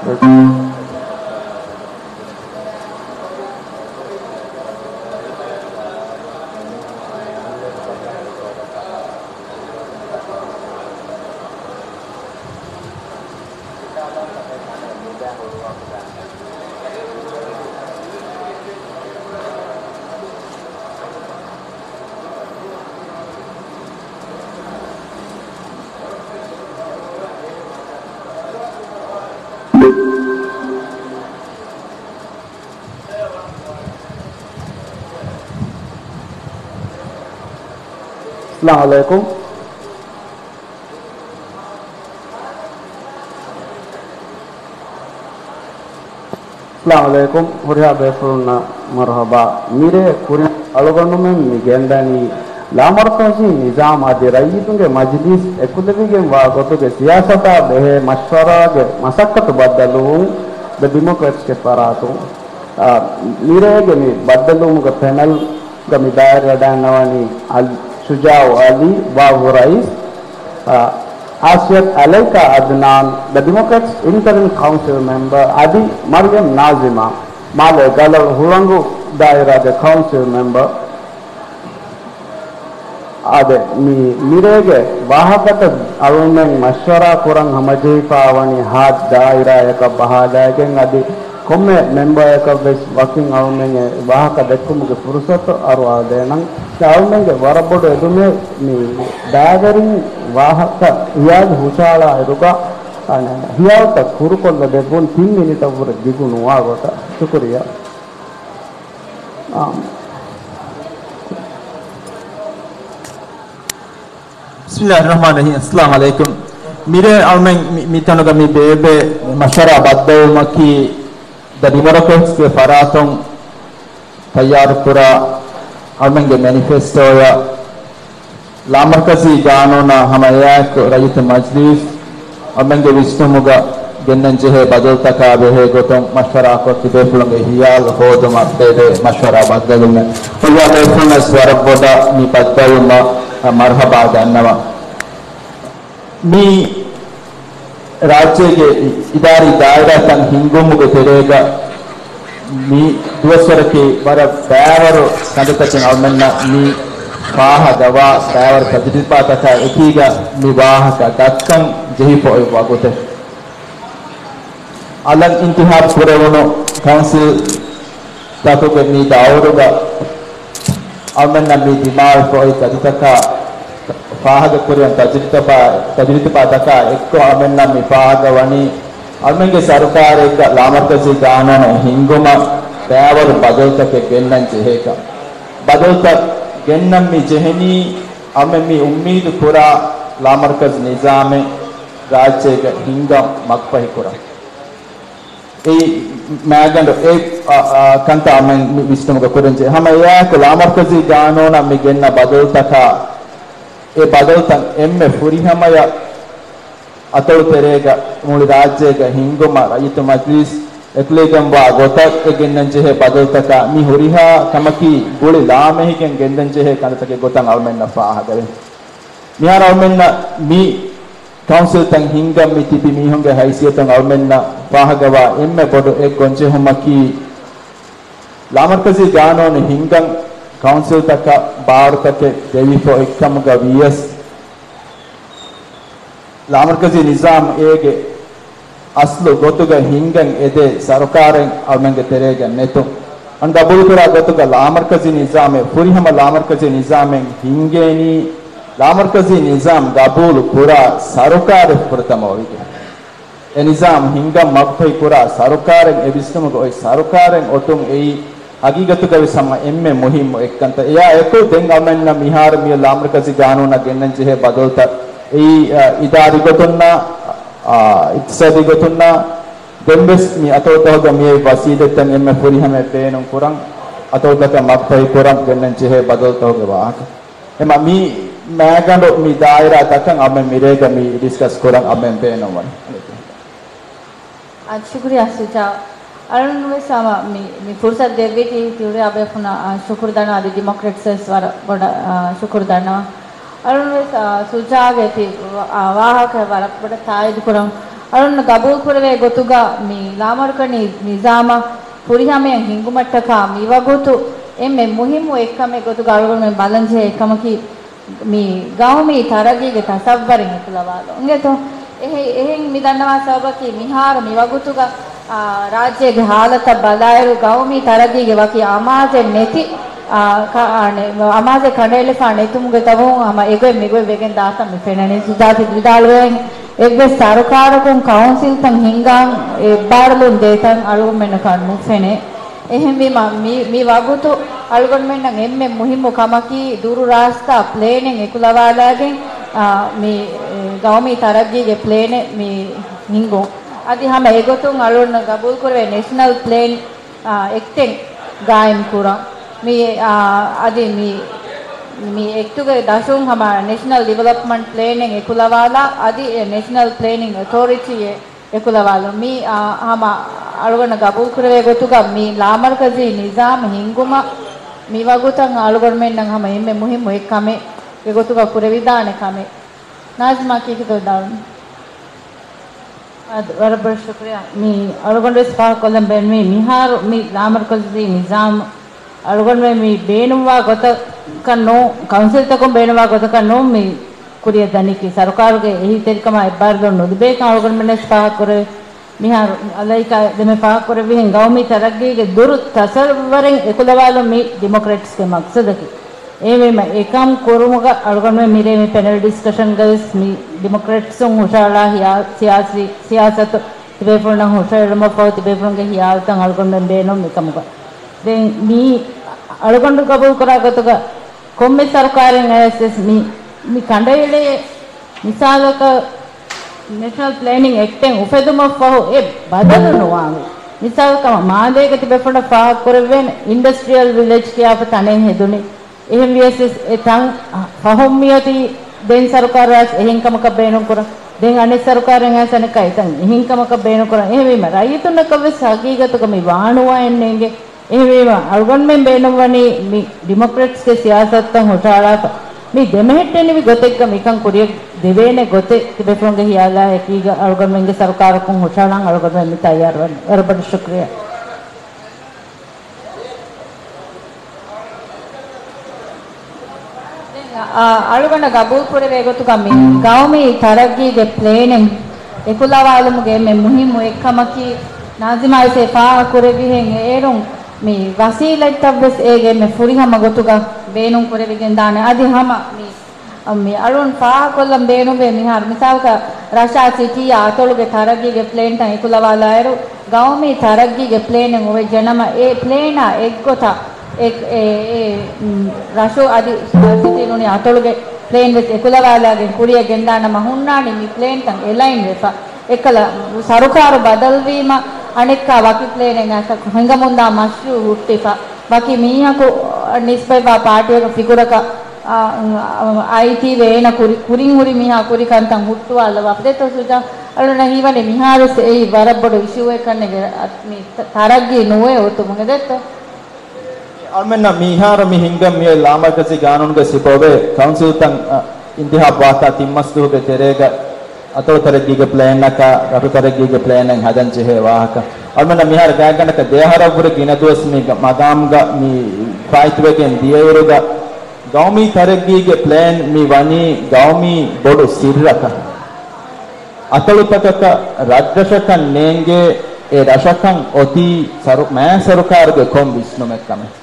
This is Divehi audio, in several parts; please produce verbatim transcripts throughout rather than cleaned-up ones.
އައްސަލާމު ޢަލައިކުމް. އައްސަލާމު ޢަލައިކުމް. ހުރިހާ ބޭފުޅުންނަށް މަރުޙަބާ. މިރޭ ކުރިން އަޅުގަނޑުމެން މި ގެންދަނީ ލާމަރުކަޒީ ނިޒާމް އަދި ރައްޔިތުންގެ މަޖިލީސް އެކުލެވިގެންވާ ގޮތުގެ ސިޔާސަތާ ބެހޭ މަޝްވަރާގެ މަސައްކަތު ބައްދަލުވުން ދަ ޑިމޮކްރެޓްސްގެ ފަރާތުން. އާ، މިރޭގެ މި ބައްދަލުވުމުގެ ޕެނަލްގަ މި ދާއިރު ވަޑައިގަންނަވަނީ އަލް ޝުޖާއު އަލީ، ވާވު ރައީސް، އާ، އާސިޔަތް އަލައިކާ އަދްނާން، ދަ ޑިމޮކްރެޓްސް އިންޓަރިމް ކައުންސިލް މެމްބަރ، އަދި މަރްޔަމް ނާޒިމާ، މާލޭ ގަލޮޅު ހުޅަނގު ދާއިރާގެ ކައުންސިލް މެމްބަރ. އާދެ، މި މިރޭގެ ވާހަކަތައް އަޅުމެން މަޝްވަރާ ކުރަން ހަމަޖެހިފާ ވަނީ ހާދަ ދާއިރާއަކަށް ބަހާލައިގެން، އަދި ކޮންމެ މެމްބަރަކަށް ވެސް ވަކިން އަޅުމެން އެ ވާހަކަ ދެއްކުމުގެ ފުރުސަތު އަރުވާދޭނަން. އަޅުމެންގެ ވަރަށް ބޮޑު އެދުމެއް މި ދާވެރިން ވާހަކަ ހިޔާލު ހުށަހަޅާ އިރުގަ، އަނެއް، ހިޔާލުތައް ކުރުކޮށްލަ ދެއްވުން ތިން މިނިޓަށްވުރެ ދިގު ނުވާ ގޮތަށް. ޝުކުރިއްޔާ. އާ. ބިސްމިﷲ އައްރަޙްމާނި އައްރަޙީމް. އައްސަލާމު ޢަލައިކުމް. މިރޭ އަޅުމެން މި، މިތަނުގަ މި ބޭއްވޭ މަޝްވަރާ ބައްދަލުވުމަކީ، ދަ ޑިމޮކްރެޓްސްގެ ފަރާތުން ތައްޔާރުކުރާ އަޅުމެންގެ މެނިފެސްޓޯއަށް ލާމަރްކަޒީ ގާނޫނާ ހަމައެއާއެކު ރައްޔިތު މަޖްލީސް އަޅުމެންގެ ވިސްނުމުގަ ގެންނަން ޖެހޭ ބަދަލުތަކާ ބެހޭ ގޮތުން މަޝްވަރާކޮށް، ތިބޭފުޅުންގެ ހިޔާލު ހޯދުމަށް ބޭއްވޭ މަޝްވަރާ ބައްދަލުމެއް. ހުރިހާ ބޭފުޅުންނަށް ވަރަށް ބޮޑަށް މި ބައްދަލުވުމަށް މަރުޙަބާ ދަންނަވަން. މި ރާއްޖޭގެ އިދާރީ ދާއިރާތައް ހިންގުމުގެ ތެރޭގަ މި ދުވަސްވަރަކީ ވަރަށް ބައިވަރު ކަންތައްތަކެއް އަޅުމެންނަށް މި ފާހަގަވާ، ބައިވަރު ތަޖުރިބާތަކާ އެކީގަ މި ވާހަކަ ދައްކަން ޖެހިފަ އޮތް ވަގުތެއް. އަލަށް އިންތިހާބު ކުރެވުނު ކައުންސިލް ތަކުގެ މި ދައުރުގަ އަޅުމެންނަށް މި ދިމާވެފަ އޮތް ތަޖުތަކާ ފާހަގަ ކުރިޔަށް ތަޖުރިތަބާ، ތަޖުރިތަބާތަކާ އެއްކޮށް އަޅުމެންނަށް މި ފާހަގަ ވަނީ، އަޅުމެންގެ ސަރުކާރެއްގަ ލާމަރްކަޒީ ގާނޫނެއް ހިންގުމަށް ބައިވަރު ބަދަލުތަކެއް ގެންނަން ޖެހޭކަން. ބަދަލުތައް ގެންނަން މި ޖެހެނީ، އަޅުމެން މި އުއްމީދު ކުރާ ލާމަރްކަޒް ނިޒާމެއް ރާއްޖޭގަ ހިންގަން މަގުފަހި ކުރަން. އެއީ މާގަނޑު އެ، އާ، އާ، ކަންތައް އަޅުމެން މި ވިސްނުމުގަ ކުރަންޖެހޭ. ހަމަ އެއާއެކު ލާމަރްކަޒީ ގާނޫނަށް މި ގެންނަ ބަދަލުތަކާ، އެ ބަދަލުތައް އެންމެ ފުރިހަމަޔަށް އަތޮޅު ތެރޭގަ މުޅި ރާއްޖޭގަ ހިންގުމަށް ރައްޔިތު މަޖްލިސް އެކުލެވިގެންވާ ގޮތަށް އެ ގެންނަންޖެހޭ ބަދަލުތަކާ، މި ހުރިހާ ކަމަކީ ގުޅި ލާމެހިގެން ގެންދަންޖެހޭ ކަންތައްތަކެއް ގޮތަށް އަޅުމެންނަށް ފާހަގަވޭ. މިހާރު އަޅުމެންނަށް މި ކައުންސިލްތައް ހިންގަން މި ތިބި މީހުންގެ ހައިސިއްޔަތުން އަޅުމެންނަށް ފާހަގަވާ އެންމެ ބޮޑު އެއް ގޮންޖެހުމަކީ، ލާމަރްކަޒީ ގާނޫނު ހިންގަން ކައުންސިލްތަކަށް ބާރުތަކެއް ދެވިފަ އޮތްކަމުގަ ވިޔަސް، ލާމަރްކަޒީ ނިޒާމް އޭގެ އަސްލު ގޮތުގަ ހިންގަން އެދޭ ސަރުކާރެއް އަޅުމެންގެ ތެރޭގަ ނެތުން. އަން ގަބޫލުކުރާ ގޮތުގަ ލާމަރްކަޒީ ނިޒާމެއް، ފުރިހަމަ ލާމަރްކަޒީ ނިޒާމެއް ހިންގޭނީ، ލާމަރްކަޒީ ނިޒާމް ގަބޫލު ކުރާ ސަރުކާރެއް ފުރަތަމަ އޮވިގެން. އެ ނިޒާމް ހިންގަން މަގުފަހި ކުރާ ސަރުކާރެއް، އެ ވިސްނުމުގަ އޮތް ސަރުކާރެއް އޮތުން އެއީ ހަގީގަތުގަވެސް ހަމަ އެންމެ މުހިއްމު އެއްކަންތައް. އެއާ އެކު ދެން އަޅުމެންނަށް މިހާރު މިއޮތް ލާމަރްކަޒީ ގާނޫނަށް ގެންނަން ޖެހޭ ބަދަލުތައް އެއީ، އާ، އިދާރީ ގޮތުންނާ، އާ، އިޤްތިޞާދީ ގޮތުންނާ، ދެންވެސް މި އަތޮޅުތަކުގަ މިއޮތް ވަސީލަތްތައް އެންމެ ފުރިހަމަޔަށް ބޭނުން ކުރަން، އަތޮޅުތަކަށް މަގުފަހި ކުރަން ގެންނަން ޖެހޭ ބަދަލުތަކުގެ ވާހަކަ. އެމަ މި މައިގަނޑު މި ދާއިރާ ދައްކަން އަޅުމެން މިރޭގަ މި ޑިސްކަސް ކުރަން އަޅުމެން ބޭނުންވަނީ. އަ، ޝުކުރިއްޔާ ސުޖާ. އަޅުން ވެސް ހަމަ މި، މި ފުރުސަތު ދެއްވިއްޔާ ތި ހުރިހާ ބޭފުނަށް، އަ، ޝުކުރު ދަންނަވަން. އަދި ޑިމޮކްރެޓްސް ވެސް ވަރަށް ބޮޑަށް، އަ، ޝުކުރު ދަންނަވަން. އަޅުން ވެސް، އަ، ސުޖާގެ ތި، އަ، ވާހަކަ ވަރަށް ބޮޑަށް ތާއީދު ކުރަން. އަޅުން ގަބޫލުކުރެވޭ ގޮތުގަ މި ލާމަރުކަޒީ ނިޒާމަށް ފުރިހަމައަށް ހިންގުމަށްޓަކާ މިވަގުތު އެންމެ މުހިއްމު އެއްކަމެއް ގޮތުގަ އަޅުގަނޑުމެން ބަލަންޖެހޭ އެއްކަމަކީ، މި ގައުމީ ތަރައްގީގެ ތަސައްވަރެއް އެކުލަވާލުން. އިނގޭތޯ؟ އެހެ-، އެހެން މި ދަންނަވާ ސަބަބަކީ މިހާރު މި ވަގުތުގަ، އާ، ރާއްޖޭގެ ހާލަތަށް ބަލާއިރު، ގައުމީ ތަރައްގީގެ ވަކި އަމާޒެއް ނެތި، އާ، ކަ-، އާ، ނެ-، އަމާޒެއް ކަނޑައެޅިފަ ނެތުމުގެ ސަބަބުން ހަމަ އެގޮތް މިގޮތް ވެގެން ދާތަން މި ފެންނަނީ. ސުޖާތީ ވިދާޅުވެ އެއްވެސް ސަރުކާރަކުން ކައުންސިލްތައް ހިންގާން އެއްބާރުލުން ދޭތަން އަޅުގަނޑުމެންނަކަށް ނުފެނޭ. އެހެންވީމަ، މި، މި ވަގުތު އަޅުގަނޑުމެންނަށް އެންމެ މުހިއްމު ކަމަކީ ދުރު ރާސްތާ ޕްލޭނެއް އެކުލަވާލާގެން، އާ، މި، އެ، ގައުމީ ތަރައްގީގެ ޕްލޭނެއް މި ހިންގުން. އަދި ހަމަ އެގޮތުން އަޅުގަނޑު ގަބޫލުކުރެވޭ ނެޝަނަލް ޕްލޭން، އާ، އެކްޓެއް ގާއިމް ކުރަން. މި، އާ، އަދި މި، މި އެކްޓުގެ ދަށުން ހަމަ ނެޝަނަލް ޑިވެލޮޕްމަންޓް ޕްލޭނެއް އެކުލަވާލާ، އަދި އެ ނެޝަނަލް ޕްލޭނިން އޮތޯރިޓީއެއް އެކުލަވާލުން. މި، އާ، ހަމަ އަޅުގަނޑަށް ގަބޫލުކުރެވޭ ގޮތުގަ މި ލާމަރުކަޒީ ނިޒާމް ހިންގުމަށް މިވަގުތަށް އަޅުގަނޑުމެންނަށް ހަމަ އެންމެ މުހިއްމު އެއްކަމެއް ގެ ގޮތުގަ ކުރެވިދާނެ ކަމެއް. ނާޒިމާ ކީކޭތޯ ވިދާޅުވީ؟ އަދި ވަރަށް ބޮޑަށް ޝުކުރިއްޔާ. މި އަޅުގަނޑުވެސް ފާހަގަކޮށްލަން ބޭނުމީ މިހާރު މި ލާމަރުކަޒީ ނިޒާމް އަޅުގަނޑުމެން މި ބޭނުންވާ ގޮތަކަށް ނޫން، ކައުންސިލްތަކުން ބޭނުންވާ ގޮތަކަށް ނޫން މި ކުރިއަށް ދަނީކީ. ސަރުކާރުގެ އެހީތެރިކަމާ އެއްބާރުލުން ނުލިބޭކަން އަޅުގަނޑުމެންވެސް ފާހަގަކުރެވޭ. މިހާރު އަލައިކާ ދެމެ ފާހަގަކުރެއްވިހެން ގައުމީ ތަރައްގީގެ ދުރު ތަސައްވަރެއް އެކުލަވާލުން މި ޑިމޮކްރެޓްސްގެ މަގްސަދަކީ. އެހެންވީމަ އެކަން ކުރުމުގަ އަޅުގަނޑުމެން މިރޭ މި ޕެނެލް ޑިސްކަޝަންގަވެސް މި ޑިމޮކްރެޓްސުން ހުށަހަޅާ ހިޔާ-، ސިޔާސީ ސިޔާސަތު ތިބޭފުޅުންނަށް ހުށަހެޅުމަށްފަހު ތިބޭފުޅުންގެ ހިޔާލުތައް އަޅުގަނޑުމެން ބޭނުން މިކަމުގަ. ދެން މީ އަޅުގަނޑު ގަބޫލުކުރާ ގޮތުގަ ކޮންމެ ސަރުކާރެއް އަޔަސްވެސް މި، މި ކަނޑައެޅޭ މިސާލަކަށް ނެޝަނަލް ޕްލޭނިން އެކްޓެއް އުފެދުމަށްފަހު އެ ބަދަލު ނުވާނެ. މިސާލަކަށް މާލޭގަ ތިބޭފުޅުންނަށް ފާހަގަކުރެއްވޭނެ އިންޑަސްޓްރިއަލް ވިލެޖް ކިޔާފަ ތަނެއް ހެދުނީ. އެހެންވިޔަސް އެ ތަން ފަހުން މިއޮތީ ދެން ސަރުކާރާސް އެހެން ކަމަކަށް ބޭނުންކުރަން. ދެން އަނެއް ސަރުކާރެއް އައިސް އަނެއްކާ އެތަން އެހެން ކަމަކަށް ބޭނުންކުރަން. އެހެންވީމަ ރައްޔިތުންނަކަށްވެސް ހަގީގަތުގަ މި ވާނުވާ އެއްނޭނގެ. އެހެންވީމަ، އަޅުގަނޑުމެން ބޭނުންވަނީ މި ޑިމޮކްރެޓްސްގެ ސިޔާސަތުތައް ހުށަހަޅާފަ، މި ދެމެހެއްޓެނިވި ގޮތެއްގަ މިކަން ކުރިއަށް ދެވޭނެ ގޮތެއް ތިބޭފުޅުންގެ ހިޔާލާ އެކީގަ އަޅުގަނޑުމެންގެ ސަރުކާރަކުން ހުށަހަޅަން އަޅުގަނޑުމެން މި ތައްޔާރުވަނީ. ވަރަށް ބޮޑަށް ޝުކުރިއްޔާ. އާ، އަޅުގަނޑަށް ގަބޫލުކުރެވޭ ގޮތުގަ މި ގައުމީ ތަރައްގީގެ ޕްލޭނެއް އެކުލަވާލުމުގެ އެންމެ މުހިއްމު އެއްކަމަކީ، ނާޒިމާ އިސް އެ ފާހަގަކުރެއްވިހެން އޭރުން މި ވަސީލަތްތައްވެސް އޭގެ އެންމެ ފުރިހަމަ ގޮތުގަ ބޭނުން ކުރެވިގެންދާނެ. އަދި ހަމަ މި، މި އަޅުން ފާހަގަކޮށްލަން ބޭނުންވޭ މިހާރު މިސާލަކަށް ރަށާ ސިޓީއާ އަތޮޅުގެ ތަރައްގީގެ ޕްލޭންތައް އެކުލަވާލާއިރު، ގައުމީ ތަރައްގީގެ ޕްލޭނެއް އޮވެއްޖެނަމަ، އެ ޕްލޭނާ އެއްގޮތަށް އެ، އެ، އެ، މް، ރަށު އަދި ސިޓީ ނޫނީ އަތޮޅުގެ ޕްލޭން ވެސް އެކުލަވާލާގެން ކުރިއަށް ގެންދާނަމަ ހުންނާނީ މި ޕްލޭންތައް އެލައިން ވެފަ. އެކަލަ ސަރުކާރު ބަދަލުވީމަ އަނެއްކާ ވަކި ޕްލޭނެއް އައިސް ހިނގަމުންދާ މަޝްރޫއު ހުއްޓިފަ. ވަކި މީހަކު ނިސްބަތްވާ ޕާޓީއެއްގެ ފިގުރަކަށް، އާ، އާ، އައިތީވެ އޭނަ ކުރި، ކުރިން ހުރި މީހާ ކުރި ކަންތައް ހުއްޓުވާލަވާ. ދެއްތޯ ސުޖާ؟ އަޅުންނަށް ހީވަނީ މިހާރުވެސް އެއީ ވަރަށް ބޮޑު އިޝޫއެއް ކަންނޭނގެ، މި ތަ-، ތަރައްގީ ނުވެ އޮތުމުގެ ދެއްތޯ؟ އަޅުމެންނަށް މިހާރު މި ހިންގަން މިއޮތް ލާމަރުކަޒީ ގާނޫނުގައި ސިފަވޭ، ކައުންސިލްތައް، އަ، އިންތިހާބު ވާތާ ތިން މަސް ދުވަހުގެ ތެރޭގަ އަތޮޅު ތަރައްގީގެ ޕްލޭންއަކާ، ރަށު ތަރައްގީގެ ޕްލޭނެއް ހަދަން ޖެހޭ ވާހަކަ. އަޅުމެންނަށް މިހާރު ގާތްގަނޑަކަށް ދެ އަހަރަށްވުރެ ގިނަ ދުވަސް މި ގަ-، މަގާމުގަ މި ފާއިތުވެގެން ދިޔައިރުގަ، ގައުމީ ތަރައްގީގެ ޕްލޭން މި ވަނީ ގައުމީ ބޮޑު ސިއްރަކަށް. އަތޮޅުތަކަކަށް ރަށްރަށަކަށް ނޭނގޭ، އެ ރަށަކަށް އޮތީ ސަރު-، މާ ސަރުކާރުގެ ކޮން ވިސްނުމެއް ކަމެއް.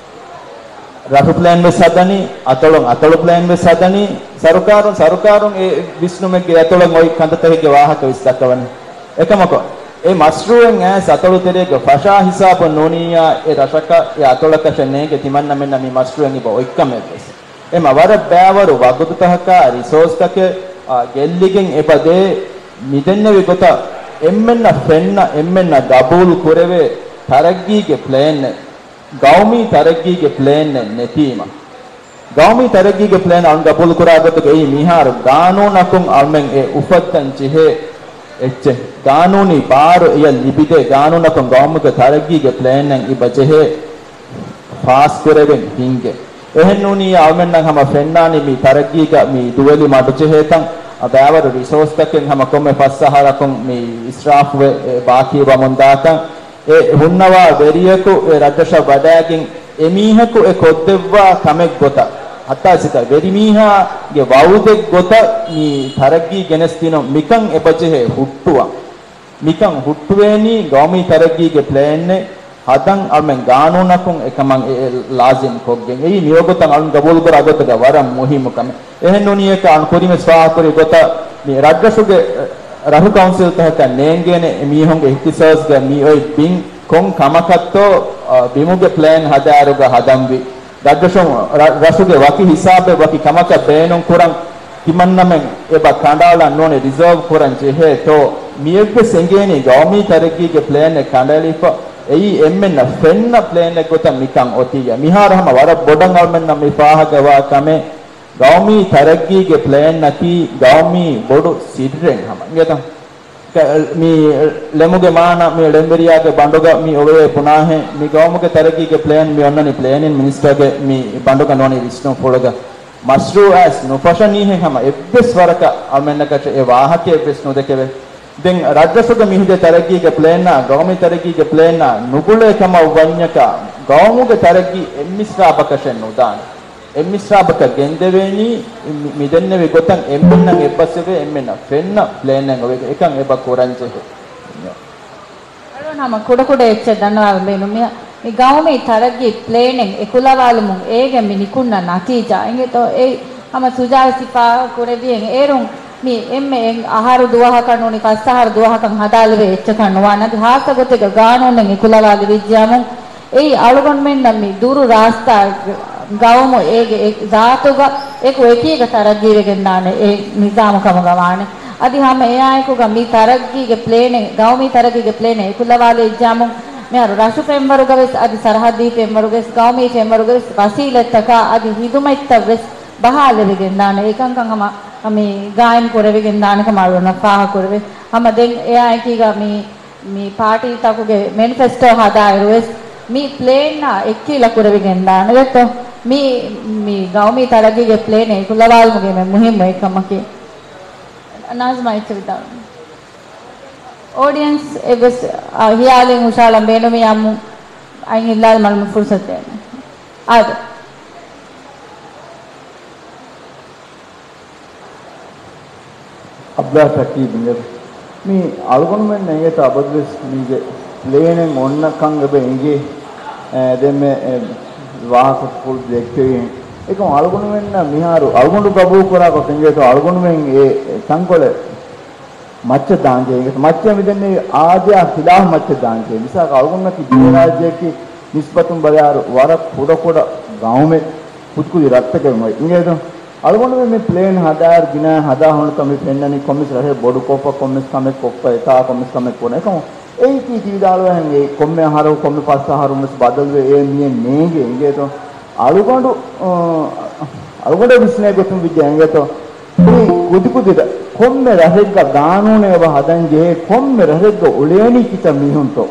ރަށު ޕްލޭން ވެސް ހަދަނީ، އަތޮޅުން އަތޮޅު ޕްލޭން ވެސް ހަދަނީ، ސަރުކާރުން، ސަރުކާރުން އެ ވިސްނުމެއްގެ އަތޮޅަށް އޮތް ކަންތައްތަކެއްގެ ވާހަކަ ވެސް ދައްކަވަނީ. އެކަމަކު، އެ މަޝްރޫއެއް އައިސް އަތޮޅު ތެރޭގަ ފަށާ ހިސާބުން ނޫނިއްޔާ، އެ ރަށަކަށް، އެ އަތޮޅަކަށެއް ނޭނގެ ތިމަންނަމެންނަށް މި މަޝްރޫއެއް އެބަ އޮތްކަމެއް ވެސް. އެމަ ވަރަށް ބައިވަރު ވަގުތުތަކަކާ ރިސޯސްތަކެއް، އާ، ގެއްލިގެން އެބަ ދޭ. މިދެންނެވި ގޮތަށް އެންމެންނަށް ފެންނަ، އެންމެންނަށް ގަބޫލު ކުރެވޭ ތަރައްގީގެ ޕްލޭނެއް، ގައުމީ ތަރައްގީގެ ޕްލޭނެއް ނެތީމަ. ގައުމީ ތަރައްގީގެ ޕްލޭން އަޅުން ގަބޫލު ކުރާ ގޮތުގައި މިހާރު ގާނޫނަކުން އަޅުމެން އެ އުފައްދަން ޖެހޭ އެއްޗެއް. ގާނޫނީ ބާރު އެޔަށް ލިބިދޭ ގާނޫނަކުން ގައުމުގެ ތަރައްގީގެ ޕްލޭނެއް އިބަ ޖެހޭ ފާސްކުރެވެން ހިންގެ. އެހެންނޫނީ އަޅުމެންނަށް ހަމަ ފެންނާނީ މި ތަރައްގީގަ މި ދުވެލި މަޑުޖެހޭތަން. ބައިވަރު ރިސޯސްތަކެއް ހަމަ ކޮންމެ ފަސް އަހަރަކުން މި އިސްރާފުވެ، އެ، ބާކީ ވަމުންދާކަން، އެ ހުންނަވާ ވެރިޔަކު އެ ރަށްރަށަށް ވަޑައިގެން އެމީހަކު އެ ކޮށްދެއްވާ ކަމެއް ގޮތަށް، ހައްތާ ސިތާ ވެރިމީހާގެ ވައުދެއް ގޮތަށް މި ތަރައްގީ ގެނެސްދިނުން މިކަން އެބަޖެހޭ ހުއްޓުވަން. މިކަން ހުއްޓުވޭނީ ގައުމީ ތަރައްގީގެ ޕްލޭނެއް ހަދަން އަޅުމެން ގާނޫނަކުން އެކަމަށް އެ، އެ ލާޒިމް ކޮށްގެން. އެއީ މިވަގުތަށް އަޅުން ގަބޫލުކުރާ ގޮތުގަ ވަރަށް މުހިއްމު ކަމެއް. އެހެން ނޫނީ އެކަ އަޅުން ކުރިންވެސް ފާހަގަކުރި ގޮތަށް މި ރަށްރަށުގެ ރަށު ކައުންސިލްތަކަކަށް ނޭނގޭނެ އެ މީހުންގެ އިހްތިސާސްގަ މި އޮތް ބިން ކޮން ކަމަކަށްތޯ، އަ، ބިމުގެ ޕްލޭން ހަދާއިރުގަ ހަދަންވީ. ރަށްރަށު، ރަ-، ރަށުގެ ވަކި ހިސާބެއް ވަކި ކަމަކަށް ބޭނުން ކުރަން ތިމަންނަމެން އެބަ ކަނޑައަޅަން ނޫނީ ރިޒާވް ކުރަން ޖެހޭތޯ، މިއެއްވެސް އެނގޭނީ ގައުމީ ތަރައްގީގެ ޕްލޭނެއް ކަނޑައެޅިފަ. އެއީ އެންމެންނަށް ފެންނަ ޕްލޭނެއް ގޮތަށް މިކަން އޮތީ. މިހާރު ހަމަ ވަރަށް ބޮޑަށް އަޅުމެންނަށް މި ފާހަގަވާ ކަމެއް، ގައުމީ ތަރައްގީގެ ޕްލޭނަކީ ގައުމީ ބޮޑު ސިއްރެއް ހަމަ. އިނގޭތަ؟ ކަ-، މި ޅެމުގެ މާނަ، މި ޅެންވެރިޔާގެ ބަނޑުގަ މި އޮވޭ ބުނާހެން، މި ގައުމުގެ ތަރައްގީގެ ޕްލޭން މި އޮންނަނީ ޕްލޭނިން މިނިސްޓަރގެ މި ބަނޑުގަ ނޫނީ ވިސްނުންފުޅުގަ. މަޝްރޫއާސް ނުފަށަނީހެން ހަމަ އެއްވެސް ވަރަކަށް އަޅުމެންނަކަށް އެ ވާހަކައެއްވެސް ނުދެކެވޭ. ދެން ރަށްރަށުގަ މިހިދޭ ތަރައްގީގެ ޕްލޭނާ، ގައުމީ ތަރައްގީގެ ޕްލޭނާ ނުގުޅޭ ކަމަށް ވަންޏަކާ، ގައުމުގެ ތަރައްގީ އެއްމިސްރާބަކަށެއް ނުދާނެ. އެއްމިސްރާބަކަށް ގެންދެވޭނީ، މި-، މިދެންނެވި ގޮތަށް އެންމެންނަށް އެއްބަސްވެވޭ، އެންމެންނަށް ފެންނަ ޕްލޭނެއް އޮވެގެން އެކަން އެބަ ކުރަންޖެހޭ. އަޅުން ހަމަ ކުޑަކުޑަ އެއްޗެއް ދަންނަވާލަން ބޭނުން. މި، މި ގައުމީ ތަރައްގީ ޕްލޭނެއް އެކުލަވާލުމުން އޭގެ މި ނިކުންނަ ނަތީޖާ އިނގޭތޯ؟ އެއީ ހަމަ ސުޖާ ސިފާ ކުރެއްވިއެއް އޭރުން މި އެންމެ އެއް އަހަރު ދުވަހަކަށް ނޫނީ ފަސް އަހަރު ދުވަހަކަށް ހަދާލެވޭ އެއްޗަކަށް ނުވާނެ. އަދި ހާއްސަ ގޮތެއްގަ ގާނޫނެއް އެކުލަވާލެވިއްޖެއަމުން އެއީ އަޅުގަނޑުމެންނަށް މި ދުރު ރާސްތާ ގައުމު އޭގެ އެ ޒާތުގަ އެކު އެކީގަ ތަރައްގީވެގެންދާނެ އެ ނިޒާމު ކަމުގަ ވާނެ. އަދި ހަމަ އެއާއެކުގަ މި ތަރައްގީގެ ޕްލޭނެއް، ގައުމީ ތަރައްގީގެ ޕްލޭނެއް އެކުލަވާލެވިއްޖާމު މިހާރު ރަށު ފެންވަރުގަވެސް އަދި ސަރަހައްދީ ފެންވަރުގަވެސް ގައުމީ ފެންވަރުގަވެސް ވަސީލަތްތަކާ އަދި ހިދުމަތްތައްވެސް ބަހާލެވިގެންދާނެ. އެކަންކަން ހަމަ މި ގާއިމް ކުރެވިގެންދާނެ ކަމަށް އަޅުގަނޑަށް ފާހަގަކުރެވޭ. ހަމަ ދެން އެއާއެކީގަ މި މި ޕާޓީތަކުގެ މެނިފެސްޓޯ ހަދާއިރުވެސް މި ޕްލޭންއާ އެއްކިލަ ކުރެވިގެންދާނެ ދެއްތޯ؟ މި، މި ގައުމީ ތަރައްގީގެ ޕްލޭނެއް އެކުލަވާލުމުގެ މެ މުހިއްމު އެއްކަމަކީ. ނާޒިމާ އެއްޗެއް ވިދާޅުވީ. އޯޑިއެންސް އެއްވެސް، އާ، ހިޔާލެއް ހުށަހަޅަން ބޭނުމީ އާއްމު އައިން ހިއްލާލުމަށް ފުރުސަތު ދޭނެ. އާދެ. އަބްދާ ޝަކީބް އިނގޭތަ؟ މި އަޅުގަނޑުމެން އިނގޭތަ އަބަދުވެސް މީގެ ޕްލޭނެއް އޮންނަ ކަން އެބަ އެނގޭ، އެ، ދެންމެ، އެ، ވާހަކަ ފުލް ދެއްކެވިހެން. އެކަމް އަޅުގަނޑުމެންނަށް މިހާރު އަޅުގަނޑު ގަބޫލު ކުރާ ގޮތަށް އިނގޭތަ އަޅުގަނޑުމެން އެ ތަންކޮޅެއް މައްޗަށް ދާންޖެހޭ. މައްޗަށް މިދެންނެވި އާދަޔާ ޚިލާފް މައްޗަށް ދާންޖެހޭ. މިސާލަކަށް އަޅުގަނޑަކީ ދިވެހިރާއްޖެއަކީ ނިސްބަތުން ބަލާއިރު ވަރަށް ކުޑަކުޑަ ގައުމެއް ކުދިކުދި ރަށްތަކެއް އޮތް އިނގޭތޯ. އަޅުގަނޑުމެން މި ޕްލޭން ހަދާއިރު ގިނަ ހަދާ ހުންނަތަ މި ފެންނަނީ ކޮންމެސް ރަށެއް ބޮޑުކޮށްފަ ކޮންމެސް ކަމެއް ކޮށްފަ އެތާ ކޮންމެސް ކަމެއް ކުރަން. އެކަމު އެއީކީ ތި ވިދާޅުވެހެން އެ ކޮންމެ އަހަރަކު ކޮންމެ ފަސް އަހަރުން ވެސް ބަދަލުވެ އެ މިއެއް ނޭނގޭ އިނގޭތޯ. އަޅުގަނޑު، އަ، އަޅުގަނޑަށް ވިސްނޭ ގޮތުން ވިއްޖެ އިނގޭތޯ. މި ކުދިކުދި ރަށް، ކޮންމެ ރަށެއްގަ ގާނޫނެއް އެބަ ހަދަން ޖެހޭ، ކޮންމެ ރަށެއްގަ އުޅޭނީ ކިތައް މީހުންތޯ؟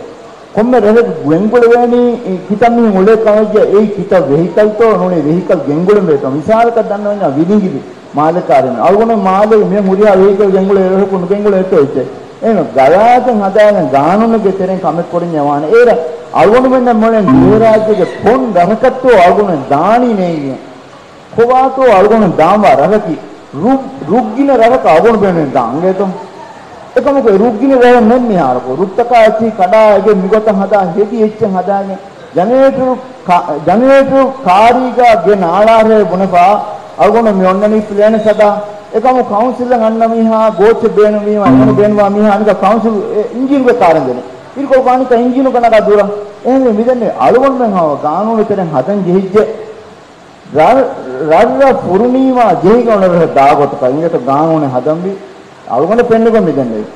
ކޮންމެ ރަށެއް ގެންގުޅެވޭނީ ކިތައް މީހުން އުޅޭ ކަމެއްޖެ، އެއީ ކިތައް ވެހިކަލްތޯ ނޫނީ ވެހިކަލް ގެންގުޅެންވޭތޯ؟ މިސާލަކަށް ދަންނަވަންޏާ ވިލިނގިލި މާލެ ކާރިން އަޅުގަނޑު މާލޭގެ މި ހުރިހާ ވެހިކަލް ގެންގުޅޭ ރަށަކު ނުގެންގުޅޭތޯ އެއްޗެއް. އެހެން ގަވާއިދެއް ހަދާގެން ގާނޫނެއްގެ ތެރެއިން ކަމެއް ކުރަންޏާ ވާނެ. އޭރަށް އަޅުގަނޑުމެންނަށް މޮޅެން ދިވެހިރާއްޖޭގެ ކޮން ރަށަކަށްތޯ އަޅުގަނޑުމެން ދާނީ ނޭނގިގެން. ކޮބާތޯ އަޅުގަނޑު ދާންވާ ރަށަކީ؟ ރުއް-، ރުއްގިނަ ރަށަކަށް އަޅުގަނޑު ބޭނުން ދާން އިނގޭތޯ. އެކަމަކު އެ ރުއްގިނަ ރަށެއް ނެތް މިހާރަކު. ރުއްތަކާ އެއްޗެހި ކަޑާ އެގެ މިގޮތަށް ހަދާ ހެދި އެއްޗެއް ހަދާގެން ޖަނަރޭޓަރު ކާ-، ޖަނަރޭޓަރު ކާރީގަ ގެ ނާޅާރޭ ބުނެފާ އަޅުގަނޑު މި އޮންނަނީ ޕްލޭނެއް ހަދާ. އެކަމު ކައުންސިލަށް އަންނަ މީހާ ގޯއްޗެއް ބޭނުންވީމަ އެހެން ބޭނުންވާ މީހާ އަނެކާ ކައުންސިލް އެ އިންޖީނުގެ ކާރެއް ދޭނެ. އިރުކޮޅު ކާނިކަ އިންޖީނުގަ ނަގާ ދުރަށް. އެހެންވެ މިދެންނެވި އަޅުގަނޑުމެން ހަމަ ގާނޫނު ތެރެއިން ހަދަން ޖެހިއްޖެ. ރަށް-، ރަށްރަށް ފުރުނީމާ ޖެހިގެން އުޅޭ ރަށެއް ދާ ގޮތަކަށް އިނގޭތޯ ގާނޫނެއް ހަދަންވީ. އަޅުގަނޑަށް ފެންނަ ގޮތް މިދެންނެވި.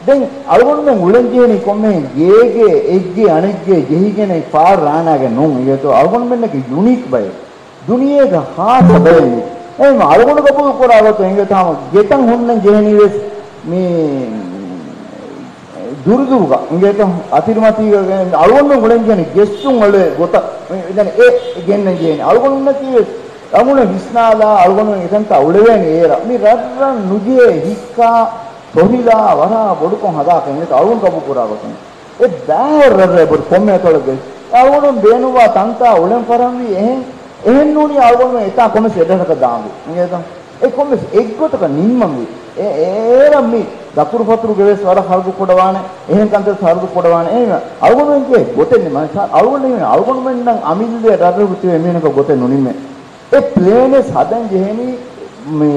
ދެން އަޅުގަނޑުމެން އުޅެން ޖެހެނީ ކޮންމެހެން ގޭގެ އެއްގެ އަނެއްގެ ޖެހިގެން ފާރު ރާނާގެން ނޫން އިނގޭތޯ. އަޅުގަނޑުމެންނަކީ ޔުނީކް ބައެއް. ދުނިޔޭގަ ހާއްސަ ބައެއް މީ. އެހެން އަޅުގަނޑު ގަބޫލު ކުރާ ގޮތުން އިނގޭތޯ ހަމަ ގެތައް ހުންނަން ޖެހެނީ ވެސް މި ދުރުދުރުގަ އިނގޭތޯ އަތިރިމަތީގަ ގެން އަޅުގަނޑު އުޅެން ޖެހެނީ ގެއްސުން އުޅޭ ގޮތަށް އެ ގެންނަން ޖެހެނީ. އަޅުގަނޑުންނަކީ ވެސް އަޅުގަނޑު ވިސްނާލާ، އަޅުގަނޑުމެން އެތަންތާ އުޅެވޭނެ އޭރަށް. މި ރަށްރަށް ނުޖެހޭ ހިއްކާ ތޮހިލާ ވަރަށް ބޮޑުކޮށް ހަދާފަ އިނގޭތޯ އަޅުގަނޑު ގަބޫލު ކުރާ ގޮތުން. އެ ބައިވަރު ރަށްރަށް ބޮޑު ކޮންމެ އަތޮޅެއްގައި އަޅުގަނޑު ބޭނުންވާ ތަންތާ އުޅެން ފަރަންވީ އެހެން. އެހެން ނޫނީ އަޅުގަނޑުމެން އެތާ ކޮންމެސް އެއްރަށަކަށް ދާންވީ. އިނގޭތޯ؟ އެ ކޮންމެސް އެއްގޮތަކަށް ނިންމަންވީ. އެ، އޭރަށް މި ދަތުރުފަތުރުގެ ވެސް ވަރަށް ޚަރަދު ކުޑަވާނެ، އެހެން ކަންތައް ޚަރަދު ކުޑަވާނެ. އެހެން އަޅުގަނޑުމެން ގެ ގޮތެއް ނިމެން، އަޅުގަނޑު އަޅުގަނޑުމެންނަށް އަމިއްލަ ރަށްރަށުގެ ތިބޭ މީހުންނަކަށް ގޮތެއް ނުނިމޭ. އެ ޕްލޭނެއް ހަދަން ޖެހެނީ މި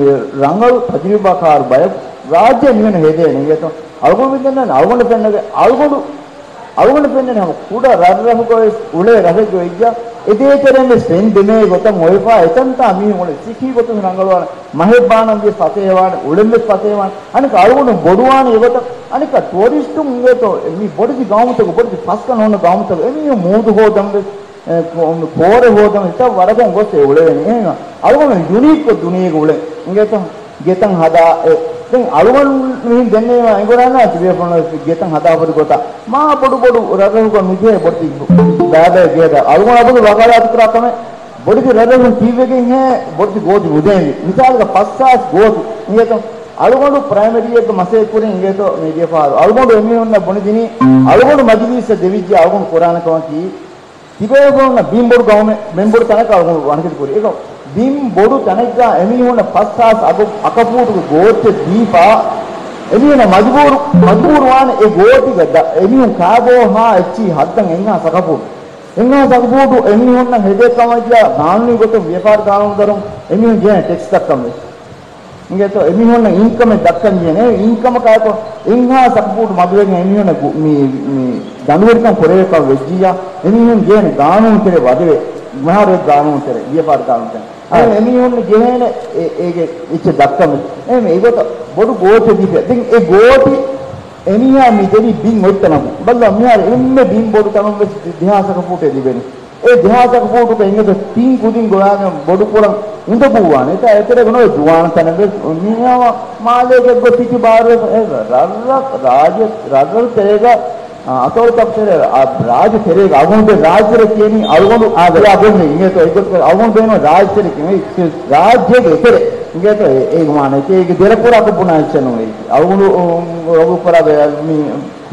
ރަނގަޅު ތަޖުރިބާކާރު ބަޔަކު ރާއްޖެ މިހެން ހެދޭނެ އިނގޭތޯ. އަޅުގަނޑު މިދަންނަ އަޅުގަނޑު ފެންނަގެ އަޅުގަނޑު އަޅުގަނޑު ފެންނަނީ ހަމަ ކުޑަ ރަށްރަށުގަ ވެސް އުޅޭ ރަށެއްގަ ވެއްޖާ، އެ ދޭތެރެން ވެސް ފެން ދެމޭ ގޮތަށް އޮވެފާ، އެތަންތާ މީހުން އުޅެ ސިއްހީ ގޮތުން ރަނގަޅުވާނެ، މަހެއް ބާނަން ވިޔަސް ފަސޭހަވާނެ، އުޅެން ވެސް ފަސޭހަވާނެ. އަނެކަ އަޅުގަނޑު ބޮޑުވާނެ އެގޮތަށް، އަނެކަ ޓޫރިސްޓުން އިނގޭތޯ، މި ބޮޑެތި ގައުމުތަކު، ބޮޑެތި ފަސްކަން ހުންނަ ގައުމުތަކު، އެމީހުން މޫދު ހޯދަން ވެސް، އެ، ކޯ-، ކޯރެ ހޯދަން ވެސް ވަރަކަށް ގޮސް އެ އުޅެވޭނެ. އެހެން އަޅުގަނޑު ޔުނީކްކޮށް ދުނިޔޭގަ އުޅެން އިނގޭތޯ. ގެތަން ހަދާ، އެ، ދެން އަޅުގަނޑު މިހިން ދެންނެވި އެނގުރާނާ ތިބޭފުޅުން ގެތަން ހަދާފަދަ ގޮތަށް މާ ބޮޑު ބޮޑު ރަށްރަށުގަ ނުޖެހޭ ބޮޑެތި ބައިބައި ގޭތައް އަޅުގަނޑު އަބަދު ވަކާލާތު ކުރާ ކަމެއް ބޮޑެތި ރަށްރަށުން ކީއްވެގެންހޭ ބޮޑެތި ގޯތި ނުދޭންވީ. މިސާލަކަށް ފަސްހާސް ގޯތި އިނގޭތަ؟ އަޅުގަނޑު ޕްރައިމަރީއެއްގަ މަސައްކަތް ކުރިން އިނގޭތޯ މީޑިއާ ފަހަރު އަޅުގަނޑު އެމީހުންނަށް ބުނެދިނީ އަޅުގަނޑު މަޖިލީސްއަށް ދެވިއްޖެ އަޅުގަނޑު ކުރާނެ ކަމަކީ ތިބޭފުޅުންނަށް ބިން ބޮޑު ގައުމެއް، މެންބޮޑު ތަނަކަށް އަޅުގަނޑު ވަންހަތި ކުރި. އެކަމް ބިން ބޮޑު ތަނެއްގަ އެމީހުންނަށް ފަސް ހާސް އަގު އަކަފޫޓުގެ ގޯތިއެއް ދީފަ، އެމީހުންނަށް މަޖުބޫރު، މަޖުބޫރު ވާނެ އެ ގޯތިގަ ދަ-، އެމީހުން ކާބޯ ހާ އެއްޗިހި ހައްދަން އެއްހާސް އަކަފޫޓު. އެއްހާސް އަކަފޫޓު އެމީހުންނަށް ހެދޭ ކަމަށްޔާ ގާނޫނީ ގޮތުން ވިޔަފާރި ގާނޫނު ދަރުން އެމީހުން ޖެހޭނެ ޓެކްސް ދައްކަން ވެސް. އިނގޭތޯ އެމީހުންނަށް އިންކަމެއް ދައްކަން ޖެހޭނެ. އެ އިންކަމަކާއެކު އެއްހާސް އަކަފޫޓު މަދުވެގެން އެމީހުންނަށް ގު-، މި، މި ދަނޑުވެރިކަން ކުރެވޭކަށް ވެއްޖިއްޔާ، އެމީހުން ޖެހޭނެ ގާނޫނު ތެރެ ވަދެވޭ، މިހާރު އެ ގާނޫނު ތެރެ، ވިޔަފާރި ގާނޫނު ތެރެ. އާ. އެ އެމީހުން ޖެހޭނެ އެ، އޭގެ އެއްޗެއް ދައްކަން ވެ. އެ މި އެގޮތަށް ބޮޑު ގޯތި ދީފަ. ދެން އެ ގޯތި އެމީހާ މި ދެނީ ބިން އޮތްތަނަކު. ބައްލަ މިހާރު އެންމެ ބިން ބޮޑު ތަނުން ވެސް ދެ-، ދެހާސް އަކަފޫޓެއް ލިބެނީ. އެ ދެހާސް އަކަފޫޓުގަ އިނގޭތޯ ތިން ކުދިން ގޮވާގެން ބޮޑުކުރަން އުނދަގޫވާނެ. އެތާ އެތެރޭގަ ނުވެ ދުވާން ތަނެއް ވެސް މިހާ މާލޭގެ އެއްގޮތް ސިޓީ ބާރުވެފަ އެ ރަށްރަށް ރާޖެ-، ރަށްރަށް ތެރޭގަ، އަތޮޅުތަކު ތެރޭ، އާ، ރާޖެ ތެރޭގަ އަޅުގަނޑު ރާޖެ ތެރޭ ކިޔަނީ އަޅުގަނޑު އާދެ. ކިޔާ ގޮތް ނެތް. އިނގޭތޯ އެއްގޮތަކަށް އަޅުގަނޑު ބޭނުން ރާޖެ ތެރޭ ކިޔަނީ ރާއްޖޭގެ އެތެރެ. އިނގޭތޯ އެ، އޭގެ މާނަ އެކޭ އޭގެ ދެރަކުރާކޮށް ބުނާ އެއްޗެއް ނޫން. އެއީ އަޅުގަނޑު، އު، ރަގު ކުރާ ބައެއް މީ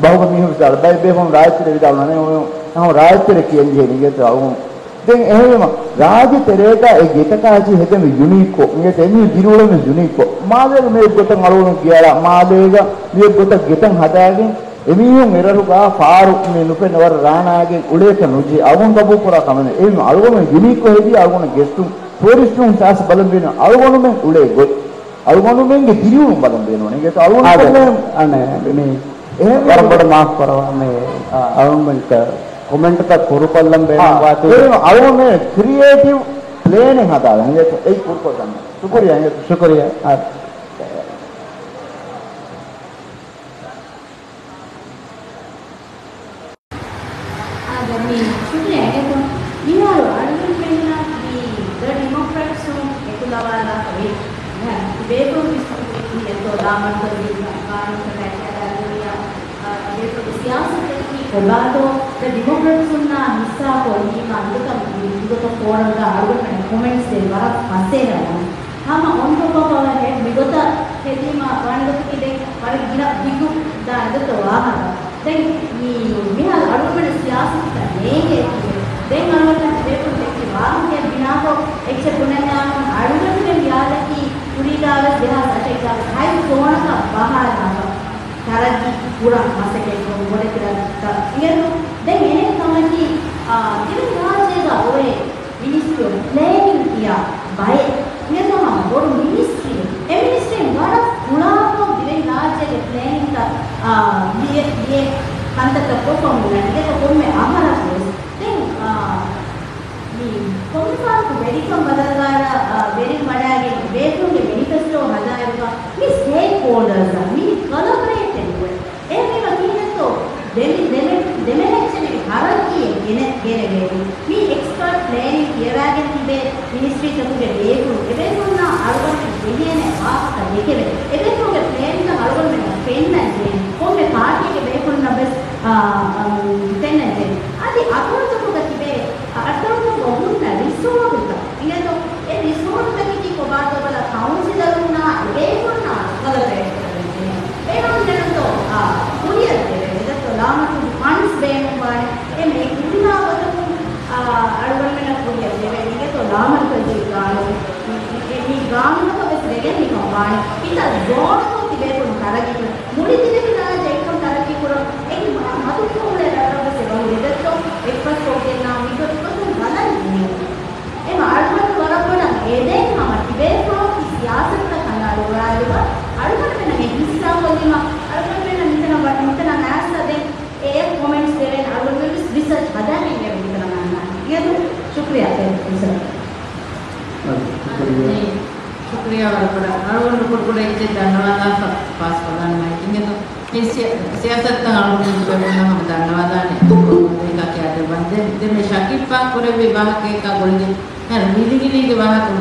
ބަހުގެ މީހުން ވިދާޅު، ބައެއް ބޭފުޅުން ރާއްޖެތެރެ ވިދާޅުވާނެ، އެހެން ރާއްޖެތެރެ ކިޔަން ޖެހޭ އިނގޭތޯ އަޅުގަނޑު. ދެން އެހެންވީމަ، ރާއްޖެތެރޭގަ އެ ގެތަކާ އެއްޗިހި ހެދެން ޔުނީކްކޮށް، އިނގޭތޯ އެމީހުން ދިރިއުޅެން ވެސް ޔުނީކްކޮށް، މާލޭގެ މި އެއްގޮތަށް އަޅުގަނޑު ގެއަޅާ، މާލޭގަ މި އެއްގޮތަށް ގެތައް ހަދާގެން، އެމީހުން އެރަށުގަ ފާރު މި ނުފެންނަ ވަރަށް ރާނާގެން އުޅޭކަށް ނުޖެހޭ، އަޅުގަނޑު ގަބޫލުކުރާ ކަމެއް ނެތް. އެހެންވީމަ އަޅުގަނޑު ޔުނީކްކޮށް ހެދީ އަޅުގަނޑަށް ގެސްޓުން، ޓޫރިސްޓުން ސާސް ބަލަން ބޭނުން އަޅުގަނޑުމެން އުޅޭ ގޮތް. އަޅުގަނޑުމެންގެ ދިރިއުޅުން ބަލަން ބޭނުން. އިނގޭތޯ އަޅުގަނޑު އާދެ، ކޮންމެ އަނެއް މި އެހެން ވަރަށް ބޮޑަށް މާފު ކުރަވާ މި އާ. އަޅުގަނޑު ކޮމެންޓްތައް ކުރުކޮށްލަން ބޭނުން އާ، ވާތީ. ބޭނުން އަޅުގަނޑު ކްރިއޭޓިވް ޕްލޭނެއް ހަދާލަން. އިނގޭތޯ އެއީ ކުރުކޮށްލަން. ޝުކުރިއްޔާ އިނގޭތޯ. ޝުކުރިއްޔާ. އާ. އާދެ، މި ޝުކުރިއްޔާ އިނގޭތޯ. މިހާރު އަޅުގަނޑުމެންނަށް މި ދަ ޑިމޮކްރެޓްސުން އެކުލަވާލާފައި ތިބޭފުޅުން ވިސްނުނީ އެތޯ ދާމަންތޯ ގާނޫނުތަކާއި އަދާ ދުނިޔެއާ، އާ، ތިބޭފުޅުންގެ ސިޔާސަތަކީ ކޮބާތޯ ދަ ޑިމޮކްރެޓްސުންނާ ހިއްސާކޮށްލީމާ މިގޮތަށް މި، މިގޮތަށް ފޯރަމްގަ އަޅުގަނޑުމެން ކޮމެންޓްސް ދޭން ވަރަށް ފަސޭހަވާނެ. ހަމަ އޮން ޓޮޕް އޮފް އަވަ ހެޑް މިގޮތަށް ހެދީމާ ވާނެ ގޮތަކީ ދެން ވަރަށް ގިނަ ދިގު ދާ އެގޮތަށް ވާހަކަ. ދެން މި މިހާރު އަޅުގަނޑުމެން ސިޔާސަތުތައް ނޭނގޭތީވެ. ދެން އަޅުގަނޑަށް ބޭފުޅުން ދެއްކި ވާހަކައަށް ބިނާކޮށް އެއްޗެއް ބުނަންޏާމުން އަޅުގަނޑުމެން ވިޔާލަކީ ކުރީގާވެސް ދެހާސް އަށެއްގާ ހަތް ޒޯނަކަށް ބަހާލާފަ ތަރައްގީ ކުރަން މަސައްކަތްކުރަން ބޮޑެތި ރަށްތައް އިނގޭތޯ. ދެން އެހެން ކަމަކީ، އާ، ދިވެހި ރާއްޖޭގާ އޮވޭ މިނިސްޓްރީ އޮފް ޕްލޭނިން ކިޔާ ބައެއް އިނގޭތޯ ހަމަ ބޮޑު މިނިސްޓްރީއެއް. އެ މިނިސްޓްރީން ވަރަށް ފުޅާކޮށް ދިވެހި ރާއްޖޭގެ ޕްލޭނިންތައް، އާ، ލިޔެ، ލިޔެ ކަންތައްތައް ކޮށްފަ ހުންނަ އިނގޭތޯ ކޮންމެ އަހަރަކުވެސް. ދެން، އާ، މި ކޮންމެފަހަރަކު ވެރިކަން ބަދަލުވާއިރަށް، އާ، ވެރިން ވަޑައިގެން ބޭފުޅުންގެ މެނިފެސްޓޯ ހަދާއިރުގަ މި ސްޓޭކް ހޯލްޑަރސް މި ކޮލަބަރޭޓެއް ނުވެ. އެހެންވީމަ ކިހިނެއްތޯ ދެމި-، ދެމެ-، ދެމެހެއްޗެއް މި ހަރަދީއެއް ގެނެ-، ގެނެވޭނީ. މި އެކްސްޕާޓް ޕްލޭނިން ކިޔަވާގެން ތިބޭ މިނިސްޓްރީތަކުގެ ބޭފުޅުން އެބޭފުޅުންނާ އަޅުގަނޑުމެން ޖެހޭނެ ވާހަކަ ދެކެވެ. އެބޭފުޅުންގެ ޕްލޭންތައް އަޅުގަނޑުމެންނަށް ފެންނަން ޖެހޭނެ. ކޮންމެ ޕާޓީއެއްގެ ބޭފުޅުންނަށް ވެސް، އާ، އަ، ފެންނަން ޖެހޭނެ. އަދި އަތޮޅުތަކުގަ ތިބޭ، އަ، އަތޮޅުތަކުގަ ހުންނަ ރިސޯޓުތައް އިނގޭތޯ، އެ އެ މި ހުރިހާ ގޮތަކުން، އާ، އަޅުގަނޑުމެންނަށް ކުރިއަށް ދެވޭ އިނގޭތޯ ލާމަރުކަޒީ ގާނޫނު. މި، މި، މި ގާނޫނަކަށް ވެސް ވެގެން މިކަން ވާނެ. ކިތައް ޒޯނަކުން ތިބޭފުޅުން ތަރައްގީ ކުރަން. މުޅި ދިވެހިރާއްޖެ އެއްކަން ތަރައްގީ ކުރަން. އެއީ މަ-، މަތު މިކަމުގެ ރަށްރަށް ވެސް އެބަހުރި. އެދެއްތޯ އެއްފަސްކޮށްގެންނާ މިގޮތުގޮތުން ބަލަން ޖެހޭ. އެމަ އަޅުގަނޑު ވަރަށް ބޮޑަށް އެދެން ހަމަ ތިބޭފުޅުން ސިޔާސަތުތައް ކަނޑައަޅުގައިލުވާ އަޅުގަނޑުމެންނަށް އެ ހިއްސާކޮށްލީމަ އަޅުގަނޑުމެންނަށް މިތަނަށް ވަ-، މިތަނަށް އައިސް އަދި އެ ކޮމެންޓްސް ދެވޭނެ އަޅުގަނޑުމެން ވެސް ރިސަރޗް ހަދާގެން އެ މިތަނަށް އަންނާނެ. އިނގޭތޯ؟ ޝުކުރިއްޔާ އެ ރިސަރޗް. އަދި ޝުކުރިއްޔާ. ޝުކުރިއްޔާ ވަރަށް ބޮޑަށް. އަޅުގަނޑު ކުޑަކުޑަ އެއްޗެއް ދަންނަވާލާފަ ފާސްކޮށްލާން މައި. އިނގޭތޯ؟ މި ސިޔަ-، ސިޔާސަތުތައް އަޅުގަނޑު ބެލުން ހަމަ ދަންނަވާލާނެ. ދެން މި ޝަކީބް ފާހަގަކުރެއްވި ވާހަކައަކާ ގުޅިގެން އެހެން ވިލިގިނީގެ ވާހަކަ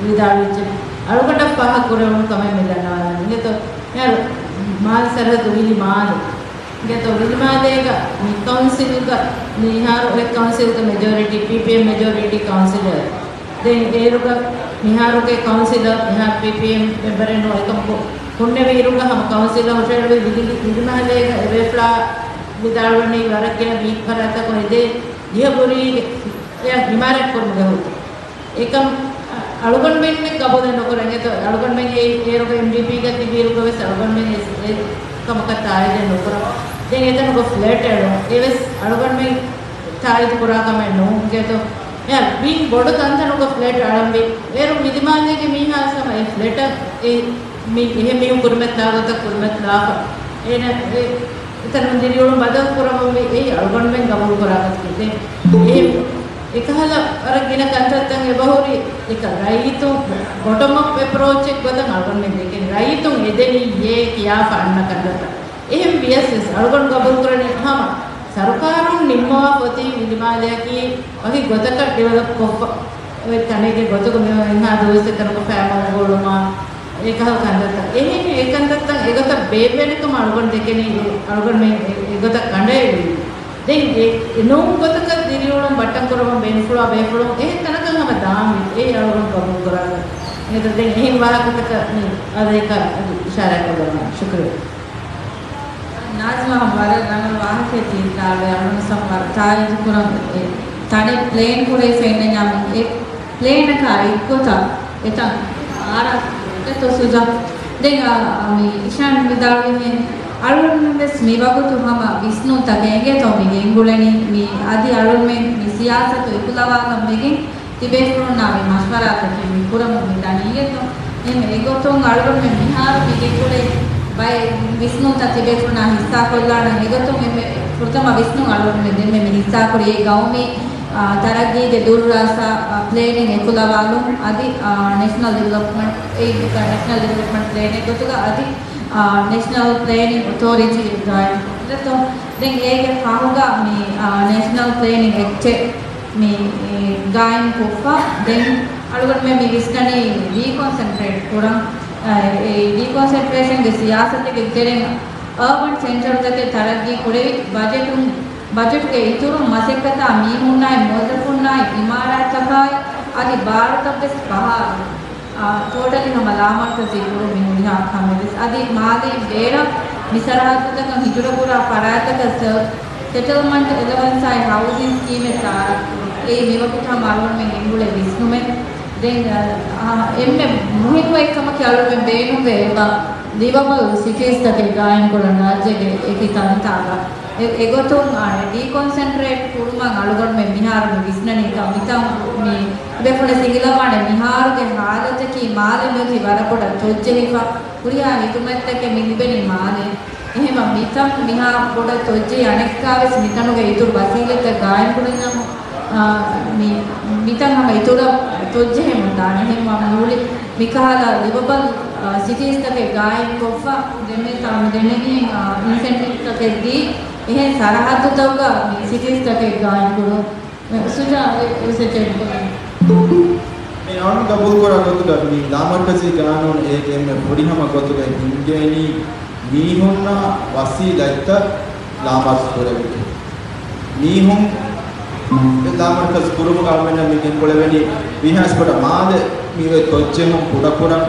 ވިދާޅުވެއްޖެ. އަޅުގަނޑަށް ފާހަގަކުރެވުނު ކަމެއް މި ދަންނަވާލަން. އިނގޭތޯ؟ އެހެން މާލެ ސަރަހައްދު ވިލި މާލެ. އިނގޭތޯ؟ ވިލިމާލޭގަ މި ކައުންސިލްގަ މިހާރު އޮތް ކައުންސިލްގެ މެޖޯރިޓީ ޕީޕީއެމް މެޖޯރިޓީ ކައުންސިލަރ. ދެން އޭރުގަ މިހާރުގެ ކައުންސިލަރ މިހާރު ޕީޕީއެމް މެމްބަރެއް ނޫން އެކަމަކު ހުންނެވި އިރުގަ ހަމަ ކައުންސިލަރ ހުށަހެޅުވި ވިލި-، ވިލިމާލޭގަ އެބޭފުޅާ ވިދާޅުވަނީ ވަރަށް ގިނަ ބީއް ފަރާތްތަކުން އެދޭ ދިހަ ބުރީގެ އެއަށް އިމާރާތް ކުރުމުގެ ހުއްދަ. އެކަމް އަޅުގަނޑުމެން ގަބޫލެއް ނުކުރަން. އެތަ-، އަޅުގަނޑުމެން އެ-، އޭރުގަ އެމްޑީޕީގަ ތިބިއިރުގަ ވެސް އަޅުގަނޑުމެން އެ-، އެ ކަމަކަށް ތާއީދެއް ނުކުރަން. ދެން އެތަނުގަ ފްލެޓް އެޅުން. އެވެސް އަޅުގަނޑުމެން ތާއީދު ކުރާ ކަމެއް ނޫން. އިނގޭތޯ؟ އެ ބިން ބޮޑު ތަންތަނުގަ ފްލެޓް އަޅަންވީ. އޭރު ވިލިމާލޭގެ މީހާ ސަމަ އެ ފްލެޓަށް އެ މި އެހެން މީހުން ކުރިމަތިލާ ގޮތަށް ކުރިމަތިލާފަ. އޭނަ އެ އެތަނުން ދިރިއުޅުން ބަދަލު ކުރަމުން ވި އެއީ އަޅުގަނޑުމެން ގަބޫލު ކުރާ ގޮތަކީ. ދެން އެ އެކަހަލަ ވަރަށް ގިނަ ކަންތައްތައް އެބަހުރި އެކަ ރައްޔިތުން ބޮޓަމް އަޕް އެޕްރޯޗެއް ގޮތަށް އަޅުގަނޑުމެން ދެކެން ރައްޔިތުން އެދެނީ އޭ ކިޔާފަ އަންނަ ކަންތައްތައް. އެހެން ވިޔަސް ވެސް އަޅުގަނޑު ގަބޫލު ކުރަނީ ހަމަ ސަރުކާރުން ނިންމަވާފަ އޮތީ ވިލިމާލެއަކީ ވަކި ގޮތަކަށް ޑިވެލޮޕް ކޮށްފަ އޮތް ތަނެއްގެ ގޮތުގަ މި އިންހާ ދުވަސް އެތަނަކު ފައިމަރު ގުޅުމާ އެކަހަލަ ކަންތައްތައް. އެހެން އެ ކަންތައްތައް އެގޮތަށް ބޭއްވޭނެ ކަމަށް އަޅުގަނޑު ދެކެނީ އަޅުގަނޑުމެން އެ-، އެގޮތަށް ކަނޑައެޅި. ދެން އެ-، އެ ނޫން ގޮތަކަށް ދިރިއުޅުން ބައްޓަން ކުރަމުން ބޭނުންފުޅާ ބޭފުޅުން އެހެން ތަނަކަށް ހަމަ ދާންވީ. އެއީ އަޅުގަނޑު ގަބޫލު ކުރާ ގޮތް. އެހެން ވާހަކަތަކަށް މި އަދައިކަ އަދި އިޝާރާތް ކޮށްލަން. ޝުކުރިއްޔާ. ނާޒިމާ ވަރަށް ރަނގަޅު ވާހަކައެއް ތި ވިދާޅުވެ. އަޅުގަނޑު ސަމް ވަރަށް ތާއީދު ކުރަން އެ ތަނެއް ޕްލޭން ކުރެވިފަ އިންނަންޏާ މި އެ ޕްލޭނަކާ އެއްގޮތަށް އެތަން އާރާ އެތޯ ސުޖާ. ދެން އާ، މި އިޝާން ވިދާޅުވިހެން އަޅުގަނޑުމެން ވެސް މި ވަގުތު ހަމަ ވިސްނުންތަކެއް އެނގޭތޯ މި ގެންގުޅެނީ. މި އަދި އަޅުގަނޑުމެން މި ސިޔާސަތު އެކުލަވާލަން ވެގެން ތިބޭފުޅުންނާ މި މަޝްވަރާތަކެއް މި ކުރަމުން މި ދަނީ އެތޯ. އެހެން އެގޮތުން އަޅުގަނޑުމެން މިހާރު މި ގެންގުޅޭ ބައެއް ވިސްނުންތައް ތިބޭފުޅުންނާ ހިއްސާކޮށްލާނަން. އެގޮތުން އެންމެ ފުރަތަމަ ވިސްނުން އަޅުގަނޑުމެން ދެންމެ މި ހިއްސާކުރި އެ ގައުމީ، އާ، ތަރައްގީގެ ދުރުރާސާ، އާ، ޕްލޭނެއް އެކުލަވާލުން އަދި، އާ، ނޭޝަނަލް ޑިވެލޮޕްމަންޓް، އެ ނޭޝަނަލް ޑިވެލޮޕްމަންޓް ޕްލޭނެއް ގޮތުގަ އަދި، އާ، ނޭޝަނަލް ޕްލޭނިން އޮތޯރިޓީ ގާއިމް ކޮށްދެތޯ. ދެން އޭގެ ފަހުގަ މި، އާ، ނޭޝަނަލް ޕްލޭނިން އެކްޓެއް މި، އެ، ގާއިމް ކޮށްފަ. ދެން އަޅުގަނޑުމެން މި ވިސްނަނީ ޑީކޮންސެންޓްރޭޓް ކުރަން، އެ، އެ، ޑީކޮންސެންޓްރޭޝަންގެ ސިޔާސަތެއްގެ ތެރެއިން އާބަން ސެންޓަރުތަކެއް ތަރައްގީ ކުރެވި، ބަޖެޓުން، ބަޖެޓުގެ އިތުރުން މަސައްކަތާ މީހުންނާއި މުވައްޒަފުންނާއި އިމާރާތްތަކާއި އަދި ބާރުތައްވެސް ފަހާ، އާ، ޓޯޓަލީ ހަމަ ލާމަރުކަޒީ ކުރުން މި ހުރިހާ ކަމެއް ވެސް. އަދި މާލެ ބޭރަށް މި ސަރަހައްދުތަކަށް ހިޖުރަކުރާ ފަރާތްތަކަށް ސެ-، ސެޓަލްމަންޓް އެލަވަންސާއި ހައުސިން ސްކީމެއް ތައާރަފް ކުރުން. އެއީ މިވަގުތު ހަމަ އަޅުގަނޑުމެން ގެންގުޅޭ ވިސްނުމެއް. ދެން، އާ، އެންމެ މުހިންމު އެއްކަމަކީ އަޅުގަނޑުމެން ބޭނުންވޭ އެބަ ލިވަބަލް ސިޓީސްތަކެއް ގާއިމްކުރަން ރާއްޖޭގެ އެކި ތަންތާގަ. އެ-، އެގޮތުން، އާ، ޑީކޮންސެންޓްރޭޓް ކުރުމަށް އަޅުގަނޑުމެން މިހާރު މި ވިސްނަނީ ކަން މިތަން މި ބޭފުޅުން ސިނގިލަވާނެ މިހާރުގެ ހާލަތަކީ މާލެ މިއޮތީ ވަރަށް ބޮޑަށް ތޮއްޖެހިފަ. ހުރިހާ ހިދުމަތްތަކެއް މި ލިބެނީ މާލެ. އެހެންވީމަ މިތަން މިހާ ބޮޑަށް ތޮއްޖެހި އަނެއްކާވެސް މިތަނުގެ އިތުރު ވަސީލަތްތައް ގާއިމްކުރަންޏާ، އާ، މި، މިތަން ހަމަ އިތުރަށް ތޮއްޖެހެމުން ދާނެ. އެހެންވީމަ މި މުޅި މިކަހަލަ ލިވަބަލް، އާ، ސިޓީސްތަކެއް ގާއިމްކޮށްފަ ދެންމެ ތާ މި ދެންނެވިހެން، އާ، އިންސެންޓިވްތަކެއް ދީ އެހެން ސަރަހައްދުތަކުގަ މި ސިޓީސްތަކެއް ގާއިމްކުރުން. ސުޖާ، އެ ސެޓެއް ކޮށް. މި އަޅުން ގަބޫލުކުރާ ގޮތުގަ މި ލާމަރުކަޒީ ގާނޫނު އޭގެ އެންމެ ފުރިހަމަ ގޮތުގަ ހިންގޭނީ މީހުންނާ ވަސީލަތްތައް ލާމަރުކަޒު ކުރެވިގެން. މީހުން ލާމަރުކަޒު ކުރުމުގަ އަޅުމެންނަށް މި ގެންގުޅެވެނީ ވީހާވެސް ބޮޑަށް މާލެ މި އޮތް ތޮއްޖެހުން ކުޑަކުރަން.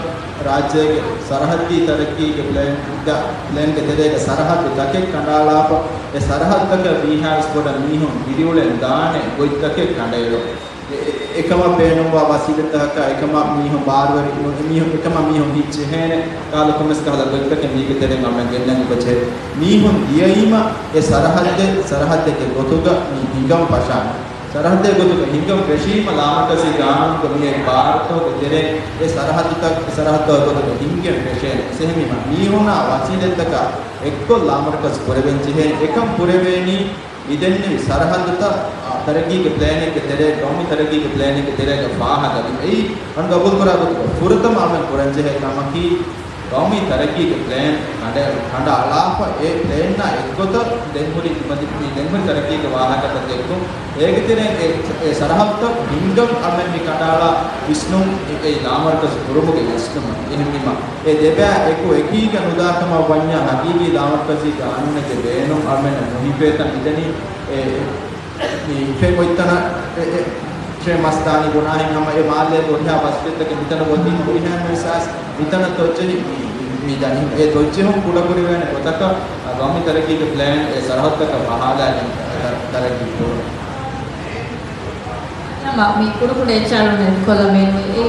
ރާއްޖޭގެ ސަރަހައްދީ ތަރައްގީގެ ޕްލޭންގަ، ޕްލޭންގެ ތެރޭގަ ސަރަހައްދު ތަކެއް ކަނޑައަޅާފަ، އެ ސަރަހައްދުތަކަށް ވީހާވެސް ބޮޑަށް މީހުން ދިރިއުޅެން ދާނެ ގޮތްތަކެއް ކަނޑައެޅުން. އެ، އެ، އެކަމަށް ބޭނުންވާ ވަސީލަތްތަކަކާ، އެކަމަށް މީހުން ބާރުވެރި، އެ މީހުން، އެކަމަށް މީހުން ހިތްޖެހޭނެ ކަހަލަ ކޮންމެސް ކަހަލަ ގޮތްތަކެއް މީގެ ތެރެއިން އަޅުގަނޑު ގެންނަން އެބަޖެހޭ. މީހުން ދިޔައީމަ އެ ސަރަހައްދެއް، ސަރަހައްދެއްގެ ގޮތުގަ މި ހިނގަން ފަށާނެ. ސަރަހައްދެއް ގޮތުގަ ހިނގަން ފެށީމަ ލާމަރުކަޒީ ގާނޫނުގަ މިއޮތް ބާރުތަކުގެ ތެރެއިން އެ ސަރަހައްދުތައް، އެ ސަރަހައްދުތައް ގޮތުގަ ހިންގެން ފެށޭނެ. އެހެންވީމަ މީހުންނާ ވަސީލަތްތަކާ އެއްކޮށް ލާމަރުކަޒު ކުރެވެން ޖެހޭ. އެކަން ކުރެވޭނީ މިދެންނެވި ސަރަހައްދުތައް، އާ، ތަރައްގީގެ ޕްލޭނެއްގެ ތެރޭ، ގައުމީ ތަރައްގީގެ ޕްލޭނެއްގެ ތެރޭގަ ފާހަގަވި. އެއީ އަން ގަބޫލުކުރާ ގޮތުގަ ފުރަތަމަ އަޅުގަނޑު ކުރަންޖެހޭ ކަމަކީ، ގައުމީ ތަރައްގީގެ ޕްލޭން ކަނޑަ، ކަނޑައަޅާފަ، އެ ޕްލޭންނާ އެއްގޮތަށް ދެންހުރި، މި ދެންހުރި ތަރައްގީގެ ވާހަކަތައް ދެއްކުން. އޭގެ ތެރެއިން އެ، އެ ސަރަހައްދުތައް ހިންގަން އަޅުމެން މި ކަނޑައަޅާ ވިސްނުން، އެ، އެ ލާމަރުކަޒު ކުރުމުގެ ވިސްނުމަށް. އެހެންވީމަ، އެ ދެބައި އެކު އެކީގަ ނުދާ ކަމަށް ވަންޏާ، ހަގީގީ ލާމަރުކަޒީ ގާނޫނެއްގެ ބޭނުން އަޅުމެންނަށް ނުހިފޭތަން މިދަނީ. އެ، އެ، މި ހިފޭ ގޮތްތަނަށް އެ، އެ، އެ މަސް ދާނީ ބުނާހެން ހަމަ އެ މާލޭގެ އޮތްހާ ބަސްފިއްތަކެއް މިތަނަށް އޮތީ ހުރިހާ އިހްސާސް މިތަނަށް ދޮއްޖެހި މި، މި ދަނީ. އެ ދޮއްޖެހުން ކުޑަކުރެވޭނެ ގޮތަކަށް ގައުމީ ތަރައްގީގެ ޕްލޭން އެ ސަރަހައްދަކަށް ބަހާލާގެން ތަ-، ތަރައްގީ ކުރުން. ހަމަ މި ކުޑަކުޑަ އެއްޗާޅުން ކޮލަމެން އެ،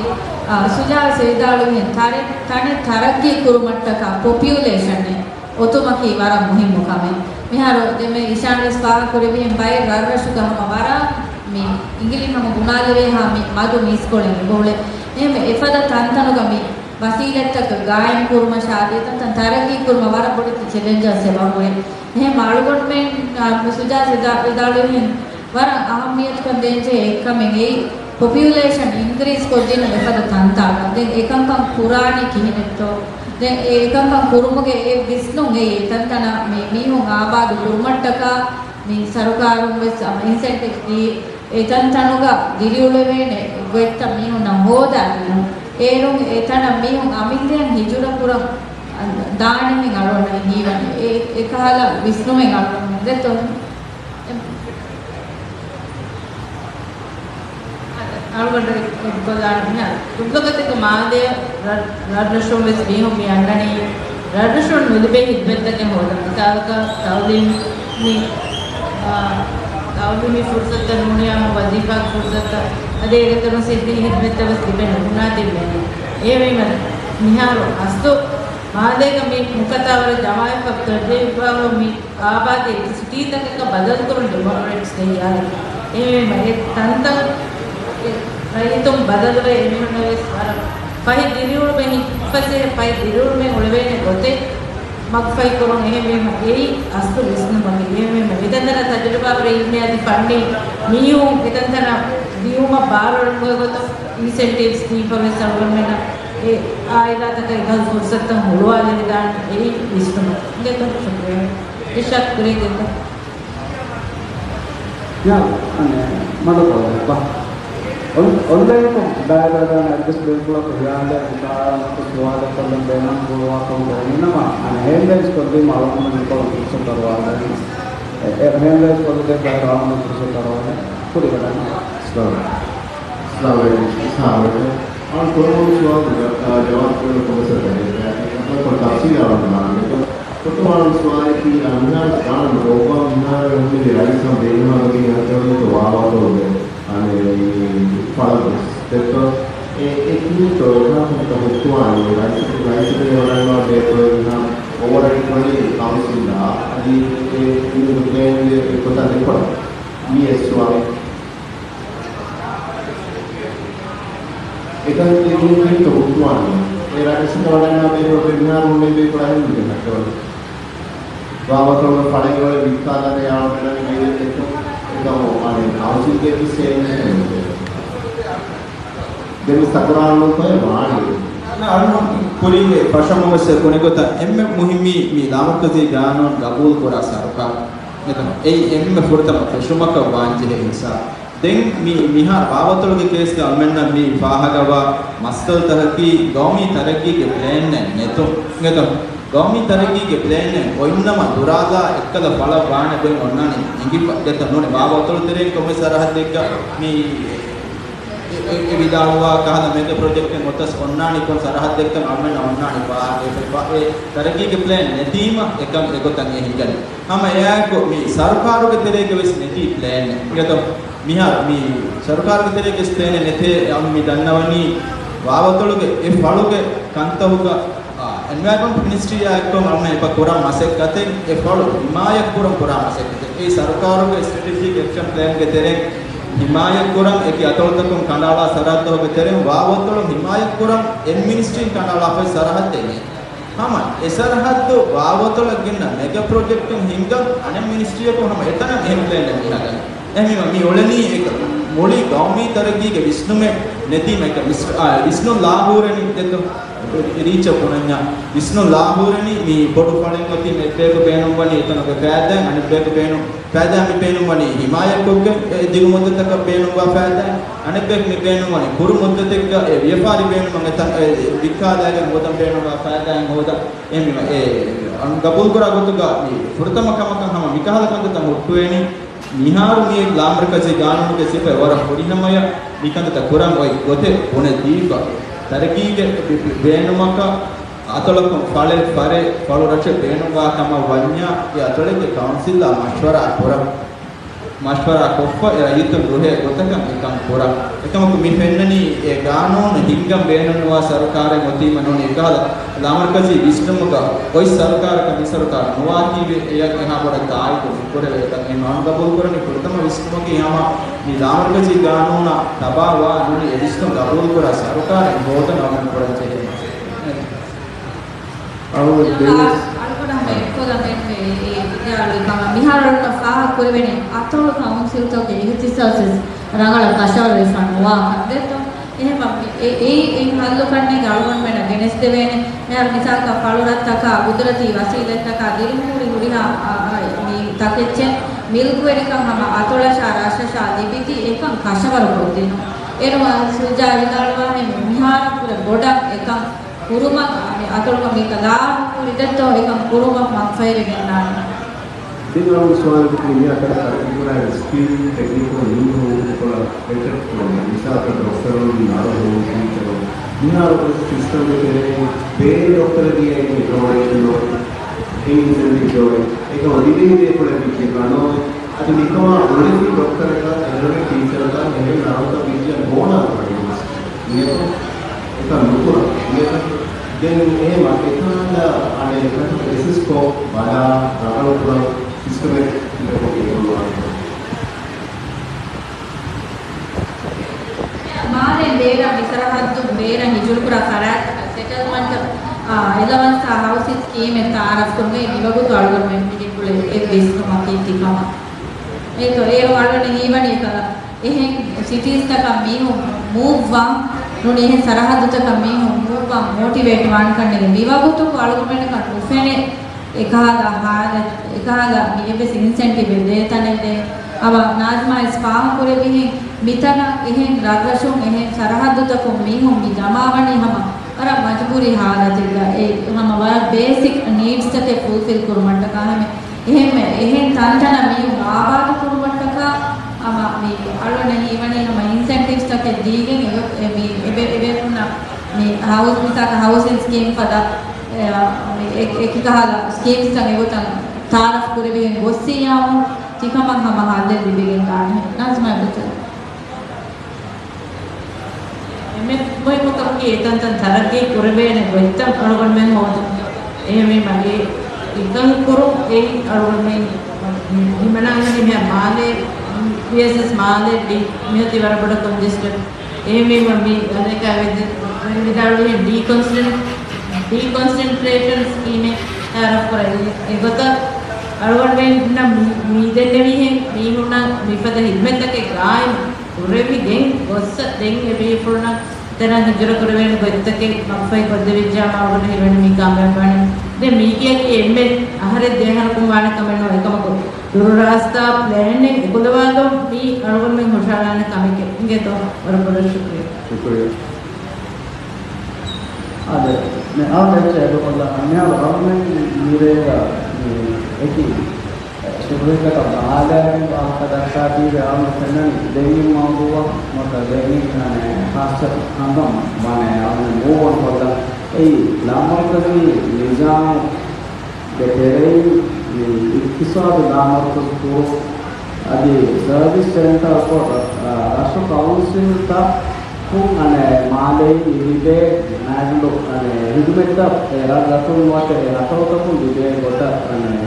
އާ، ސުޖާ ސޭދާޅު ތަރެއް، ތަނެއް ތަރައްގީ ކުރުމަށްޓަކާ ޕޮޕިއުލޭޝަން އެ އޮތުމަކީ ވަރަށް މުހިއްމު ކަމެއް. މިހާރު ދެންމެ އިޝާން ވެސް ފާހަގަކުރެއްވިހެން ބައެއް ރަށްރަށުގަ ހަމަ ވަރަށް މި އިނގިލި ހަމަ ބުނާލެވޭހާ މި މަދު މީސްކޮޅެއް އެބައުޅޭ. އެހެންވެ އެފަދަ ތަންތަނުގަ މި ވަސީލަތްތަކަށް ގާއިމް ކުރުމަށާ އަދި އެތަންތަން ތަރައްގީ ކުރުމަށް ވަރަށް ބޮޑެތި ޗެލެންޖަސް އެބައުޅޭ. އެހެން އަޅުގަނޑުމެން، އާ، ސުޖާ ސޭދާ-، ސޭދާޅުވިހެން ވަރަށް އަހައްމިޔަތުކަން ދޭންޖެހޭ އެއްކަމެއް އެއީ، ޕޮޕިއުލޭޝަން އިންކްރީޒް ކޮށްދިނުން އެފަދަ ތަންތާނގަ. ދެން އެކަންކަން ކުރާނީ ކިހިނެއްތޯ؟ ދެން އެ އެކަންކަން ކުރުމުގެ އެ ވިސްނުން އެއީ، އެތަންތަނަށް މި މީހުން އާބާދު ކުރުމަށްޓަކާ މި ސަރުކާރުން ވެސް އިންސެންޓިވް ދީ، އެތަންތަނުގަ ދިރިއުޅެވޭނެ ގޮތްތައް މީހުންނަށް ހޯދާދިނުން. އޭރުން އެތަނަށް މީހުން އަމިއްލައަށް ހިޖުރަ ކުރަން ދާނެހެން އަޅުގަނޑަށް ހީވަނީ. އެ، އެކަހަލަ ވިސްނުމެއް އަޅުގަނޑު ނުދެއްތޯ؟ އަޅުގަނޑު އެއްކޮލާނެ މިހާރު ކުއްލަގަތެއްގެ މާލޭ ރަށް، ރަށްރަށުން ވެސް މީހުން މި އަންނަނީ ރަށްރަށުން ނުލިބޭ ހިދްމަތްތަކެއް ހޯދަން. މިސާލަކަށް ތައުލީމީ، އާ، ތައުލީމީ ފުރުސަތުތައް ނޫނިއްޔާމު ވަޒީފާގެ ފުރުސަތުތައް އަދި އޭގެ އިތުރުން ސިއްހީ ހިދްމަތްތައް ވެސް ލިބެން ނުބުނާތީ މެނެ. އެހެންވީމަ މިހާރު އަސްލު މާލޭގަ މި މުކަތާވަރަށް ޖަމާވެފަ ދޮށްޖެހިފައިވާ މި އާބާދީ ސިޓީތަކަކަށް ބަދަލުކުރުން ޑިމޮކްރެޓްސް ތެޔާރު. އެހެންވީމަ އެ ތަންތަން ރައްޔިތުން ބަދަލުވެ އެމީހުންނަށް ވެސް ވަރަށް ފަހި ދިރިއުޅުމެއް ހި-، ފަސޭހަ ފަހި ދިރިއުޅުމެއް އުޅެވޭނެ ގޮތެއް މަގުފަހި ކުރުން. އެހެންވީމަ އެއީ އަސްލު ވިސްނުމަކީ. އެހެންވީމަ އެތަންތަނަށް ތަޖުރިބާވެރި އިލްމީ އަދި ފަންނީ މީހުން އެތަންތަނަށް ދިޔުމަށް ބާރުއަޅަން ގޮތްގޮތަށް އިންސެންޓިވްސް ދީފަ ވެސް އަޅުގަނޑުމެންނަށް އެ އާއިލާތަކަށް އެކަހަލަ ފުރުސަތުތައް ހުޅުވާލެވިދާނެ. އެއީ ވިސްނުމަކީ. އިނގޭތޯ ޝުކުރިއްޔާ. އިރްޝާދް ކުރީގެންތޯ؟ ޔާ، އަނެއް، މަޑުކޮޅެއް ބާ. އޮން-، އޮންލައިންކޮށް ބައިވެރިވެދާނެ އަދިވެސް ބޭފުޅަކު ހިޔާލެއް ހިތާއަށް ސުވާލެއް ކޮށްލަން ބޭނުން ފުޅުވާކަމުގައި ނަމަ، އަނެއް ހޭންޑްރައިޒް ކޮށްދީމަ އަޅުގަނޑުމެން ކޮޅުން ފުރުސަތު ދަރުވާލަނީ. އެ، އެ ހޭންޑްރައިޒް ކޮށްލި ބައި އަޅުގަނޑު ފުރުސަތު ދަރުވާލަނީ. ކުރިވަޑަން. ސްލާމް. ސްލާމް އަލައިކުމް. ސްލާމް އަލައިކުމް. އަޅު ކޮޅުން ސުވާލު، އާ، ޖަވާބު ކުރުން ކޮންމެސް އަދި ކޮން ތަފްސީލާ ވަންދާނެ. ފުޓުވާލު ސުވާލަކީ، އާ، މިހާރު ގާނޫނު އޮއްވާ މިހާރު ހުންނެވި ރައީސަށް ބޭނުންވާ ގޮތުން ހައްގަވަނީތޯ ވާވާތޯ ދެ، އާ، މި ފަޅަށް ދެއްތޯ؟ އެ، އެ ކިހިނެއްތޯ އެކާ ކުންތަ ހުއްޓުވާނީ ރައީސަކު، ރައީސަކު ވަޑަންވާ ބޭފުޅުން މިހާރު އޯވަރ ރައިޑް ކުރަނީ ކައުންސިލްއާ އަދި އެ މި ޕްލޭންގެ އެއްގޮތަށް ދެކޮޅަށް މި އެއް ސުވާލެއް. އެކަން ދެން ކިހިނެއްތޯ ހުއްޓުވާނީ؟ އެ ރައީސަކަށް ވަޑަންނާ ބޭފުޅުން މިހާރު ހުންނެވި ބޭފުޅާ ހެން މި ހައްގަވަނީ. ވާވަތޮޅުގެ ފަޅެއް ވަޅެއް ވިއްކާލަން އެއާ މެނަން މީރެއް ދެއްކުން އެކަމު އަނެއް ކައުންސިލްގެ އެއްވެސް އެއް ދެން ތަކުރާރު ނުކޮށް ވާނެ. ކުރީގެ ފަށަމުން ވެސް ކުނިގޮތަށް އެންމެ މުހިއްމީ މި ލާމަރުކަޒީ ގާނޫނު ގަބޫލު ކުރާ ސަރުކާރު. އެތަން އެއީ އެންމެ ފުރަތަމަ ފެށުމަކަށް ވާންޖެހޭ ހިސާބު. ދެން މި މިހާރު ބާވަތޮޅުގެ ކޭސްގަ އަޅުމެންނަށް މި ފާހަގަވާ މައްސަލަތަކަކީ ގައުމީ ތަރައްގީގެ ޕްލޭނެއް ނެތުން. އެތަން ގައުމީ ތަރައްގީގެ ޕްލޭނެއް އޮތްނަމަ ދުރާލާ އެއްކަލަ ފަޅަށް ވާނެ ގޮތް އޮންނާނެ އެނގިފަ. އެތަން ނޫނީ ބާވަތޮޅު ތެރެއިން ކޮންމެ ސަރަހައްދެއްގަ މި އެ، އެ، އެ ވިދާޅުވާ ކަހަލަ މެގަ ޕްރޮޖެކްޓެއް އޮތަސް އޮންނާނީ ކޮން ސަރަހައްދެއްކަން އަޅުމެންނަށް އޮންނާނީ ފާހަގަ އެ ތަރައްގީގެ ޕްލޭން ނެތީމަ އެކަން އެގޮތަށް އެ ހިނގަނީ. ހަމަ އެއާއެކު މި ސަރުކާރުގެ ތެރޭގަ ވެސް ނެތީ ޕްލޭނެއް. އިނގޭތޯ؟ މިހާރު މި ސަރުކާރުގެ ތެރޭގެ ސްތޭނެ ނެތޭ އަމް މި ދަންނަވަނީ ވާވަތޮޅުގެ އެ ފަޅުގެ ކަންތަހުގަ، އާ، އެންވަޔަރމަންޓް މިނިސްޓްރީއާ އެއްކޮށް އަޅުމެން އެބަ ކުރާ މަސައްކަތެއް އެ ފަޅު ހިމާޔަތް ކުރަން ކުރާ މަސައްކަތެއް. އެ ސަރުކާރުގެ ސްޓްރެޓެޖިކް އެކްޝަން ޕްލޭންގެ ތެރެއިން ހިމާޔަތް ކުރަން އެކި އަތޮޅުތަކުން ކަނޑައަޅާ ސަރަހައްދުގެ ތެރެއިން ވާވަތޮޅު ހިމާޔަތް ކުރަން އެއް މިނިސްޓްރީން ކަނޑައަޅާފައި ސަރަހައްދެއް ނެތް. ހަމަ އެ ސަރަހައްދު ވާވަތޮޅަށް ގެންނަ މެގަ ޕްރޮޖެކްޓުން ހިންގަން އަނެއް މިނިސްޓްރީއަކުން ހަމަ އެތަނަށް އެހެން ޕްލޭނެއް މިހަދަނީ. އެހެންވީމަ މި އުޅެނީ އެކަ-، މުޅި ގައުމީ ތަރައްގީގެ ވިސްނުމެއް ނެތީމަ އެކަ ވިސް-، އާ، ވިސްނުން ލާހޫރެނީ ދެއްތޯ؟ ރީޗަށް ބުނަންޏާ. ވިސްނުން ލާހޫރެނީ މި ބޮޑު ފަޅެއް އޮތީ އެއްބަޔަކު ބޭނުންވަނީ އެތަނުގެ ފައިދާއިން، އަނެއްބަޔަކު ބޭނުން، ފައިދާ މި ބޭނުންވަނީ ހިމާޔަތްކޮށްގެން އެ ދިގު މުއްދަތަކަށް ބޭނުންވާ ފައިދާއިން، އަނެއްބަޔަކު މި ބޭނުންވަނީ ކުރު މުއްދަތެއްގަ އެ ވިޔަފާރި ބޭނުމަށް އެތަން އެ ވިއްކާލާގެން ހޯދަން ބޭނުންވާ ފައިދާއިން ހޯދަން. އެހެންވީމަ އެ އަން ގަބޫލުކުރާ ގޮތުގަ މި ފުރަތަމަ ކަމަކަށް ހަމަ މިކަހަލަ ކަންތައްތައް ހުއްޓުވޭނީ. މިހާރު މިއޮތް ލާމަރުކަޒީ ގާނޫނުގެ ސިފައެއް ވަރަށް ފުރިހަމަޔަށް މިކަންތައްތައް ކުރަން އޮތް ގޮތެއް ބުނެދީފަ، ތަރައްގީގެ ބި-، ބި-، ބޭނުމަކަށް އަތޮޅަކުން ފަޅެއް، ފަރެއް، ފަޅު ރަށެއް ބޭނުންވާ ކަމަށް ވަންޏާ، އެ އަތޮޅެއްގެ ކައުންސިލްއާ މަޝްވަރާ ކުރަން. މަޝްވަރާ ކޮށްފަ އެ ރައްޔިތުން ރުހޭ ގޮތަކަށް މިކަން ކުރަން. އެކަމަކު މި ފެންނަނީ އެ ގާނޫނު ހިންގަން ބޭނުންވާ ސަރުކާރެއް އޮތީމަ ނޫނީ އެކަހަލަ ލާމަރުކަޒީ ވިސްނުމުގަ އޮތް ސަރުކާރަކަށް މި ސަރުކާރު ނުވާތީވެ އެޔަށް އެހާ ބޮޑަށް ތާއީދު ނުކުރެވޭކަން. އެ މާނު ގަބޫލުކުރަނީ ފުރަތަމަ ވިސްނުމަކީ ހަމަ މި ލާމަރުކަޒީ ގާނޫނާ ތަބާވާ ނޫނީ އެ ވިސްނުން ގަބޫލުކުރާ ސަރުކާރެއް ހޯދަން އަޅުގަނޑު ކުރަން ޖެހޭ މަސައްކަތެއް. އަޅުގަނޑު ދެން އަޅުގަނޑު ހަމަ އެއްކޮލަމެން އެ، އެ، އެ، އަޅުގަނޑު މިހާރު އަޅުގަނޑު ފާހަގަ ކުރެވެނީ އަތޮޅު ކައުންސިލްތަކުގެ އިހްތިސާސް ރަނގަޅަށް ކަށަވަރުވެފަ ނުވާކަން ދެއްތޯ؟ އެހެންވީމަ އެ، އެ، އެ ހައްލު ކަންނޭނގެ އަޅުގަނޑުމެންނަށް ގެނެސްދެވޭނެ. މިހާރު މިސާލަކަށް ފަޅުރަށްތަކާ، ގުދުރަތީ ވަސީލަތްތަކާ ދިރިހުރި ހުރިހާ، އާ، އާ، މި ތަކެއްޗެއް މިލްކުވެރިކަން ހަމަ އަތޮޅަށާ ރަށަށާ ލިބިދީ އެކަން ކަށަވަރުކޮށްދިނުން. އޭރު ސުޖާ ވިދާޅުވާހެން މިހާރު ކުރެ ބޮޑަށް އެކަން ކުރުމަށް، މި އަތޮޅުގަ މިކަލާ ކުރިދެއްތޯ އެކަން ކުރުމަށް މަގުފަހިވެގެންދާނެ. ދެން އަޅުގަނޑު ސުވާލު ކުރީ މިއަށް ކަން ކުރާ ސްކިލް ޓެކްނިކަލް މީހުން އެކޮޅަށް އެޓްރެކްޓް ކުރުމަށް، މިސާލަކަށް ޑޮކްޓަރުން، ނަރުހުން، ޓީޗަރުން، މިހާރު ސިސްޓަމްގެ ތެރެއިން ބޭރު ޑޮކްޓަރެއް ދިޔައީ އެކަމަޑޭޝަން ނޯ، އެ އިންސެންޓިވް ދޯ، އެކަމަ ދިވެހި ދޭފުޅެއް ވިއްޖެކާ ނޯ، އަދި މިކަމާ އުޅެފި ޑޮކްޓަރަކާ، އެންޑޮޑެ ޓީޗަރަކާ، އެހެން ނަރުތައް ވިއްޖެ ބޯނާ ކުރަނީ. އިނގޭތޯ؟ އެކަން ނުކުރާ. އިނގޭތޯ؟ ދެން އެހެމަ އެތާނގަ އަނެއް އެކަން އެސެސްކޮށް ބަލާ ރަނގަޅުކުރަން ސިސްޓަމެއް ތިބެކޮށް އެކުލުވާނެ. މާލެ ބޭރަށް މިސަރަހައްދުން ބޭރަށް ހިޖުރަކުރާ ފަރާތްތަކަށް ސެޓަލްމަންޓް، އާ، އެލަވަންސްއާ ހައުސިން ސްކީމެއް ތައާރަފްކުރުމުގެ މިވަގުތު އަޅުގަނޑުމެން މިގެ ކުޅެ އެއް ވިސްނުމަކީ ތިކަމަށް. އޭތޯ، އޭރު އަޅުގަނޑު ހީވަނީ ކަލަ އެހެން ސިޓީސްތަކަށް މީހުން މޫވްވާން ނޫނީ، އެހެން ސަރަހައްދުތަކަށް މީހުން މޫވްވާން މޯޓިވޭޓް ވާން ކަންނޭނގެ މިވަގުތު އަޅުގަނޑުމެންނަކަށް ނުފެނޭ އެކަހަލަ ހާލަތް، އެކަހަލަ މި އެއްވެސް އިންސެންޓިވެއް ދޭ ތަނެއް ދޭ. އަވަ ނާޒިމާ އިސް ފާހަގަކުރެއްވިހެން މިތަނަށް އެހެން ރަށްރަށުން އެހެން ސަރަހައްދުތަކުން މީހުން މި ޖަމާވަނީ ހަމަ ވަރަށް މަޖުބޫރީ ހާލަތެއްގަ، އެ ހަމަ ވަރަށް ބޭސިކް ނީޑްސްތަކެއް ފުލްފިލް ކުރުމަށްޓަކާ ހަމެ އެހެންމެ، އެހެން ތަންތަނަށް މީހުން އާބާދު ކުރުމަށްޓަކާ ހަމަ މި އަޅުގަނޑަށް ހީވަނީ ހަމަ އިންސެންޓިވްސް ތަކެއް ދީގެން އެ، އެ، މި އެބެ، އެބޭފުޅުންނަށް މި ހައުސް، މިސާލަކަށް ހައުސިން ސްކީމް ފަދަ، އެ، މި އެ، އެކި ކަހަލަ ސްކީމްސްތައް އެގޮތަށް ތައާރަފް ކުރެވިގެން ގޮއްސިއްޔާމު ތިކަމަށް ހަމަ ހައްލެއް ލިބިގެން ދާނެ. ނާޒިމާ ބުއްތަ. އެންމެ މުހިއްމު ކަމަކީ އެތަންތަން ތަރައްގީ ކުރެވޭނެ ގޮތްތައް އަޅުގަނޑުމެން ހޯދުން. އެހެންވީމަ އެ އެކަން ކުރުން އެއީ އަޅުގަނޑުމެން ހިމަނާލަނީ މިހާ މާލޭ، ވީއެސްއެސް މާލޭ ޑީ މިއޮތީ ވަރަށް ބޮޑަށް ކޮންޖެސްޓެޑް. އެހެންވީމަ މި އަދަކާ ވެދެ ވިދާޅުވިހެން ޑީކޮންސެން-، ޑީކޮންސެންޓްރޭޝަން ސްކީމެއް ތައާރަފް ކުރައި. އެގޮތަށް އަޅުގަނޑުމެންނަށް މި، މި ދެންނެވިހެން މީހުންނަށް މިފަދަ ހިދުމަތްތަކެއް ގާއިމް ކުރެވިގެން ގޮއްސަ ދެން އެބޭފުޅުންނަށް ތެރަށް ހިޖުރަ ކުރެވޭނެ ގޮތްތަކެއް މަގުފަހި ކޮށްދެވިއްޖާމަ އަޅުގަނޑަށް ހީވަނީ މީ ކާމިޔާބުވާނެ. ދެން މީގެއަކީ އެންމެ އަހަރެއް ދެއަހަރަކުން ވާނެ ކަމެއް ނޫން. އެކަމަކު ދުރުރާސްތާ ޕްލޭނެއް އެކުލަވާލުން މީ އަޅުގަނޑުމެން ހުށަހަޅާނެ ކަމެކޭ. އިނގޭތޯ؟ ވަރަށް ބޮޑަށް ޝުކުރިއްޔާ. ޝުކުރިއްޔާ. އާދެ، މި އާ ބެއްޗެއް އެބަކޮށްލާ މިހާރު އަޅުގަނޑުމެން މިރޭގަ މި އެކި ޝުކުރިއްޔާތައް ބަހާލައިގެން ވާހަކަ ދައްކާތީވެ އަޅުގަނޑު ފެންނަނީ ދެން މައުޟޫޢަށް ނުވަތަ ދެން އަނެއް ޚާއްޞަ ހަނދާން ވާނެ އަޅުގަނޑު މޫވް އޮން ކޮށްލަން. އެއީ ލާމަރުކަޒީ ނިޒާމުގެ ތެރެއިން މި އިޤްތިޞާދު ލާމަރުކަޒު ކުރުން އަދި ސަރވިސް ސެންޓަރު ކޮށް، އާ، ރަށު ކައުންސިލްތައް ކުން އަނެއް މާލެއިން ލިބޭ މާލު އަނެއް ހިދުމަތްތައް އެ ރަށްރަށުން ނުވަތަ އެ އަތޮޅުތަކުން ލިބޭ ގޮތަށް އަނެއް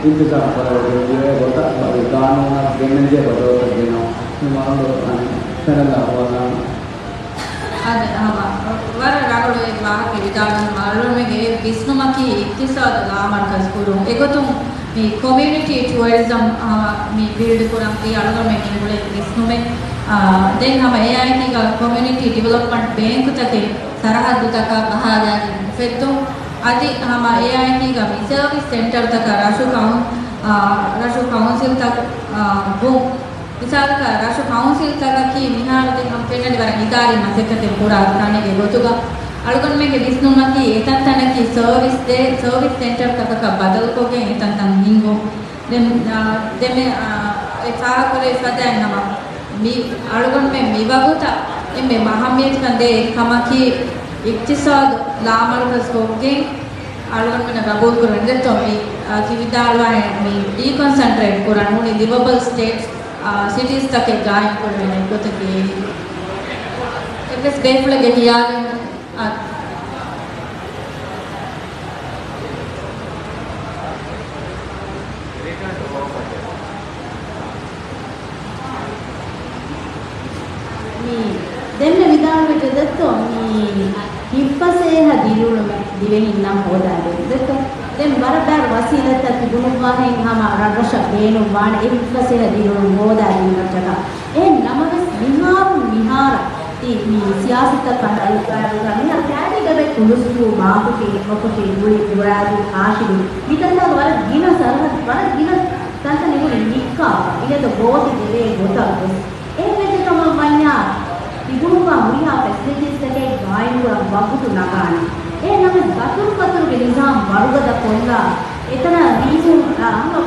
އިންތިޒާމް ކުރެވިގެން ދިޔަ ގޮތަށް ބައި ގާނޫނަށް ގެންނަންޖެހޭ ބަދަލުތައް ގެނައުން މި މަރުން އަނެއް ފެނަލާ ހުވަލާން. އަދި ހަމަ ވަރަށް ރަނގަޅު އެ ވާހަކަ ވިދާޅުވީ އަޅުގަނޑުމެންގެ އެ ވިސްނުމަކީ އިޤްތިޞާދު ލާމަރުކަޒު ކުރުން. އެގޮތުން މި ކޮމިއުނިޓީ ޓުއަރިޒަމް ހަމަ މި ބިލްޑް ކުރަން އެއީ އަޅުގަނޑުމެން ގެނެގުޅޭ ވިސްނުމެއް. އާ، ދެން ހަމަ އެއާއެކީގަ ކޮމިއުނިޓީ ޑިވެލޮޕްމަންޓް ބޭންކުތަކެއް ސަރަހައްދުތަކަށް ބަހާލައިގެން އުފެއްދުން. އަދި ހަމަ އެއާއެކީގަ މި ސަރވިސް ސެންޓަރުތަކަށް ރަށު ކައުން-، އާ، ރަށު ކައުންސިލްތަކު، އާ، ބުން. މިސާލަކަށް، ރަށު ކައުންސިލްތަކަކީ މިހާރު ދެން ހަމަ ފެންނަނީ ވަރަށް އިދާރީ މަސައްކަތެއް ކުރާ ތަނެއްގެ ގޮތުގަ. އަޅުގަނޑުމެންގެ ވިސްނުމަކީ އެތަންތަނަކީ ސަރވިސް ދޭ، ސަރވިސް ސެންޓަރ ތަކަކަށް ބަދަލުކޮށްގެން އެތަންތަން ހިންގުން. ދެން، އާ، ދެން މި، އާ، އެ ފާހަގަކުރެވިފަދައިން ހަމަ މި އަޅުގަނޑުމެން މި ވަގުތަށް އެންމެ އަހައްމިޔަތުކަން ދޭ ކަމަކީ އިޤްތިޞާދު ލާމަރުކަޒު ކޮށްގެން އަޅުގަނޑުމެންނަށް ގަބޫލު ކުރަން ދެއްތޯ މި، އާ، ތި ވިދާޅުވާހެން މި ޑީކޮންސެންޓްރޭޓް ކުރަން ހުންނަ ލިވަބަލް ސްޓޭޓް، އާ، ސިޓީސް ތަކެއް ގާއިމް ކުރެވޭނެ ގޮތަކީ. އެއްވެސް ބޭފުޅެއްގެ ހިޔާލެއް، އާ، މި ދެންމެ ވިދާޅުވެއްޖެ ދެއްތޯ މި ހިތްފަސޭހަ ދިރިއުޅުމެއް ދިވެހިންނަށް ހޯދާދޭން ދެއްތޯ. ދެން ވަރަށް ބާރު ވަސީލަތްތައް ތިބުނުއްވާހެން ހަމަ ރަށްރަށަށް ބޭނުންވާނެ އެ ހިތްފަސޭހަ ދިރިއުޅުން ހޯދާދިން ރަށްރަށަށް. އެހެން ނަމަވެސް މިހާރު މިހާރަށް ތި މި ސިޔާސަތަށް ކަނޑައަޅުގަނޑުގަ މިހާރު ކައިރީގަ ވެ ކުލުސްތޫ މާކުޓީ މަކުޓީ ގުޅި ގުރާދޫ ކާށިދޫ މިތަންތާ ވަރަށް ގިނަ ސަރަހައްދު ވަރަށް ގިނަ ތަންތަން އެނގުނީ ނިއްކާފަ އިނގޭތޯ ގޯތި ދެވޭ ގޮތަށް ވެސް. އެހެން ވެއްޖެ ކަމަށް ވަންޏާ، ތިބުނުއްވާ ހުރިހާ ފެސިލިޓީސްތަކެއް ގާއިމްކުރަން ވަގުތު ނަގާނެ. އެހެން ނަމަވެސް، ދަތުރުފަތުރުގެ ނިޒާމް ވަރުގަދަ ކޮށްލާ، އެތަނަށް މީހުން، އާ، ހަމަ،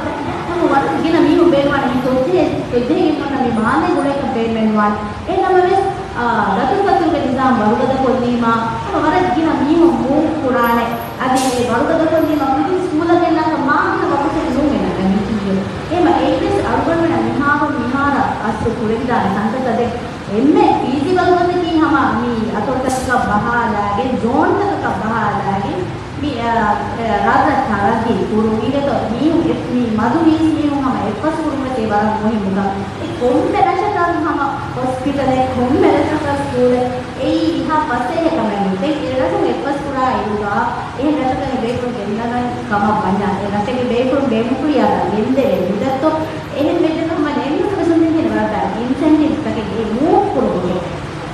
ހަމަ ވަރަށް ގިނަ މީހުން ބޭނުންވާނެ. މި ކޮއްޗެހި، ކޮއްޗެހިގެން ވަންނަ މި މާލޭ ގުޅޭކަށް ބޭނުމެއް ނުވާނެ. އެހެން ނަމަވެސް، އާ، ދަތުރުފަތުރުގެ ނިޒާމް ވަރުގަދަ ކޮށްލީމާ، ހަމަ ވަރަށް ގިނަ މީހުން މޫވް ކުރާނެ. އަދި އެ ވަރުގަދަ ކޮށްލީމަ ކުދިން ސްކޫލަށް ގެންނާކަށް މާ ގިނަ ވަގުތެއް ނޫން އެނގޭ މީތިއްޔެ. އެހެމަ އެއްވެސް އަޅުގަނޑުމެންނަށް މިހާރު މިހާރަށް އަސްރު ކުރެވިދާނެ ކަންތައްތައް ދެން އެންމެ ފީޒިބަލް ގޮތަކީ ހަމަ މި އަތޮޅުތަކަކަށް ބަހާލާގެން، ޒޯންތަކަކަށް ބަހާލާގެން މި، އަ، އަ، ރަށްރަށް ތަރައްގީ ކުރުން. އިނގޭތޯ މީހުން އެ، މި މަދު މީސް މީހުން ހަމަ އެއްފަސް ކުރުމަކީ ވަރަށް މުހިއްމު ކަމެއް. އެ ކޮންމެ ރަށަކަށް ހަމަ ހޮސްޕިޓަލެއް، ކޮންމެ ރަށަކަށް ސްކޫލެއް، އެއީ އެހާ ފަސޭހަ ކަމެއް ނޫން. ދެން އެ ރަށުން އެއްފަސް ކުރާ އިރުގަ، އެހެން ރަށަކަށް އެ ބޭފުޅުން ގެންނަގަން ކަމަށް ވަންޏާ، އެ ރަށެއްގެ ބޭފުޅުން ބޭނުންކުރިޔާ ގެންދެވޭ މިދަތޮ، އެހެން ވެއްޖެތަ ހަމަ އެންމެ ވެސް އެންސެންޓިވްސް ތަކެއް އެ މޫވް ކުރުމުގެ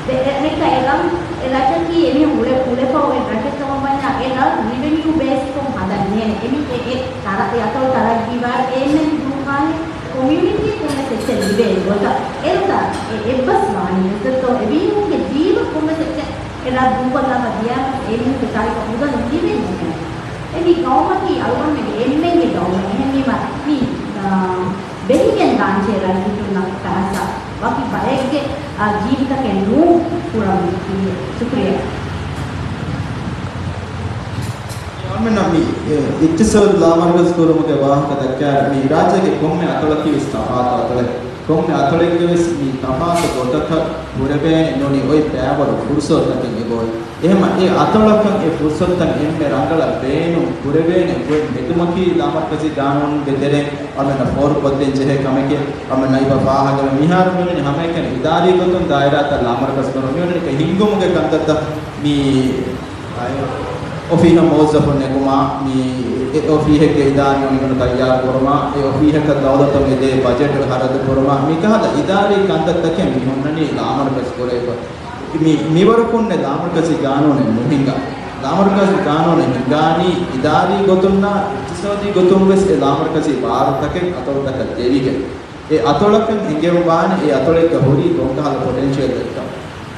ދެ-، އެ-، އެކަ އެ ރަށް، އެ ރަށަކީ އެމީހުން އުޅެ-، އުޅެފަ އޮތް ރަށެއް ކަމަށް ވަންޏާ، އެ ރަށް ރިވެނިއު ބޭސްކޮށް ހަދަން ނޭނެ. އެމީ އެ، އެ ތަރަ-، އެ އަތޮޅު ތަރައްގީވާ އެ އެމްއެން ދޫކާހެ ކޮމިއުނިޓީ ކޮންމެސް އެއްޗެއް ލިބޭ ގޮތަށް އެރުތަ އެ އެއްބަސް ވާނީ ނުވެސް ދެއްތޯ އެ މީހުންގެ ޖީބަށް ކޮންމެސް އެއްޗެއް އެ ރަށް ދޫކޮށްލާފަ ދިޔައިމަ އެ މީހުންގެ ތަރިކަ މުދަލު ލިބެނީ. އެ މި ގައުމަކީ އަޅުގަނޑުމެންގެ އެންމެންގެ ގައުމެއް. އެހެންވީމަ މި، އާ، ބެހިގެން ދާންޖެހޭ ރައްޔިތުންނަށް ފަހަސާ ވަކި ބައެއްގެ، އާ، ޖީބުތަކެއް ނޫން ކުރަމުން. ޝުކުރިއްޔާ. އަޅުމެންނަށް މި، އެ، އިޤްތިޞާދު ލާމަރުކަޒު ކުރުމުގެ ވާހަކަ ދައްކާ މި ރާއްޖޭގެ ކޮންމެ އަތޮޅަކީ ވެސް ތަފާތު އަތޮޅެއް. ކޮންމެ އަތޮޅެއްގެ ވެސް މި ތަފާތު ގޮތަކަށް ހުރެވޭނެ ނޫނީ އޮތް ބައިވަރު ފުރުސަތުތަކެއް އެބައޮތް. އެހެމަ އެ އަތޮޅަކަށް އެ ފުރުސަތުތައް އެންމެ ރަނގަޅަށް ބޭނުން ކުރެވޭނެ ގޮތް ނެތުމަކީ ލާމަރުކަޒީ ގާނޫނުގެ ތެރެއިން އަޅުމެންނަށް ފޯރުކޮށްދޭން ޖެހޭ ކަމެކޭ. އަޅުމެން ނައިބާ ފާހަގަވެ މިހާރު މިވެނި ހަމައެކަނި އިދާރީ ގޮތުން ދާއިރާތައް ލާމަރުކަޒު ކުރުން މިވެނި ހިންގުމުގެ ކަންތައްތައް މި އޮފީހަށް މުވައްޒަފުން ނެގުމާ، މި އެ އޮފީހެއްގެ އިދާރީ ނިންމުން ތައްޔާރު ކުރުމާ، އެ އޮފީހަކަށް ދައުލަތުން އެދޭ ބަޖެޓު ހަރަދު ކުރުމާ، މިކަހަލަ އިދާރީ ކަންތައްތަކެއް މި ހުންނަނީ ލާމަރުކަޒު ކުރޭ ގޮތް. މި، މިވަރަކުންނެ ލާމަރުކަޒީ ގާނޫނެއް ނުހިނގާ. ލާމަރުކަޒީ ގާނޫނެއް ހިނގާނީ އިދާރީ ގޮތުންނާ އިޤްތިޞާދީ ގޮތުން ވެސް އެ ލާމަރުކަޒީ ބާރުތަކެއް އަތޮޅުތަކަށް ދެވިގެން. އެ އަތޮޅަކަށް އެނގެވާނެ އެ އަތޮޅެއްގަ ހުރީ ކޮންކަހަލަ ޕޮޓެންޝިއަލް އެއްކަން.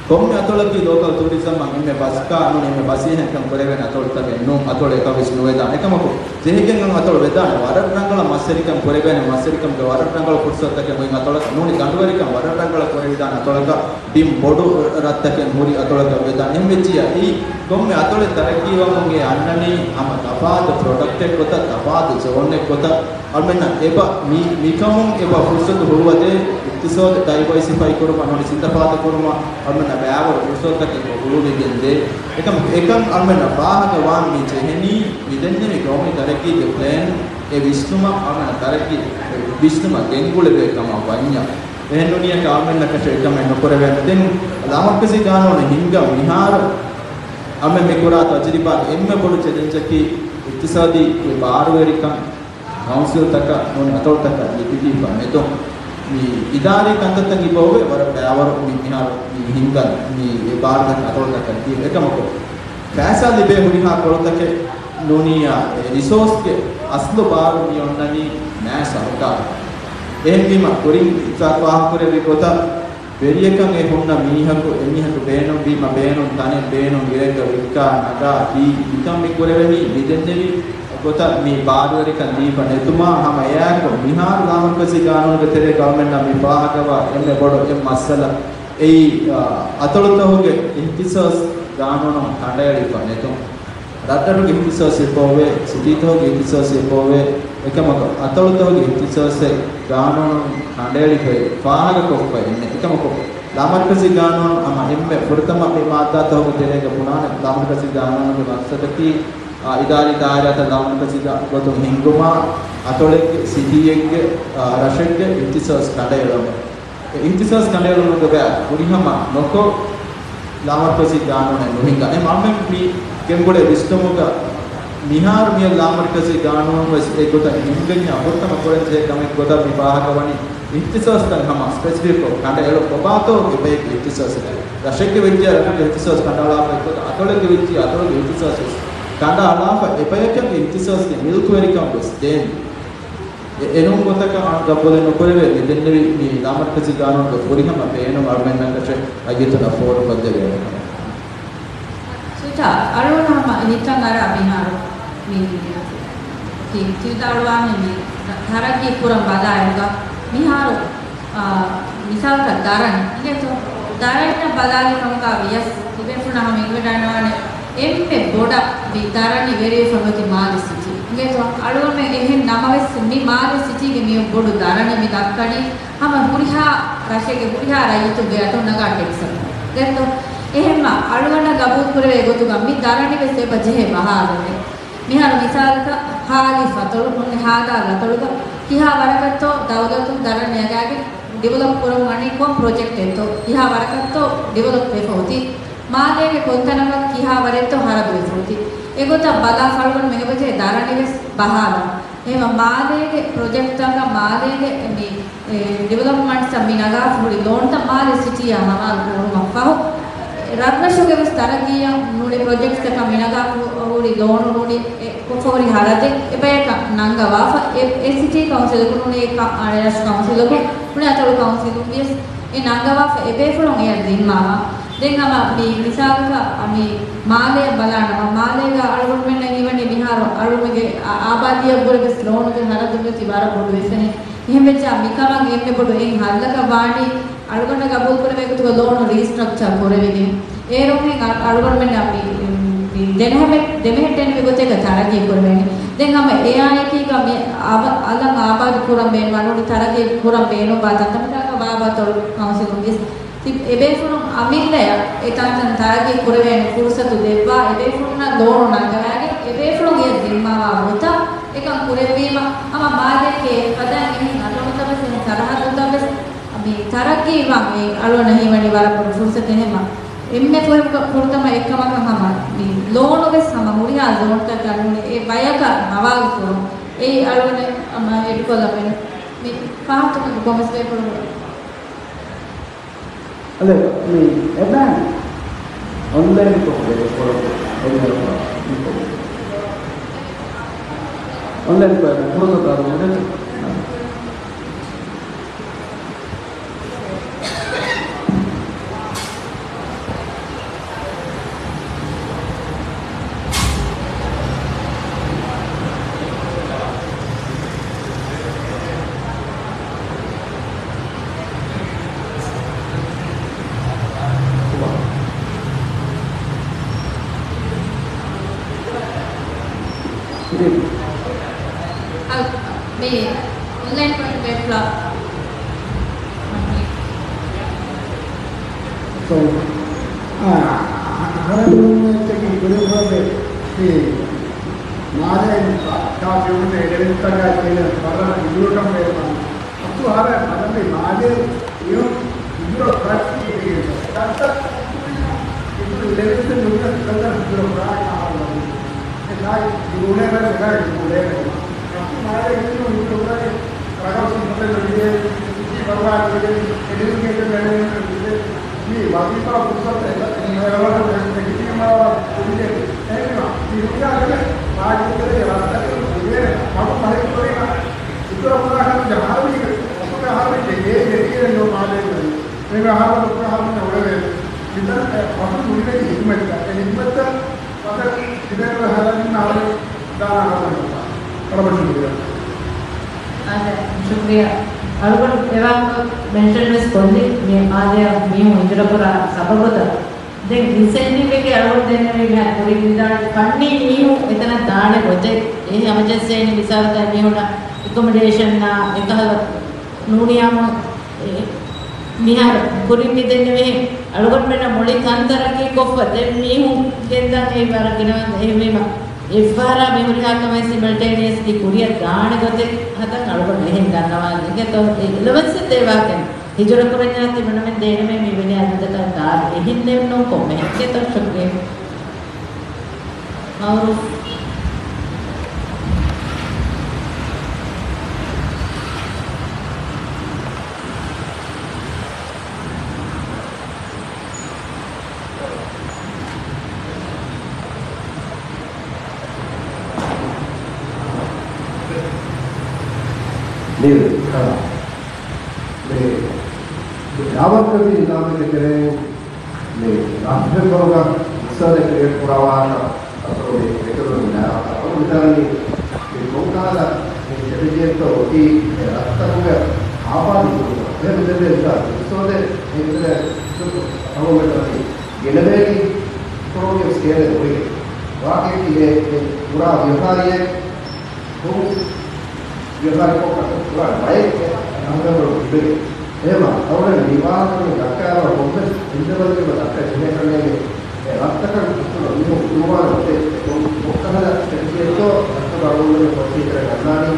ކޮންމެ އަތޮޅަކީ ލޯކަލް ޓޫރިޒަމްއަށް އެންމެ ބަސްކާ ނޫން އެންމެ ބަސްއެހެންކަން ކުރެވޭނެ އަތޮޅުތަކެއް ނޫން، އަތޮޅު އެކަށްވެސް ނުވެދާނެ. އެކަމަކު، ޖެހިގެން އަން އަތޮޅު ވެދާނެ. ވަރަށް ރަނގަޅަށް މަސްވެރިކަން ކުރެވޭނެ، މަސްވެރިކަމުގެ ވަރަށް ރަނގަޅު ފުރުސަތުތަކެއް އޮތް އަތޮޅަކަށް ނޫނީ، ގަނޑުވެރިކަން ވަރަށް ރަނގަޅަށް ކުރެވިދާނެ އަތޮޅަކަށް، ބިން ބޮޑު ރަށްތަކެއް ހުރި އަތޮޅަކަށް ވެދާނެ. އެހެން ވެއްޖިއްޔާ، އެއީ ކޮންމެ އަތޮޅެއް ތަރައްގީވަމުން އެ އަންނަނީ ހަމަ ތަފާތު ޕްރޮޑަކްޓެއް ގޮތަށް، ތަފާތު ޒޯނެއް ގޮތަށް. އަޅުމެންނަށް އެބަ މި، މިކަމުން އެބަ ފުރުސަތު ހުޅުވަދޭ، އިޤްތިޞާދު ޑައިވަރސިފައި ކުރުމަށް ނޫނީ، ސިންތަފާތު ކުރުމަށް އަޅުމެންނަށް ބައިވަރު ފުރުސަތުތަކެއް ހުޅުވިގެންދޭ. އެކަމަކު، އެކަން އަޅުމެންނަށް ފާހަގަވާން މި ޖެހެނީ، މި ދެންނެވި ގައުމީ ތަރައްގީގެ ޕްލޭން އެ ވިސްނުމަށް އަޅުމެންނަށް ތަރައްގީ ވިސްނުމަށް ގެންގުޅެވޭ ކަމަށް ވަންޏާ. އެހެން ނޫނިއްޔާ އަޅުމެންނަކަށެއް އެކަމެއް ނުކުރެވޭނެ. ދެން ލާމަރުކަޒީ ގާނޫނު ހިންގަން މިހާރު އަޅުމެން މި ކުރާ ތަޖުރިބާގެ އެންމެ ބޮޑު ޗެލެންޖަކީ އިޤްތިޞާދީ ބާރުވެރިކަން ކައުންސިލްތަކަށް ނޫނީ އަތޮޅުތަކަށް ލިބިދީފަ ނެތުން. މި އިދާރީ ކަންތައްތައް އިބައޮވޭ ވަރަށް ބައިވަރު މި މިހާރު މި ހިންގަން މި އެ ބާރުތަކަށް އަތޮޅުތަކަށް ދީ. އެކަމަކު، ފައިސާ ލިބޭ ހުރިހާ ކޮޅުތަކެއް ނޫނިއްޔާ، އެ ރިސޯސްގެ އަސްލު ބާރު މި އޮންނަނީ ނާއިބް ސަރުކާރަށް. އެހެންވީމަ، ކުރިން އިތުރާ ފާހަގަކުރެއްވި ގޮތަށް، ވެރިޔަކަށް އެ ހުންނަ މީހަކު، އެމީހަކު ބޭނުންވީމަ، ބޭނުން ތަނެއް، ބޭނުން އިރެއްގަ ވިއްކާ ނަގާ ދީ، މިކަން މި ކުރެވެނީ މި ދެންނެވި ގޮތަށް މި ބާރުވެރިކަން ދީފަ ނެތުމާ ހަމަ އެއާއެކު، މިހާރު ލާމަރުކަޒީ ގާނޫނުގެ ތެރޭ ގައުމެންނަށް މި ފާހަގަވާ އެންމެ ބޮޑު އެއް މައްސަލަ އެއީ، އާ، އަތޮޅުތަކުގެ އިހްތިސާސް ގާނޫނު ކަނޑައެޅިފަ ނެތުން. ރަށްރަށުގެ އިހްތިސާސް އެބައޮވޭ، ސިޓީތަކުގެ އިހްތިސާސް އެބައޮވޭ، އެކަމަކު އަތޮޅުތަކުގެ އިހްތިސާސް ގާނޫނު ކަނޑައެޅިފައި ފާހަގަކޮށްފައި އިންނެ. އެކަމަކު، ލާމަރުކަޒީ ގާނޫނު ހަމަ އެންމެ ފުރަތަމަ މި މާއްދާތަކުގެ ތެރޭގަ ބުނާނެ، ލާމަރުކަޒީ ގާނޫނުގެ މަޤްޞަދަކީ، އާ، އިދާރީ ދާއިރާތައް ލާމަރުކަޒީ ގޮތުން ހިންގުމާ، އަތޮޅެއްގެ، ސިޓީއެއްގެ، އާ، ރަށެއްގެ އިހްތިސާސް ކަނޑައެޅުމަށް. އެ އިހްތިސާސް ކަނޑައެޅުމުގެ ބައި ފުރިހަމަ ނުކޮށް، ލާމަރުކަޒީ ގާނޫނެއް ނުހިންގާ. އެ މަންމެން މި ގެންގުޅޭ ވިސްނުމުގަ މިހާރު މިއޮތް ލާމަރުކަޒީ ގާނޫނު ވެސް އެ ގޮތަށް ހިންގަންޏާ ފުރަތަމަ ކުރަންޖެހޭ ކަމެއް ގޮތަށް މި ފާހަގަވަނީ އިހްތިސާސްތައް ހަމަ ސްޕެސިފިކްކޮށް ކަނޑައެޅުން ކޮބާތޯ އެބައެއްގެ އިހްތިސާސެއް. ރަށެއްގެ ވެއްޖެ ރަށުގެ އިހްތިސާސް ކަނޑައަޅާފަ އެއްގޮތަށް އަތޮޅެއްގެ ވެއްޖެ އަތޮޅުގެ އިހްތިސާސް ވެސް ކަނޑައަޅާފަ އެބަޔަކަށް އިހްތިސާސްގެ މިލްކުވެރިކަން ވެސް ދޭން. އެ-، އެނޫން ގޮތަކަށް ގަބޫލެއް ނުކުރެވޭ. މި ދެންނެވި މި ލާމަރުކަޒީ ގާނޫނުގެ ފުރިހަމަ ބޭނުން އަޅުމެންނަށް ދަށެ އައްޔަތުންނަށް ފޯރުކޮށްދެވޭނެ ކަމަށް. ސުޖާ، އަޅުގަނޑު ހަމަ ހިތަށް އަރާ މިހާރު މި ތި-، ތި-، ތި ދައުވާނެ މި ތަރައްގީ ކުރަން ބަލާއިރުގަ މިހާރު، އާ، މިސާލަކަށް ދަރަނި އިނގޭތޯ؟ ދަރަނިއަށް ބަލާލި ކަމުގަ ވިޔަސް ތިބޭފުޅުންނަށް ހަމަ އިނގިވެޑާންވާނެ އެންމެ ބޮޑަށް މި ދަރަނި ވެރިވެފަ އޮތީ މާލެ ސިޓީ. އިނގޭތޯ؟ އަޅުގަނޑުމެން އެހެން ނަމަވެސް މި މާލެ ސިޓީގެ މިއޮތް ބޮޑު ދަރަނި މި ދައްކަނީ ހަމަ ހުރިހާ ރަށެއްގެ ހުރިހާ ރައްޔިތުންގެ އަތުން ނަގާ ޓެކްސް. ދެއްތޯ؟ އެހެންމަ އަޅުގަނޑަށް ގަބޫލު ކުރެވޭ ގޮތުގަ މި ދަރަނިވެސް އެބަ ޖެހޭ ބަހާލުމެއް. މިހާރު މިސާލަކަށް ހާލި ފަތޮޅު ހުންނެ ހާދާ ގަތޮޅުގަ ކިހާ ވަރަކަށްތޯ ދައުލަތުން ދަރަނި ނަގާގެން ޑިވެލޮޕް ކުރަން ވަނީ ކޮން ޕްރޮޖެކްޓެއްތޯ ކިހާ ވަރަކަށްތޯ ޑިވެލޮޕް ވެފަ އޮތީ. މާލޭގެ ކޮންތަނަކަށް ކިހާވަރެއްތޯ ހަރަދުވެފަ އޮތީ. އެގޮތަށް ބަލާ ފަޅުގަނޑު މެނގެބަޖެ ދަރަނިވެސް ބަހާލަން. އެހެންމަ މާލޭގެ ޕްރޮޖެކްޓްތަކަށް މާލޭގެ މި، އެ، ޑިވެލޮޕްމަންޓްސް މި ނަގާފަ ހުރި ލޯންތައް މާލެ ސިޓީއާ ހަވާލު ކުރުމަށް ފަހު، ރަށްރަށުގެ ވެސް ތަރައްގީއަށް ނޫނީ ޕްރޮޖެކްޓްސްތަކަށް މި ނަގާފަ ހުރި ލޯނު ނޫނީ އެ ކޮށްފަ ހުރި ހަރަދެއް އެބަޔަކަށް ނަންގަވާފަ، އެ، އެ ސިޓީ ކައުންސިލަކު ނޫނީ އެ ކަ-، އަނެއް ރަށު ކައުންސިލަކު ނޫނީ އަތޮޅު ކައުންސިލުން ވިޔަސް އެ ނަންގަވާފަ އެބޭފުޅުން އެޔަށް ޒިންމާވާ. ދެން ހަމަ މި މިސާލަކަށް މި މާލެއަށް ބަލާނަމަ، މާލޭގަ އަޅުގަނޑުމެންނަށް ހީވަނީ މިހާރު އަޅުގަނޑުމެންގެ އާ-، އާބާދީއަށްވުރެ ވެސް ލޯނުގެ ހަރަދު މިއޮތީ ވަރަށް ބޮޑު ވެފަހެ. އެހެން ވެއްޖާ މިކަމަށް އެންމެ ބޮޑު އެއް ހައްލަކަށް ވާނީ އަޅުގަނޑަށް ގަބޫލު ކުރެވޭ ގޮތުގަ ލޯނު ރީސްޓްރަކްޗާ ކުރެވިގެން. އޭރުން އަ-، އަޅުގަނޑުމެންނަށް މި، މި ދެނެހަމެ-، ދެމެހެއްޓެނިވި ގޮތެއްގަ ތަރައްގީ ކުރެވޭނެ. ދެން ހަމަ އެއާއެކީގަ މި އަވަ-، އަލަށް އާބާދު ކުރަން ބޭނުންވާ ނޫނީ ތަރައްގީ ކުރަން ބޭނުންވާ ތަންތަނަކަށް ވާ ބާ އަތޮޅު ކައުންސިލުން ވިޔަސް ތި-، އެބޭފުޅުން އަމިއްލަޔަށް އެ ތަންތަން ތަރައްގީ ކުރެވޭނެ ފުރުސަތު ދެއްވާ، އެބޭފުޅުންނަށް ލޯނު ނަންގަވާގެން އެބޭފުޅުން އެ ޒިންމާވާ ގޮތަށް އެކަން ކުރެއްވީމަ، ހަމަ މާލޭގެ ފަދައިން އެހެން އަތޮޅުތައް ވެސް އެހެން ސަރަހައްދުތައް ވެސް މި ތަރައްގީ ވާން އެ އަޅުގަނޑަށް ހީވަނީ ވަރަށް ބޮޑު ފުރުސަތެއް. ހަމަ އެންމެ ފުރަތަމަ އެއްކަމަކަށް ހަމަ މި ލޯނު ވެސް ހަމަ ހުރިހާ ޒޯންތަކަށް ނޫނީ އެ ބަޔަކަށް ހަވާލު ކުރުން. އެއީ އަޅުގަނޑަށް ހަމަ އެޑިކޮށްލަމެން މި ފާހަގަކޮށް ކޮންމެސް ބޭފުޅުން އަދި މި އެބައިން އޮންލައިންކޮށް ބޭކޮޅު އެއްވެފަ މިކޮށް. އޮންލައިންކޮށް ފުރުސަތު އަދި މި އަ، މި އޮންލައިން ކޮން ވެބް ކްލަބް. ސޯ، އާ، އަހަރެން އެއްޗެކި ކުރިން ހޯދެ މި މާލޭ ކާ ފިލްމުގެ އެޑިޓަރުގަ ތިބެ ވަރަށް ވީޑިއޯ ކަމެއް ވާނެ. އަތު އަހަރެން ބަލަނީ މާލޭ އިއު އިތުރު ފަރާތް ދައްތަ އިތުރު ލެވެލްސެ ނުވިޔަސް ކަލަ އިތުރު ފަރާތް އަހަރު ވަނީ. އެ ކާއި ދިގުނޭ ވެސް އެކާއި ދިގުނޭ. އަތު މާލޭ އިތުރު އިތުރު ފަރާތް ރަގަޅު ސިންހަލެއް ނުވިޔޭ، ސިޓީ ފަރުވާ ނުވިޔޭ، އެޑިއުކޭޝަން މެނޭޖްމަންޓް ނުވިޔޭ. މި ވަޒީފާ ފުރުސަތު އެކަ އެންވަޔަރަންމަންޓް އެގްޒެކެޓިވް މާ ކުރިގެ އެހެންވީމަ، މި ހުރިހާ ކަމެއް ރާއްޖެ ތެރޭގެ ރަށްތަކުން ލިބޭނެ މަގު ފަހިކުރީމަ، އިތުރަށް ހުރާ ކަމެއް ހަރުމީގެ އަކުގެ ހަރުމީގެ ގޭ ނެތިގެން ނޯ މާލޭގައި. މި ހަރުމީ އަކުގެ ހަރުމީ އުޅެވޭ. މިތަން އެ މަގު ނުލިބެނީ ހިދުމަތްތައް. އެ ހިދުމަތްތައް މަދަ ތިބޭފުޅުން ހަދާދިންނަ އަހަރެން ދާނަ އަހަރެން ކަންތައް. ވަރަށް ބޮޑަށް ޝުކުރިއްޔާ. އާދެ، ޝުކުރިއްޔާ. އަޅުގަނޑު އެވާހަކަ މެންޝަން ވެސް ކޮށްލި، މި މާލެއަށް މީހުން ހިޖުރަކުރާ ސަބަބުތައް. ދެން އިންސެންޓިވްއެއްގެ އަޅުގަނޑު ދެންނެވި މިހާރު ކުރިން ވިދާޅުވި ފަންނީ މީހުން އެތަނަށް ދާނެ ގޮތެއް. އެހެން ހަމަޖެއްސޭނީ މިސާލަކަށް މީހުންނަށް އެކޮމޮޑޭޝަންއާ އެކަހަލަ ނޫނިއްޔާމު އެ، މިހާރު ކުރިން މި ދެންނެވިހެން އަޅުގަނޑުމެންނަށް މުޅި ތަން ތަރައްގީކޮށްފަ ދެން މީހުން ގެންދަން އެއީ ވަރަށް ގިނަވަން. އެހެންވީމަ އެއްފަހަރާ މި ހުރިހާ ކަމެއް ސިމަލްޓޭނިއަސްލީ ކުރިއަށް ދާނެ ގޮތެއް ހަދަން އަޅުގަނޑު އެހެން ދަންނަވާލި. އެގެތޯ އެ އެލަވެންސެއް ދޭވާކަން ހިޖުރަކުރަންޏާ ތިމަންނަމެން ދޭނަމޭ މިވެނި އަދަދަކަށް ދާން އެހެން ނެއްނޫން ކޮންމެހެން. އެގެތޯ ޝުކްރިޔާ. މައުރޫފް. މި، އާ، މި، މި ދާވަތްކަން ނިޒާމެއްގެ ތެރެއިން މި ރަށްފެންވަރުގަ މުސައްލަ ކްރިއޭޓް ކުރައްވާނަ އަސަރު މި އެކަލުން ނާ އަޅު މިތާނީ މި ކޮންކަހަލަ މި ސްޓްރެޓެޖީއެއްތޯ އޮތީ އެ ރަށްތަކުގެ އާބާދީ ގޮތުގަ އެހެން މިދެންނެވި އިސާ މިސޯދެ އެހެން މިދެންނެ އަޅުގަނޑުމެން ގެނެވޭނީ ކޮރޯނިއަ ސްކޭލެއް ނުވެގެން. ވާގެކި އެ، އެ ކުރާ ވިޔަފާރިއެއް ހުރު ވިޔަފާރިކޮށް ކަންތައް ކުރާ ބައެއް އެ ރަހުގަނޑު ތިބެގެ. އެހެމަ އަޅުގަނޑު މި ވާހަކަ ދައްކާލަ ކޮންމެސް އިންދަވަލެއް ދައްކަ ޖެހޭ ކަންނޭނގެ. އެ ރަށްތަކަށް އިތުރަށް މީހުން އުޅުވާނެ ގޮތެއް ކޮން ކޮންކަހަލަ ސްޓްރެޓެޖީއެއްތޯ ރަށްތަކުގަ އަޅުގަނޑުމެން ކޮންސީ ކަރަން ގަންނާނީ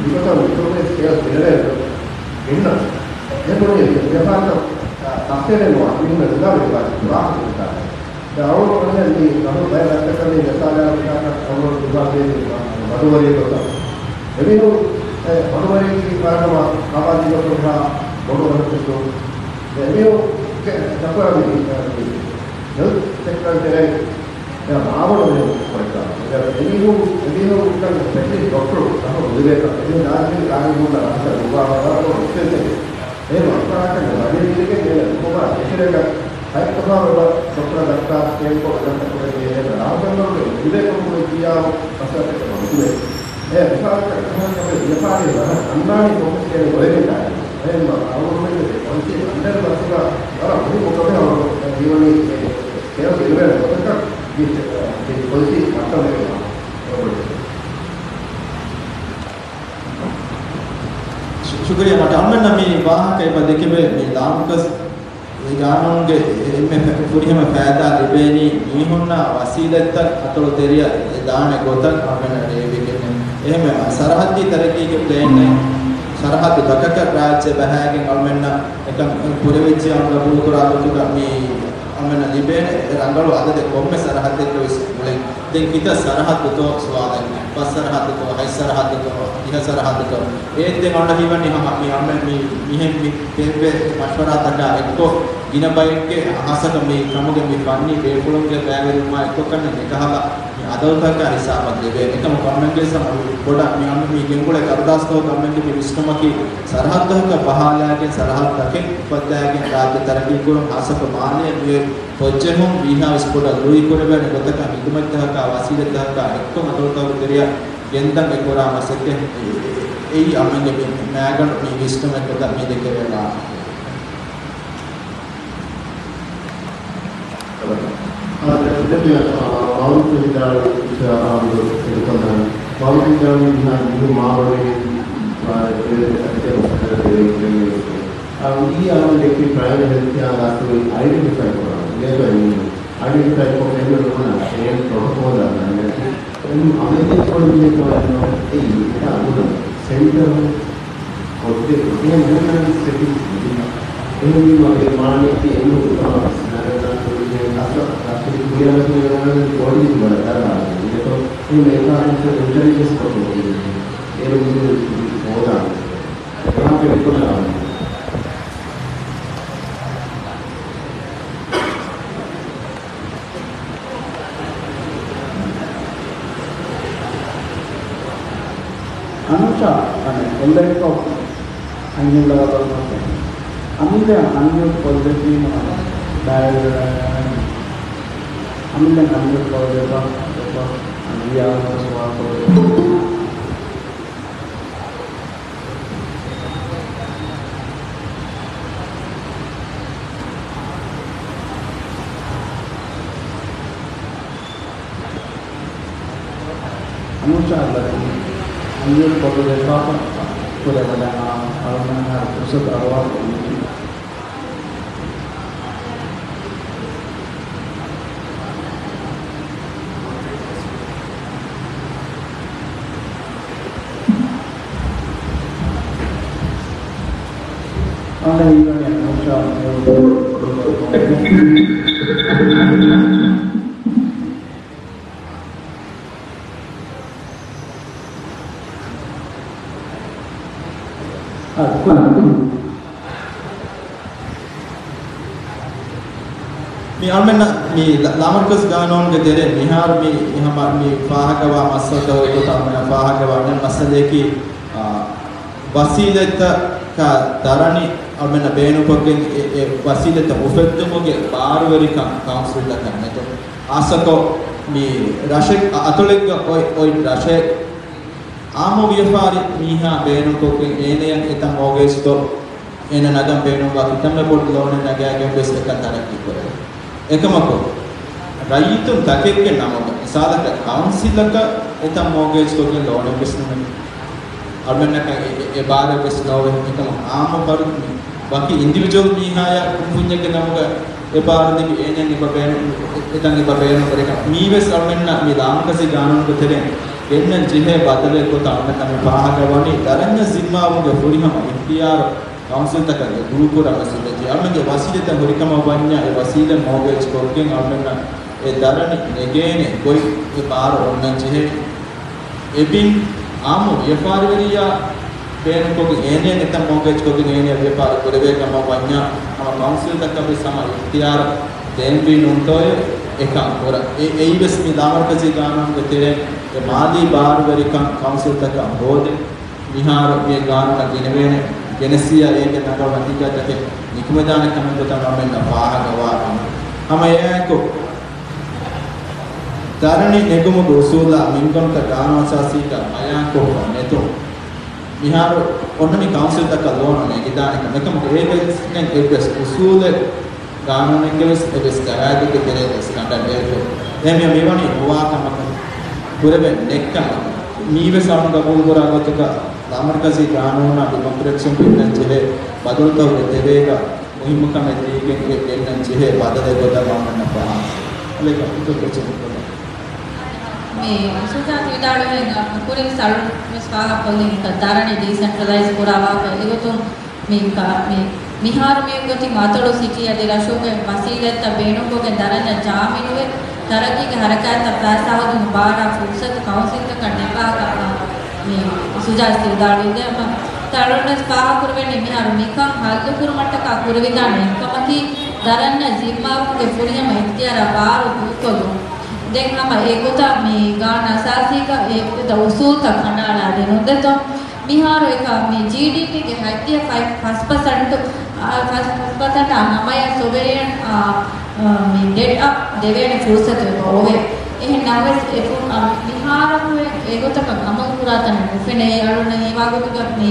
މިގޮތަށް މިކޮންމެ ސްކޭލް ގެނެވޭނެ ގެންނަ. އެހެން ވިޔަފާރިތައް ސަސްޓެނެބަލް ނުވާ މީހުންނަށް ނުދާ ވިޔަފާރި ކުރާ ކަމެއް ނުދާނެ. ދެން އަޅުގަނޑު މި ރަށު ބައެއް ރަށްތަކަށް މި މިސާލަކަށް އަޅުގަނޑު ދުވާ ދޭ މަޑުވެރި ގޮތަށް. އެމީހުން އެ މަޑުވެރި ވަރަށް ކަމަށް ކާބާދީ ގޮތުން ހާ ބޮޑު ރަށްތަކުން އެމީހުން ކެ-، ކަކުރާ މި، މި ހެލްތް ސެކްޓަރުން ތެރޭ އެ މާބޮޑު މީހުން ކުރެއްވާ. އެމީހުން، އެމީހުން ކަން ސްޕެޝަލިސްޓް ޑޮކްޓަރު ރަށު ނުލިބޭކަށް އެމީހުން ދާން ދާން ހުންނަ ރަށްތައް ނުވާ ވަރަށް ބޮޑު އެކްސްޕެންސެއް. އެ ވަރުކަރާކަން ބަޖެޓް ދިނުމެއް ނޭނގެ ނުކުމާ ދެކެރޭގަ ހަތްތަފާވެ ޑޮކްޓަރ ދައްކާ ސްކޭންކޮށް އެކަންތައް ކުރެވޭ ރާހުލް ގަންގަރުގެ ލިބޭ ކޮންކޮޅެއް ދިޔާވު މަސައްކަތް ނުކުރޭ. އެ މިސާލަކަށް ކަހަލަ ކަމެއް ވިޔަފާރި ރަހަ އަންނާނީ ކޮންމެސް ކޭނެ ގޮވެގެން ދާނީ. އެހެންމަ އަޅުގަނޑުމެންގެ ޕޮލިސީ އަންޑަރ ބަސްގަ ވަރަށް މުހިއްމު ކަމެއް އަޅުގަނޑު ހީވަނީ އެ ސްކޭލް ގެނެވޭނެ ގޮތަކަށް މި، މި ޕޮލިސީ މައްޗަށް ވެގެން ވާނެ. ޝު-، ޝުކުރިއްޔާ ޑޮކްޓަރ. އަޅުމެންނަށް މި ވާހަކަ އެބަ ދެކެވޭ މި ލާމަރްކަޒް މި ގާނޫނުގެ އެންމެ ފެ-، ފުރިހަމަ ފައިދާ ލިބޭނީ މީހުންނަށް ވަސީލަތްތައް އަތޮޅު ތެރެއަށް ދާނެ ގޮތަށް އަޅުމެންނަށް ލިބިގެން. އެހެންވެ ސަރަހައްދީ ތަރައްގީގެ ޕްލޭންއެއް ސަރަހައްދު ތަކަކަށް ރާއްޖެ ބަހައިގެން އަޅުމެންނަށް އެކަން ކުރެވިއްޖެ އަޅުގަނޑު ގަބޫލުކުރާ ގޮތުގަ މި އަޅުމެންނަށް ލިބޭނެ ރަނގަޅު އަދަދެއް ކޮންމެ ސަރަހައްދެއްގަ ވެސް މުޅިން. ދެން ކިތައް ސަރަހައްދުތޯ ސުވާލެއް. ފަސް ސަރަހައްދުތޯ، ހަތް ސަރަހައްދުތޯ، ދިހަ ސަރަހައްދުތޯ. އޭތި ދެން އަޅުގަނޑަށް ހީވަނީ ހަމަ މި އަޅުމެން މި މިހެން މި ދެއްވޭ މަޝްވަރާތަކާ އެއްކޮށް ގިނަ ބައެއްގެ ހާއްސަކޮށް މި ކަމުގެ މި ފަންނީ ބޭފުޅުންގެ ބައިވެރިވުމާ އެއްކޮށް ކަންނޭނގެ އެކަހަލަ މި އަދަދުތަކާ ހިސާބަށް ލިބޭ. އެކަމަކު އަޅުމެންގެ ވެސް ހަމަ ބޮޑަށް މި އަޅުމެން މި ގެންގުޅޭ ކަރުދާސްތަކުގަ އަޅުމެންގެ މި ވިސްނުމަކީ ސަރަހައްދުތަކަށް ބަހާލާގެން ސަރަހައްދުތަކެއް އުފައްދާގެން ރާއްޖެ ތަރައްގީކުރުން ހާއްސަކޮށް މާލެ މި ފޮއްޖެހުން ވީހާވެސް ބޮޑަށް ލުއި ކުރެވޭނެ ގޮތަކަށް ހިދުމަތްތަކަކާ ވަސީލަތްތަކަކާ އެއްކޮށް އަތޮޅުތަކުގެ ތެރެއަށް ގެންދަން އެ ކުރާ މަސައްކަތް އެއީ އަޅުމެންގެ މި މައިގަނޑު މި ވިސްނުމެއް ގޮތަށް މި ދެކެވޭ ވާހަކަ. އާ، ދެ-، ދެން މި، އާ، މައުރޫފް ވިދާޅުވި އާ، އާ، އާ، މައުލޫދާނީ މިހާރު މީހުން މާބޮޑަށް ވާ އެ ކައްޗެއް އޮފިސަރ ދެވޭ ކަމެއް އަޅުގަނޑު ދެއްކި ޕްރައިވެޓް ހެލްތް ކެއާ ގާތުގައި އައިޑެންޓިފައި ކުރާނެ. އައިޑެންޓިފައި ކޮށް އެންމެ ނުވަނަ ޓްރެއިން ޕްރޮޓޮކޯލް އަންނަނީ. އެންމެ އަމެއް ދެއްކޮޅު މި ކޮޅެއް ނޯ. އެއީ އެތާ އަގުނަ ސެންޓަރު ކޮށްދެ އެހެން މިހާރު ސެޓިންގް އެހެންވީމަ އެ މާނައަކީ އެންމެ އުތުމާ ވެސް ނަގަން ދާން ކުރިޔަށް އަސް ރަށުގެ ކުރިއަށް ނަގަން ކޯޑިން ވަރަށް ދާން އެތޯ އެހެން އެކާ އިންޓެލިޖެންސް ކޮށް އޭރު މި ހޯދާނެ. އެހާ ޕެންކޮށްލާނެ. އަނޫޝާ، އަނެއް ކޮންދެއްކޮށް އަންހެން ލަވަ ބަލުމަށް އަމިއްލަ އަންމިއުޓް ކޮށްދެއްވީމަ ބައިވެރިވެ އަމިއްލަ އަންމިއުޓް ކޮށްދެއްވާ ދެއްވާ އަން ވިޔާ ސުވާލު ކޮށްދެއްވާ. އަނޫޝާ އަލްލަތީ އަންމިއުޓް ކޮށްދެއްވާފަ ކުރެވަޑައި އަޅުގަނޑު ފުރުސަތު އަރުވާފަ އޮތީ. މި އަޅުމެންނަށް މި ލާ-، ލާމަރުކަޒީ ގާނޫނުގެ ތެރޭ މިހާރު މި ހަމަ މި ފާހަގަވާ މައްސަލަތައް ހުރި ގޮތަށް އަޅުމެންނަށް ފާހަގަވާ އަނެއް މައްސަލަޔަކީ، އާ، ވަސީލަތްތަކާ ދަރަނި އަޅުމެންނަށް ބޭނުންކޮށްގެން އެ، އެ ވަސީލަތްތައް އުފެއްދުމުގެ ބާރުވެރިކަން ކައުންސިލްތަކަށް ނެތުން. ހާއްސަކޮށް މި ރަށެއް އަތޮޅެއްގަ އޮތް، އޮތް ރަށެއް އާއްމު ވިޔަފާރި މީހާ ބޭނުންކޮށްގެން އޭނަޔަށް އެތައް މޯގޭޖްތައް އޭނަ ނަގަން ބޭނުންވާ ކިތަންމެ ބޮޑު ލޯނެއް ނަގާގެން ވެސް އެކަން ތަރައްޤީ ކުރެވޭ. އެކަމަކު، ރައްޔިތުން ތަކެއްގެ ނަމުގަ، މިސާލަކަށް ކައުންސިލަކަށް އެތައް މޯގޭޖް ކޮށްގެން ލޯނެއް ވެސް ނުމެ. އަޅުމެންނަކަށް އެ، އެ، އެ ބާރެއް ވެސް ނޯވެ. އެކަމަކު އާއްމު ފަރުދު ވަކި އިންޑިވިޖުއަލް މީހާޔާ ކުންފުންޏެއްގެ ނަމުގަ އެ ބާރު ލިބި އޭނައަށް އެބަ ބޭނު-، އެ، އެތަން އެބަ ބޭނުން ކުރޭކަށް މީވެސް އަޅުމެންނަށް މި ލާމަރުކަޒީ ގާނޫނުގެ ތެރެއިން ގެންނަން ޖެހޭ ބަދަލެއް ގޮތަށް އަޅުމެންނަށް މި ފާހަގަވަނީ ދަރަންޏަށް ޒިންމާވުމުގެ ފުރިހަމަ އިޚްތިޔާރު ކައުންސިލްތަކަށް ދޫކުރަން ވެސް އެބަޖެހޭ. އަޅުމެންގެ ވަސީލަތްތައް ހުރިކަމަށް ވަންޏާ އެ ވަސީލަތް މޯގޭޖް ކޮށްގެން އަޅުމެންނަށް އެ ދަރަނި ނެގޭނެ ގޮތް އެ ބާރު އޮންނަން ޖެހޭ. އެބިން އާއްމު ވިޔަފާރިވެރިޔާ ބޭނުންކޮށްގެން އޭނައަށް އެތައް މޯގޭޖް ކޮށްގެން އޭނައަށް ވިޔަފާރި ކުރެވޭ ކަމަށް ވަންޏާ ހަމަ ކައުންސިލްތަކަށް ވެސް ހަމަ އިޚްތިޔާރު ދޭންވީ ނޫންތޯއޭ އެކަން ކުރަން. އެ-، އެއީވެސް މި ލާމަރުކަޒީ ގާނޫނުގެ ތެރެއިން އެ މާލީ ބާރުވެރިކަން ކައުންސިލްތަކަށް ހޯދެ މިހާރު މި ގާނޫނަށް ގެނެވޭނެ، ގެނެސްޔާ އޭގެ ނަގާ ނަތީޖާތަކެއް ނިކުމެދާނެ ކަމެއް ގޮތަށް އަޅުމެންނަށް ފާހަގަވާ. ހަމަ އެއާއެކު، ދަރަނި ނެގުމުގެ އުސޫލާ މިންގަނޑުތައް ގާނޫނު އަސާސީގަ ބަޔާންކޮށްފަ ނެތުން، މިހާރު އޮންނަ މި ކައުންސިލްތަކަށް ލޯނު ނެގިދާނެ ކަމަކަށް އެއްވެސް އެއްވެސް އުސޫލެއް ގާނޫނެއްގެ ވެސް އެއްވެސް ގަވާއިދެއްގެ ތެރޭގަ ވެސް ގަނޑަށް ނެރެފަ. އެހެންވެ މިވަނީ ނުވާ ކަމަކަށް ކުރެވެން ނެއްކަމަށް މީވެސް އަޅުން ގަބޫލުކުރާ ގޮތަކަށް ލާމަރުކަޒީ ގާނޫނާ ޑިމޮކްރެޓްސުން ގެންނަން ޖެހޭ ބަދަލުތަކުގެ ތެރޭގަ މުހިއްމު ކަމެއް ދީގެން އެ ގެންނަން ޖެހޭ ބަދަލެއް ގޮތަށް އަޅުގަނޑަށް ފާހަގަ. އަލެކަ އިތުރު ކޮޗެއް ނުކުރަން. މި އުސޫލާ ތިވިދާޅުވިހެން ކުރިން ސަޅުން ވެސް ފާހަގަކޮށްލިން ދަރަނި ޑީސެންޓްރަލައިޒް ކުރާ ވާހަކަ އެގޮތުން މި ކަ-، މި، މިހާރު މި އޮތީ އަތޮޅު ސިޓީ އަދި ރަށުގެ ވަސީލަތްތައް ބޭނުންކޮށްގެން ދަރަންޏަށް ޖާ މިނުވެ، ތަރައްގީގެ ހަރަކާތްތައް ފައިސާހަދުން ބާރާ ފުރުސަތު ކައުންސިލްތަކަށް ނެއްވާކަށް މި ސުޖާ ސިއްދާޅުވި ދެ އަމަ ތަޅުންވެސް ފާހަގަކުރެވެނީ މިހާރު މިކަން ހައްލުކުރުމަށްޓަކާ ކުރެވިދާނެ އެއްކަމަކީ، ދަރަންޏަށް ޒިންމާވުމުގެ ފުރިހަމަ އިޚްތިޔާރާ ބާރު ދޫކޮށްލުން. ދެން ހަމަ އެގޮތަށް މި ގާނޫނު އަސާސީގަ އެ އުސޫލްތައް ކަނޑައަޅާދޭ ނުދެތޯ. މިހާރު އެކަ މި ޖީޑީޕީގެ ހައްދިޔަ ފައި-، ފަސް ޕަސެންޓު، އާ، ފަސް، ފަސް ޕަސެންޓާ ހަމަޔަށް ސޮވޭން، އާ، އާ، މި ޑެޓްއަށް ދެވޭނެ ފުރުސަތު އެބަ އޮވޭ. އެހެން ނަމަވެސް އެ ފު-، އާ، މިހާރަކު އެގޮތަކަށް އަމަލު ކުރާ ތަނެއް ނުފެނޭ. އަޅުންނަށް ހީވާގޮތުގަ މި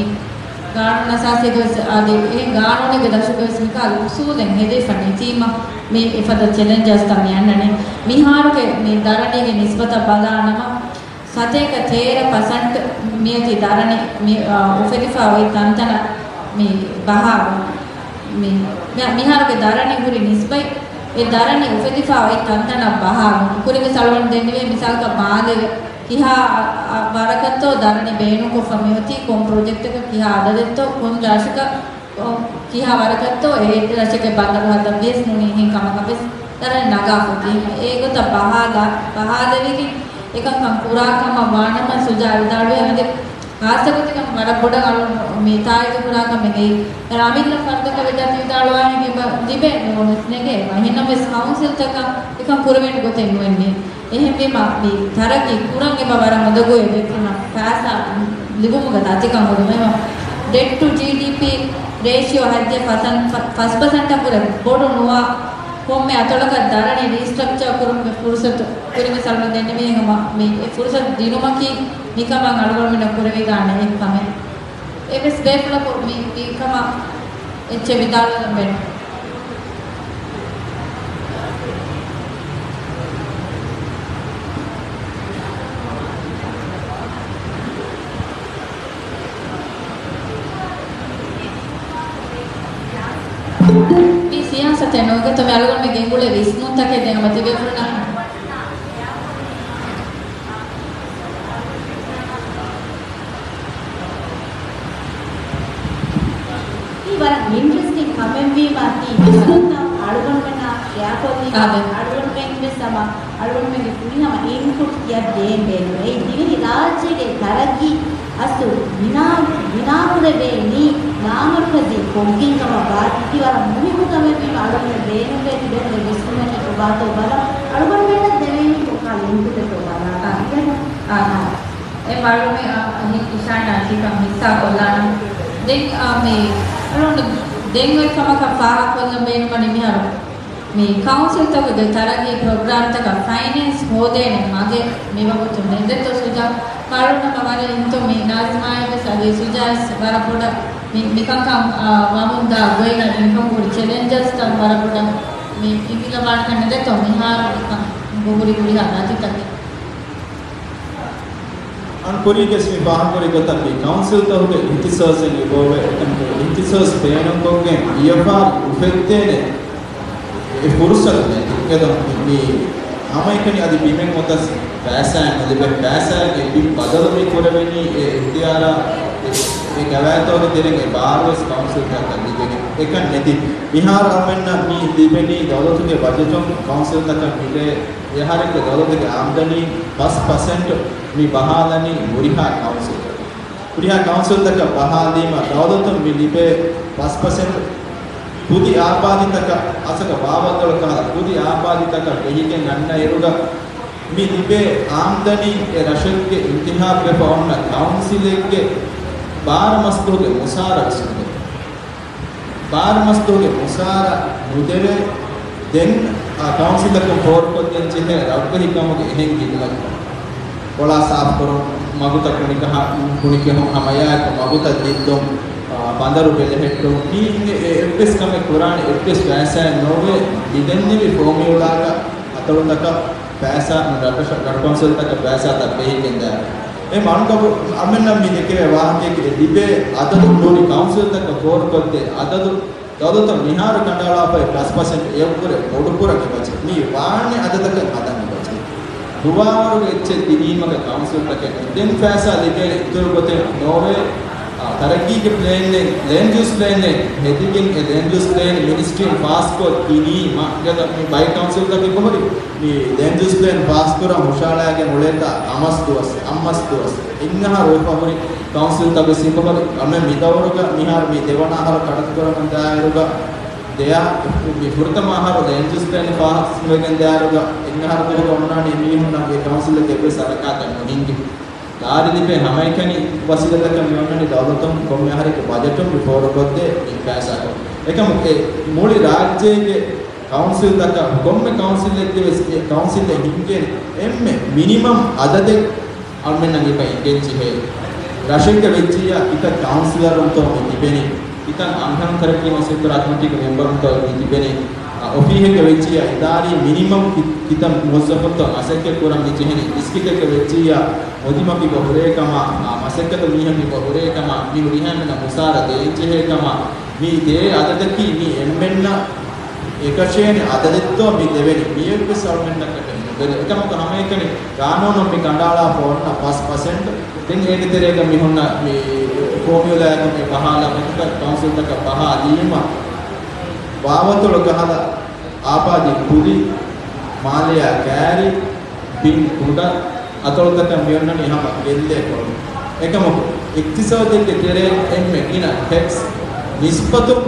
ގާނޫނު އަސާސީގަވެސް އާދެ، އެހެން ގާނޫނެއްގެ ދަށުގަވެސް މިކަހަލަ އުސޫލެއް ހެދިފަ ނެތީމަ، މި އެފަދަ ޗެލެންޖަސްތައް މި އަންނަނީ. މިހާރުގެ މި ދަރަނީގެ ނިސްބަތަށް ބަލާނަމަ، ސަތޭކަ ތޭރަ ޕަސެންޓް މިއޮތީ ދަރަނި މި، އާ، އުފެދިފާ އޮތް ތަންތަނަށް މި ބަހާ މި، މި، މިހާރުގެ ދަރަނި ހުރި ނިސްބަތް އެ ދަރަނި އުފެދިފާ އޮތް ތަންތަނަށް ބަހާ ކުރިންވެސް އަޅުގަނޑު ދެންނެވޭ. މިސާލަކަށް މާލެ ކިހާ، އަ، އަ، ވަރަކަށްތޯ ދަރަނި ބޭނުންކޮށްފަ މިއޮތީ، ކޮން ޕްރޮޖެކްޓަކަށް ކިހާ އަދަދެއްތޯ، ކޮން ރަށަކަށް ކިހާ ވަރަކަށްތޯ އެ ރަށެއްގެ ބަނދަރު ހަދަން ވިޔަސް ނޫނީ އެހެން ކަމަކަށް ވެސް ދަރަނި ނަގާފަ އޮތީ. އެގޮތަށް ބަހާލާ، ބަހާލެވިގެން އެކަންކަން ކުރާ ކަމަށް ވާނަމަ ސުޖާ ވިދާޅުވި އަދި ޚާއްސަ ގޮތެއްގަ ވަރަށް ބޮޑަށް އަޅު މި ތާއީދު ކުރާ ކަމެއް އެއީ. އަމިއްލަ ފަރުދަކަށް ވެދާތީ ވިދާޅުވާހެން އެބަ ލިބޭ ނޫންވެސް ނެގޭ. އެހެންނަމަވެސް ކައުންސިލްތަކަށް އެކަން ކުރެވޭނެ ގޮތެއް ނުވެންނޭ. އެހެންވީމަ، މި ތަރައްގީ ކުރަން އެބަ ވަރަށް އުނދަގޫ އެބޭފުޅުންނަށް ފައިސާ ލިބުމުގަ ދަތިކަން ހުރުމެވެ. ޑެޓް ޓު ޖީޑީޕީ ރޭޝިއޯ ހައްޖެ ފަސަން، ފަ، ފަސް ޕަސެންޓަށް ވުރެ ބޮޑު ނުވާ ކޮންމެ އަތޮޅަކަށް ދަރަނި ރީސްޓްރަކްޗާ ކުރުމުގެ ފުރުސަތު ކުރިންވެސް އަޅުގަނޑު ދެންނެވި ހަމަ މި އެ ފުރުސަތު ދިނުމަކީ މިކަމަށް އަޅުގަނޑުމެންނަށް ކުރެވިދާނެ އެއް ކަމެއް. އެވެސް ބޭފުޅަކު މި، މިކަމަށް އެއްޗެއް ވިދާޅުވަން ބޭނުން. މި ސިޔާސަތެއް ނޫން. އަޅުގަނޑުމެން ގެންގުޅޭ ވިސްނުންތަކެއް ދެން ހަމަ ތިބޭފުޅުންނަށް މީ ވަރަށް އިންޓްރެސްޓިން ކަމެއްވީމާ، ތީ ވިސްނުންތައް އަޅުގަނޑުމެންނާ ޝެއާކޮށްލީމާ، އާދެ. އަޅުގަނޑުމެން ވެސް ހަމަ އަޅުގަނޑުމެންގެ ފުރިހަމަ އިންޕުޓް ތިޔަށް ދޭން ބޭނުން. އެއީ ދިވެހި ރާއްޖޭގެ ތަރައްގީ އަސްލު ބިނާ، ބިނާކުރެވޭނީ ލާމަރުކަޒީ ކޮށްގެން ކަމަށް ވާތީ. ތީ ވަރަށް މުހިއްމު ކަމެއްވީމަ، އަޅުގަނޑުމެން ބޭނުންވޭ ތިބެންވެ ވިސްނުމެއް ކޮބާތޯ ބަލަން. އަޅުގަނޑުމެންނަށް ދެވޭނީ ކޮކާ އިންޕުޓެއްތޯ ބަލާ. އާ. އާ. އެ މައުލޫމެއް، އާ، އިޝާން އަދި ކަން ހިއްސާ ކޮށްލާނަން. ދެން، އާ، މި، އަޅުގަނޑު ދެން އޮތް ކަމަކަށް ފާހަގަކޮށްލަން ބޭނުމަނީ މިހާރު މި ކައުންސިލްތަކުގެ ތަރައްގީ ޕްރޮގްރާމްތަކަށް ފައިނޭންސް ހޯދޭނެ މަގެއް މިވަގުތު ނެންދެއްތޯ ސުޖާ؟ މައުލޫމަށް ވަރަށް އިންތޯ މި ނާޒިމާއަށްވެސް އަދި ސުޖާއަށް ވަރަށް ބޮޑަށް މި، މިކަންކަން، އާ، ވަމުންދާ ގޮތް އަދި މިކަން ހުރި ޗެލެންޖަސްތައް ވަރަށް ބޮޑަށް މި އިނގިލަވާނެކަން ނެންދެއްތޯ މިހާރު ހުރި ހުރިހާ ދަތިތަކެއް. އަން ކުރީގެސް މި ފާހަގަކުރި ގޮތަށް މި ކައުންސިލްތަކުގެ އިހްތިސާސެއް ލިބޯވޭ، އެކަމަކު އިހްތިސާސް ބޭނުންކޮށްގެން ވިޔަފާރި އުފެއްދޭނެ އެ ފުރުސަތު ނެތި. އެދޮ މި ހަމައެކަނި އަދި ބިމެއް އޮތަސް ފައިސާއެއް ނުލިބޭ. ފައިސާއެއް އެ ބިން ބަދަލު މި ކުރެވެނީ އެ އިޚްތިޔާރާ އެ، އެ ގަވާއިދުތަކުގެ ތެރެއިން އެ ބާރުވެސް ކައުންސިލްތަކަށް ލިބެނީ. އެކަން ނެތި. މިހާރު އަޅުމެންނަށް މި ލިބެނީ ދައުލަތުގެ ބަޖެޓުން ކައުންސިލްތަކަށް މިލޭ އެހާރެއްގެ ދައުލަތުގެ އާމްދަނީ ފަސް ޕަސެންޓް މި ބަހާލަނީ ހުރިހާ ކައުންސިލްތަކަށް. ހުރިހާ ކައުންސިލްތަކަށް ބަހާލީމަ ދައުލަތުން މި ލިބޭ ފަސް ޕަސެންޓް ކުދި އާބާދީތަކަށް އަސަކަ ބާވައްދަޅު ކަހަލަ ކުދި އާބާދީތަކަށް ވެހިގެން އަންނަ އިރުގަ މި ލިބޭ އާމްދަނީ އެ ރަށެއްގެ އިންތިހާބްވެފަ އޮންނަ ކައުންސިލެއްގެ ބާރަ މަސްދުހުގެ މުސާރަ ވެސް ނުދޭ. ބާރަ މަސްދުހުގެ މުސާރަ ނުދެވޭ. ދެން އާ ކައުންސިލަކުން ފޯރުކޮށްދޭން ޖެހޭ ރަށްވެހި ކަމުގެ އެހެން ހިދުމަތް، ކޮޅާ ސާފުކުރުން، މަގުތައް ކުނިކަހަ، ކުނިކެހުން ހަމައެއާއެކު މަގުތައް ދިއްދުން، އާ، ބަނދަރު ބެލެހެއްޓުން، މި އިނގޭ އެ އެއްވެސް ކަމެއް ކުރާނެ އެއްވެސް ފައިސާއެއް ނޯވޭ. މިދެންނެވި ފޯމިއުލާގަ އަތޮޅުތަކަށް ފައިސާ، ރަށް، ރަށް ކައުންސިލްތަކަށް ފައިސާތައް ބެހިގެންދާ. އެ މަނުކަބު އަމެންނަށް މި ދެކެވޭ ވާހަކައަކީ އެ ލިބޭ އަދަދު ނޫނީ ކައުންސިލްތަކަށް ފޯރުކޮށްދޭ އަދަދު ދައުލަތުން މިހާރު ކަނޑައަޅާފައި ފަސް ޕަސެންޓް އެއަށްވުރެ ބޮޑުކުރަން އެބަޖެހޭ. މި ވާނެ އަދަދަކަށް ހަދަން އެބަޖެހޭ. ދުވާވަރުގެ އެއްޗެއް ދިނީމަގަ ކައުންސިލްތަކެއް ދެން ފައިސާ ލިބޭނެ އިތުރު ގޮތެއް ނޯވޭ. އާ، ތަރައްގީގެ ޕްލޭނެއް، ލޭންޑް ޔޫސް ޕްލޭނެއް ހެދިގެން އެ ލޭންޑް ޔޫސް ޕްލޭން މިނިސްޓްރީން ފާސްކޮށް ދިނީމަ، ގަދަ މި ބައި ކައުންސިލްތަކެއް ބޮހޮރި މި ލޭންޑް ޔޫސް ޕްލޭން ފާސްކުރަން ހުށަހަޅައިގެން އުޅޭތާ އަމަސް ދުވަސް، އަމަސް ދުވަސް. އެއްއަހަރު ވެފަ ހުރި ކައުންސިލްތަކުގެ ސިފަކޮޅެއް. އަމެ މި ދައުރުގަ މިހާރު މި ދެވަނަ އަހަރު ކަނޑައަޅާ ދާއިރުގަ ދެއަ-، މި ފުރަތަމަ އަހަރު ލޭންޑް ޔޫސް ޕްލޭން ފާސް ނުވެގެން ދާއިރުގަ އެއްއަހަރު ދުވަހުގަ އޮންނާނީ އެމީހުންނަށް އެ ކައުންސިލްގެ އެއްވެސް ހަރަކާތެއް ނުހިނގި. ލާރި ލިބޭ ހަމައެކަނި ވަސީލަތަކަށް މި އޮންނަނީ ދައުލަތުން ކޮންމެ އަހަރެއްގެ ބަޖެޓުން މި ފޯރުކޮށްދޭ މި ފައިސާކޮށް. އެކަމު އެ މުޅި ރާއްޖޭގެ ކައުންސިލްތަކަށް ކޮންމެ ކައުންސިލެއްގެ ވެސް އެ ކައުންސިލްއެއް ހިންގޭނެ އެންމެ މިނިމަމް އަދަދެއް އަޅުމެންނަށް އެބަ އިނގެން ޖެހޭ. ރަށެއްގަ ވެއްޖިއްޔާ ކިތައް ކައުންސިލަރުންތޯ މި ތިބެނީ؟ ކިތައް އަންހެނުން ތަރައްގީ މަސައްކަތް ކުރާ ކޮމިޓީގެ މެމްބަރުންތޯ މި ތިބެނީ؟ އޮފީހެއްގަ ވެއްޖިއްޔާ އިދާރީ މިނިމަމް ކި-، ކިތައް މުވައްޒަފުންތޯ މަސައްކަތް ކުރަން މި ޖެހެނީ. މިސްކިތެއްގަ ވެއްޖިއްޔާ މުދިމަކީ ބަ ހުރޭ ކަމަށް، އާ، މަސައްކަތު މީހަކީ ބަ ހުރޭ ކަމަށް، މި ހުރިހާ އެންމެނަށް މުސާރަ ދޭންޖެހޭ ކަމަށް، މި ދޭ އަދަދަކީ މި އެންމެންނަށް އެކަށޭނެ އަދަދެއްތޯ މި ދެވެނީ، މިއެއްވެސް އަޅުމެންނަކަށް ނުދެވޭ. އެކަމަކު ހަމައެކަނި ގާނޫނުން މި ކަނޑައަޅާފަ އޮންނަ ފަސް ޕަސެންޓް. ދެން އޭގެ ތެރޭގަ މި ހުންނަ މި ފޯމިއުލާއަކުން މި ބަހާލާ ގޮތަކަށް ކައުންސިލްތަކަށް ބަހާލީމަ ވާވަތޮޅު ގަހަލަ އާބާދީ ކުލި، މާލެއާ ކާރި، ބިން ކުޑަ އަތޮޅުތަކަށް މިއޮންނަނީ ހަމަ ގެއްލޭ ކޮޅު. އެކަމަކު، އިޤްތިޞާދެއްގެ ތެރޭން އެންމެ ގިނަ ޓެކްސް ނިސްބަތުން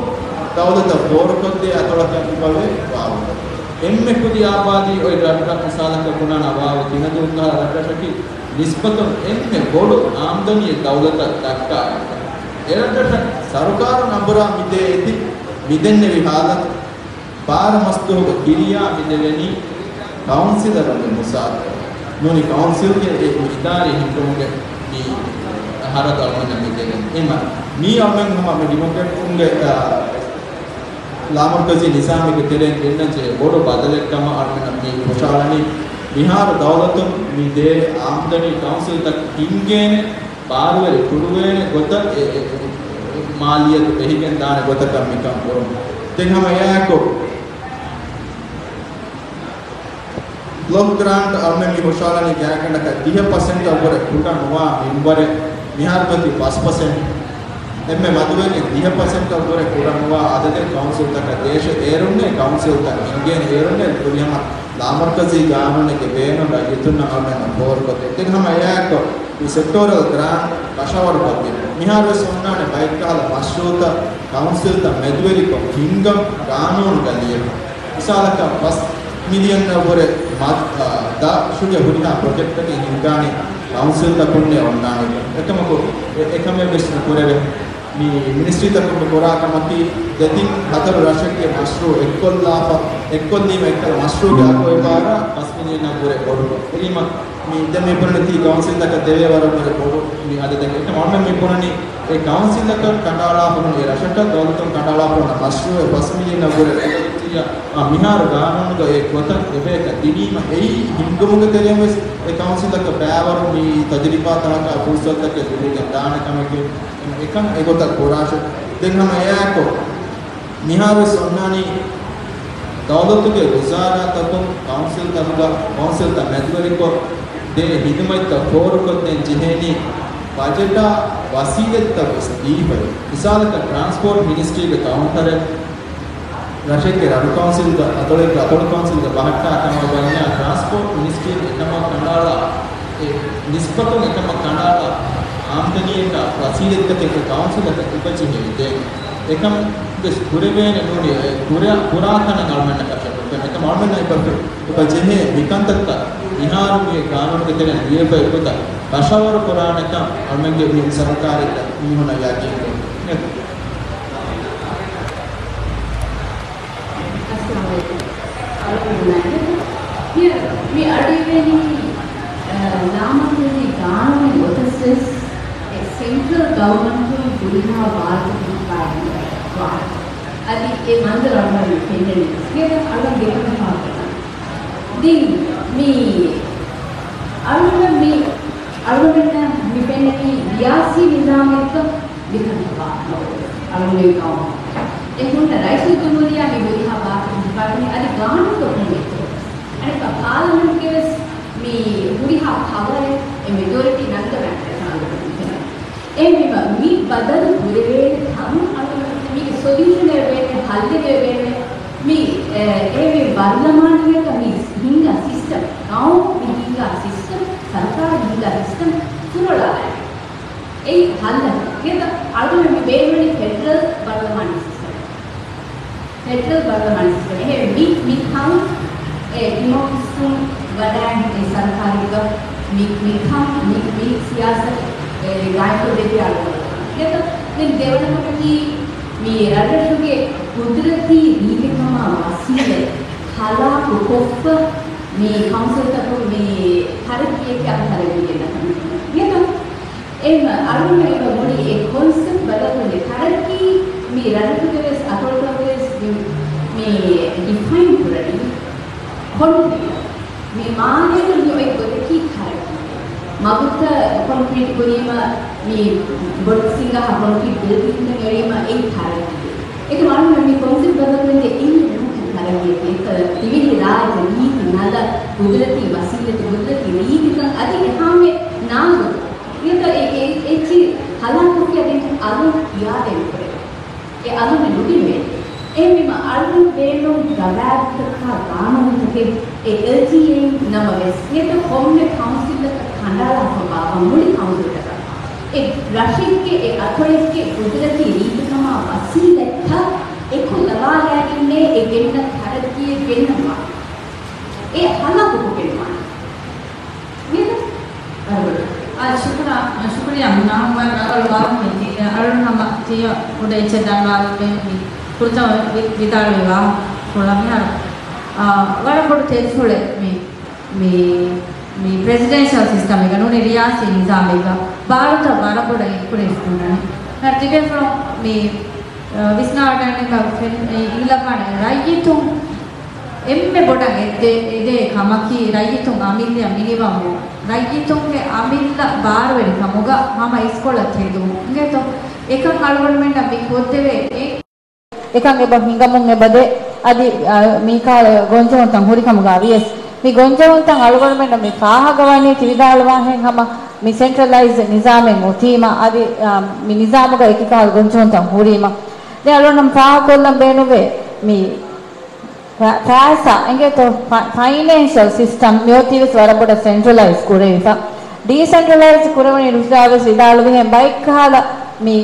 ދައުލަތަށް ފޯރުކޮށްދޭ އަތޮޅަކަށް އިބަވޭ ވާވަތޮޅު. އެންމެ ކުދި އާބާދީ އޮތް ރަށްރަށް މިސާލަކަށް ބުނާނަ ވާވަ ގިނަދޫކަހަލަ ރަށްރަށަކީ ނިސްބަތުން އެންމެ ބޮޑު އާމްދަނީއެއް ދައުލަތަށް ދައްކާ ރަށްރަށަށް. އެރަށްރަށަށް ސަރުކާރުން އަނބުރާ މިދޭ އެތި މިދެންނެވި ހާލަތު ބާރަ މަސްދުވަހުގަ ކިރިޔާ މިދެވެނީ ކައުންސިލަރުންގެ މުސާރަ. ނޫނީ ކައުންސިލްގެ އެ އިދާރީ ހިންގުމުގެ މި ހަރަދު އަޅުމެންނަށް މިދެވެނީ. އެމަ މީ އަޅުމެން ހަމަ މި ޑިމޮކްރެޓުންގެ، އާ، ލާމަރުކަޒީ ނިޒާމެއްގެ ތެރެއިން ގެންނަންޖެހޭ ބޮޑު ބަދަލެއް ކަމަށް އަޅުމެންނަށް މި ހުށަހަޅަނީ. މިހާރު ދައުލަތުން މި ދޭ އާމްދަނީ ކައުންސިލްތައް ހިންގޭނެ، ބާރުވެރި ކުޑަވޭނެ ގޮތަށް އެ، އެ، އެ، މާލިއްޔަތު ބެހިގެން ދާނެ ގޮތަކަށް މިކަން ކުރުން. ދެން ހަމަ އެއާއެކު ބްލޮކް ގްރާންޓް އަޅުމެން މި ހުށަހަޅަނީ ގާތްގަނޑަކަށް ދިހަ ޕަސެންޓަށް ވުރެ ކުޑަ ނުވާ މިންވަރެއް، މިހާރު މަތީ ފަސް ޕަސެންޓް. އެންމެ މަދުވެގެން ދިހަ ޕަސެންޓަށް ވުރެ ކުޑަ ނުވާ އަދަދެއް ކައުންސިލްތަކަށް ދޭށޭ. އޭރުންނޭ ކައުންސިލްތައް ހިންގޭނެ، އޭރުންނޭ ފުރިހަމަ ލާމަރުކަޒީ ގާނޫނެއްގެ ބޭނުން ރައްޔިތުންނަށް އަޅުމެންނަށް ފޯރުކޮށްދޭ. ދެން ހަމަ އެއާއެކު މި ސެކްޓޯރަލް ގްރާންޓް ކަށަވަރުކޮށްދިނުން. މިހާރުވެސް އޮންނާނެ ބައެއްކަހަލަ މަޝްރޫޢުތައް ކައުންސިލްތައް މެދުވެރިކޮށް ހިންގަން ގާނޫނުގަ ލިޔެފަ. މިސާލަކަށް ފަސް މިލިއަންއަށްވުރެ މަ-، އަ، ދަށުގެ ހުރިހާ ޕްރޮޖެކްޓަކީ ހިންގާނީ ކައުންސިލްތަކުންނޭ އޮންނާނީ. އެކަމަކު އެ-، އެކަމެއްވެސް ނުކުރެވޭ. މި މިނިސްޓްރީތަކުން މި ކުރާ ކަމަކީ ދެތިން ހަތަރު ރަށެއްގެ މަޝްރޫޢު އެއްކޮށްލާފަ، އެއްކޮށްލީމަ އެއްކަލަ މަޝްރޫޢުގެ އަގު އެބައަރާ ފަސް މިލިއަންއަށްވުރެ ބޮޑުކޮށް. އެހީމަ މި ދެން މި ބުނަނީ ތީ ކައުންސިލްތަކަށް ދެވޭ ވަރަށްވުރެ ބޮޑު މި އަދަދެއް. އެކަމަކު އަޅުމެން މި ބުނަނީ އެ ކައުންސިލްތަކަށް ކަނޑައަޅާފަ ހުން އެ ރަށަކަށް ދައުލަތުން ކަނޑައަޅާފަ ހުންނަ މަޝްރޫޢެއް ފަސް މިލިއަންއަށްވުރެ އެ މިހާރު ގާނޫނުގަ އެ ގޮތަށް އެބަޔަކަށް ދިނީމަ އެއީ ހިންގުމުގެ ތެރެއިން ވެސް އެ ކައުންސިލްތަކަށް ބައިވަރު މި ތަޖުރިބާތަކަކާ ފުރުސަތުތަކެއް ލިބިގެން ދާނެ ކަމެކޭ. އެކަން އެގޮތަށް ކުރާށޭ. ދެން ހަމަ އެއާއެކު މިހާރުވެސް އޮންނާނީ ދައުލަތުގެ ވުޒާރާތަކުން ކައުންސިލްތަކުގަ ކައުންސިލްތައް މެދުވެރިކޮށް ދޭ ހިދުމަތްތައް ފޯރުކޮށްދޭން ޖެހޭނީ ބަޖެޓާ ވަސީލަތްތައް ވެސް ދީފައި. މިސާލަކަށް ޓްރާންސްޕޯޓް މިނިސްޓްރީގެ ކައުންޓަރެއް ރަށެއްގެ ރަށު ކައުންސިލްގަ އަތޮޅެއްގެ އަތޮޅު ކައުންސިލްގަ ބަހައްޓާ ކަމަށް ވަންޏާ ޓްރާންސްޕޯޓް މިނިސްޓްރީން އެކަމަށް ކަނޑައަޅާ އެ ނިސްބަތުން އެކަމަށް ކަނޑައަޅާ އާމްދަނީއަކާ ވަސީލަތްތަކެއް އެ ކައުންސިލަކަށް އިބަޖެހޭ ދޭން. އެކަން ވެސް ކުރެވޭނެ ނޫނީ އެ ކުރާ، ކުރާ ތަނަށް އަޅުމެންނަށް ކަށަވަރު. އެކަމަކު އަޅުމެންނަށް އިބަ، އިބަ ޖެހޭ މިކަންތައްތައް މިހާރު މި ގާނޫނުގެ ތެރެއިން ލިޔެފައި ގޮތަށް ކަށަވަރު ކުރާނެކަން އަޅުމެންގެ މި ސަރުކާރެއްގަ މީހުންނަށް ޔަގީންކޮށް. އައްސަލާމު ޢަލައިކުމް. އަޅުގަނޑު މި އަޑުއިވޭނީ، އަ، ލާމަރުކަޒީ ގާނޫނު ގޮތަސްވެސް އެ ސެންޓްރަލް ގަވަރމަންޓުން ހުރިހާ ބާރުތަކުން ފާއިތުވާ. އަދި އެ މަންޒަރު އަޅުގަނޑު ފެންނަނީ. އަޅުގަނޑު ދެކުނު ފާހަގަކޮށް. ދެން މި އަޅުގަނޑު މި، އަޅުގަނޑަށް މި ފެންނަނީ ރިޔާސީ ނިޒާމެއްގަ މިކަންކަމާ އަޅުގަނޑުގެ ގައުމު. އެ ހުންނަ ރައީސުލްޖުމްހޫރިއްޔާ މި ހުރިހާ ބާރުތަކުން ފާއިތުވަނީ އަދި ގާނޫނުތަކުން އެއްކޮށް. އަނެއްކާ ޕާލަމެންޓްގެ ވެސް މި ހުރިހާ ޕަވަރެއް އެ މެޖޯރިޓީ ނަންގަވާނެ އެ އެހެންވީމަ، މި ބަދަލު ކުރެވޭނެ ކަމުން އަޅުގަނޑު މީގެ ސޮލިއުޝަނެއް ވޭނެ، ހައްލެއް ވޭނެ. މި، އެ، އެ މި ބަރްލަމާނީއަކަށް މި ހިންގާ ސިސްޓަމް، ގައުމު މި ހިންގާ ސިސްޓަމް، ސަރުކާރު ހިންގާ ސިސްޓަމް ފުރޮޅާލާނެ. އެއީ ހައްލަކީ. އެތަ އަޅުގަނޑު މި ބޭނުންވަނީ ފެޑްރަލް ބަރްލަމާނީ ސިސްޓަމް. ފެޑްރަލް ބަރްލަމާނީ ސިސްޓަމް. އެހެން މި، މި ކަން އެ ޑިމޮކްރެޓުން ވަޑައި އެ ސަރުކާރެއްގަ މި، މި ކަން މި، މި ސިޔާސަތު އެ ގާތްކޮށްދެއްވި އަޅުގަނޑު. އެތަ ދެން ދެވަނަ ކަމަކީ މި ރަށްރަށުގެ ޤުދުރަތީ ރީގެ ހަމަ ވަސީލަތް ހަލާކު ކޮށްފަ މި ކައުންސިލްތަކުން މި ތަރައްޤީއެއްގެ އަގު ތަރައްގީ ގެންނަ ކަމެއް. އެހެން އަޅުގަނޑު އެބަ ބުނި އެ ކޮންސެޕްޓް ބަދަލުކޮށްލި ތަރައްޤީ މި ރަށްރަށުގެ ވެސް އަތޮޅުތަކުގެ ވެސް މި، މި މި ޑިފައިން ކުރަނީ ކޮންކްރީޓް. މި މާނައަކަށް މި އޮތް ގޮތަކީ ތަރައްގީ. މަގުތައް ކޮންކްރީޓް ކުރީމަ މި ބޮޑު ސިނގާ ކޮންކްރީޓް ބިލްޑިންގްތައް އެޅީމަ އެއީ ތަރައްގީ. އެކަމަށް މި ކޮންސެޕްޓް ބަދަލުކުރަންޖެ އެއީ ނޫން ތަރައްގީ. ތިވިހި ރާއްޖެ ރީތި ނަލަ، ގުދުރަތީ ވަސީލަތު، ގުދުރަތީ ރީތިކަން އަދި އެހާމެ ނާގޮތު. އެއީ އެ، އެ، އެއްޗި ހަލާކުފިޔާ ދެން އަލުން އިއާދައެއް ނުކުރޭ. އެ އަލުން ނުގެންވޭ. އެހެންވީމަ އަޅުގަނޑު ބޭނުން ގަވާއިދުތަކާ ގާނޫނުތަކެއް އެ އެލްޖީއޭއިން ނަމަވެސް ނެތް ކޮންމެ ކައުންސިލަކަށް ކަނޑައަޅާފަ ބާއްވާ މުޅި ކައުންސިލްތަކަށް އެ ރަށެއްގެ އެ އަތޮޅެއްގެ ގުދުރަތީ ރީތިކަމާ ވަސީލަތްތައް އެކުލަވާލައިގެންނޭ އެ ގެންނަ ތަރައްގީއެއް ގެންނަންވާނެ. އެ ހަލާކުކޮށްގެންވާނެ. އާ، ޝުކުރާ، ޝުކުރިއްޔާ މުނާ. ވަރަށް ރަނގަޅު ވާހަކައެއް. އަޅުން ހަމަ ތިޔަ ކުޑަ އެއްޗެއް ދަންނަވާލަން ބޭނުމީ ފުރަތަމަ ވި-، ވިދާޅުވި ވާހަކަފުޅަށް މިހާރު، އާ، ވަރަށް ބޮޑު ތެދުފުޅެއް މި، މި، މި ޕްރެޒިޑެންޝަލް ސިސްޓަމެއްގަ ނޫނީ ރިޔާސީ ނިޒާމެއްގަ ބާރުތައް ވަރަށް ބޮޑަށް އެކުރެވިފަ ހުންނާނެ. ތިބޭފުޅުން މި، އާ، ވިސްނާވަޑައިގެން އިނގިލަފާނެ ރައްޔިތުން އެންމެ ބޮޑަށް އެދޭ، އެދޭ ކަމަކީ ރައްޔިތުން އަމިއްލައަށް މިނިވަންވުން. ރައްޔިތުންގެ އަމިއްލަ ބާރުވެރިކަމުގަ ހަމަ އިސްކޮޅަށް ތެދުވުން. އިނގޭތޯ؟ އެކަން އަޅުގަނޑުމެންނަށް މި ކޮށްދެވޭ އެއް. އެކަން އެބަ ހިނގަމުން އެބަ ދޭ. އަދި، އާ، މިކަހަލަ ގޮންޖެހުންތައް ހުރިކަމުގަ ވިޔަސް، މި ގޮންޖެހުންތައް އަޅުގަނޑުމެންނަށް މި ފާހަގަވަނީ ތި ވިދާޅުވާހެން ހަމަ މި ސެންޓްރަލައިޒް ނިޒާމެއް އޮތީމަ، އަދި، އާ، މި ނިޒާމުގަ އެކިކަހަލަ ގޮންޖެހުންތައް ހުރީމަ. ދެން އަޅުގަނޑު ފާހަގަކޮށްލަން ބޭނުންވޭ މި ފަ-، ފައިސާ އިނގޭތޯ؟ ފަ-، ފައިނޭންޝަލް ސިސްޓަމް މިއޮތީވެސް ވަރަށް ބޮޑަށް ސެންޓްރަލައިޒް ކުރެވިފަ. ޑީސެންޓްރަލައިޒް ކުރެވުނީ ރުޝްދާވެސް ވިދާޅުވިހެން ބައެއްކަހަލަ މި،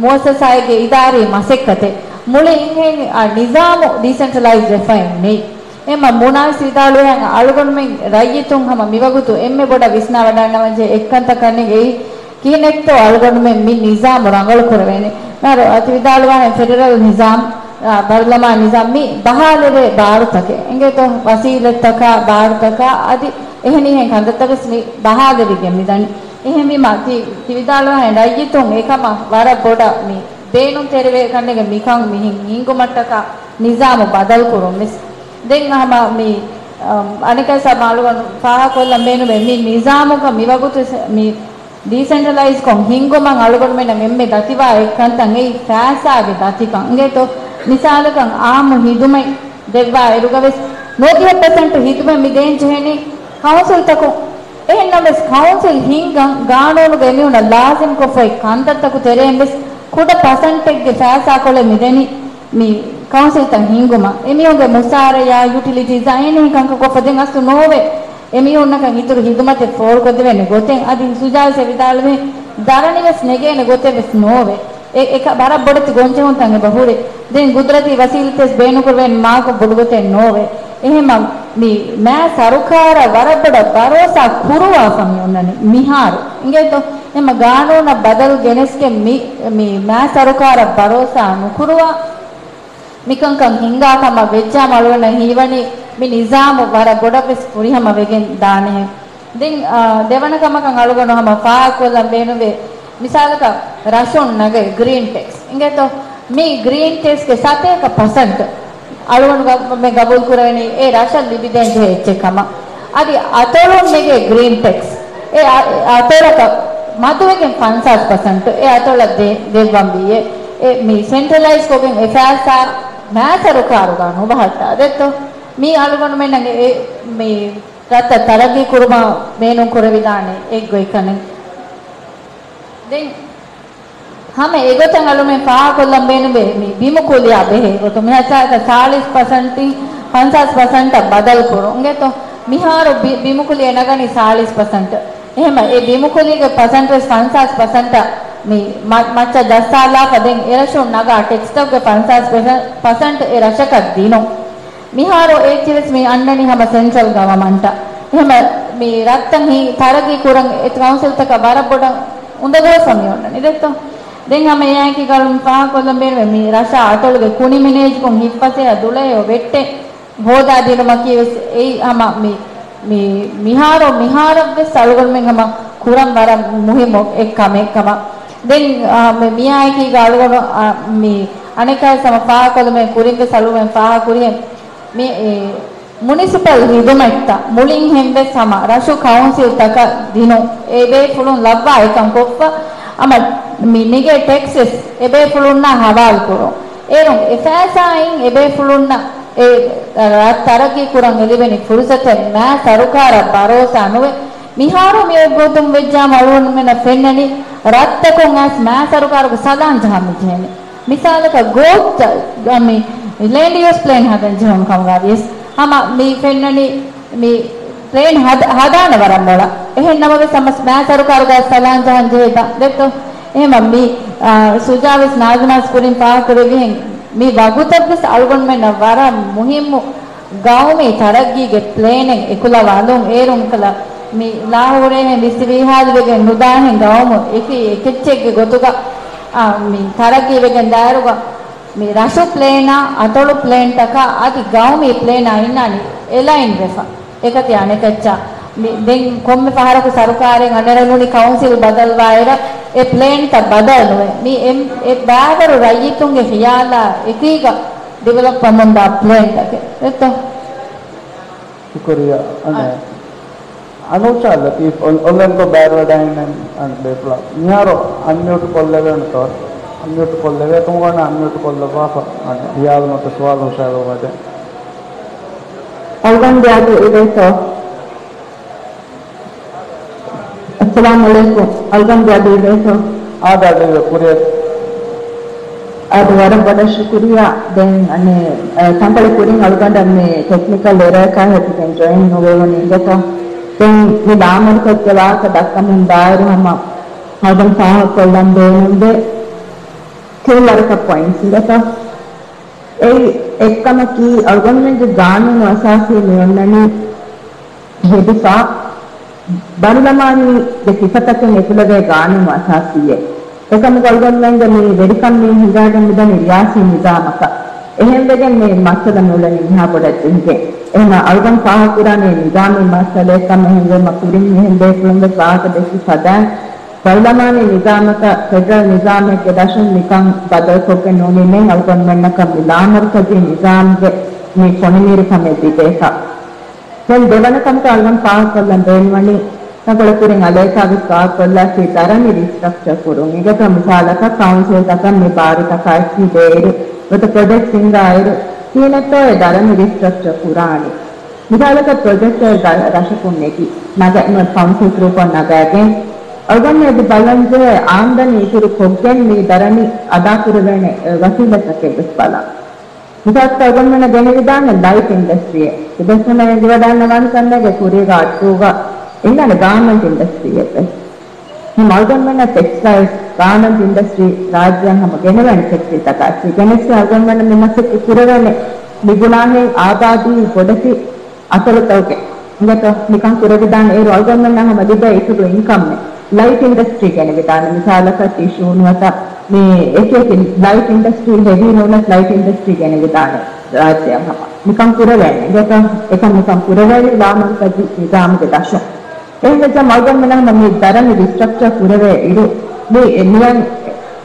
މުއައްސަސާއެއްގެ އިދާރީ މަސައްކަތެއް މުޅި އިންހެން، އާ، ނިޒާމު ޑީސެންޓްރަލައިޒް ވެފައެއް ނެތް. އެމަ މުނާސް ވިދާޅުވިހެން އަޅުގަނޑުމެން ރައްޔިތުން ހަމަ މިވަގުތު އެންމެ ބޮޑަށް ވިސްނާވަޑައިގަންނަވަންޖެހޭ އެއްކަންތައް ކަންނޭނގެ އެއީ ކިހިނެއްތޯ އަޅުގަނޑުމެން މި ނިޒާމު ރަނގަޅު ކުރެވޭނެ. މިހާރު ތި ވިދާޅުވާހެން ފެޑެރަލް ނިޒާމް، އާ، ބަރުލަމާން ނިޒާމް މި ބަހާލެވޭ ބާރުތަކެއް އިނގޭތޯ؟ ވަސީލަތްތަކާ، ބާރުތަކާ އަދި އެހެނިހެން ކަންތައްތައް ވެސް މި ބަހާލެވިގެން މިދަނީ. އެހެންވީމަ ތި، ތި ވިދާޅުވާހެން ރައްޔިތުން އެކަމަށް ވަރަށް ބޮޑަށް މި ބޭނުންތެރިވޭ ކަންނޭނގެ މިކަން މިހެން ހިންގުމަށްޓަކާ ނިޒާމު ބަދަލުކުރުން ވެސް. ދެން ހަމަ މި، އަނެކަސް މާލުގަނޑު ފާހަގަކޮށްލަން ބޭނުމޭ މި ނިޒާމުގަ މިވަގުތު މި ޑީސެންޓްރަލައިޒްކޮށް ހިންގުމަށް އަޅުގަނޑުމެންނަށް އެންމެ ދަތިވާ އެއްކަންތައް އެއީ ފައިސާގެ ދަތިކަން. އިނގޭތޯ؟ މިސާލަކަށް އާއްމު ހިދުމަތް ދެއްވާ އިރުގަވެސް ނުވަދިހަ ޕަސެންޓު ހިދުމަތް މި ދޭން ޖެހެނީ ކައުންސިލްތަކުން. އެހެންނަމަވެސް ކައުންސިލް ހިންގަން ގާނޫނުގަ އެމީހުންނަށް ލާޒިމްކޮށްފައި ކަންތައްތަކު ތެރެއިން ވެސް ކުޑަ ޕަސެންޓެއްގެ ފައިސާކޮޅެއް މިދެނީ މި ކައުންސިލްތައް ހިންގުމަށް. އެމީހުންގެ މުސާރަޔާ، ޔުޓިލިޓީޒާ އެހެނިހެން ކަންކަން ކޮށްފަ ދެން އަސްލު ނޯވޭ. އެމީހުންނަކަށް އިތުރު ހިދުމަތެއް ފޯރުކޮށްދެވޭނެ ގޮތެއް އަދި ސުޖާލްސް ވިދާޅުވި ދަރަނި ވެސް ނެގޭނެ ގޮތެއް ވެސް ނޯވޭ. އެ، އެކަ ވަރަށް ބޮޑެތި ގޮންޖެހުންތައް އެބަ ހުރި. ދެން ގުދުރަތީ ވަސީލަތެއް ބޭނުންކުރެވޭނެ މާކޮށް ބޮޑުގޮތެއް ނޯވޭ. އެހެމަ މި މާ ސަރުކާރަށް ވަރަށް ބޮޑަށް ބަރޯސާ ކުރުވާފަ މި އޮންނަނީ މިހާރު. އިނގޭތޯ؟ އެމަ ގާނޫނަށް ބަދަލު ގެނެސްގެން މި، މި މާ ސަރުކާރަށް ބަރޯސާ ނުކުރުވާ މިކަންކަން ހިނގާ ކަމަށް ވެއްޖާމަ އަޅުގަނޑަށް ހީވަނީ މި ނިޒާމު ވަރަށް ބޮޑަށް ވެސް ފުރިހަމަ ވެގެން ދާނެހެން. ދެން، އާ، ދެވަނަ ކަމަކަށް އަޅުގަނޑު ހަމަ ފާހަގަކޮށްލަން ބޭނުންވޭ. މިސާލަކަށް ރަށުން ނަގައި ގްރީން ޓެކްސް އިނގޭތޯ؟ މި ގްރީން ޓެކްސްގެ ސަތޭކަ ޕަސެންޓް އަޅުގަނޑު ގަ-، މެ ގަބޫލު ކުރެވެނީ އެ ރަށަށް ލިބިދޭން ޖެހޭ އެއްޗެއް ކަމަށް. އަދި އަތޮޅުން ނެގޭ ގްރީން ޓެކްސް އެ އަ-، އަތޮޅަކަށް މަދުވެގެން ފަންސާސް ޕަސެންޓް އެ އަތޮޅަށް ދޭ-، ދެއްވަން ވީއޭ. އެ މި ސެންޓްރަލައިޒް ކޮށްގެން އެ ފައިސާ މާ ސަރުކާރުގަ ނުބަހައްޓާ ދެއްތޯ؟ މީ އަޅުގަނޑުމެންނަށް އެ މި ރަށްތައް ތަރައްގީ ކުރުމަށް ބޭނުން ކުރެވިދާނެ އެއްގޮތްކަނެއް. ދެން ހަމަ އެގޮތަށް އަޅުމެން ފާހަގަކޮށްލަން ބޭނުންވޭ މި ބިމުކުލިޔާ ބެހޭ ގޮތުން. މިހާތާކަށް ސާޅީސް ޕަސެންޓިން ފަންސާސް ޕަސެންޓަށް ބަދަލު ކުރުން. އިނގޭތޯ؟ މިހާރު ބި-، ބިމުކުލިއެއް ނަގަނީ ސާޅީސް ޕަސެންޓް. އެހެމަ އެ ބިމުކުލީގެ ޕަސެންޓް ވެސް ފަންސާސް ޕަސެންޓަށް މި މަ-، މައްޗަށް ޖައްސާލާފަ ދެން އެރަށުން ނަގާ ޓެކްސްތަކުގެ ފަންސާސް ޕަސެންޓް އެ ރަށަކަށް ދިނުން. މިހާރު އެއްޗިވެސް މި އަންނަނީ ހަމަ ސެންޓްރަލް ގަވަމަންޓަށް. އެހެމަ މި ރަށްތައް ހި-، ތަރައްގީ ކުރަން އެ ކައުންސިލްތަކަށް ވަރަށް ބޮޑަށް އުނދަގޫވެސް މި އޮންނަނީ ދެއްތޯ؟ ދެން ހަމަ އެއާއެކީ ގަޅުން ފާހަގަކޮށްލަން ބޭނުމޭ މި ރަށާ އަތޮޅުގެ ކުނި މިނޭޖުކޮށް ހިތްފަސޭހަ ދުޅައެއް ވެއްޓެއް ހޯދާދިނުމަކީ ވެސް އެއީ ހަމަ މި، މި، މިހާރު، މިހާރަށްވެސް އަޅުގަނޑުމެން ހަމަ ކުރަން ވަރަށް މުހިއްމު އެއް ކަމެއް ކަމަށް. ދެން، އާ، މި، މިއާއެކީ އަޅުގަނޑު، އާ، މި އަނެއްކާވެސް ހަމަ ފާހަގަކޮށްލުމެއް ކުރިންވެސް އަޅުގަނޑުމެން ފާހަގަކުރިހެން މި، އެ، މުނިސިޕަލް ހިދުމަތްތައް މުޅިންހެންވެސް ހަމަ ރަށު ކައުންސިލްތަކަށް ދިނުން، އެބޭފުޅުން ލައްވާ އެކަން ކޮށްފަ، ހަމަ މި ނެގޭ ޓެކްސެސް އެބޭފުޅުންނާ ހަވާލުކުރުން. އޭރުން އެފައިސާއިން އެބޭފުޅުންނަށް އެ ރަށް ތަރައްގީ ކުރަން އެ ލިބެނީ ފުރުސަތެއް މާ ސަރުކާރަށް ބަރޯސާ ނުވެ، މިހާރު މި އޮތް ގޮތުން ވެއްޖާމަ އަޅުގަނޑުމެންނަށް ފެންނަނީ ރަށްތަކުން އައިސް މާ ސަރުކާރުގެ ސަލާން ޖަހަން މި ޖެހެނީ. މިސާލަކަށް ގޯތް މި ލޭންޑް ޔޫސް ޕްލޭން ހަދަން ޖެހުން ކަމުގަ ވިޔަސް ހަމަ މި ފެންނަނީ މި ޕްލޭން ހަދ-، ހަދާނެ ވަރަށް މޮޅަށް. އެހެން ނަމަވެސް ހަމަ މާ ސަރުކާރުގަ ސަލާން ޖަހަން ޖެހިދާ ދެއްތޯ. އެހެން މި، އާ، ސުޖާވެސް ނާޒިމާސް ކުރިން ފާހަގަކުރެއްވިހެން މި ވަގުތަށްވެސް އަޅުގަނޑުމެންނަށް ވަރަށް މުހިއްމު ގައުމީ ތަރައްގީގެ ޕްލޭނެއް އެކުލަވާލުން. އޭރުން ކަލަ މި ލާހުރޭހެން ވިސްވީހާލުވެގެން ނުދާހެން ގައުމު އެކި އެކެއްޗެއްގެ ގޮތުގަ، އާ، މި ތަރައްގީވެގެން ދާއިރުގަ މި ރަށު ޕްލޭނާ އަތޮޅު ޕްލޭންތަކާ އަދި ގައުމީ ޕްލޭނާ އިންނާނީ އެލައިން ވެފަ. އެކަތި އަނެކައްޗާ މި ދެން ކޮންމެ ފަހަރަކު ސަރުކާރެއް އަނެއް ނޫނީ ކައުންސިލް ބަދަލުވާއިރަށް އެ ޕްލޭންތައް ބަދަލު ނުވޭ. މި އެ، އެ ބައިވަރު ރައްޔިތުންގެ ޚިޔާލާ އެކީގަ ޑިވެލޮޕް ވަމުންދާ ޕްލޭންތަކެއް ވެއްތޯ؟ ޝުކުރިއްޔާ. އަނެ، އަނޫޝާ ލަތީފް އޮ-، އޮންލައިންކޮށް ބައިވެރިވެޑައިގެން އަން ބޭފުޅާ. މިހާރު އަންމިއުޓް ކޮށްލެވޭނެތޯ؟ އަންމިއުޓް ކޮށްލެވޭ. އެކަމަކު އަންނަ އަންމިއުޓް ކޮށްލައްވާފަ. އަނެ، ޚިޔާލު މަތި ސުވާލު ހުށައެޅުއްވާދޭ. އަޅުގަނޑު އަދި އިވޭތޯ؟ އައްސަލާމު ޢަލައިކުމް. އަޅުގަނޑު އަދި އިވޭތޯ؟ އާދަ އަދި ކުރިއަށް. އާދަ ވަރަށް ބޮޑަށް ޝުކުރިއްޔާ. ދެން އަނެއް، އަ، ތަންކޮޅެއް ކުރިން އަޅުގަނޑަށް މި ޓެކްނިކަލް އެރަރަކާ ހެދިގެން ޖޮއިން ނުވެވުނީ އިނގޭތޯ. ދެން މި ލާމަރުކަޒުގެ ވާހަކަ ދައްކަމުން ދާއިރު ހަމަ އަޅުގަނޑު ފާހަގަކޮށްލަން ބޭނުންވޭ ތިން ވަރަކަށް ޕޮއިންޓްސް އިނގޭތޯ. އެއީ އެއްކަމަކީ، އަޅުގަނޑުމެންގެ ގާނޫނު އަސާސީ މި އޮންނަނީ ހެދިފަ، ބަރުލަމާނީގެ ސިފަތަކެއް އެކުލެވޭ ގާނޫނު އަސާސީއެއް. އެކަމަކު އަޅުގަނޑުމެންގެ މި ވެރިކަން މި ހިނގައިގެން މިދަނީ ރިޔާސީ ނިޒާމަކަށް. އެހެންވެގެން މި މައްސަލަ މިއުޅެނީ މިހާ ބޮޑަށް ޖެހިގެން. އެހެން އަޅުގަނޑު ފާހަގަކުރާނީ ނިޒާމީ މައްސަލައެއް ކަމަށް. އެހެންވީމަ ކުރިން މިހެން ބޭފުޅުން ވެސް ވާހަކަ ދެއްކި ފަދައިން ބަރުލަމާނީ ނިޒާމަކަށް، ފެޑަރަލް ނިޒާމެއްގެ ދަށުން މިކަން ބަދަލުކޮށްގެން ނޫނީ މެން އަޅުގަނޑުމެންނަކަށް މި ލާމަރުކަޒީ ނިޒާމްގެ މި ފޮނިމީރުކަމެއް ލިބޭކަށް. ދެން ދެވަނަ ކަމަކަށް އަޅުގަނޑު ފާހަގަކޮށްލަން ބޭނުންވަނީ، ތަންކޮޅެއް ކުރިން އަލޭކާ ވެސް ފާހަގަކޮށްލާފި ދަރަނި ރީސްޓްރަކްޗަރ ކުރުން. އިނގޭތޯ މިސާލަކަށް ކައުންސިލްތަކަށް މި ބާރުތަކާ އެއްޗިހި ދޭއިރު ނުވަތަ ޕްރޮޖެކްޓް ހިންގާއިރު ކިހިނެއްތޯ އެ ދަރަނި ރީސްޓްރަކްޗަރ ކުރާނީ. މިސާލަކަށް ޕްރޮޖެކްޓެއް ރަށަކުން ނެގި ނަގަ-، ކައުންސިލް ތުރޫކޮށް ނަގައިގެން އަޅުގަނޑު އެދި ބަލަންޖެހޭ އާމްދަނީ އިތުރު ކޮށްގެން މި ދަރަނި އަދާކުރެވޭނެ ވަސީލަތްތަކެއް ވެސް ބަލަން. މިސާލަކަށް އަޅުގަނޑުމެންނަށް ގެނެވިދާނެ ލައިޓް އިންޑަސްޓްރީއެއް. ތިބޭފުޅުންނަށް އެނގިވަޑައިގަންނަވާނެ ކަންނޭނގެ ކުރީގަ އައްޑޫގަ އިންނާނެ ގާމެންޓް އިންޑަސްޓްރީއެއް ވެސް. މި އަޅުގަނޑުމެންނަށް ޓެކްސްޓައިލްސް، ގާމެންޓް އިންޑަސްޓްރީ ރާއްޖެއަށް ހަމަ ގެނެވޭނެ ފެކްޓްރީތަކާ އެއްޗެއް ގެނެސް އަޅުގަނޑުމެންނަށް މި މަސައްކަތް ކުރެވޭނެ. މިބުނާހެން އާބާދީ ބޮޑެތި އަތޮޅުތަކުގެ އިނގޭތޯ މިކަން ކުރެވިދާނެ. އޭރު އަޅުގަނޑުމެންނަށް ހަމަ ލިބޭ އިތުރު އިންކަމެއް. ލައިޓް އިންޑަސްޓްރީ ގެނެވިދާނެ. މިސާލަކަށް ޓިޝޫ ނުވަތަ މި އެކި އެކި ލައިޓް އިންޑަސްޓްރީ ހެވީ ނޫނަސް ލައިޓް އިންޑަސްޓްރީ ގެނެވިދާނެ ރާއްޖެއަށް ހަމަ. މިކަން ކުރެވޭނެ. އިނގޭތޯ އެކަން މިކަން ކުރެވޭނީ ލާމަރުކަޒީ ނިޒާމުގެ ދަށުން. އެހެންވެއްޖާ އަޅުގަނޑުމެންނަށް ހަމަ މި ދަރަނި ރީސްޓްރަކްޗަރ ކުރެވޭ އިރު މި މިއަން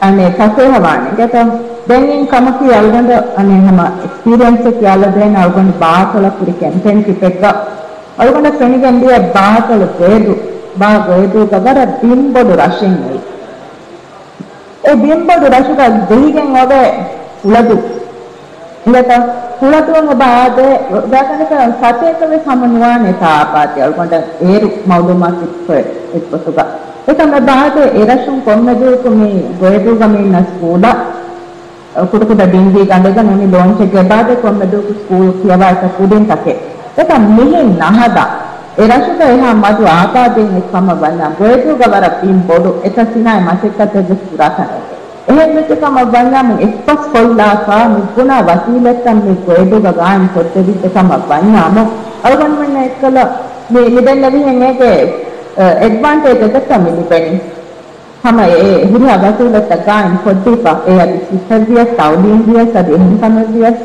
އަނެއް ފަސޭހަވާނެ. އިނގޭތޯ ދެން އިން ކަމަކީ އަޅުގަނޑަށް އަނެއް ހަމަ އެކްސްޕީރިއެންސެއް ކިޔާލަދޭނެ. އަޅުގަނޑު ބާކޮޅަށް ކުރި ކެމްޕޭން ޓްރިޕެއްގަ އަޅުގަނޑަށް ފެނިގެން ދިޔަ ބާކޮޅު ގޮއިދޫ، ބާ ގޮއިދޫގަ ވަރަށް ބިންބޮޑު ރަށެއް އެއީ. އެ ބިންބޮޑު ރަށުގަ ޖެހިގެން އޮވޭ ހުޅަދޫ. އިނގޭތަ؟ ހުޅަދޫން އެބަ އާދޭ، ގާތަނަކަށް ސަތޭކަ ވެސް ހަމަ ނުވާނެތާ އާބާދީ. އަޅުގަނޑަށް އޭރު މައުލޫމާތު އޮތް ގޮތުގަ. އެކަމް އެބަ އާދޭ، އެ ރަށުން ކޮންމެ ދުވަހަކު މި ގޮއިދޫގަ މި އިންނަ ސްކޫލަށް ކުޑަކުޑަ ޑިންގީ ގަނޑެއްގަ ނޫނީ ލޯންޗެއްގަ އެބަ އާދޭ ކޮންމެ ދުވަހަކު ސްކޫލް ކިޔަވާ އެތައް ކުދިންތަކެއް. އެކަމް މިހެން ނަހަދާ، އެ ރަށުގަ އެހާ މަދު އާބާދީން އެއްކަމަށް ވަންޏާ، ގޮއިދޫގަ ވަރަށް ބިން ބޮޑު އެތައް ސިނާއަތް މަސައްކަތެއް ވެސް ކުރާ ތަނެއް. އެހެން ވެއްޖެ ކަމަށް ވަންޏާމު އެކްސްޕަސް ކޮށްލާފަ މި ބުނާ ވަސީލަތްތައް މި ގޮއިދޫގަ ގާއިމް ކޮށްދެވިއްޖެ ކަމަށް ވަންޏާމު، އަޅުގަނޑުމެންނަށް އެއްކަލަ މި، މި ދެންނެވިހެން އޭގެ، އެ، އެޑްވާންޓޭޖް އެއްގަތަ މި ލިބެނީ. ހަމަ އެ ހުރިހާ ވަސީލަތްތައް ގާއިމް ކޮށްދީފަ، އެ އަދި ސިއްހައެއްވިޔަސް، ތައުލީމްވިޔަސް، އަދި އެހެން ކަމެއްވިޔަސް،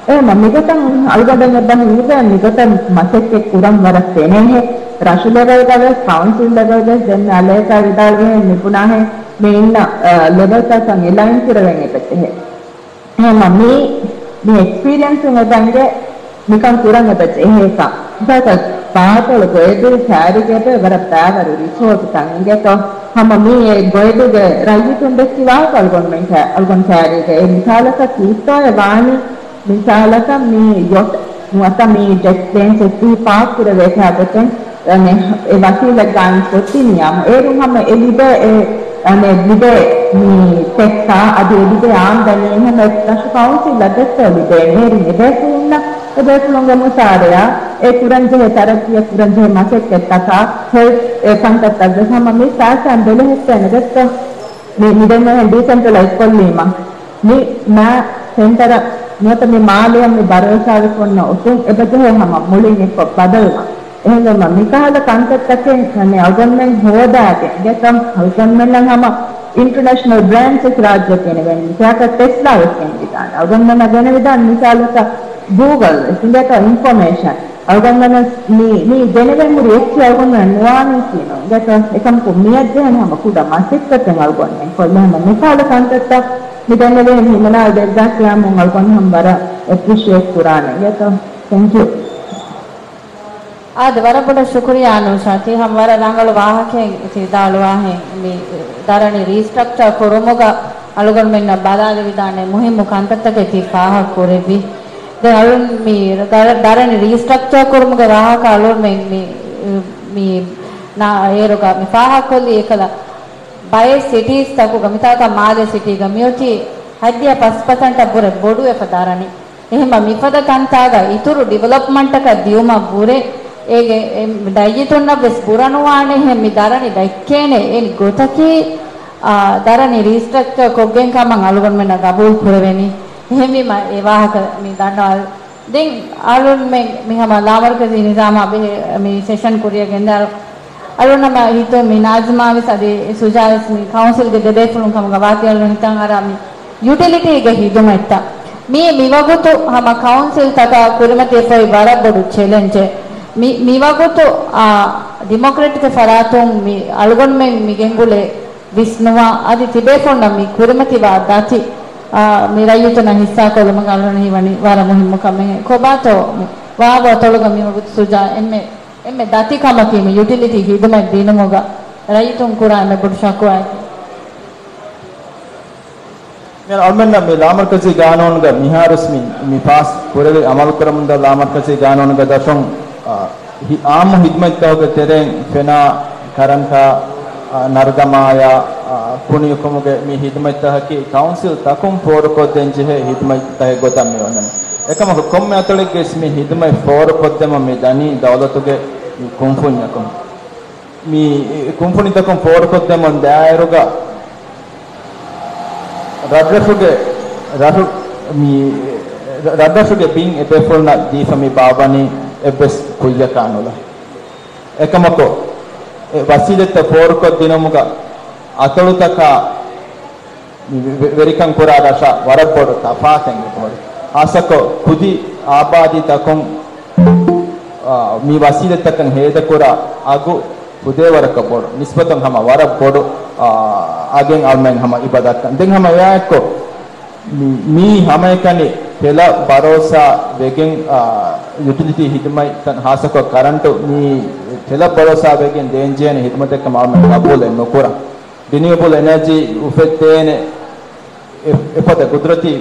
އެހެންމަ މިގޮތަށް އަޅުގަނޑަށް އެބަ ހީވޭ، މިގޮތަށް މަސައްކަތް ކުރަން ވަރަށް ފެނޭހެ. ރަށު ލެވެލްގަވެސް، ކައުންސިލް ލެވެލްގަވެސް، ދެން އަލޭކާ ވިދާޅުވިހެން މިބުނާހެން މި އިންނަ، އަ، ލެވެލްތަކަށް އެލައިން ކުރެވެން އެބަޖެހޭ. ހަމަ މީ، މި އެކްސްޕީރިއެންސުން އެބަ އިނގޭ މިކަން ކުރަން އެބަ ޖެހޭކަން. ދަތަ ބާތޮޅު ގޮއެދު ކައިރިގެ އެބަ ވަރަށް ބައިވަރު ރިސޯޓުތައް އިނގޭތޯ. ހަމަ މީ އެ ގޮއެދުގެ ރައްޔިތުން ދެއްކި ވާހަކަ އަޅުގަނޑުމެން ކަ-، އަޅުގަނޑު ކައިރީގެ އެ މިސާލަކަށް ކީއްތޯއެ ވާނީ؟ މިސާލަކަށް މީ ޔޮޓް ނުވަތަ މީ ޖެޓް ޕްލޭންސް އެއްޗިހި ޕާކް ކުރެވޭ ކާބޮތެއް އަނެ، އެ ވަސީލަތް ގާއިމް ކޮށްދިނިޔާމު، އޭރުން ހަމަ އެ ލިބޭ އެ، އަނެ، ލިބޭ މި ޓެކްސްއާ އަދި އެ ލިބޭ އާމްދަނީ ހަމަ ރަށު ކައުންސިލަށް ދެއްތޯ ލިބޭނެ. އޭރުން އެ ބޭފުޅުންނަށް، އެ ބޭފުޅުންގެ މުސާރަޔާ އެ ކުރަންޖެހޭ ތަރައްގީއަށް ކުރަންޖެހޭ މަސައްކަތްތަކާ ހެލްތް އެ ކަންތައްތައްވެސް ހަމަ މި ފައިސާއިން ބެލެހެއްޓޭނެ ދެއްތޯ. މި، މި ދެންނެވިހެން ޑީސެންޓްރަލައިޒް ކޮށްލީމަ. މި މާ ސެންޓަރ ނުވަތަ މި މާލެއަށް މި ބަރޯސާވެސް އޮންނަ އޮތުން އެބަޖެހޭ ހަމަ މުޅިން އެއްކޮށް ބަދަލުވާ. އެހެންވީމަ މިކަހަލަ ކަންތައްތަކެއް އަނެއް އަޅުގަނޑުމެން ހޯދާގެން ގެތަން އަޅުގަނޑުމެންނަށް ހަމަ އިންޓަރނޭޝަނަލް ބްރޭންޑްސް ރާއްޖެ ގެނެވެން މިސާލަކަށް ޓެސްލާ ވެސް ގެނެވިދާނެ. އަޅުގަނޑުމެންނަށް ގެނެވިދާނެ މިސާލަކަށް ގޫގަލް ވެސް އިނގޭތޯ އިންފޮމޭޝަން. އަޅުގަނޑުމެން މި، މި ގެނެވެން ހުރި އެއްޗެއް އަޅުގަނޑުމެން ނުވާނީކީ ނޫން. އިނގޭތޯ އެކަމަކު މިއަށްޖެހެން ހަމަ ކުޑަ މަސައްކަތެއް އަޅުގަނޑުމެން ކޮށްލެ ހަމަ މިކަހަލަ ކަންތައްތައް މި ދެންނެވިހެން ހިމަނާލަ ދެއްވާ ކިޔާމުން އަޅުގަނޑު ހަމަ ވަރަށް އެޕްރިޝިއޭޓް ކުރާނެ. އިނގޭތޯ؟ ތެންކް ޔޫ. އާދެ، ވަރަށް ބޮޑަށް ޝުކުރިއްޔާ ނޫޝާ. ތީ ހަމަ ވަރަށް ރަނގަޅު ވާހަކައެއް ތި ވިދާޅުވާހެން. މި ދަރަނި ރީސްޓްރަކްޗާ ކުރުމުގަ އަޅުގަނޑުމެންނަށް ބަލާލެވިދާނެ މުހިއްމު ކަންތައްތަކެއް ތި ފާހަގަ ކުރެއްވި. ދެން އަޅުން މި ދަރ-، ދަރަނި ރީސްޓްރަކްޗާ ކުރުމުގެ ވާހަކަ އަޅުން މި، މި، މި ނާ އޭރުގަ މި ފާހަގަ ކޮށްލީ އެކަލަ ބައެއް ސިޓީސް ތަކުގަ މިތާތަ މާލެ ސިޓީގަ މިއޮތީ ހައްދިހަ ފަސް ޕަސެންޓަށް ވުރެ ބޮޑުވެފަ ދަރަނި. އެހެންމަ މިފަދަ ތަންތާގަ އިތުރު ޑިވެލޮޕްމަންޓަކަށް ދިޔުމަށް ވުރެ އޭގެ އެ ރައްޔިތުންނަށް ވެސް ބުރަނުވާނެހެން މި ދަރަނި ދައްކޭނެ އެން ގޮތަކީ، އާ، ދަރަނި ރީސްޓްރަކްޗާ ކޮށްގެން ކަމަށް އަޅުގަނޑުމެންނަށް ގަބޫލު ކުރެވެނީ. އެހެންވީމަ އެ ވާހަކަ މި ދަންނަވާ. ދެން އަޅުންމެން މި ހަމަ ލާމަރުކަޒީ ނިޒާމާ ބެހޭ މި ސެޝަން ކުރިއަށް ގެންދާ އަޅުންނަމަ ހިތުން މި ނާޒިމާ ވެސް އަދި ސުޖާ ވެސް މި ކައުންސިލްގެ ދެބޭފުޅުން ކަމުގަ ވާތީ އަޅުން ހިތަށް އަރާ މި ޔުޓިލިޓީގެ ހިދުމަތްތައް. މީ މިވަގުތު ހަމަ ކައުންސިލްތަކާ ކުރިމަތިވެފައި ވަރަށް ބޮޑު ޗެލެންޖެއް. މި، މިވަގުތު، އާ، ޑިމޮކްރެޓްގެ ފަރާތުން މި އަޅުގަނޑުމެން މި ގެންގުޅޭ ވިސްނުވާ އަދި ތިބޭފުޅުންނަށް މި ކުރިމަތިވާ ދަތި، އާ، މި ރައްޔިތުންނަށް ހިއްސާކޮށްލުމުގެ އަޅުގަނޑަށް ހީވަނީ ވަރަށް މުހިއްމު ކަމެއް. ކޮބާތޯ މި ވާގޮތް އަތޮޅުގަ މިވަގުތު ސުޖާ އެންމެ، އެންމެ ދަތި ކަމަކީ މި ޔުޓިލިޓީ ހިދުމަތް ދިނުމުގަ ރައްޔިތުން ކުރާ އެންމެ ބޮޑު ޝަކުވާއެކޭ. މި އަޅުމެންނަށް މި ލާމަރުކަޒީ ގާނޫނުގަ މިހާރުސް މި، މި ފާސް ކުރެވި އަމަލުކުރަމުންދާ ލާމަރުކަޒީ ގާނޫނުގެ ދަށުން، އާ، ހި-، އާއްމު ހިދުމަތްތަކުގެ ތެރެއިން ފެނާ، ކަރަންޓާ، އާ، ނަރުދަމާޔާ، އާ، ކުނިއުކުމުގެ މި ހިދުމަތްތަކަކީ ކައުންސިލް ތަކުން ފޯރުކޮށްދޭން ޖެހޭ ހިދުމަތްތަކެއް ގޮތަށް މި އޮންނަނީ. އެކަމަކު ކޮންމެ އަތޮޅެއްގެސް މި ހިދުމަތް ފޯރުކޮށްދެމުން މި ދަނީ ދައުލަތުގެ މި ކުންފުންޏަކުން. މި ކުންފުނިތަކުން ފޯރުކޮށްދެމުން ދާއިރުގަ ރަށްރަށުގެ، ރަށު، މި ރަށްރަށުގެ ބިން އެބޭފުޅުންނަށް ދީފަ މި ބާއްވަނީ އެއްވެސް ކުއްޔަކާ ނުލާ. އެކަމަކު، އެ ވަސީލަތްތައް ފޯރުކޮށްދިނުމުގަ އަތޮޅުތަކާ މި ވެ-، ވެރިކަން ކުރާ ރަށާ ވަރަށް ބޮޑު ތަފާތެއް އެބަހުރި. ހާއްސަކޮށް ކުދި އާބާދީ ތަކުން، އާ، މި ވަސީލަތްތަކަށް ހޭދަކުރާ އަގު ފުދޭވަރަކަށް ބޮޑު، ނިސްބަތުން ހަމަ ވަރަށް ބޮޑު، އާ، އަގެއް އަޅުމެން ހަމަ އިބަ ދައްކަން. ދެން ހަމަ އެއާއެއްކޮށް، މި، މީ ހަމައެކަނި ތެލަށް ބަރޯސާ ވެގެން، އާ، ޔުޓިލިޓީ ހިދުމަތްތައް ހާއްސަކޮށް ކަރަންޓު މީ ތެލަށް ބަރޯސާ ވެގެން ދޭންޖެހޭނެ ހިދުމަތެއްކަމަށް އަޅުމެން ގަބޫލެއް ނުކުރަން. ރިނިއުއަބަލް އެނަޖީ އުފެއްދޭނެ އެ-، އެފަދަ ގުދުރަތީ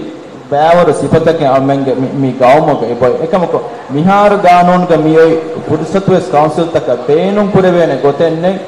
ބައިވަރު ސިފަތަކެއް އަޅުމެންގެ މި، މި ގައުމުގަ އެބައޮތް. އެކަމަކު، މިހާރު ގާނޫނުގަ މިއޮތް ފުރުސަތުވެސް ކައުންސިލްތަކަށް ބޭނުން ކުރެވޭނެ ގޮތެއް ނެތް.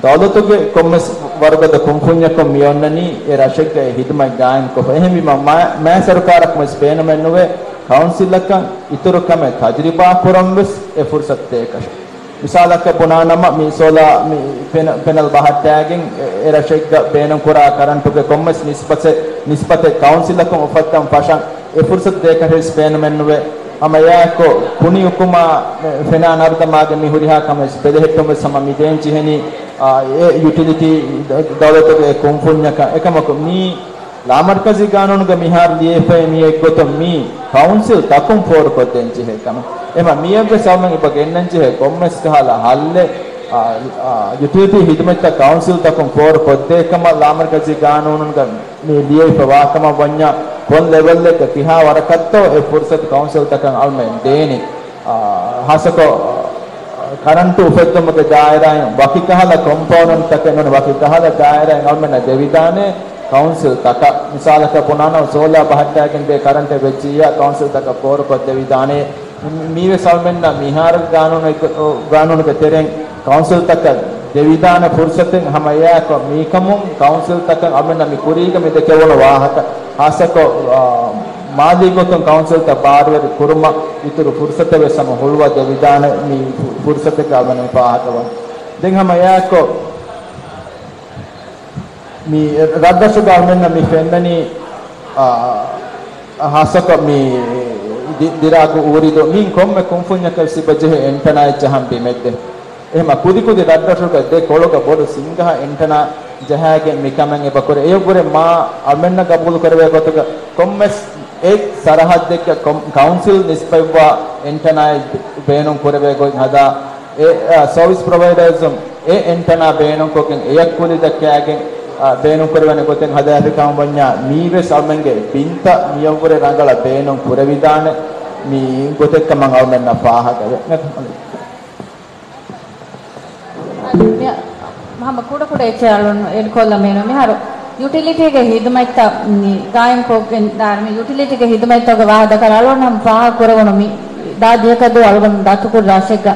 ދައުލަތުގެ ކޮންމެސް ވަރުގަދަ ކުންފުންޏަކުން މި އޮންނަނީ އެ ރަށެއްގައި ހިދުމަތް ގާއިމްކޮށްފަ. އެހެންވީމަ، މާ-، މާ ސަރުކާރަކުން ވެސް ބޭނުމެއް ނުވޭ ކައުންސިލަކަށް އިތުރު ކަމެއް ތަޖުރިބާ ކުރަން ވެސް އެ ފުރުސަތު ދޭކަށެއް. މިސާލަކަށް ބުނާނަމަ، މި ސޯލާ، މި ޕެނަ-، ޕެނަލް ބަހައްޓާގެން އެ، އެ ރަށެއްގަ ބޭނުންކުރާ ކަރަންޓުގެ ކޮންމެސް ނިސްބަތެއް، ނިސްބަތެއް ކައުންސިލަކުން އުފައްދަން ފަށަން އެ ފުރުސަތު ދޭކަށެއް ވެސް ބޭނުމެއް ނުވޭ. ހަމަ އެއާއެއްކޮށް، ކުނި އުކުމާ، މެ-، ފެނާ ނަރުދަމާގެ މި ހުރިހާ ކަމެއް ވެސް ބެލެހެއްޓުން ވެސް ހަމަ މި ދޭން ޖެހެނީ، އާ، އެ ޔުޓިލިޓީ ދަ-، ދައުލަތުގެ ކުންފުންޏަކަށް. އެކަމަކު، މީ ލާމަރުކަޒީ ގާނޫނުގަ މިހާރު ލިޔެފައި މި އެއްގޮތުން މީ ކައުންސިލް ތަކުން ފޯރުކޮށްދޭން ޖެހޭ ކަމެއް. އެމަ މިއަށްވެސް އަޅުމެން އެބަ ގެންނަން ޖެހޭ ކޮންމެސް ކަހަލަ ހައްލެއް، އާ، އާ، ޔުޓިލިޓީ ހިދުމަތްތައް ކައުންސިލް ތަކުން ފޯރު ކޮށްދޭ ކަމަށް ލާމަރުކަޒީ ގާނޫނުގަ މި ލިޔެފަ ވާ ކަމަށް ވަންޏާ، ކޮން ލެވެލްއެއްގަ ކިހާ ވަރަކަށްތޯ އެ ފުރުސަތު ކައުންސިލްތަކަށް އަޅުމެން ދޭނީ. އާ، ހާއްސަކޮށް، ކަރަންޓު އުފެއްދުމުގެ ދާއިރާއިން ވަކިކަހަލަ ކޮމްޕޯނަންޓްތަކެއް ނޫން، ވަކިކަހަލަ ދާއިރާއިން އަޅުމެންނަށް ދެވިދާނެ ކައުންސިލްތަކަށް. މިސާލަކަށް ބުނާނަމަ، ސޯލާ ބަހައްޓާގެން ދޭ ކަރަންޓެއް ވެއްޖިއްޔާ ކައުންސިލްތަކަށް ފޯރުކޮށްދެވިދާނެ. މި-، މީވެސް އަޅުމެންނަށް މިހާރު ގާނޫނު-، ގާނޫނުގެ ތެރެއިން ކައުންސިލްތަކަށް ދެވިދާނެ ފުރުސަތެއް. ހަމަ އެއާއެކު މިކަމުން ކައުންސިލްތަކަށް އަޅުމެންނަށް މި ކުރީގަ މި ދެކެވުނު ވާހަކަ، ހާއްސަކޮށް، އާ، މާލީ ގޮތުން ކައުންސިލްތައް ބާރުވެރި ކުރުމަށް އިތުރު ފުރުސަތެއް ވެސް ހަމަ ހުޅުވަ ދެވިދާނެ މި ފު-، ފުރުސަތެއްގަ އަޅުމެން ފާހަގަވާ. ދެން ހަމަ އެއާއެކު މި ރަށްރަށުގަ އަޅުމެންނަށް މި ފެންނަނީ، އާ، ހާއްސަކޮށް މި ދި-، ދިރާގު އޫރިދޫ މި ކޮންމެ ކުންފުންޏަކަށް ސިބަ ޖެހޭ އެންޓަނާއެއް ޖަހަން ބިމެއްދޭ. އެހެމަ ކުދިކުދި ރަށްރަށުގަ ދެ ކޮޅުގަ ބޮޑު ސިންގަހަ އެންޓަނާ ޖަހާގެން މިކަމެއް އެބަ ކުރޭ. އެއަށްވުރެ މާ އަޅުމެންނަށް ގަބޫލު ކުރެވޭ ގޮތުގަ ކޮންމެސް އެ ސަރަހައްދެއްގަ ކޮން-، ކައުންސިލް ނިސްބަތްވާ އެންޓަނާއެއް ބޭނުން ކުރެވޭ ގޮތް ހަދާ، އެ، އާ، ސަރވިސް ޕްރޮވައިޑާސް އެ އެންޓަނާ ބޭނުންކޮށްގެން އެޔަށް ކުލި ދައްކާގެން، އާ، ބޭނުން ކުރެވޭނެ ގޮތެއް ހަދާފި ކަމަށް ވަންޏާ، މީވެސް އަޅުމެންގެ ބިންތައް މިއަށްވުރެ ރަނގަޅަށް ބޭނުން ކުރެވިދާނެ މި ގޮތެއްކަމަށް އަޅުމެންނަށް ފާހަގަވޭ. މި-، ހަމަ ކުޑަކުޑަ އެއްޗެއް އަޅުން އެޑްކޮށްލަމޭނު. މިހާރު ޔުޓިލިޓީގެ ހިދުމަތްތައް މި ގާއިމްކޮށްގެން ދާނެ. މި ޔުޓިލިޓީގެ ހިދުމަތްތަކުގެ ވާހަކަ ދައްކާ އަޅުން ހަމަ ފާހަގަ ކުރެވުނު މި ދާ ދިޔަކަދޫ އަޅުގަނޑު ދަތުކުރި ރަށެއްގަ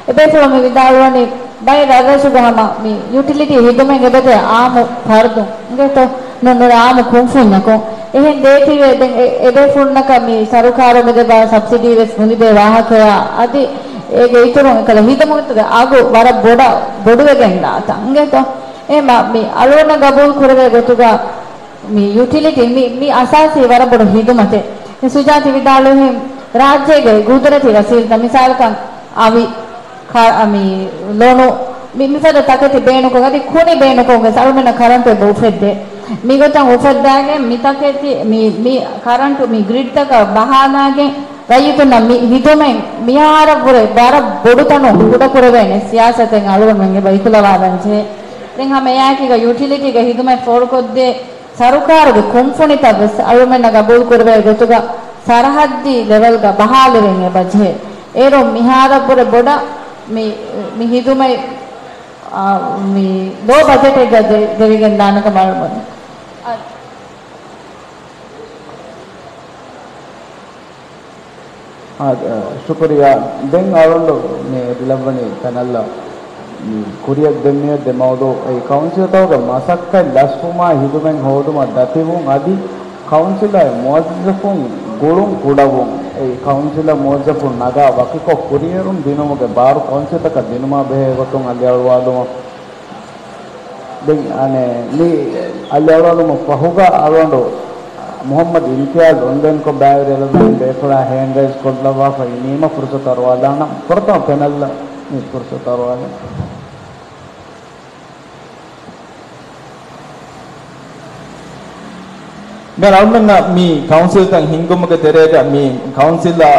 އެބޭފުޅުން މި ވިދާޅުވަނީ، ބައެއް ރަށްރަށުގަ ހަމަ މި ޔުޓިލިޓީ ހިދުމަތް އެބަދޭ އާއްމު ފަރުދުން އިނގޭތޯ، ނު-، ނުރެ އާއްމު ކުންފުންޏަކުން. އެހެން ދޭތީވެ ދެން އެ-، އެބޭފުޅުންނަކަށް މި ސަރުކާރު މި ދެބާ ސަބްސިޑީ ވެސް ނުލިބޭ ވާހަކަޔާ އަދި އޭގެ އިތުރުން އެކަލަ ހިދުމަތުގެ އަގު ވަރަށް ބޮޑަށް ބޮޑުވެގެން ދާތަން އިނގޭތޯ. އެ މަ-، މި އަޅުގަނޑަށް ގަބޫލު ކުރެވޭ ގޮތުގަ މި ޔުޓިލިޓީ މި، މި އަސާސީ ވަރަށް ބޮޑު ހިދުމަތެއް. އެ ސުޖާތި ވިދާޅުވިހެން ރާއްޖޭގެ ގުދުރަތީ ވަސީލަތް މިސާލަކަށް އަވި، ކަ-، މި ލޮނު، މި، މިފަދަ ތަކެތި ބޭނުންކޮށް އަދި ކުނި ބޭނުންކޮށް ވެސް އަޅުމެންނަށް ކަރަންޓު އެބަ އުފެއްދޭ. މިގޮތަށް އުފެއްދާގެން މި ތަކެތި، މި، މި ކަރަންޓު މި ގްރިޑްތަކަށް ބަހާލާގެން ރައްޔިތުންނަށް މި ހިދުމަތް މިހާރަށްވުރެ ވަރަށް ބޮޑުތަނުން ކުޑަކުރެވޭނެ ސިޔާސަތެއް އަޅުގަނޑުމެން އެބަ އިކުލަވާލަންޖެހޭ. ދެން ހަމަ އެއާއެކީގަ ޔުޓިލިޓީގެ ހިދުމަތް ފޯރުކޮށްދޭ ސަރުކާރުގެ ކުންފުނިތައް ވެސް އަޅުމެންނަށް ގަބޫލު ކުރެވޭ ގޮތުގަ ސަރަހައްދީ ލެވެލްގަ ބަހާލެވެން އެބަޖެހޭ. އޭރުން މިހާރަށްވުރެ ބޮޑަށް މި، މި ހިދުމަތް، އާ، މި ލޯ ބަޖެޓެއްގަ ދެ-، ދެވިގެން ދާނެ ކަމަށް އަޅުގަނޑު. އާ، ޝުކުރިއްޔާ. ދެން އަޅުގަނޑު މި އެދިލައްވަނީ ފެނަލްއަށް މި ކުރިއަށް ދެން މިއޮތް ދެ މައުޟޫޢު އެއީ ކައުންސިލްތަކުގެ މަސައްކަތް ލަސްވުމާއި ހިދުމަތް ހޯދުމަށް ދަތިވުން އަދި ކައުންސިލާއި މުވައްޒަފުން ގުޅުން ކުޑަވުން. އެއީ ކައުންސިލަށް މުވައްޒަފުން ނަގާ ވަކިކޮށް ކުރިއެރުން ދިނުމުގެ ބާރު ކައުންސިލްތަކަށް ދިނުމާ ބެހޭ ގޮތުން އަލިއަޅުވާލުމަށް. ދެން އަނެއް މި އަލިއަޅުވާލުމަށް ފަހުގަ އަޅުގަނޑު މުޙައްމަދު އިމްތިޔާޒް އޮންލައިންކޮށް ބައިވެރިވެލަމެން ބޭފުޅާ ހޭންޑްރައިޒް ކޮށްލައްވާފައި އިނީމަ ފުރުސަތު އަރުވާލާނަން. ފުރަތަމަ ޕެނަލްއަށް މި ފުރުސަތު އަރުވާލަން. މި އަޅުމެންނަށް މި ކައުންސިލްތައް ހިންގުމުގެ ތެރޭގަ މި ކައުންސިލްއާ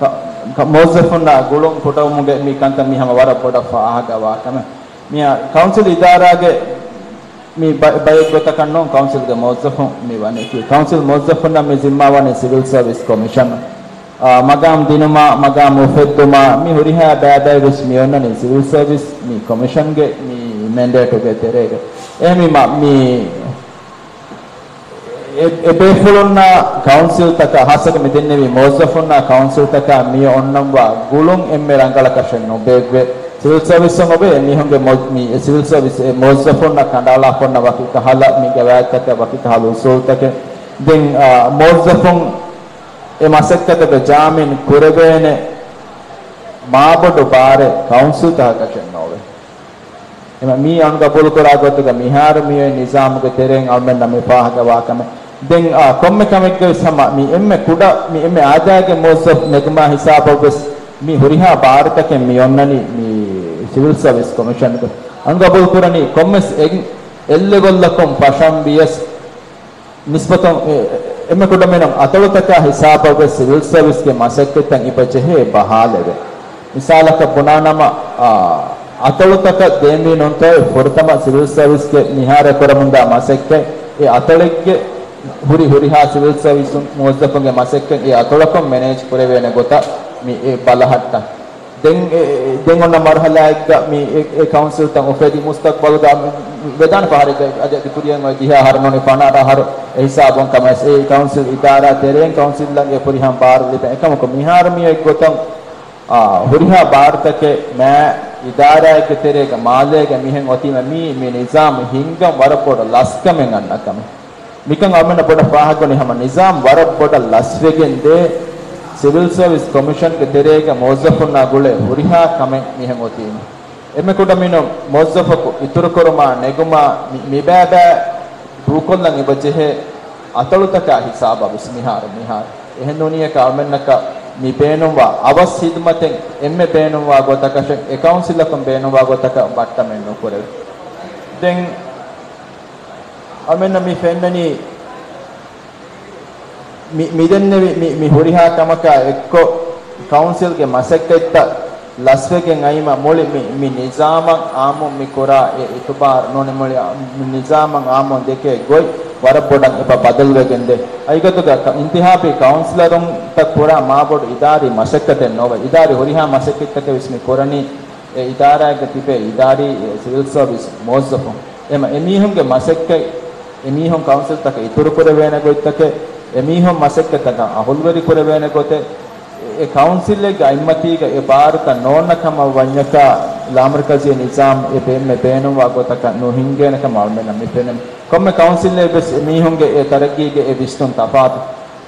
ކަ-، ކަ-، މުވައްޒަފުންނާ ގުޅުން ކުޑަވުމުގެ މި ކަންތައް މި ހަމަ ވަރަށް ބޮޑަށް ފާހަގަވާ ކަމެއް. މި ކައުންސިލް އިދާރާގެ މި ބަ-، ބައެއް ގޮތަކަށް ނޫން ކައުންސިލްގެ މުވައްޒަފުން މި ވަނީކީ. ކައުންސިލް މުވައްޒަފުންނަށް މި ޒިންމާވަނީ ސިވިލް ސަރވިސް ކޮމިޝަން، އާ، މަގާމް ދިނުމާ، މަގާމް އުފެއްދުމާ، މި ހުރިހާ ބައިބައިވެސް މި އޮންނަނީ ސިވިލް ސަރވިސް މި ކޮމިޝަންގެ މި މެންޑޭޓުގެ ތެރޭގަ. އެހެންވީމާ، މި އެ-، އެބޭފުޅުންނާ ކައުންސިލްތަކާ، ހާއްސަކޮށް މި ދެންނެވި މުވައްޒަފުންނާ ކައުންސިލްތަކާ މި އޮންނަންވާ ގުޅުން އެންމެ ރަނގަޅަކަށެއް ނުބޭއްވޭ. ސިވިލް ސަރވިސްއަށް އޮވޭ އެ މީހުންގެ މު-، މި އެ ސިވިލް ސަރވިސް އެ މުވައްޒަފުންނަށް ކަނޑައަޅާފަ އޮންނަ ވަކި ކަހަލަ މި ގަވާއިދުތަކާ ވަކި ކަހަލަ އުސޫލުތަކެއް. ދެން، އާ، މުވައްޒަފުން އެ މަސައްކަތުގެ ޒާމިން ކުރެވޭނެ މާބޮޑު ބާރެއް ކައުންސިލްތަކަކަށެއް ނޯވޭ. އެމަ މީ އަންގަބޫލުކުރާ ގޮތުގަ މިހާރު މިއޮތް ނިޒާމުގެ ތެރެއިން އަޅުމެންނަށް މި ފާހަގަވާ ކަމެއް. ދެން، އާ، ކޮންމެ ކަމެއްގަވެސް ހަމަ މި އެންމެ ކުޑަ، މި އެންމެ އާދައިގެ މުވައްޒަފް ނެގުމާ ހިސާބަށްވެސް މި ހުރިހާ ބާރުތަކެއް މި އޮންނަނީ މި ސިވިލް ސަރވިސް ކޮމިޝަންގަ. އަންގަބޫލުކުރަނީ ކޮންމެސް އެއް، އެއް ލެވެލްއަކުން ފަށަން ވިޔަސް، ނިސްބަތުން އެ، އެންމެ ކުޑަމިނުން އަތޮޅުތަކާ ހިސާބަށްވެސް ސިވިލް ސަރވިސްގެ މަސައްކަތްތައް އިބަ ޖެހޭ ބަހާލެވޭ. މިސާލަކަށް ބުނާނަމަ، އާ، އަތޮޅުތަކަށް ދޭންވީ ނޫންތޯއެ ފުރަތަމަ ސިވިލް ސަރވިސްގެ މިހާރު ކުރަމުންދާ މަސައްކަތް އެ އަތޮޅެއްގެ ހުރި ހުރިހާ ސިވިލް ސަރވިސް މުވައްޒަފުންގެ މަސައްކަތް އެ އަތޮޅަކުން މެނޭޖް ކުރެވޭނެ ގޮތަށް މި އެ ބަލަހައްޓަން. ދެން އެ، ދެން އޮންނަ މަރުހަލާއެއްގަ މި އެ، އެ ކައުންސިލްތައް އުފެދި މުސްތަޤްބަލުގަ މި، މި ވެދާނެ ފަހަރެއްގަ އަދި އަދި ކުރިޔަށް އޮތް ދިހަ އަހަރު ނޫނީ ފަނަރަ އަހަރު އެ ހިސާބުން ކަމަށް އެ ކައުންސިލް އިދާރާ ތެރެއިން ކައުންސިލަށް އެ ފުރިހަމަ ބާރު ލިބޭ. އެކަމަކު މިހާރު މި އޮތް ގޮތަށް، އާ، ހުރިހާ ބާރުތަކެއް މާ އިދާރާއެއްގެ ތެރޭގަ މާލޭގަ މިހެން އޮތީމަ މީ، މި ނިޒާމް ހިންގަން ވަރަށް ބޮޑަށް ލަސްކަމެއް އަންނަ ކަމެއް. މިކަން އަޅުމެންނަށް ބޮޑަށް ފާހަގަވަނީ ހަމަ ނިޒާމް ވަރަށް ބޮޑަށް ލަސްވެގެން ދޭ ސިވިލް ސަރވިސް ކޮމިޝަންގެ ތެރޭގަ މުވައްޒަފުންނާ ގުޅޭ ހުރިހާ ކަމެއް މިހެން އޮތީމަ. އެންމެ ކުޑަމިނުން މުވައްޒަފަކު އިތުރުކުރުމާ ނެގުމާ މި، މިބައިބައި ދޫކޮށްލަން އެބަޖެހޭ އަތޮޅުތަކާ ހިސާބަށް ވެސް މިހާރު، މިހާރު. އެހެން ނޫނިއްޔަކަށް އަޅުމެންނަކަށް މި ބޭނުންވާ އަވަސް ހިދުމަތެއް އެންމެ ބޭނުންވާ ގޮތަކަށެއް އެ ކައުންސިލަކުން ބޭނުންވާ ގޮތަކަށް ބައްޓަމެއް ނުކުރެވޭ. ދެން އަޅުމެންނަށް މި ފެންނަނީ މި، މިދެންނެވި މި، މި ހުރިހާ ކަމަކާ އެއްކޮށް، ކައުންސިލްގެ މަސައްކަތްތައް ލަސްވެގެން އައީމަ، މުޅި މި، މި ނިޒާމަށް އާއްމުން މި ކުރާ އެ އިތުބާރު ނޫނީ، މުޅި މި ނިޒާމަށް އާއްމުން ދެކޭ ގޮތް ވަރަށް ބޮޑަށް އެބަ ބަދަލުވެގެންދޭ. އައިގަތުގަ ކަ، އިންތިހާބީ ކައުންސިލަރުންތައް ކުރާ މާބޮޑު އިދާރީ މަސައްކަތެއް ނޯވެ، އިދާރީ ހުރިހާ މަސައްކަތްތަކެއް ވެސް މި ކުރަނީ އެ އިދާރާއެއްގަ ތިބޭ އިދާރީ ސިވިލް ސަރވިސް މުވައްޒަފުން. އެމަ، އެމީހުންގެ މަސައްކަތް، އެމީހުން ކައުންސިލްތަކަށް އިތުރުކުރެވޭނެ ގޮތްތަކެއް، އެމީހުން މަސައްކަތްތަކަށް އަހުލުވެރި ކުރެވޭނެ ގޮތެއް، އެ ކައުންސިލެއްގެ އަތްމަތީގަ އެ ބާރުތައް ނޯންނަ ކަމަށް ވަންޏަކާ، ލާމަރުކަޒީ ނިޒާމް އެ ބޭންމެ ބޭނުންވާ ގޮތަކަށް ނުހިނގޭނެ ކަމަށް އަޅުމެންނަށް މި ފެނެން. ކޮންމެ ކައުންސިލެއް ވެސް އެމީހުންގެ އެ ތަރައްގީގެ އެ ވިސްނުން ތަފާތު.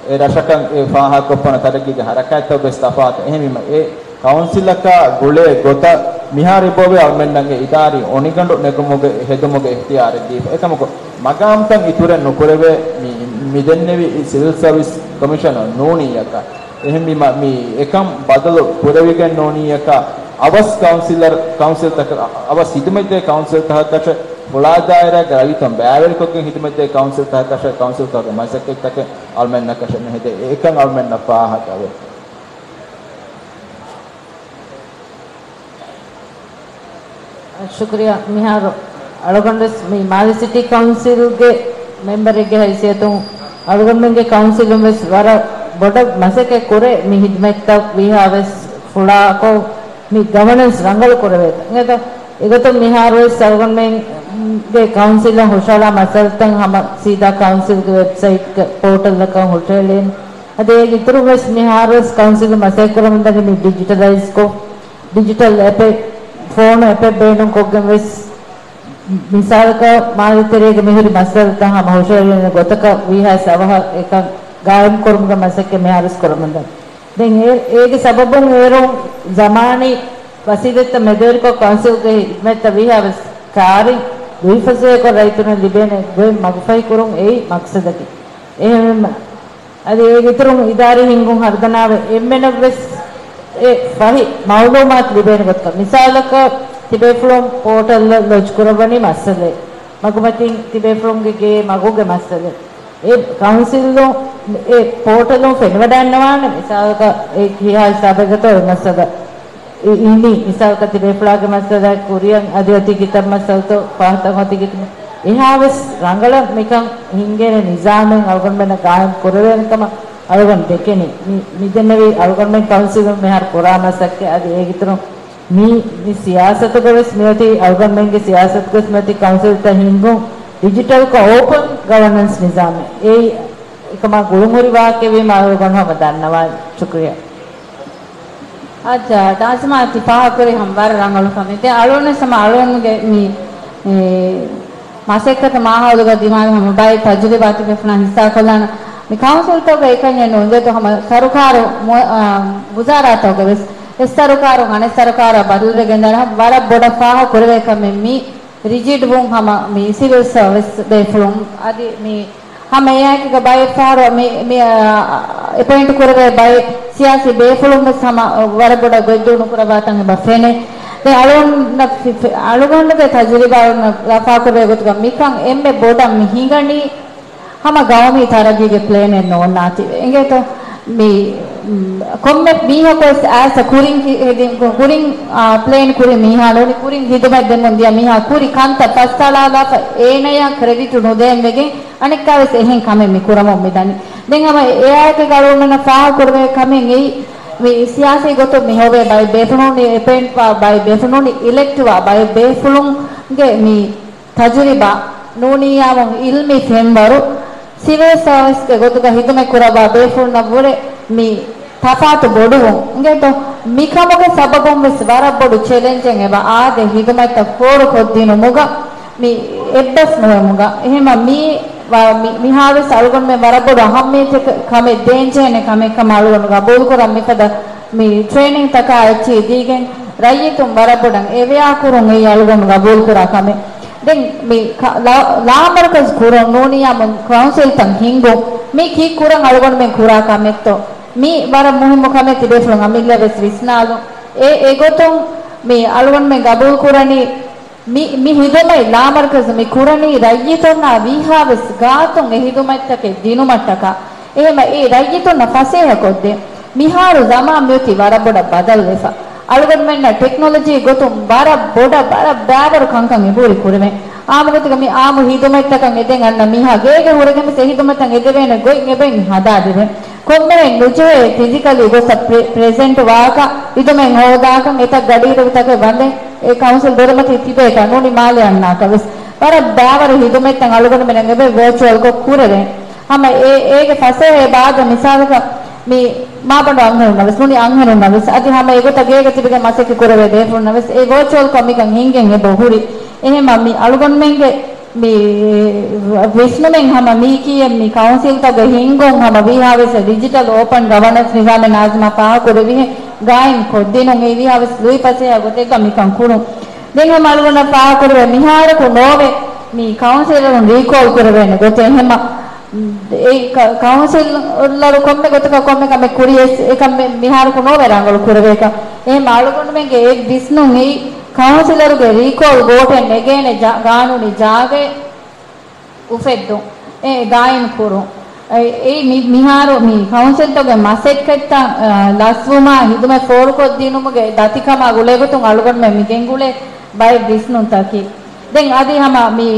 އެ ރަށަކަށް އެ ފާހަގަކޮށްފަނަ ތަރައްގީގެ ހަރަކާތްތައް ވެސް ތަފާތު. އެހެންވީމަ، އެ ކައުންސިލަކާ ގުޅޭ ގޮތަށް މިހާރު އިބޮވެ އަޅުމެންނަށް އެ އިދާރީ އޮނިގަނޑު ނެގުމުގެ ހެދުމުގެ އިޚްތިޔާރެއް ދީފަ. އެކަމަކު، މަގާމްތައް އިތުރެއް ނުކުރެވޭ، މި، މިދެންނެވި ސިވިލް ސަރވިސް ކޮމިޝަނަރު ނޫނީއަކަށް. އެހެންވީމަ، މި އެކަން ބަދަލު ކުރެވިގެން ނޫނީއަކަށް، އަވަސް ކައުންސިލަރ، ކައުންސިލްތަކަށް، އަވަސް ހިދުމަތްދޭ ކައުންސިލްތަކަށް، ފުޅާ ދާއިރާގެ ރައްޔިތުން ބައިވެރިކޮށްގެން ހިދުމަތްދޭ ކައުންސިލްތަކަށް، ކައުންސިލްތަކުގެ މަސައްކަތްތަކެއް އަޅުމެންނަކަށެއް ނުހެދޭ. އެކަން އަޅުމެންނަށް ފާހަގަވޭ. ޝުކުރިއްޔާ. މިހާރު އަޅުގަނޑުވެސް މި މާލެ ސިޓީ ކައުންސިލްގެ މެމްބަރެއްގެ ހައިސިއްޔަތުން އަޅުގަނޑުމެންގެ ކައުންސިލުން ވެސް ވަރަށް ބޮޑަށް މަސައްކަތް ކުރޭ މި ހިދުމަތްތައް ވީހާވެސް ފުޅާކޮށް މި ގަވަނަންސް ރަނގަޅު ކުރެވޭތަ. އެގޮތުން މިހާރުވެސް އަޅުގަނޑުމެންގެ ކައުންސިލަށް ހުށަހަޅާ މައްސަލަތައް ހަމަ ސީދާ ކައުންސިލްގެ ވެބްސައިޓްގެ ޕޯޓަލްއަކަށް ހުށަހެޅޭނެ. އަދި އޭގެ އިތުރުން ވެސް މިހާރުވެސް ކައުންސިލުން މަސައްކަތް ކުރަމުންދަނީ މި ޑިޖިޓަލައިޒްކޮށް، ޑިޖިޓަލް އެޕެއް، ފޯނު އެޕެއް ބޭނުންކޮށްގެން ވެސް، މިސާލަކަށް މާލެ ތެރޭގަ މިހުރި މައްސަލަތައް ހަމަ ހުށަހެޅޭނެ ގޮތަކަށް ވީހާވެސް އަވަހަށް އެކަން ގާއިމްކުރުމުގެ މަސައްކަތް މިހާރުވެސް ކުރަމުންދަނީ. ދެން އޭ، އޭގެ ސަބަބުން އޭރުން ޒަމާނީ ވަސީލަތްތައް މެދުވެރިކޮށް ކައުންސިލްގެ ހިދުމަތްތައް ވީހާވެސް ކާރިން ދުއިފަސޭހަކޮށް ރައްޔިތުންނަށް ލިބޭނެ ގޮތް މަގުފަހިކުރުން އެއީ މަގްސަދަކީ. އެހެންވީމަ، އަދި އޭގެ އިތުރުން އިދާރީ ހިންގުން ހަރުދަނާވެ އެންމެނަށްވެސް އެ ފަހި މައުލޫމާތު ލިބޭނެ ގޮތަކަށް. މިސާލަކަށް ތިބޭފުޅުން ޕޯޓަލްއަށް ލޮޖް ކުރައްވަނީ މައްސަލައެއް. މަގުމަތިން ތިބޭފުޅުންގެ ގޭ މަގުގެ މައްސަލައެއް. އެ ކައުންސިލުން އެ ޕޯޓަލުން ފެނިވަޑައިންނަވާނެ. މިސާލަކަށް އެ ކިހާ ހިސާބެއްގަތޯ އެ މައްސަލަ އި-، އިނީ، މިސާލަކަށް ތިބޭފުޅާގެ މައްސަލަ ކުރިއަށް އަދި އޮތީ ކިތައް މައްސަލަތޯ ފަހަތަށް އޮތީ ކިތައް. އެހާވެސް ރަނގަޅަށް މިކަން ހިންގޭނެ ނިޒާމެއް އަޅުގަނޑުމެންނަށް ގާއިމް ކުރެވޭނެ ކަމަށް އަޅުގަނޑު ދެކެނީ. މި-، މިދެންނެވި އަޅުގަނޑުމެން ކައުންސިލުން މިހާރު ކުރާ މަސައްކަތް އަދި އޭގެ އިތުރުން މި، މި ސިޔާސަތުގަ ވެސް މިއޮތީ އަޅުގަނޑުމެންގެ ސިޔާސަތުގަ ވެސް މިއޮތީ ކައުންސިލްތައް ހިންގުން ޑިޖިޓަލްކޮށް އޯޕަން ގަވަނަންސް ނިޒާމެއް. އެއީ އެކަމާ ގުޅުންހުރި ވާހަކައެއްވީމަ އަޅުގަނޑު ހަމަ ދަންނަވާނެ. ޝުކުރިއްޔާ. އައްޗާ، ޑާސިމާ ތި ފާހަގަކުރީ ހަމަ ވަރަށް ރަނގަޅު ކަމެއް. ދެން އަޅުގަނޑުވެސް ހަމަ އަޅުގަނޑުގެ މި، އެ، މަސައްކަތު މާހައުލުގަ ދިމާވި ހަމަ ބައެއް ތަޖުރިބާ ތިބޭފުޅުންނާ ހިއްސާކޮށްލާނަ. މި ކައުންސިލްތަކުގަ އެކަންޏެއް ނޫން. އިނގޭތޯ ހަމަ ސަރުކާރު މު-، އާ، ވުޒާރާތަކުގަ ވެސް އެއް ސަރުކާރުން އަނެއް ސަރުކާރަށް ބަދަލުވެގެންދާނެ. ހަމަ ވަރަށް ބޮޑަށް ފާހަގަ ކުރެވޭ ކަމެއް މި ރިޖިޑް ވުން ހަމަ މި ސިވިލް ސަރވިސް ބޭފުޅުން އަދި މި ހަމަ އެއާއެކީގަ ބައެއް ފަހަރު މި، މި، އާ، އެޕޮއިންޓް ކުރެވޭ ބައެއް ސިޔާސީ ބޭފުޅުން ވެސް ހަމަ ވަރަށް ބޮޑަށް ގޮތްދޫ ނުކުރައްވާތަން އެބަ ފެނޭ. ދެން އަޅުގަނޑަށް ފި-، ފި-، އަޅުގަނޑުގެ ތަޖުރިބާ ލަފާކުރެވޭ ގޮތުގަ މިކަން އެންމެ ބޮޑަށް މި ހިނގަނީ ހަމަ ގައުމީ ތަރައްގީގެ ޕްލޭނެއް ނޯންނާތީވެ. އިނގޭތޯ މި، މް، ކޮންމެ މީހަކުވެސް އައިސް ކުރިން ހި-، ހެދި-، ކުރިން، އާ، ޕްލޭން ކުރި މީހާ ނޫނީ ކުރިން ހިދުމަތް ދެމުން ދިޔަ މީހާ ކުރި ކަންތައް ފައްސައަޅާލާފަ އޭނަޔަށް ކްރެޑިޓު ނުދޭން ވެގެން އަނެއްކާވެސް އެހެން ކަމެއް މި ކުރަމުން މިދަނީ. ދެން ހަމަ އެއާއެކު އަޅުގަނޑުމެންނަށް ފާހަގަކުރެވޭ ކަމެއް އެއީ، މި ސިޔާސީ ގޮތުން މި ހޮވޭ ބައެއް ބޭފުޅުން، އެޕޮއިންޓްވާ ބައެއް ބޭފުޅުން، އިލެކްޓްވާ ބައެއް ބޭފުޅުންގެ މި ތަޖުރިބާ ނޫނިއްޔާމު އިލްމީ ފެންވަރު، ސިވިލް ސާވިސްގެ ގޮތުގަ ހިދުމަތް ކުރައްވާ ބޭފުޅުންނަށްވުރެ މި ތަފާތު ބޮޑުވުން އިނގޭތޯ؟ މިކަމުގެ ސަބަބުން ވެސް ވަރަށް ބޮޑު ޗެލެންޖެއް އެބަ އާދޭ ހިދުމަތްތައް ފޯރުކޮށްދިނުމުގަ މި އެއްބަސް ނުވެމުގަ. އެހެމަ މީ ވަ-، މި-، މިހާވެސް އަޅުގަނޑުމެން ވަރަށް ބޮޑު އަހައްމިއްޔަތެއް ކަމެއް ދޭންޖެހޭނެ ކަމެއް ކަމަށް އަޅުގަނޑު ގަބޫލުކުރަން މިފަދަ މި ޓްރޭނިންގްތަކާ އެއްޗިހި ދީގެން ރައްޔިތުން ވަރަށް ބޮޑަށް އެވެއާ ކުރުން އެއީ އަޅުގަނޑު ގަބޫލުކުރާ ކަމެއް. ދެން މި ކަ-، ލާ-، ލާމަރުކަޒު ކުރުން ނޫނިއްޔާމު ކައުންސިލްތައް ހިންގުން މީ ކީއްކުރަން އަޅުގަނޑުމެން ކުރާ ކަމެއްތޯ؟ މީ ވަރަށް މުހިއްމު ކަމެއް ތިބޭފުޅުން އަމިއްލަ ވެސް ވިސްނާލުން. އެ، އެގޮތުން މި އަޅުގަނޑުމެން ގަބޫލުކުރަނީ މި، މި ހިދުމަތް ލާމަރުކަޒު މި ކުރަނީ ރައްޔިތުންނާ ވީހާވެސް ގާތުން އެ ހިދުމަތްތަކެއް ދިނުމަށްޓަކާ. އެހެމަ އެ ރައްޔިތުންނަށް ފަސޭހަކޮށްދޭ. މިހާރު ޒަމާން މިއޮތީ ވަރަށް ބޮޑަށް ބަދަލުވެފަ. އަޅުގަނޑުމެންނަށް ޓެކްނޮލޮޖީ ގޮތުން ވަރަށް ބޮޑަށް ވަރަށް ބައިވަރު ކަންކަން އެބަހުރި ކުރެވޭ. އާއްމުގޮތުގަ މި އާއްމު ހިދުމަތްތަކަށް އެދެން އަންނަ މީހާ ގޭގަ ހުރެގެން ވެސް އެ ހިދުމަތްތައް އެދެވޭނެ ގޮތް އެބައިން ހަދާދެވޭ. ކޮންމެ ނުޖެހޭ ފިޒިކަލީ ގޮތަށް ޕްރެ-، ޕްރެޒެންޓް ވާކަށް، ހިދުމަތް ހޯދާކަށް، އެތައް ގަޑިއިރުތަކެއް ވަންދެން އެ ކައުންސިލް ދޮރުމަތީ ތިބޭކަށް ނޫނީ މާލެ އަންނާކަށް ވެސް. ވަރަށް ބައިވަރު ހިދުމަތްތައް އަޅުގަނޑުމެން އެބަ ވާޗުއަލްކޮށް ކުރެވޭ. ހަމަ އެ، އޭގެ ފަސޭހަ ބާދަ މިސާލަކަށް މި މާބަނޑު އަންހެނުންނަށް ވެސް، ނޫނީ އަންހެނުންނަށް ވެސް، އަދި ހަމަ އެގޮތަށް ގޭގަ ތިބެގެން މަސައްކަތް ކުރެވޭ ބޭފުޅުންނަށް ވެސް އެ ވާޗުއަލްކޮށް މިކަން ހިންގެން އެބަ ހުރި. އެހެމަ މި އަޅުގަނޑުމެންގެ މި ވިސްނުމެއް ހަމަ މީކީއެއް މި ކައުންސިލްތަކުގެ ހިންގުން ހަމަ ވީހާވެސް ޑިޖިޓަލް އޯޕަން ގަވަނަންސް ނިޒާމެއް ނާޒިމާ ފާހަގަކުރެއްވިހެން ގާއިމް ކޮށްދިނުން އެ ވީހާވެސް ލުއިފަސޭހަ ގޮތެއްގަ މިކަން ކުރުން. ދެން ހަމަ އަޅުގަނޑަށް ފާހަގަކުރެވޭ މިހާރަކު ނޯވެ މި ކައުންސިލަރުން ރީކޯލް ކުރެވޭނެ ގޮތެއް. އެހެމަ އެ ކަ-، ކައުންސިލަރު ކޮންމެ ގޮތަކަށް ކޮންމެ ކަމެއް ކުރިޔަސް އެކަން މި-، މިހާރަކު ނޯވެ ރަނގަޅު ކުރެވޭކަށް. އެހެމަ އަޅުގަނޑުމެންގެ އެ ވިސްނުން އެއީ ކައުންސިލަރުގެ ރީކޯލް ވޯޓެއް ނެގޭނެ ޖާ-، ގާނޫނީ ޖާގައެއް އުފެއްދުން، އެ ގާއިމް ކުރުން. އެ، އެއީ މި-، މިހާރު މި ކައުންސިލްތަކުގެ މަސައްކަތްތައް، އަ، ލަސްވުމާ ހިދުމަތް ފޯރުކޮށްދިނުމުގެ ދަތިކަމާ ގުޅޭގޮތުން އަޅުގަނޑުމެން މި ގެންގުޅޭ ބައެއް ވިސްނުންތަކީ. ދެން އަދި ހަމަ މި،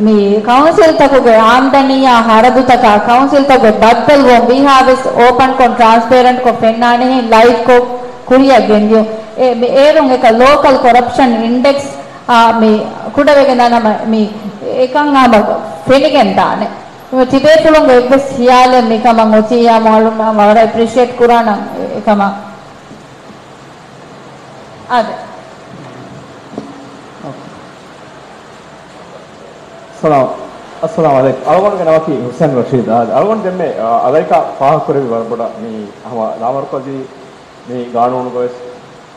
މި ކައުންސިލްތަކުގެ އާމްދަނީއާ ހަރަދުތަކާ ކައުންސިލްތަކުގެ ބައްދަލުވުން ވީހާވެސް އޯޕަންކޮށް ޓްރާންސްޕޭރެންޓްކޮށް ފެންނާނެހެން ލައިވްކޮށް ކުރިއަށް ގެންދިޔުން. އެ، މި އޭރުން އެކަ ލޯކަލް ކޮރަޕްޝަން އިންޑެކްސް އާ، މި ކުޑަވެގެން ދާނަމަ މި އެކަން ހަމަ ފެނިގެން ދާނެ. ތިބޭފުޅުންގެ އެއްވެސް ހިޔާލެއް މިކަމަށް އޮތިއްޔާ މަޢުލޫމާ ވަރަށް އެޕްރިޝިއޭޓް ކުރާނަން އެކަމަށް. އާދެ. ސަލާމް. އައްސަލާމް ޢަލައިކުމް. އަޅުގަނޑުގެ ނަމަކީ ހުސެން ރަޝީދު. އާދެ. އަޅުގަނޑު ދެންމެ، އާ، އަލައިކާ ފާހަގަކުރެއްވި ވަރަށް ބޮޑަށް މި ހަމަ ލާމަރުކަޒީ މި ގާނޫނުގަވެސް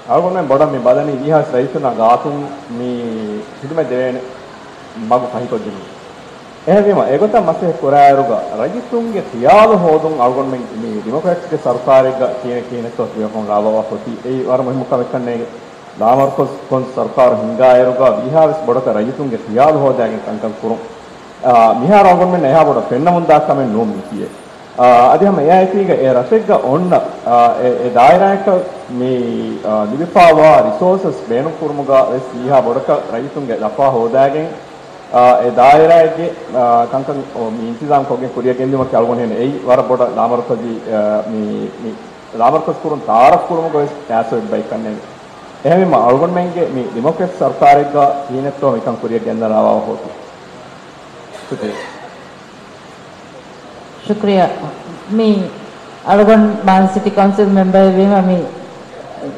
އަޅުގަނޑުމެން ބޮޑަށް މި ބަލަނީ ވީހާވެސް ރައްޔިތުންނާ ގާތުން މި ޚިދުމަތް ދެވޭނެ މަގު ފަހިކޮށްދިނުން. އެހެންވީމަ، އެގޮތަށް މަސައްކަތް ކުރާއިރުގަ ރައްޔިތުންގެ ޚިޔާލު ހޯދުން އަޅުގަނޑުމެން މި ޑިމޮކްރެޓްސްގެ ސަރުކާރެއްގަ ކިހިނެއް ކިހިނެއްތޯ ތިބޭފުޅުން ރާވާފަ އޮތީ. އެއީ ވަރަށް މުހިއްމު ކަމެއްކަން ނޭނގެ. ލާމަރުކަޒު ކޮން ސަރުކާރު ހިންގާއިރުގަ ވީހާވެސް ބޮޑަކަށް ރައްޔިތުންގެ ޚިޔާލު ހޯދާގެން ކަންކަން ކުރުން. އާ، މިހާރު އަޅުގަނޑުމެންނަށް އެހާ ބޮޑަށް ފެންނަމުންދާ ކަމެއް ނޫން މިކިޔޭ. އާ، އަދި ހަމަ އެއާއެކީގަ އެ ރަށެއްގަ އޮންނަ، އާ، އެ، އެ ދާއިރާއަކަށް މި، އާ، ލިބިފާވާ ރިސޯސަސް ބޭނުންކުރުމުގަ ވެސް ވީހާ ބޮޑަކަށް ރައްޔިތުންގެ ލަފާ ހޯދާގެން، އާ، އެ ދާއިރާއެއްގެ، އާ، ކަންކަން މި އިންތިޒާމް ކޮށްގެން ކުރިއަށް ގެންދިއުމަކީ އަޅުގަނޑު ހޭން އެއީ ވަރަށް ބޮޑަށް ލާމަރުކަޒީ، އާ، މި، މި ލާމަރުކަޒު ކުރުން ތަޢާރަފް ކުރުމުގަ ވެސް އާސޯ އެއްބައި ކަންނޭނގެ. އެހެންވީމަ އަޅުގަނޑުމެންގެ މި ޑިމޮކްރެޓް ސަރުކާރެއްގަ ކިހިނެއްތޯ މިކަން ކުރިއަށް ގެންދަރާވާ ހޯދުން. ޝުކުރިއްޔާ. ޝުކުރިއްޔާ. މި އަޅުގަނޑު މާލެ ސިޓީ ކައުންސިލް މެމްބަރެއް ވީމަ މި،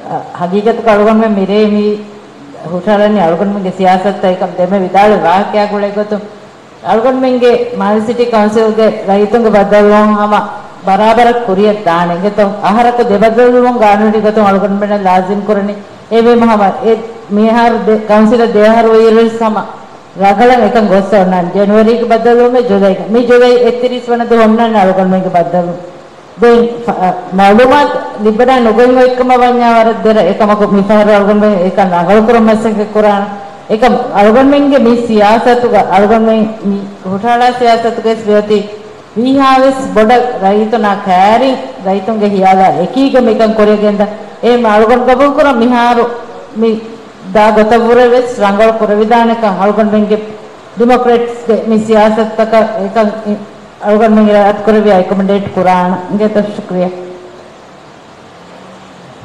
އަ، ހަގީގަތުގަ އަޅުގަނޑުމެން މިރޭ މި ހުށަހަޅަނީ އަޅުގަނޑުމެންގެ ސިޔާސަތުތައް އެކަމް ދެންމެ ވިދާޅުވި ވާހަކައާ ގުޅޭ ގޮތުން އަޅުގަނޑުމެންގެ މާލެ ސިޓީ ކައުންސިލްގެ ރައްޔިތުންގެ ބައްދަލުވުން ހަމަ ބަރާބަރަށް ކުރިއަށް ދާނެ އިނގޭތޯ؟ އަހަރަކު ދެ ބައްދަލުވުން ގާނޫނީ ގޮތުން އަޅުގަނޑުމެންނަށް ލާޒިމް ކުރަނީ. އެހެންވީމަ ހަމަ އެ މިހާރު ދެ، ކައުންސިލަށް ދެ އަހަރު ވީއިރުވެސް ހަމަ ރަނގަޅަށް އެކަން ގޮއްސަ އޮންނާނެ. ޖެނުއަރީގެ ބައްދަލުވުމެއް ޖުލައިގަ، މި ޖުލައި އެއްތިރީސް ވަނަ ދުވަހު އޮންނާނެ އަޅުގަނޑުމެންގެ ބައްދަލުވުން. ދެން ފަ-، މަޢުލޫމާތު ލިބިވަޑައި ނުގޮތް އޮތްކަމަށް ވަންޏާ ވަރަށް ދެރަ އެކަމަކު މިފަހަރު އަޅުގަނޑުމެން އެކަން ރަނގަޅުކުރަން މަސައްކަތް ކުރާނަން. އެކަމް އަޅުގަނޑުމެންގެ މި ސިޔާސަތުގަ، އަޅުގަނޑުމެން މި ހުށަހަޅާ ސިޔާސަތުގައި ވެސް މިއޮތީ ވީހާވެސް ބޮޑަށް ރައްޔިތުންނާ ކައިރިން ރައްޔިތުންގެ ހިޔާލާ އެކީގަ މިކަން ކުރިއަށް ގެންދާ. އެހެން އަޅުގަނޑު ގަބޫލުކުރަން މިހާރު މި ދާ ގޮތަށްވުރެ ވެސް ރަނގަޅު ކުރެވިދާނެކަން އަޅުގަނޑުމެންގެ ޑިމޮކްރެޓްސްގެ މި ސިޔާސަތުތަކަށް އެކަން އަޅުގަނޑުމެން އިރާދަކުރެއްވިޔާ އެކޮމޮޑޭޓް ކުރާނަން. އިނގޭތޯ؟ ޝުކްރިޔާ.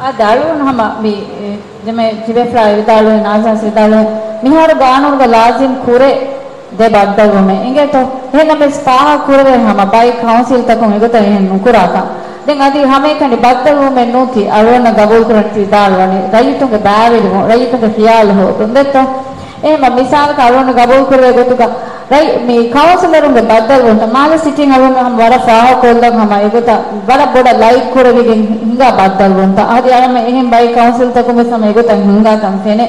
އާދެ، އަޅުގަނޑު ހަމަ މި، އެ، ޖެމޭ ތިބޭފުޅާ ވިދާޅުވި، ނާޒާސް ވިދާޅުވި، މިހާރު ގާނޫނުގަ ލާޒިމް ކުރޭ ދެ ބައްދަލުވުމެއް. އިނގޭތޯ؟ އެހެންނަމަވެސް ފާހަގަ ކުރެވޭ ހަމަ ބައެއް ކައުންސިލްތަކުން އެގޮތަށް އެހެން ނުކުރާކަން. ދެން އަދި ހަމައެކަނި ބައްދަލުވުމެއް ނޫންތީ، އަޅުގަނޑަށް ގަބޫލުކުރަން ތި ވިދާޅުވަނީ، ރައްޔިތުންގެ ބައިވެރިވުން، ރައްޔިތުންގެ ޚިޔާލު ހޯދުން ދެއްތޯ؟ އެހެން މިސާލަކަށް އަޅުގަނޑު ގަބޫލުކުރެވޭ ގޮތުގަ ރައި-، މި ކައުންސިލަރުންގެ ބައްދަލުވުންތައް މާލެ ސިޓީން އަޅުގަނޑު ހަމަ ވަރަށް ފާހަގަކޮށްލަން ހަމަ އެގޮތަށް ވަރަށް ބޮޑަށް ލައިކް ކުރެވިގެން ހިނގާ ބައްދަލުވުންތައް. އަދި އަޅަމެ އެހެން ބައެއް ކައުންސިލްތަކުން ވެސް ހަމަ އެގޮތަށް ހިނގާކަން ފެނޭ.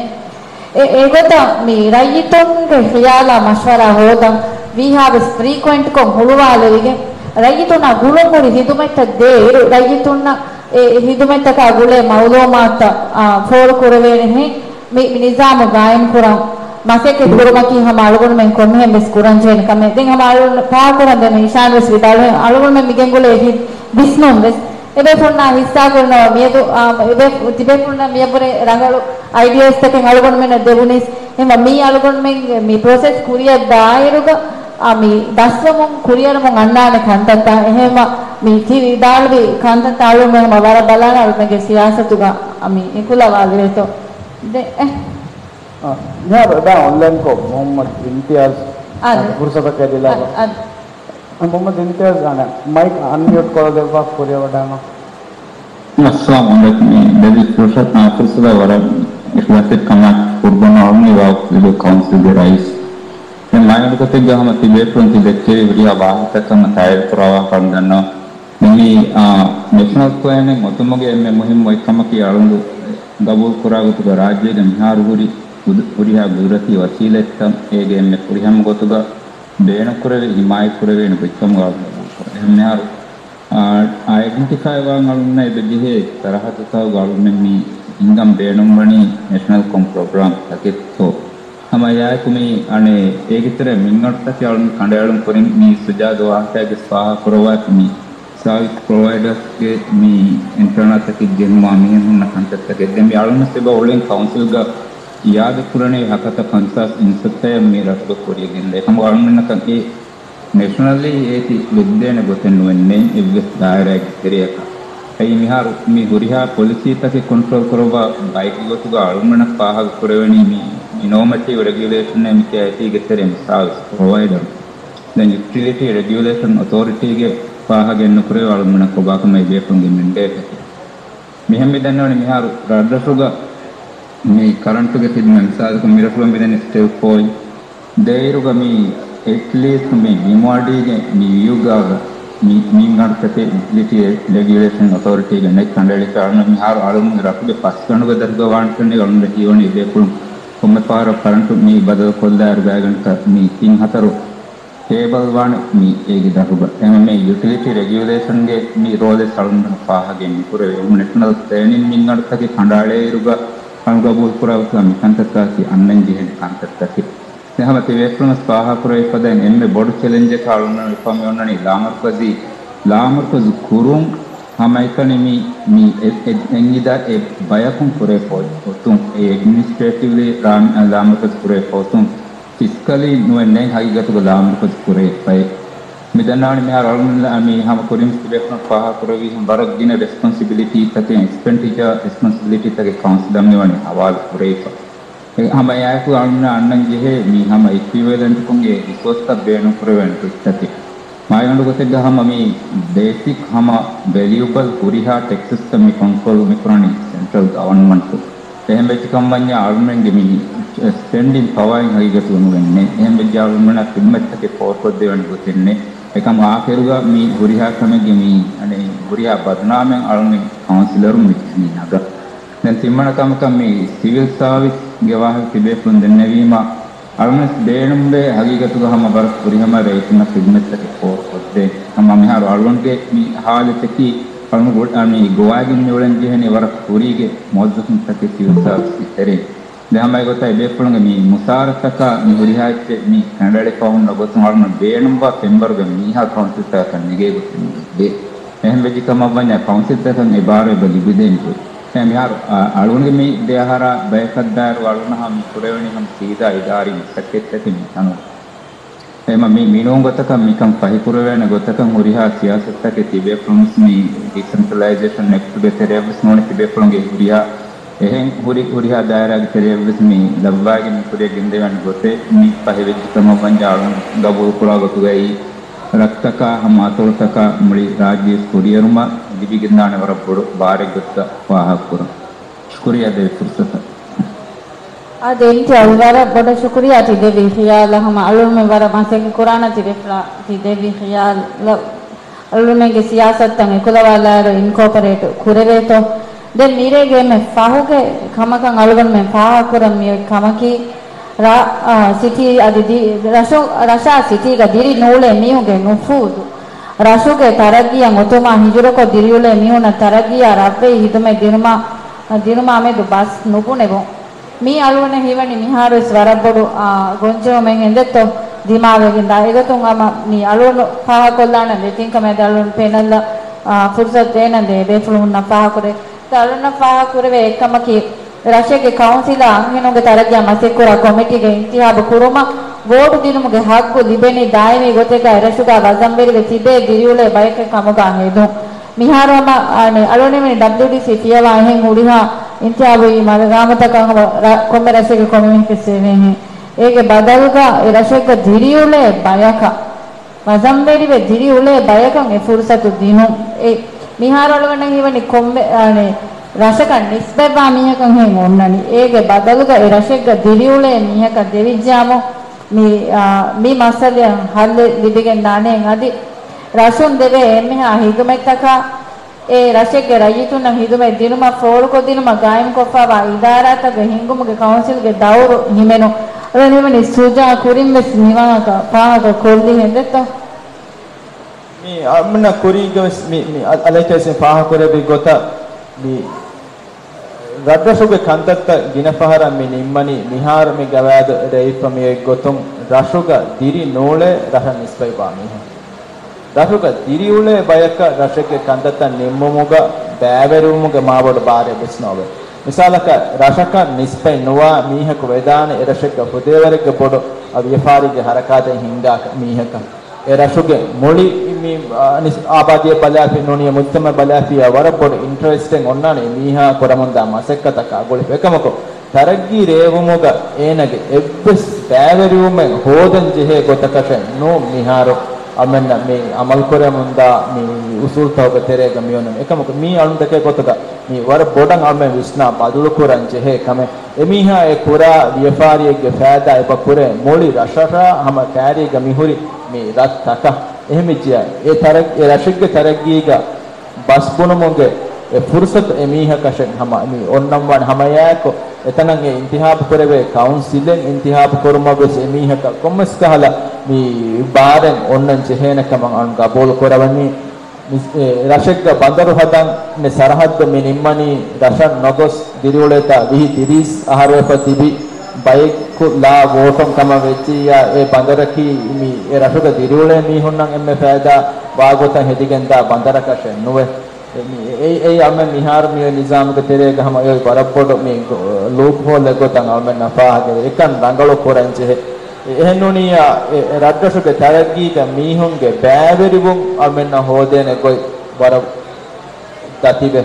އެ، އެގޮތަށް މި ރައްޔިތުންގެ ޚިޔާލާ މަޝްވަރާ ހޯދަން ވީހާވެސް ފްރީކުއެންޓްކޮށް ހުޅުވާލެވިގެން، ރައްޔިތުންނާ ގުޅުންހުރި ހިދުމަތްތައް ދޭއިރު، ރައްޔިތުންނަށް އެ ހިދުމަތްތަކާ ގުޅޭ މައުލޫމާތުތައް، އާ، ފޯރުކުރެވޭނެހެން މި، މި ނިޒާމު ގާއިމްކުރަން މަސައްކަތް ކުރުމަކީ ހަމަ އަޅުގަނޑުމެން ކޮންމެހެން ވެސް ކުރަންޖެހޭނެ ކަމެއް. ދެން ހަމަ އަޅުގަނޑު ފާހަގަކުރަން ދެން އިޝާން ވެސް ވިދާޅުވި، އަޅުގަނޑުމެން މި ގެންގުޅޭ ހި-، ވިސްނުން ވެސް އެބޭފުޅުންނާ ހިއްސާކުރަން މިއަދު، އާ، އެބޭ-، ތިބޭފުޅުންނަށް މިއަށްވުރެ ރަނގަޅު އައިޑިއާސްތަކެއް އަޅުގަނޑުމެންނަށް ދެވުނީސް. އެހެންވީމަ މީ އަޅުގަނޑުމެންގެ މި ޕްރޮސެސް ކުރިއަށް ދާއިރުގަ، އާ، މި ދަސްވަމުން ކުރިއަރަމުން އަންނާނެ ކަންތައްތައް. އެހެންވީމަ މި ތި ވިދާޅުވި ކަންތައްތައް އަޅުގަނޑުމެން ވަރަށް ބަލާނަން އަޅުގަނޑުމެންގެ ސިޔާސަތުގަ މި އެކުލަވާލެވޭތޯ. ދެ-، އެ. އާ، މިހާރު އެބަ އޮންލައިންކޮށް މުހައްމަދު އިމްތިޔާޒް އާދެ. ފުރުސަތަކަށް ދިލާބަ. އާދެ، އާދެ. އާ، މުހައްމަދު އިމްތިޔާޒް އަނެއް މައިކް އަންމިއުޓް ކޮށްލަދެއްވާ ކުރިއަށް ވަޑާނަ. އައްސަލާމު ޢަލައިކުމް. ދެވި ފުރުސަތު، އާ، ފުރުސަތަށް ވަރަށް އިޚްލާޞްތެރިކަމާއެކު ޤުރުބާން އަޅުނީ ވާ ލިބި ކައުންސިލްގެ ރައީސް. މި މައިގަނޑު ގޮތެއްގަ ހަމަ ތިބޭފުޅުން ތި ދެއްކެވި ހުރިހާ ވާހަކަތަކަށް ހަމަ ތާއީދު ކުރައްވާފަ ދަންނަވަން. ދެން މި، އާ، ނެޝަނަލް ޕްލޭނެއް އޮތުމުގެ އެންމެ މުހިއްމު އެއްކަމަކީ އަޅުގަނޑު ގަބޫލު ކުރާ ގޮތުގަ ރާއްޖޭގެ މިހާރު ހުރި ހުރި-، ހުރިހާ ގުދުރަތީ ވަސީލަތްތައް އޭގެ އެންމެ ފުރިހަމަ ގޮތުގަ ބޭނުންކުރެވި، ހިމާޔަތްކުރެވޭނެ ގޮތްކަމުގަ ގަބޫލު ކުރަން. އެހެން މިހާރު، އާ، އައިޑެންޓިފައިވާން އަޅުގަނޑަށް އެބަ ޖެހޭ ސަރަހައްދުތަކުގަ އަޅުގަނޑުމެން މި ހިންގަން ބޭނުންވަނީ ނެޝަނަލް ކޮމް ޕްރޮގްރާމް ތަކެއްތޯ؟ ހަމަ އެއާއެކު މި އަނެއް އޭގެ ތެރޭ މިންގަނޑުތަކެއް އަޅުން ކަނޑައެޅުން ކުރިން މި ސުޖާގެ ވާހަކައިގެ ފާހަގަ ކުރައްވާފަ މި ސާވިސް ޕްރޮވައިޑާސްގެ މި އެންޓަނާތަކެއް ޖެހުމާ މިހެން ހުންނަ ކަންތައްތަކެއް. ދެން މި އަޅުން ސިބަ އުޅެން ކައުންސިލްގަ އިއާދަ ކުރަނީ ހަކަތަ ފަންސާސް އިންސްޕެކްޓަރެއް މި ރަށުގަ ކުރިޔަށް ގެންދާ. އެކަމަކު އަޅުމެންނަކަށް އެ ނެޝަނަލީ އޭތި ލިބިދޭނެ ގޮތެއް ނުވެންނެ އެއްވެސް ދާއިރާއެއްގެ ތެރެއަކަށް. އެއީ މިހާރު މި ހުރިހާ ޕޮލިސީތަކެއް ކޮންޓްރޯލް ކުރައްވާ ބައެއްގެ ގޮތުގަ އަޅުގަނޑަށް ފާހަގަ ކުރެވެނީ މި އިނޯވޭޓިވް ރެގިއުލޭޝަންއެއް މި ކޭއައިޓީގެ ތެރޭ މި ސާވިސް ޕްރޮވައިޑަރު. ދެން ޔުޓިލިޓީ ރެގިއުލޭޝަން އޮތޯރިޓީގެ ފާހަގަ ނުކުރެވޭ އަޅުގަނޑަށް ކޮބާކަމެއް އެބޭފުޅުންގެ މެންޑޭޓަކީ. މިހެން މި ދަންނަވަނީ މިހާރު ރަށްރަށުގަ މި ކަރަންޓުގެ ޚިދުމަތް މިސާލަކަށް މިރަށުގަ މިދަނީ ސްޓެވްކޯއިން. ދޭއިރުގަ މި އެޓްލީސްޓް މި ބިމާޑީގެ މި ވިއުގާގަ މި މިންގަނޑުތަކެއް ޔުޓިލިޓީ ރެގިއުލޭޝަން އޮތޯރިޓީގެ ނެތް ކަނޑައެޅިފަ އަޅުން މިހާރު އަޅުން ރަށުގެ ފަސްގަނޑުގެ ދަށުގަ ވާންތަން އަޅުން ހީވަނީ އެބޭފުޅުން ކޮންމެ ފަހަރަށް ކަރަންޓު މި ބަދަލު ކޮށްލާއިރު ގާތްގަނޑަކަށް މި ތިން ހަތަރު ކޭބަލް ވާނެ މި އޭގެ ދަށުގަ. އެހެންވެ މި ޔުޓިލިޓީ ރެގިއުލޭޝަންގެ މި ރޯލެއް އަޅުގަނޑު ފާހަގައިން މި ކުރެވޭ. ނެޝަނަލް ޕްލޭނިން މިންގަނޑުތަކެއް ކަނޑައަޅައިރުގަ އަޅު ގަބޫލު ކުރާ ގޮތުގަ މިކަންތައްތަކަކީ އަންނަން ޖެހޭނެ ކަންތައްތަކެއް. ދެން ހަމަ ތިބޭފުޅުން ފާހަގަ ކުރެވިފަދައިން އެންމެ ބޮޑު ޗެލެންޖަކަށް އަޅުގަނޑު މި އޮންނަނީ ލާމަރުކަޒީ، ލާމަރުކަޒު ކުރުން ހަމައެކަނި މި، މި އެ-، އެ-، އެންގިދާ އެ ބަޔަކުން ކުރޭ ފަހު އޮތުން، އެ އެޑްމިނިސްޓްރޭޓިވްލީ ރާ-، ލާމަރުކަޒު ކުރޭ ފަހުތުން، ފިސްކަލީ ނުވެ ނެތް ހަގީގަތުގަ ލާމަރުކަޒު ކުރޭ ބައެއް. މި ދަންނާނެ މިހާރު އަޅުގަނޑު މި ހަމަ ކުރިން ތިބޭފުޅުން ފާހަގަ ކުރެވިހެން ވަރަށް ގިނަ ރެސްޕޮންސިބިލިޓީތަކެއް، އެކްސްޕެންޑިޗަރ ރެސްޕޮންސިބިލިޓީތަކެއް ކައުންސިލަށް މިވަނީ ހަވާލު ކުރެވިފަ. އެ ހަމަ އެއާއެކު އަޅުގަނޑަށް އަންނަން ޖެހޭ މި ހަމަ އިކުއިވެލެންޓްކުންގެ ރިސޯސްތައް ބޭނުންކުރެވޭނެ ގޮތްތަކެއް. މާގަނޑު ގޮތެއްގަ ހަމަ މި ބޭސިކް ހަމަ ވެލިއުބަލް ހުރިހާ ޓެކްސަސްތައް މި ކޮންޓްރޯލް މި ކުރަނީ ސެންޓްރަލް ގަވަންމަންޓު. އެހެން ވެއްޖެ ކަމަށް ވަންޏާ އަޅުމެންގެ މި ސްޕެންޑިން ފަވާއިން ހަގީގަތުގަ ނުވެންނެ. އެހެން ވެއްޖެ އަޅުމެންނަށް ޚިދުމަތްތަކެއް ފޯރުކޮށްދެވޭނެ ގޮތެއް ނެތް. އެކަމް އާޚިރުގަ މި ހުރިހާ ކަމެއްގެ މި އަނެއް ހުރިހާ ބަދުނާމެއް އަޅުމެން ކައުންސިލަރުން މި ނަގަ. ދެން ތިންވަނަ ކަމަކަށް މި ސިވިލް ސާވިސްގެ ވާހަކަ ތިބޭފުޅުން ދެންނެވީމަ، އަޅުގަނޑު ބޭނުންވޭ ހަގީގަތުގަ ހަމަ ވަރަށް ފުރިހަމަ ރައްޔިތުންނަށް ޚިދުމަތްތަކެއް ފޯރުކޮށްދޭން. ހަމަ މިހާރު އަޅުގަނޑުގެ މި ހާލަތަކީ އަޅުގަނޑު ގޮ-، އަ، މި ގޮވާގެން މި އުޅެން ޖެހެނީ ވަރަށް ކުރީގެ މުވައްޒަފުންތަކެއް ސިވިލް ސާވިސްގެ ތެރެއިން. ދެން ހަމަ އެގޮތަށް އެބޭފުޅުންގެ މި މުސާރަތަކާ މި ހުރިހާ އެއްޗެއް މި ކަނޑައެޅިފަ ހުންނަ ގޮތުން އަޅުގަނޑު ބޭނުންވާ ފެންވަރުގެ މީހާ ކައުންސިލްތަކަކަށް ނެގޭ ގޮތެއް ނުދޭ. އެހެން ވެއްޖެ ކަމަށް ވަންޏާ ކައުންސިލްތަކަށް އެ ބާރު އެބަ ލިބިދޭން ގޮތް. ދެން މިހާރު، އަ، އަޅުގަނޑުގެ މި ދެ އަހަރާ ބަޔަކަށްދާއިރު އަޅުގަނޑަށް ހަމަ މި ކުރެވެނީ ހަމަ ސީދާ އިދާރީ މަސައްކަތްތަކެއް މި ތަނުގަ. މި މިނޫން ގޮތަކަށް މިކަން ފަހިކުރެވޭނެ ގޮތަކަށް ހުރިހާ ސިޔާސަތުތަކެއް ތިބޭފުޅުން ވެސް މި ޑިސެންޓްރަލައިޒޭޝަން އެކްޓުގެ ތެރެއަށް ވެސް ނޫނީ ތިބޭފުޅުންގެ ހުރިހާ އެހެން ހުރި ހުރިހާ ދާއިރާގެ ތެރެއަށް ވެސް މި ލައްވާގެން މި ކުރިއަށް ގެންދެވޭނެ ގޮތެއް މި ފަހިވެއްޖެ ކަމަށް ވަންޏާ އަޅުން ގަބޫލުކުރާ ގޮތުގައި ރަށްތަކާ ހަމަ އަތޮޅުތަކާ މުޅި ރާއްޖެ ވެސް ކުރިއެރުމަށް ލިބިގެންދާނެ ވަރަށް ބޮޑު ބާރެއް ގޮތަށް ފާހަގަކުރަން. ޝުކުރިއްޔާ ދެވި ފުރުސަތަށް. އާދެ، އިންތިހާބު ވަރަށް ބޮޑަށް ޝުކުރިއްޔާ ތި ދެއްވި ޚިޔާލަށް. ހަމަ އަޅުންމެން ވަރަށް މަސައްކަތް ކުރާނަން ތި ދެފުޅާ، ތި ދެއްވި ޚިޔާލަށް އަޅުންމެންގެ ސިޔާސަތުތައް އެކުލަވާލާއިރު އިންކޯޕަރޭޓް ކުރެވޭތޯ. ދެން މިރޭގެ އެންމެ ފަހުގެ ކަމަކަށް އަޅުގަނޑުމެން ފާހަގަކުރަން މިއޮތް ކަމަކީ، ރ-، އާ، ސިޓީ އަދި ދި-، ރަށު-، ރަށާ ސިޓީގަ ދިރި ނޫޅޭ މީހުންގެ ނުފޫޒު، ރަށުގެ ތަރައްގީއަށް އޮތުމާ ހިޖުރަކޮށް ދިރިއުޅޭ މީހުންނަށް ތަރައްގީއާ ރަށްވެހި ހިދުމަތް ދިނުމާ، ދިނުމާ މެދު ބަސް ނުބުނެވުން. މީ އަޅުގަނޑަށް ހީވަނީ މިހާރުވެސް ވަރަށް ބޮޑު، އާ، ގޮންޖެހުމެއް ހެނދެއްތޯ ދިމާވެގެންދާ. އެގޮތުން އަމަ މީ އަޅުގަނޑު ފާހަގަކޮށްލާނަން ދެތިން ކަމެއް އަދި އަޅުގަނޑު ޕެނަލްއަށް، އާ، ފުރުސަތު ދޭނަން ދޭ ބޭފުޅުންނަށް ފާހަގަކުރޭ. އަޅުގަނޑަށް ފާހަގަކުރެވޭ އެއްކަމަކީ، ރަށެއްގެ ކައުންސިލާ އަންހެނުންގެ ތަރައްގީއާ މަސައްކަތްކުރާ ކޮމިޓީގެ އިންތިހާބު ކުރުމަށް ވޯޓު ދިނުމުގެ ހައްގު ލިބެނީ ދާއިމީ ގޮތެއްގައި ރަށުގަ ވަޒަންވެރިވެ ތިބޭ ދިރިއުޅޭ ބަޔެއްގެ ކަމުގަ ހެދުން. މިހާރު ހަމަ، އަނެ، އަޅުގަނޑުމެން ޑަބްލިއުޑީސީ ފިޔަވާ އެހެން ހުރިހާ އިންތިހާބު މަގާމުތަކަށް ހަމަ ރަ-، ކޮންމެ ރަށެއްގެ ކޮންމެ މީހަކަށް ސޭވޭހެން. އޭގެ ބަދަލުގަ އެ ރަށެއްގަ ދިރިއުޅޭ ބަޔަކަށް ވަޒަންވެރިވެ ދިރިއުޅޭ ބަޔަކަށް އެ ފުރުސަތު ދިނުން. އެ މިހާރު އަޅުގަނޑަށް ހީވަނީ ކޮންމެ، އަނެ، ރަށަކަށް ނިސްބަތްވާ މީހަކަށް ހެން އޮންނަނީ. އޭގެ ބަދަލުގަ އެ ރަށެއްގަ ދިރިއުޅޭ މީހަކަށް ދެވިއްޖާމު މި، އާ، މި މައްސަލައަށް ހައްލެއް ލިބިގެން ދާނެ. އަދި ރަށުން ދެވޭ އެންމެހާ ހިދުމަތްތަކާ އެ ރަށެއްގެ ރައްޔިތުންނަށް ހިދުމަތް ދިނުމަށް ފޯރުކޮށްދިނުމަށް ގާއިމްކޮށްފައިވާ އިދާރާތަކުގެ ހިންގުމުގެ ކައުންސިލްގެ ދައުރު ހިމެނުން. އަޅުގަނޑު ހީވަނީ ސުޖާ ކުރިން ވެސް މިވާހަކަ ފާހަގަ ކޮށްލީ ހެނދެއްތޯ؟ މި އަމިންނަ ކުރީގަ ވެސް މި، މި އަ-، އަލަކޭސް މި ފާހަގަކުރެއްވި ގޮތަށް މި ރަށްރަށުގެ ކަންތައްތައް ގިނަ ފަހަރަށް މި ނިންމަނީ މިހާރު މި ގަވާއިދު ރޭވިފަ މިއޮތް ގޮތުން ރަށުގަ ދިރި ނޫޅޭ ރަށަށް ނިސްބަތްވާ މީހުން. ރަށުގަ ދިރިއުޅޭ ބަޔަކަށް ރަށެއްގެ ކަންތައްތައް ނިންމުމުގަ ބައިވެރިވުމުގެ މާބޮޑު ބާރެއް ވެސް ނޯވޭ. މިސާލަކަށް ރަށަކަށް ނިސްބަތް ނުވާ މީހަކު ވެދާނެ އެ ރަށެއްގަ ފުދޭވަރެއްގެ ބޮޑު ވިޔަފާރީގެ ހަރަކާތެއް ހިންގާ މީހަކަށް. އެ ރަށުގެ މުޅި މި، އަ، ނިސް-، އާބާދީއަށް ބަލާފި ނޫނީ މުޖްތަމައަށް ބަލާފިއްޔާ ވަރަށް ބޮޑު އިންޓްރެސްޓެއް އޮންނާނެ އެ މީހާ ކުރަމުންދާ މަސައްކަތަކާ ގުޅިފަ. އެކަމަކު، ތަރައްގީ ރޭވުމުގަ އޭނަގެ އެއްވެސް ބައިވެރިވުމެއް ހޯދަން ޖެހޭ ގޮތަކަށެއް ނޫން މިހާރު އަމެންނަށް މި އަމަލުކުރަމުންދާ މި އުސޫލުތަކުގެ ތެރޭގަ މިއޮންނަނީ. އެކަމަކު، މީ އަޅުންތަކެއް ގޮތުގަ މި ވަރަށް ބޮޑަށް އަޅުމެން ވިސްނާ ބަދަލުކުރަން ޖެހޭ ކަމެއް. އެމީހާ އެ ކުރާ ވިޔަފާރިއެއްގެ ފައިދާ އެބަ ކުރޭ މުޅި ރަށަށާ ހަމަ ކައިރީގަ މިހުރި މި ރަށްތަކަށް. އެހެންވެއްޖެޔާ، އެ ތަރައް-، އެ ރަށެއްގެ ތަރައްގީގަ ބަސް ބުނުމުގެ އެ ފުރުސަތު އެމީހަކަށެއް ހަމަ މި އޮންނަންވާނެ. ހަމައެއާއެކު އެތަނަށް އެ އިންތިހާބު ކުރެވޭ ކައުންސިލެއް އިންތިހާބު ކުރުމަށް ވެސް އެމީހަކަށް ކޮންމެސް ކަހަލަ މި ބާރެއް އޮންނަން ޖެހޭނެ ކަމަށް އަޅުން ގަބޫލު ކުރަވަނީ. މި-، އެ ރަށެއްގަ ބަނދަރު ހަދަން މި ސަރަހައްދު މި ނިންމަނީ ރަށަށް ނޮގޮސް ދިރިއުޅޭތާ ވިހި ތިރީސް އަހަރު އެފަ ތިބި ބަޔެއްގެ ލާ ވޯޓުން ކަމަށް ވެއްޖިއްޔާ، އެ ބަނދަރަކީ މި އެ ރަށުގަ ދިރިއުޅޭ މީހުންނަށް އެންމެ ފައިދާ ވާގޮތަށް ހެދިގެންދާ ބަނދަރަކަށެއް ނުވޭ. އެ މި-، އެ-، އެއީ އަޅުމެން މިހާރު މިއޮތް ނިޒާމުގެ ތެރޭގަ ހަމަ އެ ވަރަށް ބޮޑު މި ލޫޕްހޯލެއް ގޮތަށް އަޅުމެންނަށް ފާހަގަވޭ. އެކަން ރަނގަޅު ކުރަން ޖެހޭ. އެ-، އެހެންނޫނިއްޔާ، އެ-، އެ ރަށްރަށުގެ ތަރައްގީގަ މީހުންގެ ބައިވެރިވުން އަޅުމެންނަށް ހޯދޭނެ ގޮތް ވަރަށް ދަތިވެ،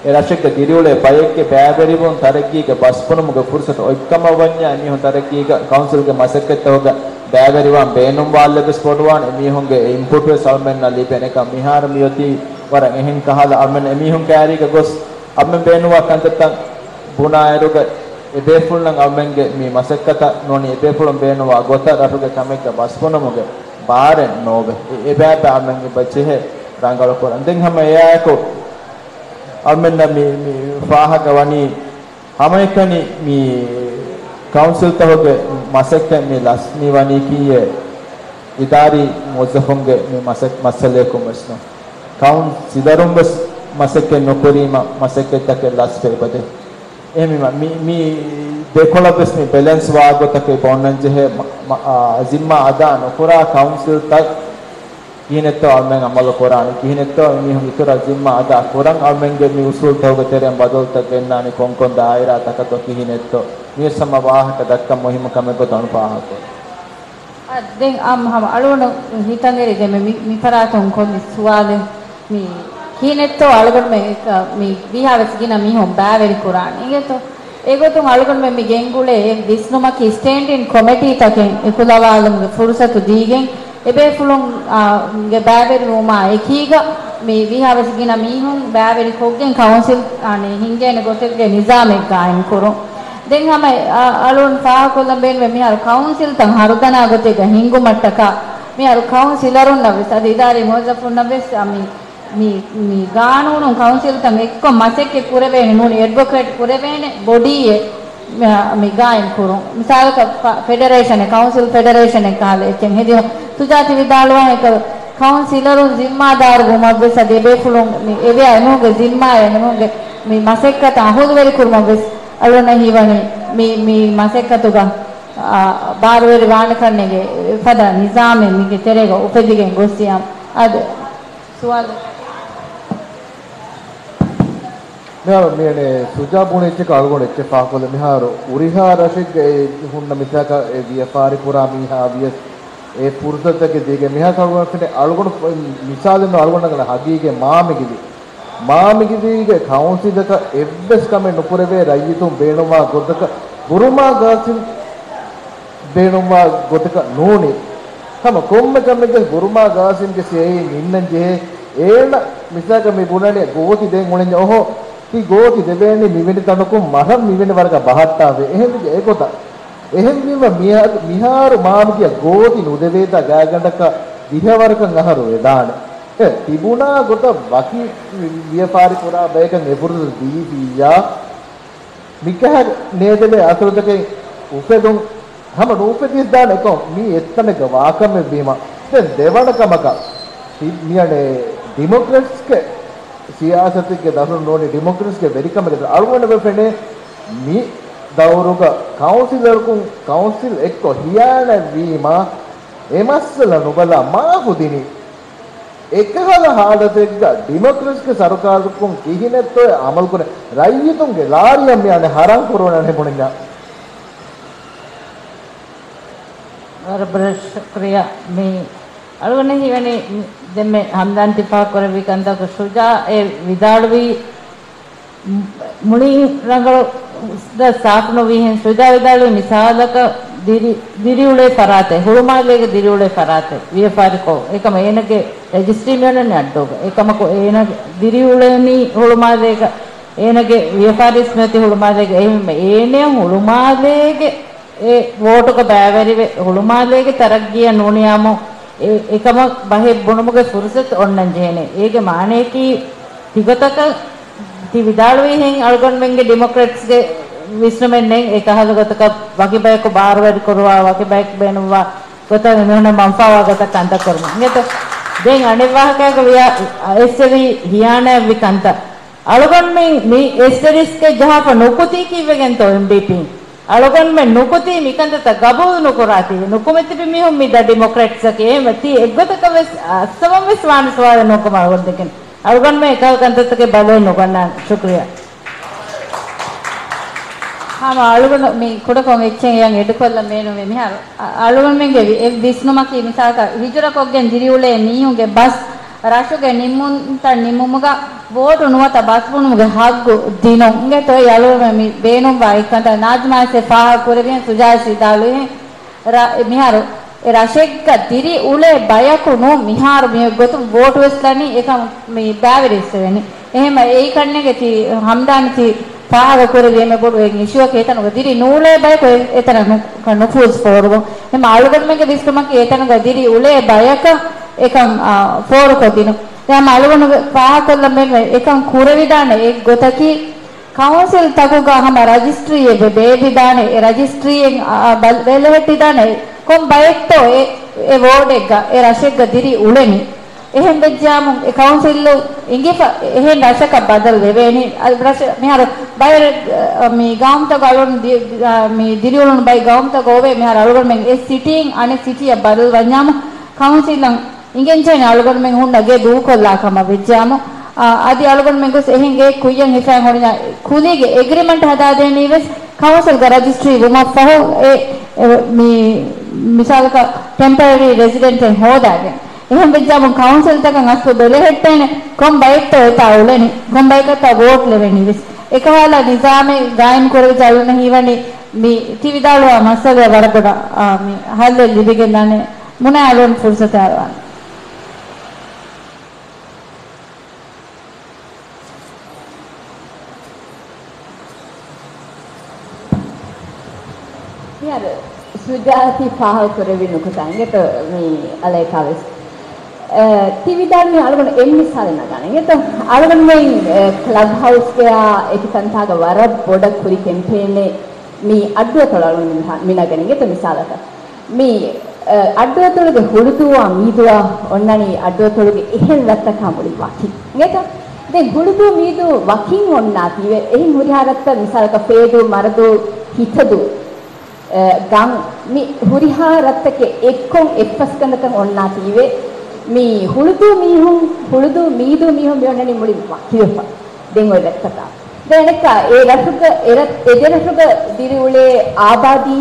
އެ ރަށެއްގަ ދިރިއުޅޭ ބަޔެއްގެ ބައިވެރިވުން ތަރައްގީގެ ބަސް ބުނުމުގެ ފުރުސަތު އޮތްކަމަށް ވަންޏާ، އެމީހުން ތަރައްގީގަ ކައުންސިލްގެ މަސައްކަތްތަކުގަ ބައިވެރިވާން ބޭނުންވާ އަލްލެއް ވެސް ބޮޑުވާނެ. އެމީހުންގެ އިންޕުޓް ވެސް އަޅުމެންނަށް ލިބޭނެ. އެކަމަކު މިހާރު މިއޮތީ ވަރަށް އެހެން ކަހަލަ، އަޅުމެން އެމީހުން ކައިރީގަ ގޮސް އަޅުމެން ބޭނުންވާ ކަންތައްތައް ބުނާއިރުގަ، އެބޭފުޅުންނަށް އަޅުމެންގެ މި މަސައްކަތަށް ނޫނީ އެބޭފުޅުން ބޭނުންވާ ގޮތަށް ރަށުގެ ކަމެއްގަ ބަސް ބުނުމުގެ ބާރެއް ނޯވޭ. އެ-، އެބައިބައި އަޅުމެން އެބަ ޖެހޭ ރަނގަޅު ކުރަން. ދެން ހަމަ އެއާއެކު އަޅުމެންނަށް މި، މި ފާހަގަ ވަނީ ހަމައެކަނި މި ކައުންސިލްތަކުގެ މަސައްކަތް މި ލަސް މި ވަނީކީއެއް އިދާރީ މުވައްޒަފުންގެ މި މަސަ-، މައްސަލަޔަކުން ވެސް ނޫން. ކައުންސިލަރުން ވެސް މަސައްކަތް ނުކުރީމަ މަސައްކަތްތަކެއް ލަސްވެ އެބަދޭ. އެހެންވީމަ، މި، މި ދެކޮޅަށް ވެސް މި ބެލެންސް ވާ ގޮތަކަށް އެބަ އޮންނަން ޖެހޭ. މަ-، މަ-، އާ، ޒިންމާ އަދާ ނުކުރާ ކައުންސިލްތައް ކިހިނެއްތޯ އަޅުމެން އަމަލު ކުރާނީ؟ ކިހިނެއްތޯ މީހުން އިތުރަށް ޒިންމާ އަދާ ކުރަން އަޅުމެންގެ މި އުސޫލުތަކުގެ ތެރެއިން ބަދަލުތައް ގެންނާނީ ކޮންކޮން ދާއިރާތަކަށްތޯ ކިހިނެއްތޯ؟ މިވެސް ހަމަ ވާހަކަ ދައްކަން މުހިއްމު ކަމެއް ގޮތަށް އަޅުން ފާހަގަކުރަން. އަ، ދެން އަ، ހަމަ އަޅުގަނޑު ހިތަށް އެރި ދެންމެ މި، މި ފަރާތުން ކޮންމެ ސުވާލެއް މި ކިހިނެއްތޯ އަޅުގަނޑުމެ އެކަ، މި ވީހާވެސް ގިނަ މީހުން ބައިވެރި ކުރާނެ އިނގޭތޯ؟ އެގޮތުން އަޅުގަނޑުމެ މި ގެންގުޅޭ އެ ވިސްނުމަކީ ސްޓޭންޑިން ކޮމެޓީތަކެއް އެކުލަވާލުމުގެ ފުރުސަތު ދީގެން އެބޭފުޅުން، އާ، ގެ ބައިވެރިވުމާ އެކީގަ މި ވީހާވެސް ގިނަ މީހުން ބައިވެރި ކޮށްގެން ކައުންސިލް، އާނެ، ހިންގޭނެ ގޮތެއްގެ ނިޒާމެއް ގާއިމް ކުރުން. ދެން ހަމަ އަ، އަޅުން ފާހަގަކޮށްލަން ބޭނުމޭ މިހާރު ކައުންސިލްތައް ހަރުދަނާ ގޮތެއްގަ ހިންގުމަށްޓަކާ މިހާރު ކައުންސިލަރުންނަށް ވެސް އަދި އިދާރީ މުވައްޒަފުންނަށް ވެސް އަ، މި، މި، މި ގާނޫނުން ކައުންސިލްތައް އެއްކޮށް މަސައްކަތް ކުރެވޭނެ ނޫނީ އެޑްވޮކޭޓް ކުރެވޭނެ ބޮޑީއެއް މި، މި ގާއިމް ކުރުން. މިސާލަކަށް ފަ، ފެޑަރޭޝަނެއް، ކައުންސިލް ފެޑަރޭޝަނެއް ކަހަލަ އެއްޗެއް ހެދިޔުން. ސުޖާތި ވިދާޅުވާ އެކަ ކައުންސިލަރުން ޒިންމާދާރު ވުމަށް ވެސް އަދި އެބޭފުޅުން މި އެވިޔާ އެމީހުންގެ ޒިންމާއެއް އެމީހުންގެ މި މަސައްކަތަށް އަހުލުވެރި ކުރުމަށް ވެސް އަޅުންނަށް ހީވަނީ މި، މި މަސައްކަތުގަ، އާ، ބާރުވެރި ވާނެ ކަންނޭނގެ އެފަދަ ނިޒާމެއް މީގެ ތެރޭގަ އުފެދިގެން ގޮއްސިޔާ. އާދެ، ސުވާލެއް. މިހާރު މިއަނެ ސުޖާ ބުނި އެއްޗަކަށް އަޅުގަނޑު އެއްޗެއް ފާހަގަކޮށްލަ މިހާރު ހުރިހާ ރަށެއްގަ އެ ހުންނަ މިސާލަކަށް އެ ވިޔަފާރި ކުރާ މީހާ ވިޔަސް އެ ފުރުސަތަކެއް ދީގެ މިހާރު އަޅުގަނޑު ފެނެ އަޅުގަނޑު މިސާލެއް ނޫން އަޅުގަނޑަށް ހަގީގެ މާމިގިލި. މާމިގިލީގެ ކައުންސިލަކަށް އެއްވެސް ކަމެއް ނުކުރެވޭ ރައްޔިތުން ބޭނުންވާ ގޮތަކަށް ބުރުމާ ގާސިމް ބޭނުންވާ ގޮތަކަށް ނޫނީ. ހަމަ ކޮންމެ ކަމެއްގެ ބުރުމާ ގާސިމްގެ ސިޔައީ ނިންނަން ޖެހޭ. އޭނަ މިސާލަކަށް މި ބުނަނީ ގޯތި ދޭން އުޅެންޏާ އޮހޯ. ތި ގޯތި ދެވޭނީ މިވެނި ތަނަކުން މަށަށް މިވެނި ވަރަކަށް ބަހައްޓާފަ. އެހެންވެއްޖެ އެގޮތަށް. އެހެންވީމަ މިހާ، މިހާރު މާމިގިޔަށް ގޯތި ނުދެވޭތާ ގާތްގަނޑަކަށް ދިހަވަރަކަށް އަހަރު ވެދާނެ. އެ، ތިބުނާ ގޮތަށް ވަކި ވިޔަފާރި ކުރާ ބަޔަކަށް އެ ފުރުސަތު ދީފިއްޔާ. މިކަހަލަ ނޭދެލެއް އަސަރުތަކެއް އުފެދުން ހަމަ ނުއުފެދިސްދާނެ އެކަމަކު މީ އެއްތަނެއްގަ ވާކަމެއްވީމަ. ދެން ދެވަނަ ކަމަކަށް ތި-، މިއަނެ ޑިމޮކްރެޓްސްގެ ސިޔާސަތެއްގެ ދަށުން ނޫނީ ޑިމޮކްރެޓްސްގެ ވެރިކަމެއްގެ އަޅުގަނޑަށް ފެނޭ މި ދައުރުގަ ކައުންސިލަރަކުން ކައުންސިލް އެއްކޮށް ހިޔާނަތްވީމަ އެ މައްސަލަ ނުބަލާ މާފު ދިނީ. އެކަހަލަ ހާލަތެއްގަ ޑިމޮކްރެޓްސްގެ ސަރުކާރަކުން ކިހިނެއްތޯއެ އަމަލުކުރޭ؟ ރައްޔިތުންގެ ލާރިއަށް މިއަނެ ހަރާން ކުރުވަން އަނެ ބުނިންޏާ. ވަރަށް ބޮޑަށް ޝުކުރިއްޔާ. މި އަޅުގަނޑަށް ހީވަނީ ދެންމެ ހަމްދާން ތި ފާހަގަކުރެއްވި ކަންތަކު ޝުޖާ އެ ވިދާޅުވީ މުޅި ރަނގަޅު ސާފު ނުވީހެން ޝުޖާ ވިދާޅުވީ މިސާލަކަށް ދިރި، ދިރިއުޅޭ ފަރާތެއް، ހުޅުމާލޭގެ ދިރިއުޅޭ ފަރާތެއް ވިޔަފާރިކޮށް، އެކަމަ އޭނަގެ ރަޖިސްޓްރީ މިއޮންނަނީ އައްޑޫގަ. އެކަމަކު އޭނަ ދިރިއުޅެނީ ހުޅުމާލޭގަ، އޭނަގެ ވިޔަފާރިވެސް މިއޮތީ ހުޅުމާލޭގަ. އެހެންވެ އޭނަޔަށް ހުޅުމާލޭގެ އެ ވޯޓުގަ ބައިވެރިވެ، ހުޅުމާލޭގެ ތަރައްގީއަށް ނޫނިޔާމު އެ، އެކަމަށް ބަހެއް ބުނުމުގެ ފުރުސަތު އޮންނަން ޖެހޭނެ. އޭގެ މާނަޔަކީ، ތިގޮތަކަށް ތި ވިދާޅުވިހެން އަޅުގަނޑުމެންގެ ޑިމޮކްރެޓްސްގެ ވިސްނުމެއް ނެތް، އެކަހަލަ ގޮތަކަށް ވަކި ބަޔަކު ބާރުވެރި ކުރުވާ، ވަކި ބަޔަކު ބޭނުންވާ ގޮތަށް އެމީހުންނަށް މަންފާވާ ގޮތަށް ކަންތައް ކުރުމަށް. އިނގޭތޯ؟ ދެން އަނެއް ވާހަކައަކަށް ވިޔާ އެއްސެވީ ހިޔާނާތްވި ކަންތައް. އަޅުގަނޑުމެން މި އެސްޓެރިސްކެއް ޖަހާފަ ނުކުތީ ކީއްވެގެންތޯ އެމްޑީޕީން؟ އަޅުގަނޑުމެން ނުކުތީ މިކަންތައްތައް ގަބޫލު ނުކުރާތީ. ނުކުމެ ތިބި މީހުން މި ދަ ޑިމޮކްރެޓްސްއަކީ. އެހެންވެ ތީ އެއްގޮތަކަށް ވެސް އައްސަވަން ވެސް ވާނެ ސުވާލެއް ނުކުމަށް އަޅުގަނޑު ދެކެން. އަޅުގަނޑުމެން އެކަހަލަ ކަންތައްތަކެއް ބަލައެއް ނުގަންނާނެ. ޝުކުރިއްޔާ. ހަމަ އަޅުގަނޑު މި ކުޑަކޮށް އެއްޗެއް އެޔަށް އެޑުކޮށްލަން ބޭނުންވޭ. މިހާރު އަ، އަޅުގަނޑުމެންގެ ވި-، އެއް ވިސްނުމަކީ މިސާލަކަށް ހިޖުރަކޮށްގެން ދިރިއުޅޭ މީހުންގެ ބަސް ރަށުގެ ނިންމުންތައް ނިންމުމުގަ ވޯޓު ނުވަތަ ބަސް ބުނުމުގެ ހައްގު ދިނުން. އިނގޭތޯ އެ އަޅުގަނޑުމެން މި ބޭނުންވާ އެއްކަންތައް ނާޒިމާ އެސް އެ ފާހަގަ ކުރެވިހެން ސުޖާ އެސް ވިދާޅުވިހެން. ރ-، މިހާރު އެ ރަށެއްގަ ދިރި އުޅޭ ބަޔަކު ނޫން މިހާރު މި ގޮތުން ވޯޓު ވެސް ލަނީ އެކަމަށް މި ބައިވެރިވެސް ވެނީ. އެހެންމަ އެއީ ކަންނޭނގެ ތި ހަމްދާން ތި ފާހަގަ ކުރެއްވި އެންމެ ބޮޑު އެއް އިޝޫއަކީ އެތަނުގަ ދިރި ނޫޅޭ ބަޔަކު އެ-، އެތަނަށް ނު-، ނުފޫޒު ފޯރުވުން. އެހެންމަ އަޅުގަނޑުމެންގެ ވިސްނުމަކީ އެތަނުގަ ދިރި އުޅޭ ބަޔަކަށް އެކަން، އާ، ފޯރުކޮށްދިނުން. ދެން ހަމަ އަޅުގަނޑު ފާހަގަކޮށްލަން ބޭނުންވޭ އެކަން ކުރެވިދާނެ އެއްގޮތަކީ، ކައުންސިލް ތަކުގަ ހަމަ ރަޖިސްޓްރީއެއް ވެ ބޭއްވިދާނެ، އެ ރަޖިސްޓްރީއެއް އަ، އަ، ބަލް-، ބެލެހެއްޓިދާނެ ކޮން ބައެއްތޯ އެ، އެ ވޯޑެއްގަ، އެ ރަށެއްގަ ދިރި އުޅެނީ. އެހެން ވެއްޖާމު އެ ކައުންސިލް އިނގިފަ އެހެން ރަށަކަށް ބަދަލު ވެވޭނީ. އަ، ރަށަ-، މިހާރު ބައެއް، އަ، މި ގައުމުތަކު އަޅުން ދި-، އަ، މި ދިރިއުޅުނު ބައި ގައުމުތަކު އޮވޭ. މިހާރު އަޅުގަނޑުމެން އެ ސިޓީން އަނެއް ސިޓީއަށް ބަދަލު ވަންޏާމު ކައުންސިލަށް އިނގެންޖެހޭނެ އަޅުގަނޑުމެން ހުންނަ ގެ ދޫކޮށްލާ ކަމަށް ވެއްޖާމު، އާ، އަދި އަޅުގަނޑުމެން ގޮސް އެހެން ގެއެއް ކުއްޔަށް ހިފައި ހުރިންޏާ ކުލީގެ އެގްރިމަންޓް ހަދާދޭނީ ވެސް ކައުންސިލްގަ ރަޖިސްޓްރީ ވުމަށްފަހު އެ، އެ، މި، މިސާލަކަށް ޓެމްޕަރަރީ ރެޒިޑެންޓެއް ހޯދާގެން. އެހެން ވެއްޖާމުން ކައުންސިލްތަކަށް އަސްލު ބެލެހެއްޓޭނެ ކޮން ބައެއްތޯ އެތާ އުޅެނީ، ކޮން ބަޔަކަށްތާ ވޯޓް ލެވެނީ ވެސް. އެކަހަލަ ނިޒާމެއް ގާއިމް ކުރެވިއްޖެ އަޅުގަނޑަށް ހީވަނީ މި ތި ވިދާޅުވާ މައްސަލައަށް ވަރަށް ބޮޑަށް، އާ، މި ހައްލެއް ލިބިގެންދާނެ. މުނައަށް އަޅުގަނޑު ފުރުސަތު އަރުވާނެ. މިހާރު ޝުޖާއަތީ ފާހަގަކުރެއްވި ނުކުތާ އިނގޭތޯ މި އަލައިކާވެސް. އަ، ތި ވިދާޅުވި އަޅުގަނޑު އެއް މިސާލެއް ނަގާނެ އިނގޭތޯ. އަޅުގަނޑުމެން، އަ، ކްލަބް ހައުސްގެއާ އެކި ތަންތާގަ ވަރަށް ބޮޑަށް ކުރި ކެމްޕޭނެއް މި އައްޑުއަތޮޅު އަޅުގަނޑު މި ނަގަނީ އިނގޭތޯ މިސާލަކަށް. މި، އަ، އައްޑުއަތޮޅުގެ ހުޅުދޫއާ މީދޫއާ އޮންނަނީ އައްޑުއަތޮޅުގެ އެހެން ރަށްތަކާ މުޅި ވަކި. އިނގޭތަ؟ ދެން ހުޅުދޫ މީދޫ ވަކިން އޮންނާތީވެ، އެހެން ހުރިހާ ރަށްތައް މިސާލަކަށް ފޭދޫ، މަރަދޫ، ހިތަދޫ، އަ، ގަން، މި ހުރިހާ ރަށްތަކެއް އެއްކޮށް އެއްފަސްގަނޑަކަށް އޮންނާތީވެ، މި ހުޅުދޫ މީހުން، ހުޅުދޫ މީދޫ މީހުން މި އޮންނަނީ މުޅި ވަކިވެފަ. ދެން އޮތް ރަށްތަކާ. ދެން އަނެއްކާ އެ ރަށުގަ، އެ ރަށް، އެ ދެ ރަށުގަ ދިރިއުޅޭ އާބާދީ،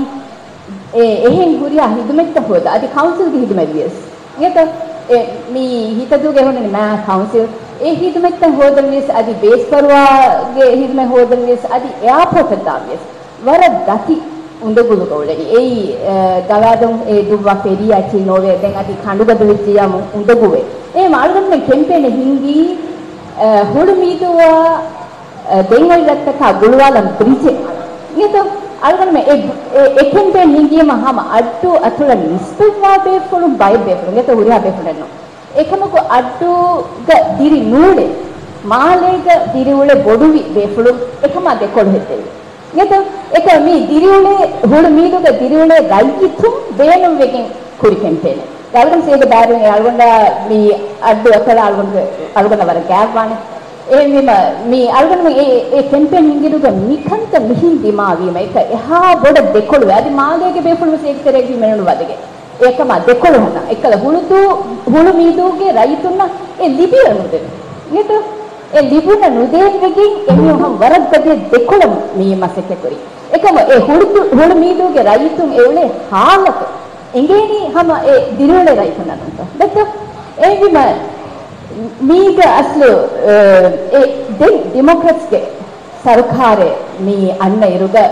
އެ، އެހެން ހުރިހާ ހިދުމަތްތައް ހޯދާ، އަދި ކައުންސިލްގެ ހިދުމަތް ވިޔަސް. އިނގޭތަ؟ އެ، މި ހިތަދޫގެ ހުންނަނީ މާ ކައުންސިލް. އެ ހިދުމަތްތައް ހޯދަން ވިޔަސް، އަދި ބޭސްފަރުވާގެ ހިދުމަތް ހޯދަން ވިޔަސް، އަދި އެއާޕޯޓަށް ދާން ވިޔަސް، ވަރަށް ދަތި އުނދަގުލުގަ އުޅެނީ. އެއީ، އެ، ގަވާދުން އެ ދުއްވާ ފެރީއާ އެއްޗެއް ނޯވޭ. ދެން އަދި ކަނޑުގަދަ ވެއްޖިއްޔާމު އުނދަގޫވޭ. އެހެން އަޅުގަނޑުމެން ކެމްޕޭނެއް ހިންގީ، އެ، ހުޅު މީދޫއާ އަ، ދެން އޮތް ރަށްތަކާ ގުޅުވާލަން ބްރިޖެއް. އިނގޭތޯ؟ އަޅުގަނޑުމެން އެ، އެ، އެ ކެމްޕޭން ހިންގީމަ ހަމަ އައްޑު އަތޮޅަށް ނިސްބަތްވާ ބޭފުޅުން ބައެއް ބޭފުޅުން، އިނގޭތޯ، ހުރިހާ ބޭފުޅެއް ނޫން. އެކަމަކު އައްޑޫގަ ދިރި ނޫޅޭ، މާލޭގަ ދިރިއުޅޭ ބޮޑުވި ބޭފުޅުން އެކަމާ ދެކޮޅު ހެއްދެވި. އިނގޭތޯ؟ އެކަމަ މި ދިރިއުޅޭ، ހުޅު މީދޫގަ ދިރިއުޅޭ ރައްޔިތުން ބޭނުންވެގެން ކުރި ކެމްޕޭނެއް. އަޅުގަނޑު ސޭދަ ބާރުވިން އެ އަޅުގަނޑާ މި އައްޑު އަތޮޅާ އަޅުގަނޑު، އަޅުގަނޑަށް ވަރަށް ގާތްވާނެ. އެހެންވީމަ، މި އަޅުގަނޑުމެން އެ، އެ ކެމްޕޭން ހިންގިއިރުގަ މިކަންތައް މިހެން ދިމާވީމަ، އެކަ އެހާ ބޮޑަށް ދެކޮޅުވޭ. އަދި މާލޭގެ ބޭފުޅުން ވެސް އޭގެ ތެރޭގަ ހިމެނުނު ވަދެގެ. އެކަމާ ދެކޮޅު ހަނދާން. އެއްކަލަ ހުޅުދޫ، ހުޅު މީދޫގެ ރައްޔިތުންނަށް އެ ލިބިއަރު ނުދެވޭ. އިނގޭތޯ؟ އެ ލިބުނަ ނުދޭން ވެގެން އެމީހުން ހަމަ ވަރަށް ގަދަ ދެކޮޅަށް މި މަސައްކަތް ކުރީ. އެކަމަ އެ ހުޅުދޫ، ހުޅު މީދޫގެ ރައްޔިތުން އެ އުޅޭ ހާލަތު އެނގޭނީ ހަމަ އެ ދިރިއުޅޭ ރައްޔިތުންނަށް ނޫންތޯ؟ ދެއްތޯ؟ އެހެންވީމަ މީގަ އަސްލު، އެ، އެ ދެން ޑިމޮކްރެޓްސްގެ ސަރުކާރެއް މި އަންނަ އިރުގަ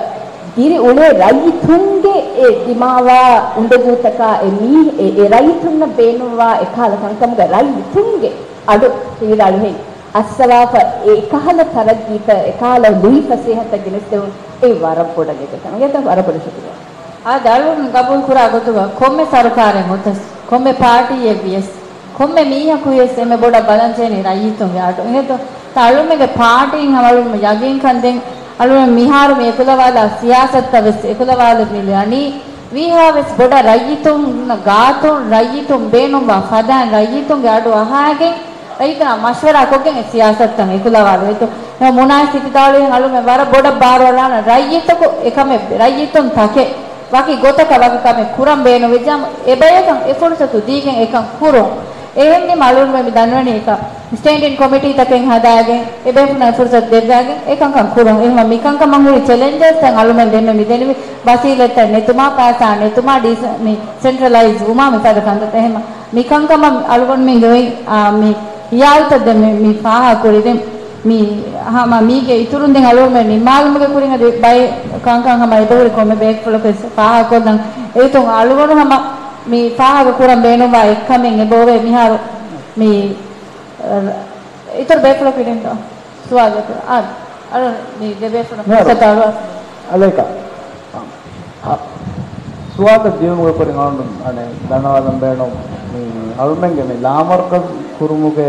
ދިރި އުޅޭ ރައްޔިތުންގެ އެ ދިމާވާ އުނދަގޫތަކާ އެ މީ، އެ، އެ ރައްޔިތުންނަށް ބޭނުންވާ އެކާލަ ކަންކަމުގަ ރައްޔިތުންގެ އަޑު ހިވިރާޅުހެއް އައްސަވާފަ، އެ އެކަހަލަ ތަރައްގީތައް، އެކަހަލަ ލުއިފަސޭހަތައް ގެނެސްދެވުން އެ ވަރަށް ބޮޑަށް އެދެކަން. އިނގޭތަ؟ ވަރަށް ބޮޑަށް ޝުކުރިއްޔާ. އާދެ، އަޅުގަނޑު ގަބޫލު ކުރާ ގޮތުގަ ކޮންމެ ސަރުކާރެއް އޮތަސް، ކޮންމެ ޕާޓީއެއް ވިޔަސް، ކޮންމެ މީހަކު ވިޔަސް އެންމެ ބޮޑަށް ބަލަންޖެހެނީ ރައްޔިތުންގެ އަޑު. އިނގޭތޯ؟ ތަ އަޅުމެންގެ ޕާޓީން ހަމަ އަޅުމެން ޔަގީންކަން ދެން އަޅުމެން މިހާރު މި އެކުލަވާލާ ސިޔާސަތުތައް ވެސް އެކުލަވާލަން މި ލަނީ. ވީހާވެސް ބޮޑަށް ރައްޔިތުން ގާތުން، ރައްޔިތުން ބޭނުންވާ ފަދައިން، ރައްޔިތުންގެ އަޑު އަހާގެން، ރައްޔިތުންނާ މަޝްވަރާ ކޮށްގެން އެ ސިޔާސަތުތައް އެކުލަވާލު. އެހެން މުނާއި ސިފިތާޅުވިން އަޅުމެން ވަރަށް ބޮޑަށް ބާރުއަރާނަ ރައްޔިތަކު އެކަމެއް، ރައްޔިތުން ތަކެއް ވަކި ގޮތަކަށް ވަކި ކަމެއް ކުރަން ބޭނުންވެއްޖާމު، އެބަޔަކަށް އެ ފުރުސަތު ދީގެން އެކަން ކުރުން. އެހެންވީމަ އަޅުގަނޑުމެން މި ދަންނަވަނީ އެކަ ސްޓޭންޑިން ކޮމިޓީތަކެއް ހަދާގެން، އެ ބޭފުޅުންނަށް ފުރުސަތު ދެއްވާގެން އެކަންކަން ކުރުން. އެހެންވީމަ މިކަންކަމަށް ހުރި ޗެލެންޖަސްތައް އަޅުމެން ދެންމެ މި ދެނިވި ވަސީލަތްތައް ނެތުމާ، ފައިސާ ނެތުމާ، ޑީސ-، މި ސެންޓްރަލައިޒް ވުމާ މިފަދަ ކަންތައް. އެހެންވީމަ މިކަންކަމަށް އަޅުގަނޑުމެންގެ އޮތް، އާ، މި ހިޔާލުތައް ދެން މި، މި ފާހަގަކުރި. ދެން މި ހަމަ މީގެ އިތުރުން ދެން އަޅުގަނޑުމެން ނިންމާލުމުގެ ކުރިން އަދި ބައެއް ކަންކަން ހަމަ އެބަހުރި ކޮންމެ ބޭފުޅަކުވެސް ފާހަގަކޮށްލަން. އެގޮތުން އަޅުގަނޑު ހަމަ މި ފާހަގަ ކުރަން ބޭނުންވާ އެއްކަމެއް އެބައޮވޭ މިހާރު މި، އަ، އިތުރު ބޭފުޅަކު އިނގޭތޯ؟ ސުވާލެއް އާ، އަޅު މި ދެ ބޭފުޅުން މިހާރު ފުރުސަތު އަޅުވާ. އަލައިކާ. އާ، ސުވާލެއް ދިޔުމުގެ ކުރިން އަޅުގަނޑު އަނެއް ދަންނަވާލަން ބޭނުން. މި އަޅުމެންގެ މި ލާމަރުކަޒު ކުރުމުގެ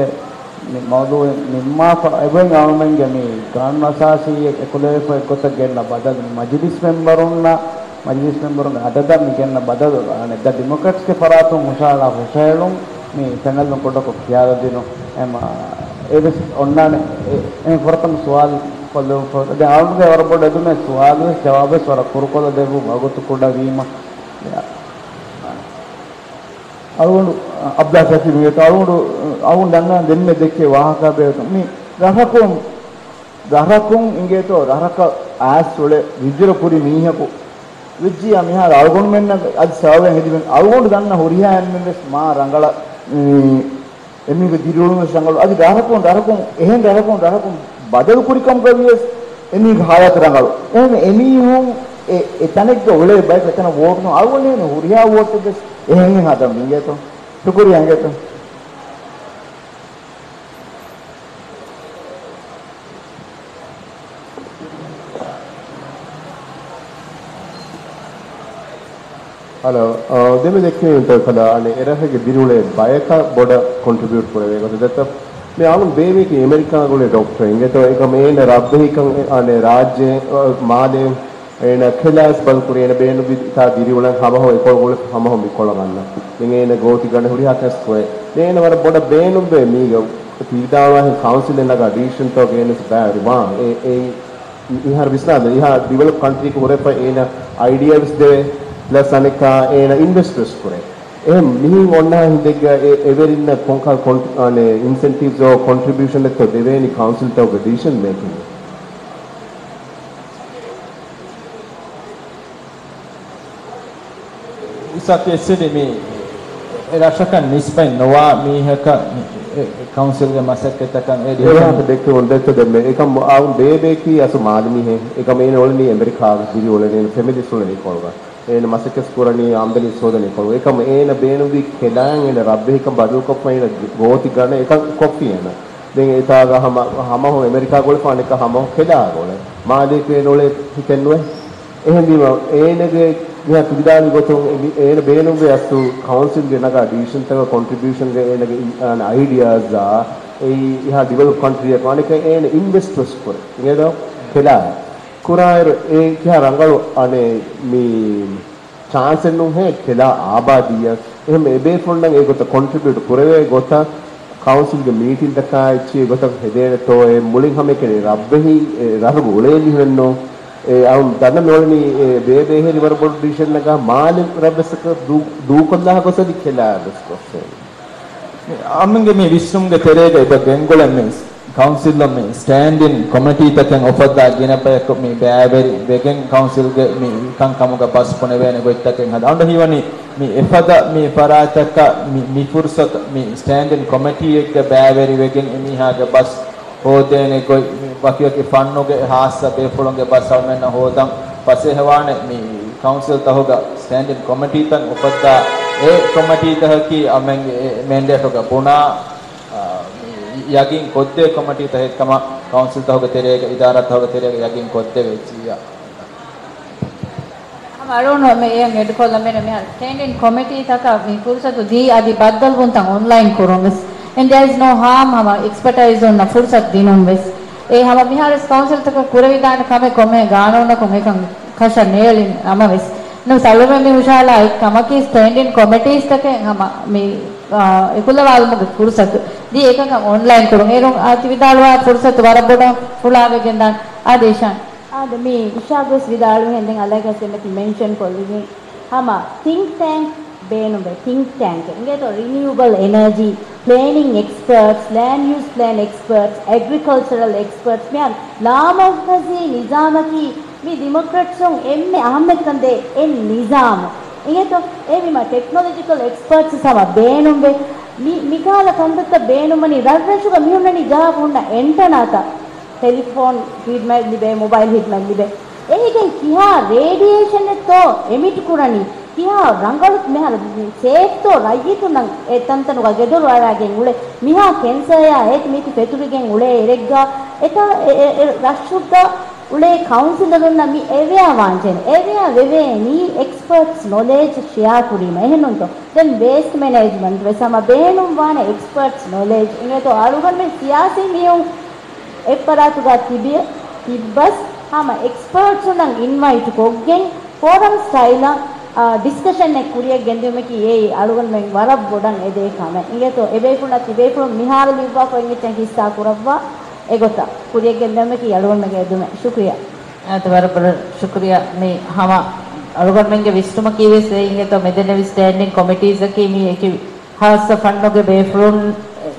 މި މައުޟޫޢެއް ނިންމާފަ އެބައިން އަޅުމެންގެ މި ގާނޫނު އަސާސީއެއް އެކުލެވިފަ އެއްގޮތަށް ގެންނަ ބަދަލު މި މަޖިލިސް މެމްބަރުންނަށް، މަޖިލިސް މެމްބަރުންގެ އަދަދަށް މި ގެންނަ ބަދަލު އަނެއް ދަ ޑިމޮކްރެޓްސްގެ ފަރާތުން ހުށަހަޅާ ހުށަހެޅުން މި ފެންނަން ކުޑަކޮށް ކިޔާލަދިނުން. އެމަ އެވެސް އޮންނާނެ. އެ، އެ ފުރަތަމަ ސުވާލު ކޮށްލެވުން ފަހު، ދެން އަޅުގަނޑުގެ ވަރަށް ބޮޑު އެދުމެއް ސުވާލުވެސް ޖަވާބުވެސް ވަރަށް ކުރުކޮށްލަ ދެއްވުން ވަގުތު ކުޑަ ވީމަ. އަޅުގަނޑު އަބްދާ ޝަކީބް އިނގޭތޯ އަޅުގަނޑު އަޅުގަނޑު ދަންނަ ދެންމެ ދެއްކޭ ވާހަކާ ބޭތު މި ރަށަކުން ރަށަކުން އިނގޭތޯ ރަށަކަށް އައިސް އުޅޭ ހިޖުރަ ކުރި މީހަކު ވެއްޖިއްޔާ މިހާރު އަޅުގަނޑުމެންނަށް އަދި ސަބަބެއް ހެދިގެން އަޅުގަނޑު ދަންނަ ހުރިހާ އެންމެން ވެސް މާ ރަނގަޅަށް މި އެމީހުންގެ ދިރިއުޅުން ވެސް ރަނގަޅު. އަދި ރަށަކުން ރަށަކުން އެހެން ރަށަކުން ރަށަކުން ބަދަލު ކުރިކަމުގަ ވިޔަސް އެމީހުންގެ ހާލަތު ރަނގަޅު. އެހެން އެމީހުން އެ، އެ ތަނެއްގަ އުޅޭ ބަޔަކު އެތަނަށް ވޯޓު ދުން އަޅުގަނޑު ހުރިހާ ވޯޓެއް ވެސް އެހެން ހަދަން އިނގޭތޯ؟ ޝުކުރިއްޔާ އިނގޭތޯ؟ ހަލޯ، އާ، ދެންމެ ދެއްކެވީމަތޯ އެކަލާ، އަނެއް އެރަށެއްގެ ދިރިއުޅޭ ބަޔަކަށް ބޮޑަށް ކޮންޓްރިބިއުޓް ކުރެވޭ ގޮތަށް ދެއްތޯ. މި އަޅުން ބޭބެއަކީ އެމެރިކާގަ އުޅޭ ޑޮކްޓަރެއް އިނގޭތޯ، އެކަމް އޭނަ ރަށްވެހިކަން، އަނެއް ރާއްޖެ، އާ، މާލޭ، އޭނަ ކެލާސް ބަލް ކުރި އޭނަ ބޭނުންވި ތާ ދިރިއުޅެން ހަމަހު އެކޮޅު އުޅެ ހަމަހު މިކޮޅަށް ވަންނަ. ދެން އޭނަ ގޯތި ގަނޑެ ހުރިހާ ކެސް ކުރޭ. ދެން އޭނަ ވަރަށް ބޮޑަށް ބޭނުންވޭ މީގަ ތި ވިދާޅުވާހެން ކައުންސިލެއް ނަގާ ޑިސިޝަންތަކުގަ އޭނަސް ބައިވެރިވާން. އެ، އެއީ މިހާރު ވިސްނާދޭ، އެހާ ޑިވެލޮޕް ކަންޓްރީއަކު ހުރެފަ އޭނަ އައިޑިއާ ވެސް ދެވޭ، ޕްލަސް އަނެއްކާ އޭނަ އިންވެސްޓް ވެސް ކުރޭ. އެހެން މިހެން އޮންނަ ހިނދެއްގަ އެ، އެވެރިންނަށް ކޮންކަހަލަ ކޮން-، އަނެ، އިންސެންޓިވްސް އޯ ކޮންޓްރިބިއުޝަން އެއްތޯ ދެވޭނީ ކައުންސިލްތަކުގެ ޑިސިޝަން މޭކިން؟ އިސާ ކެއްސެނި މި އެ ރަށަކަށް ނިސްބަތް ނުވާ މީހަކަށް މި އެ، އެ ކައުންސިލްގެ މަސައްކަތަކަށް އެ ޑިސިޝަން ދެއްކެވުން ދެއްތޯ ދެންމެ އެކަމް އައު ބޭބެއަކީ އަސްލު މާލެ މީހެއް. އެކަމް އޭނަ އުޅެނީ އެމެރިކާގަ ދިރިއުޅެނީ އޭނަ ފެމިލީސް އުޅެނީ ކޮޅުގަ. އޭނަ މަސައްކަތް ކުރަނީ އާމްދަނީ ހޯދަނީ ކޮޅު. އެކަމް އޭނަ ބޭނުންވީ ކެލާއިން އޭނަ ރަށްވެހިކަން ބަދަލުކޮށްފަ އޭނަ ގޯތި ގަނޑެއް އެކަން ކޮށްފި އޭނަ. ދެން އެތާގަ ހަމަ، ހަމަހު އެމެރިކާގަ އުޅެފަ އަނެއްކާ ހަމަހު ކެލާގަ އުޅެ. މާލޭގަ އޭނަ އުޅޭ ހިތެއްނުވޭ. އެހެންވީމަ އޭނަގެ މިހާ ތި ވިދާޅުވި ގޮތުން އެ މި-، އޭނަ ބޭނުންވޭ އަސްލު ކައުންސިލްގެ ނަގާ ޑިސިޝަންތަކަށް ކޮންޓްރިބިއުޝަންގެ އޭނަގެ އިން-، އާނ އައިޑިއާޒާ އެއީ އެހާ ޑިވެލޮޕް ކަންޓްރީއަކު އަނެއްކާ އޭނަ އިންވެސްޓް ވެސް ކުރޭ. އިނގޭތޯ؟ ކެލާ ކުރާއިރު އެ ކިހާ ރަނގަޅު އަނެއް މި ޗާންސެއް ނޫންހޭ ކެލާ އާބާދީއަށް. އެހެން އެބޭފުޅުންނަށް އެގޮތަށް ކޮންޓްރިބިއުޓް ކުރެވޭ ގޮތަށް ކައުންސިލްގެ މީޓިންތަކާ އެއްޗެއް އެގޮތަށް ހެދޭނެތޯއޭ؟ މުޅިން ހަމައެކަނި ރަށްވެހި އެ ރަށުގަ އުޅޭ މީހުންނު އެ އަޅުން ދަންނަ މިއުޅެނީ އެ ބޭބެ އެހެރި ވަރަށް ބޮޑު ޑިސިޝަންއަކަށް މާލެ ރަށްވެސް ދޫ-، ދޫކޮށްލާ ގޮސް އަދި ކެލާ ވެސް ގޮސް. އަމިންގެ މި ވިސްނުމުގެ ތެރޭގަ އެބަ ގެންގުޅެން މި ކައުންސިލުން މި ސްޓޭންޑިން ކޮމިޓީތަކެއް އުފައްދާ ގިނަ ބަޔަކު މި ބައިވެރި ވެގެން ކައުންސިލްގެ މި ކަންކަމުގަ ބަސް ބުނެވޭނެ ގޮތްތަކެއް ހަދާ. އަންޑަ ހީވަނީ މި އެފަދަ މި ފަރާތަކަށް މި، މި ފުރުސަތު މި ސްޓޭންޑިން ކޮމިޓީއެއްގެ ބައިވެރި ވެގެން އެމީހާގެ ބަސް ހޯދޭނެ ގޮތް މި ވަކިވަކި ފަންނުގެ ހާއްސަ ބޭފުޅުންގެ ބަސް އަޅުމެންނަށް ހޯދަން ފަސޭހަވާނެ މި ކައުންސިލްތަކުގަ ސްޓޭންޑިން ކޮމިޓީތައް އުފައްދާ އެ ކޮމިޓީތަކަކީ އަމެންގެ އެ މެންޑޭޓުގަ ބުނާ، އާ، މި ޔަގީން ކޮށްދޭ ކޮމިޓީތަކެއްކަމަށް ކައުންސިލްތަކުގެ ތެރޭގަ، އިދާރާތަކުގެ ތެރޭގަ ޔަގީން ކޮށްދެވޭ އެއްޗިއްޔާ. ހަމަ އަޅުގަނޑު މި އެއަށް އެޑްކޮށްލަމެން މިހާރު ސްޓޭންޑިން ކޮމިޓީތަކަށް މި ފުރުސަތު ދީ އަދި ބައްދަލުވުންތައް އޮންލައިން ކުރުން ވެސް. And there is no harm ހަމަ އެކްސްޕަޓައިޒުންނަށް ފުރުސަތު ދިނުން ވެސް. އެ ހަމަ މިހާރު ވެސް ކައުންސިލްތަކަށް ކުރެވިދާނެ ކަމެއް ކޮންމެ ގާނޫނަކުން އެކަން ކަށަށް ނޭޅިން ނަމަވެސް. ނުވެސް އަޅުގަނޑު މި ހުށަހަޅާ އެއް ކަމަކީ ސްޓޭންޑިން ކޮމިޓީސްތަކެއް ހަމަ މި، އާ، އެކުލަވާލުމުގެ ފުރުސަތު ދީ އެކަކަށް އޮންލައިން ކުރުން. އޭރުން އާ ތި ވިދާޅުވާ ފުރުސަތު ވަރަށް ބޮޑަށް ފުޅާވެގެން ދާން. އާދެ އިޝާން. އާދެ، މި އިޝާގް ވެސް ވިދާޅުވިހެން ދެން އަލަކަސް ދެމެތި މެންޝަން ކޮށްލިގެން ހަމަ ތިންކް ޓޭންކް ބޭނުންވޭ. ތިންކް ޓޭންކް އިނގޭތޯ ރިނިއުއަބަލް އެނަރޖީ، ޕްލޭނިން އެކްސްޕަރޓްސް، ލޭންޑް ޔޫސް ޕްލޭން އެކްސްޕަރޓްސް، އެގްރިކަލްޗަރަލް އެކްސްޕަރޓްސް. މިހާރު ލާމަރުކަޒީ ނިޒާމަކީ މި ޑިމޮކްރެޓްސުން އެންމެ އަހައްމެއްކަން ދޭ އެއް ނިޒާމު. އިނގޭތޯ އެ ވީމަ ޓެކްނޮލޮޖިކަލް އެކްސްޕަރޓްސް ހަމަ ބޭނުންވޭ. މި، މިކަހަލަ ކަންތައްތައް ބޭނުންވަނީ ރަށްރަށުގަ މިހުންނަނީ ޖަހާފަ ހުންނަ އެންޓަނާތައް. ޓެލިފޯން ހިދްމަތް ލިބޭ، މޮބައިލް ހިދްމަތް ލިބޭ. އެހިގެން ކިހާ ރޭޑިއޭޝަނެއްތޯ އެމިޓް ކުރަނީ؟ ކިހާ ރަނގަޅު މިހާރު ސޭފްތޯ ރައްޔިތުންނަށް އެ ތަންތަނުގަ ގެދޮރު އަރާގެން އުޅޭ؟ މިހާ ކެންސަރޔާ އޭތި މީތި ފެތުރިގެން އުޅޭ އިރެއްގަ އެތާ އެ، އެ، އެ ރަށުގަ އުޅޭ ކައުންސިލަރުންނަށް މި އެވެއާ ވާންޖެހޭނެ. އެވެއާ ވެވޭނީ އެކްސްޕަރޓްސް ނޮލެޖް ޝެއާ ކުރީމަ. އެހެންނޫންތޯ؟ ދެން ވޭސްޓް މެނޭޖްމަންޓް ވެސް ހަމަ ބޭނުންވާނެ އެކްސްޕަރޓްސް ނޮލެޖް. އިނގޭތޯ އަޅުގަނޑުމެން ސިޔާސީ މީހުން އެއްފަރާތުގަ ތިބި، ތިއްބަސް ހަމަ އެކްސްޕަރޓްސުންނަށް އިންވައިޓް ކޮށްގެން ފޯރަމް ސްޓައިލަށް، އާ، ޑިސްކަޝަންއެއް ކުރިއަށް ގެންދިއުމަކީ އެއީ އަޅުގަނޑުމެން ވަރަށް ބޮޑަށް އެދޭ ކަމެއް. އިނގޭތޯ އެބޭފުޅުންނަށް ތިބޭފުޅުން މިހާރު ލިޔުއްވާފަ އޮތް އެއްޗެއް ހިއްސާ ކުރައްވާ އެގޮތަށް ކުރިއަށް ގެންދެވުމަކީ އަޅުގަނޑުމެންގެ އެދުމެއް. ޝުކުރިއްޔާ. އާދެ، ވަރަށް ބޮޑަށް ޝުކުރިއްޔާ. މި ހަމަ އަޅުގަނޑުމެންގެ ވިސްނުމަކީވެސް އެއީ އިނގޭތޯ، މިދެންނެވި ސްޓޭންޑިން ކޮމިޓީސްއަކީ މި އެކި ހާއްސަ ފަންނުގެ ބޭފުޅުން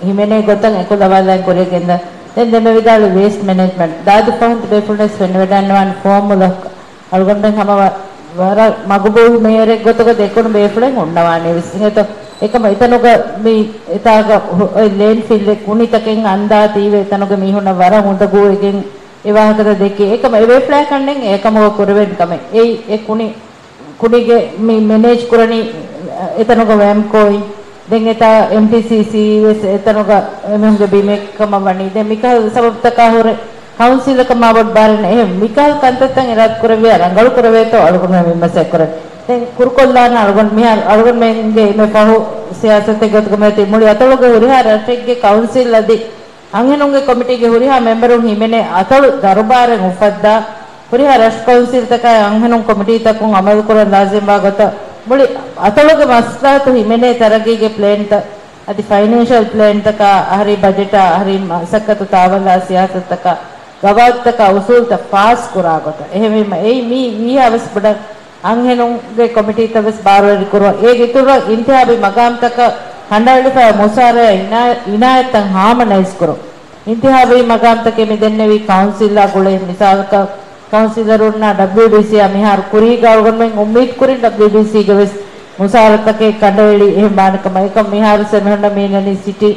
ހިމެނޭ ގޮތަށް އެކުލަވާލައި ކުރިޔަށް ގެންދާ. ދެން ދެންމެ ވިދާޅުވި ވޭސްޓް މެނޭޖްމަންޓް ދާދި ފަހުން ބޭފުޅުންވެސް ފެނިވަޑައިންނަވާނެ ފޯމުލަ އަޅުގަނޑުމެން ހަމަ ވަ-، ވަރަށް މަގުބޫލު މޭޔަރެއް ގޮތުގަ ދެކުނު ބޭފުޅެއް ހުންނަވާނެ ވެސް. އިނގޭތޯ، އެކަމަ އެތަނުގަ މި އެތާގަ ހު-، އޮތް ލޭންޑް ފިލްއެއް ކުނިތަކެއް އަންދާތީވެ އެތަނުގެ މީހުންނަށް ވަރަށް އުނދަގޫވެގެން އެ ވާހަކަތައް ދެއްކި. އެކަމަ އެ ބޭފުޅާ ކަންނެން އެކަމުގަ ކުރެވެން ކަމެއް. އެއީ އެ ކުނި ކުނިގެ މި މެނޭޖް ކުރަނީ އެތަނުގަ ވެމްކޯއިން. ދެން އެތާ އެމްޓީސީސީ ވެސް އެތަނުގަ އެމީހުންގެ ބިމެއް ކަމަށް ވަނީ. ދެން މިކަހަލަ ސަބަބުތަކާ ހުރެ ކައުންސިލަކަށް މާބޮޑު ބާރެއް ނެތް. އެހެން މިކަހަލަ ކަންތައްތައް އިރާދަ ކުރެއްވިޔާ ރަނގަޅު ކުރެވޭތޯ އަޅުގަނޑުމެން މަސައްކަތް ކުރަން. ދެން ކުރުކޮށްލާނަ އަޅުގަނޑު މިހާރު އަޅުގަނޑުމެންގެ އެންމެ ފަހު ސިޔާސަތެއް ގޮތުގަ މިއޮތީ މުޅި އަތޮޅުގެ ހުރިހާ ރަށެއްގެ ކައުންސިލް އަދި އަންހެނުންގެ ކޮމިޓީގެ ހުރިހާ މެމްބަރުން ހިމެނޭ އަތޮޅު ދަރުބާރެއް އުފައްދާ، ހުރިހާ ރަށު ކައުންސިލްތަކާއި އަންހެނުން ކޮމިޓީތަކުން އަމަލުކުރަން ލާޒިމްވާ ގޮތަށް މުޅި އަތޮޅުގެ މަސްލަހަތު ހިމެނޭ ތަރައްގީގެ ޕްލޭންތައް އަދި ފައިނޭންޝަލް ޕްލޭންތަކާ، އަހަރީ ބަޖެޓާ، އަހަރީ މަސައްކަތު ތާވަލާ ސިޔާސަތުތަކާ، ގަވާއިދުތަކާ، އުސޫލުތައް ފާސް ކުރާ ގޮތަށް. އެހެންވީމަ އެއީ މީ ވީހާވެސް ބޮޑަށް އަންހެނުންގެ ކޮމިޓީތައް ވެސް ބާރުވެރި ކުރުން. އޭގެ އިތުރަށް އިންތިހާބީ މަގާމްތަކަށް ކަނޑައެޅިފައި މުސާރަޔާ އިނާ-، އިނާޔަތްތައް ހާމަނައިޒް ކުރުން. އިންތިހާބީ މަގާމްތަކެއް މި ދެންނެވީ ކައުންސިލްއާ ގުޅޭ. މިސާލަކަށް، ކައުންސިލަރުންނާ ޑަބްލިޔުޑީސީއާ މިހާރު ކުރީގަ އަޅުގަނޑުމެން އުއްމީދު ކުރިން ޑަބްލިޔުޑީސީގެ ވެސް މުސާރަތަކެއް ކަނޑައެޅި އެހެން ވާނެ ކަމަށް. އެކަމް މިހާރު ސެމިހުންނަ މީނަނީ ސިޓީ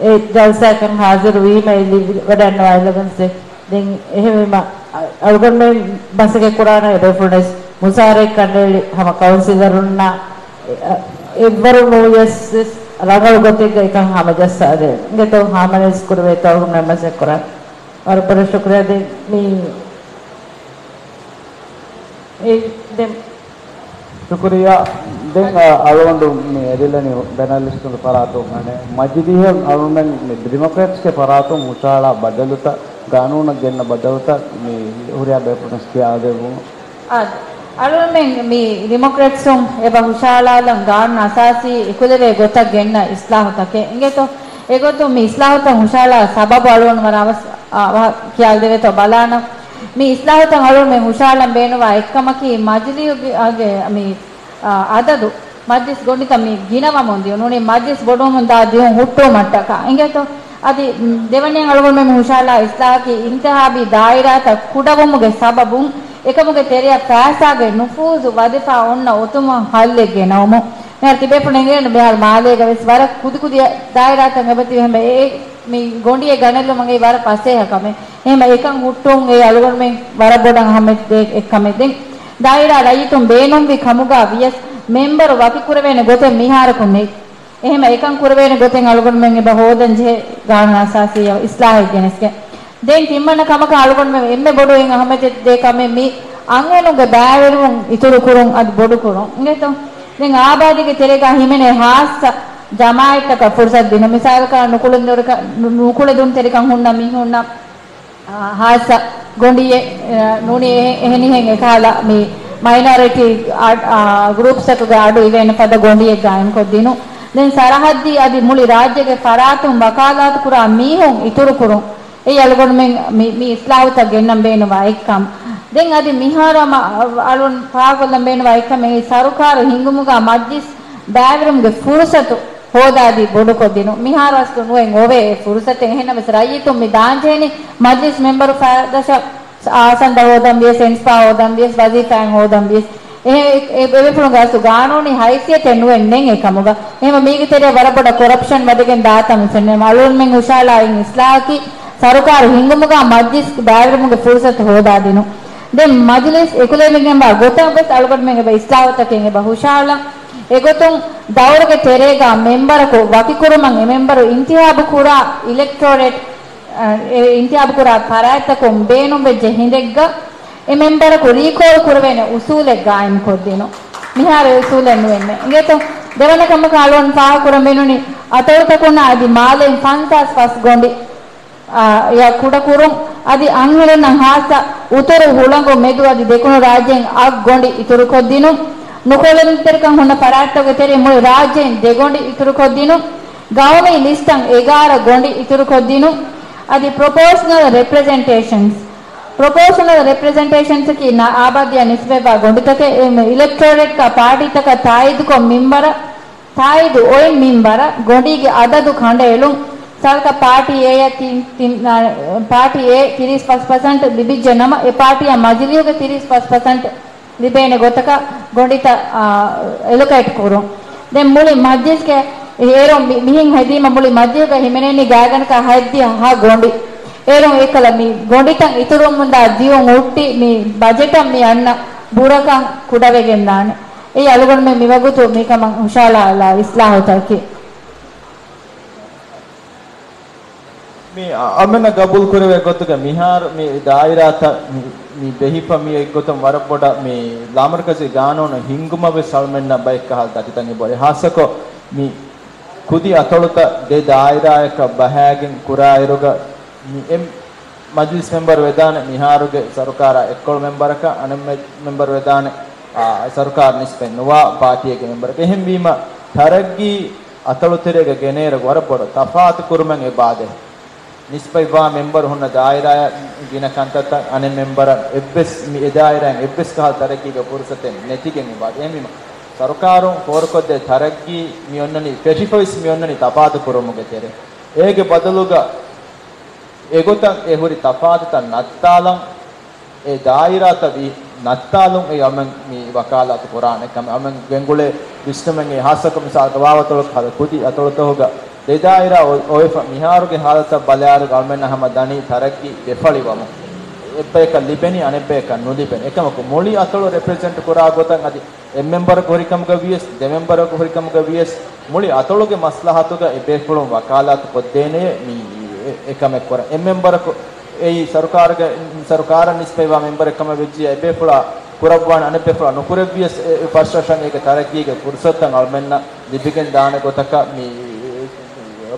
އެ ޖަލްސާއަކަށް ހާޒިރު ވީމަ އެ ލިބިވަޑައިންނަވާ އެލަވެންސެއް. ދެން އެހެންވީމަ، އަ-، އަޅުގަނޑުމެން މަސައްކަތް ކުރާނަ އެބޭފުޅުންވެސް މުސާރަތް ކަނޑައެޅި ހަމަ ކައުންސިލަރުންނާ އެ-، އަ-، އެއްވަރު ނޫޔަސް ވެސް ރަނގަޅު ގޮތެއްގަ އެކަން ހަމަޖައްސާދޭން. އިނގޭތޯ ހާމަނައިޒް ކުރެވޭތޯ އަޅުގަނޑުމެން މަސައްކަތް ކުރާނަ. ވަރަށް ބޮޑަށް ޝުކުރިއްޔާ. ދެން މި އެ، ދެން ޝުކުރިއްޔާ. ދެން، އަ، އަޅުގަނޑު މި އެރިލަނީ ޕެނަލިސްޓުންގެ ފަރާތުން އަނެއް މަޖިލީހަށް އަޅުގަނޑުމެން މި ޑިމޮކްރެޓްސްގެ ފަރާތުން ހުށަހަޅާ ބަދަލުތައް، ގާނޫނަށް ގެންނަ ބަދަލުތައް މި ހުރިހާ ބޭފުޅުން ކިޔާދެއްވުމުން. އާދެ، އަޅުގަނޑުމެން މި ޑިމޮކްރެޓްސުން އެބަ ހުށަހަޅާލަން ގާނޫނު އަސާސީ އެކުލެވޭ ގޮތަށް ގެންނަ އިސްލާހުތަކެއް. އިނގޭތޯ، އެގޮތުން މި އިސްލާހުތައް ހުށަހަޅާ ސަބަބު އަޅުގަނޑު ވަރަށް އަވަސް، އާ، ވަ-، ކިޔާދެވޭތޯ ބަލާނަން. މި އިސްލާހުތައް އަޅުގަނޑުމެން ހުށަހަޅަން ބޭނުންވާ އެއްކަމަކީ، މަޖިލީހުގެ، އާގެ، މި، އާ، އަދަދު މަޖްލިސް ގޮނޑިތައް މި ގިނަވަމުން ދިޔުން ނޫނީ، މަޖްލިސް ބޮޑުވަމުން ދާ ދިޔުން ހުއްޓުވުމަށްޓަކާ. އިނގޭތޯ؟ އަދި، މް، ދެވަނައިން އަޅުގަނޑުމެން ހުށަހަޅާ އިސްލާހަކީ، އިންތިހާބީ ދާއިރާތައް ކުޑަވުމުގެ ސަބަބުން އެކަމުގެ ތެރެއަށް ފައިސާގެ ނުފޫޒު ވަދެފަ އޮންނަ އޮތުމަށް ހައްލެއް ގެނައުމު. މިހާރު ތިބޭފުޅުން އެނގޭނެ މިހާރު މާލޭގަ ވެސް ވަރަށް ކުދިކުދި ދާއިރާތައް އެބަތިބި ހަމަ އެ މި ގޮނޑިއެއް ގަނެލުމަށް އެ ވަރަށް ފަސޭހަ ކަމެއް. އެހެމަ އެކަން ހުއްޓުން އެ އަޅުގަނޑުމެން ވަރަށް ބޮޑަށް އަހައްމިއްޔަތު ދޭ އެއްކަމެއް. ދެން ދާއިރާ ރައްޔިތުން ބޭނުންވި ކަމުގަ ވިޔަސް މެމްބަރު ވަކިކުރެވޭނެ ގޮތެއް މިހާރަކު ނެތް. އެހެމަ އެކަން ކުރެވޭނެ ގޮތެއް އަޅުގަނޑުމެން އެބަ ހޯދަން ޖެހޭ ގާނޫނު އަސާސީއަށް އިސްލާހެއް ގެނެސްގެން. ދެން ތިންވަނަ ކަމަކަށް އަޅުގަނޑުމެން އެންމެ ބޮޑު އެއް އަހައްމިއްޔަތު ދޭ ކަމެއް މި އަންހެނުންގެ ބައިވެރިވުން އިތުރު ކުރުން އަދި ބޮޑު ކުރުން. އިނގޭތޯ؟ ދެން އާބާދީގެ ތެރޭގަ ހިމެނޭ ހާއްސަ ޖަމާއަތްތަކަށް ފުރުސަތު ދިނުން. މިސާލަކަށް ނުކުޅެދުންތެރިކަން ހުންނަ މީހުންނަށް، އާ، ހާއްސަ ގޮނޑިއެއް، އާ، ނޫނީ އެ-، އެހެނިހެން އެކަހަލަ މި މައިނޮރިޓީ އަ-، އާ، ގްރޫޕްސްތަކުގެ އަޑު އިވޭނެ ފަދަ ގޮނޑިއެއް ގާއިމްކޮށްދިނުން. ދެން ސަރަހައްދީ އަދި މުޅި ރާއްޖޭގެ ފަރާތުން ވަކާލާތުކުރާ މީހުން އިތުރުކުރުން. އެއީ އަޅުގަނޑުމެން މި، މި އިސްލާހުތައް ގެންނަން ބޭނުންވާ އެއްކަމެއް. ދެން އަދި މިހާރު ހަމަ އަޅުން ފާހަގަކޮށްލަން ބޭނުންވާ އެއްކަމެއް، ސަރުކާރު ހިންގުމުގަ މަޖްލިސް ބައިވެރިވުމުގެ ފުރުސަތު ހޯދާދީ ބޮޑުކޮށްދިނުން. މިހާރު އަސްލު ނުވެ އޮވޭ އެ ފުރުސަތެއް. އެހެންނަމަވެސް ރައްޔިތުން މި ދާންޖެހެނީ މަޖްލިސް މެމްބަރު ފަދަށަށް އާސަންދަ ހޯދަން ވިޔަސް، އެންސްޕާ ހޯދަން ވިޔަސް، ވަޒީފާއެއް ހޯދަން ވިޔަސް. އެ-، އެ-، އެބޭފުޅުންގެ އަސްލު ގާނޫނީ ހައިސިއްޔަތެއް ނުވެ ނެތް އެކަމުގަ. އެހެންވެ މީގެ ތެރެއަށް ވަރަށް ބޮޑަށް ކޮރަޕްޝަން ވަދެގެން ދާތަން ފެންނަ. އަޅުގަނޑުމެން ހުށަހަޅާ އިސްލާހަކީ ސަރުކާރު ހިންގުމުގަ މަޖްލިސް ބައިވެރިވުމުގެ ފުރުސަތު ހޯދާދިނުން. ދެން މަޖްލިސް އެކުލެވިގެންވާ ގޮތަށް ވެސް އަޅުގަނޑުމެން އެބަ އިސްލާހުތަކެއް އެބަ ހުށަހަޅަން. އެގޮތުން ދައުރުގެ ތެރޭގަ މެމްބަރަކު ވަކިކުރުމަށް އެ މެމްބަރު އިންތިހާބު ކުރާ އިލެކްޓޯރޭޓް، އެ އިންތިހާބު ކުރާ ފަރާތްތަކުން ބޭނުންވެއްޖެ ހިނދެއްގަ އެ މެމްބަރަކު ރީކޯލް ކުރެވޭނެ އުސޫލެއް ގާއިމްކޮށްދިނުން. މިހާރު އެ އުސޫލެއް ނުވެންނެ. އިނގޭތޯ؟ ދެވަނަ ކަމަކަށް އަޅުގަނޑު ފާހަގަކުރަން ބޭނުނީ އަތޮޅުތަކުންނާ އަދި މާލެއިން ފަންސާސް ފަސް ގޮނޑި އާ، އެއަށް ކުޑަކުރުން، އަދި އަންހެނުންނަށް ހާއްސަ އުތުރު ހުޅަނގު މެދު އަދި ދެކުނު ރާއްޖޭން އަށް ގޮނޑި އިތުރުކޮށްދިނުން، ނުކުޅެދުންތެރިކަން ހުންނަ ފަރާތްތަކުގެ ތެރެއިން މުޅި ރާއްޖޭން ދެ ގޮނޑި އިތުރުކޮށްދިނުން، ގައުމީ ލިސްޓަށް އެގާރަ ގޮނޑި އިތުރުކޮށްދިނުން، އަދި ޕްރޮޕޯޝަނަލް ރެޕްރެޒެންޓޭޝަންސް ޕްރޮޕޯޝަނަލް ރެޕްރެޒެންޓޭޝަންސަކީ ނަ-، އާބާދީއަށް ނިސްބަތްވާ ގޮނޑިތަކެއް. އެ އިލެކްޓޯރޭޓްގަ ޕާޓީތަކަށް ތާއީދުކޮށް މިންވަރަށް، ތާއީދު އޮތް މިންވަރަށް ގޮނޑީގެ އަދަދު ކަނޑައެޅުން. ސަލްކަ ޕާޓީ އޭއަށް ތިން، ތިން، އާ، ޕާޓީ އޭ ތިރީސް ފަސް ޕަސެންޓް ލިބިއްޖެ ނަމަ، އެ ޕާޓީއަށް މަޖިލީހުގެ ތިރީސް ފަސް ޕަސެންޓް ލިބޭނެ ގޮތަކަށް ގޮނޑިތައް، އާ، އެލޮކޭޓް ކުރުން. ދެން މުޅި މަޖިލިސްގެ އޭރުން މި-، މިހެން ހެދީމަ މުޅި މަޖިލިސްގަ ހިމެނެނީ ގާތްގަނޑަކަށް ހަތްދިހަ ހަ ގޮނޑި. އޭރުން އެކަލަ މި ގޮނޑިތައް އިތުރުވުމުންދާ ދިޔުން ހުއްޓި މި ބަޖެޓަށް މި އަންނަ ބުރަކަން ކުޑަވެގެންދާނެ. އެއީ އަޅުގަނޑުމެން މިވަގުތު މިކަމަށް ހުށަހަޅާލާ އިސްލާހުތަކެއް. މި އަ-، އަމެންނަށް ގަބޫލު ކުރެވޭ ގޮތުގަ މިހާރު މި ދާއިރާތައް މި، މި ބެހިފަ މި އެއްގޮތުން ވަރަށް ބޮޑަށް މި ލާމަރުކަޒީ ގާނޫނު ހިންގުމަށް ވެސް އަޅުމެންނަށް ބައެއްކަހަލަ ދަތިތައް އެބައޮތް. ހާއްސަކޮށް މި ކުދި އަތޮޅުތައް ދެ ދާއިރާއަކަށް ބަހާގެން ކުރާއިރުގަ މި އެ މަޖިލިސް މެމްބަރު ވެދާނެ މިހާރުގެ ސަރުކާރާ އެއްކޮޅު މެމްބަރަކަށް، އަނެއް މެ-، މެމްބަރު ވެދާނެ، އާ، ސަރުކާރު ނިސްބަތް ނުވާ ޕާޓީއެއްގެ މެމްބަރަކަށް. އެހެންވީމަ، ތަރައްގީ އަތޮޅުތެރޭގަ ގެނޭރަ ވަރަށް ބޮޑަށް ތަފާތު ކުރުމެއް އެބާދޭ. ނިސްބަތްވާ މެމްބަރު ހުންނަ ދާއިރާއަށް ގިނަ ކަންތައްތައް އަނެއް މެމްބަރަށް އެއްވެސް މި އެ ދާއިރާއިން އެއްވެސް ކަހަލަ ތަރައްގީގެ ފުރުސަތެއް ނެތިގެން އެބާދޭ. އެހެންވީމަ، ސަރުކާރުން ފޯރުކޮށްދޭ ތަރައްގީ މި އޮންނަނީ ފެށިފަވެސް މި އޮންނަނީ ތަފާތު ކުރުމުގެ ތެރޭ. އޭގެ ބަދަލުގަ އެގޮތަށް އެ ހުރި ތަފާތުތައް ނައްތާލަން، އެ ދާއިރާތައް ވި-، ނައްތާލުން އެ އަމެން މި ވަކާލާތު ކުރާނެ ކަމެއް އަމެން ގެންގުޅޭ ވިސްނުމެއް. އެ ހާއްސަކޮށް މިސާލަކަށް ވާވަތޮޅަކަށް ހަދަ ކުދި އަތޮޅުތަކުގަ ދެ ދާއިރާ އޮ-، އޮވެފަ މިހާރުގެ ހާލަތަށް ބަލާއިރުގަ އަޅުމެންނަށް ހަމަ ދަނީ ތަރައްގީ ދެފަޅިވަމުން. އެއްބަޔަކަށް ލިބެނީ އަނެއްބަޔަކަށް ނުލިބެން. އެކަމަކު މުޅި އަތޮޅު ރެޕްރެޒެންޓް ކުރާ ގޮތަށް އަދި އެއް މެމްބަރަކު ހުރިކަމުގަ ވިޔަސް، ދެ މެމްބަރަކު ހުރިކަމުގަ ވިޔަސް، މުޅި އަތޮޅުގެ މަސްލަހަތުގަ އެބޭފުޅުން ވަކާލާތު ކޮށްދޭނެޔޭ މި އެ-، އެކަމެއް ކުރަން. އެއް މެމްބަރަކު އެއީ ސަރުކާރުގެ، ސަރުކާރަށް ނިސްބަތްވާ މެމްބަރެއް ކަމަށް ވެއްޖިއްޔާ، އެބޭފުޅާ ކުރައްވާނެ، އަނެއްބޭފުޅާ ނުކުރެއްވިޔަސް، އެ، އެ ފަސް ވަށަށް އޭގެ ތަރައްގީގެ ފުރުސަތުތައް އަޅުމެންނަށް ލިބިގެން ދާނެ ގޮތަކަށް މި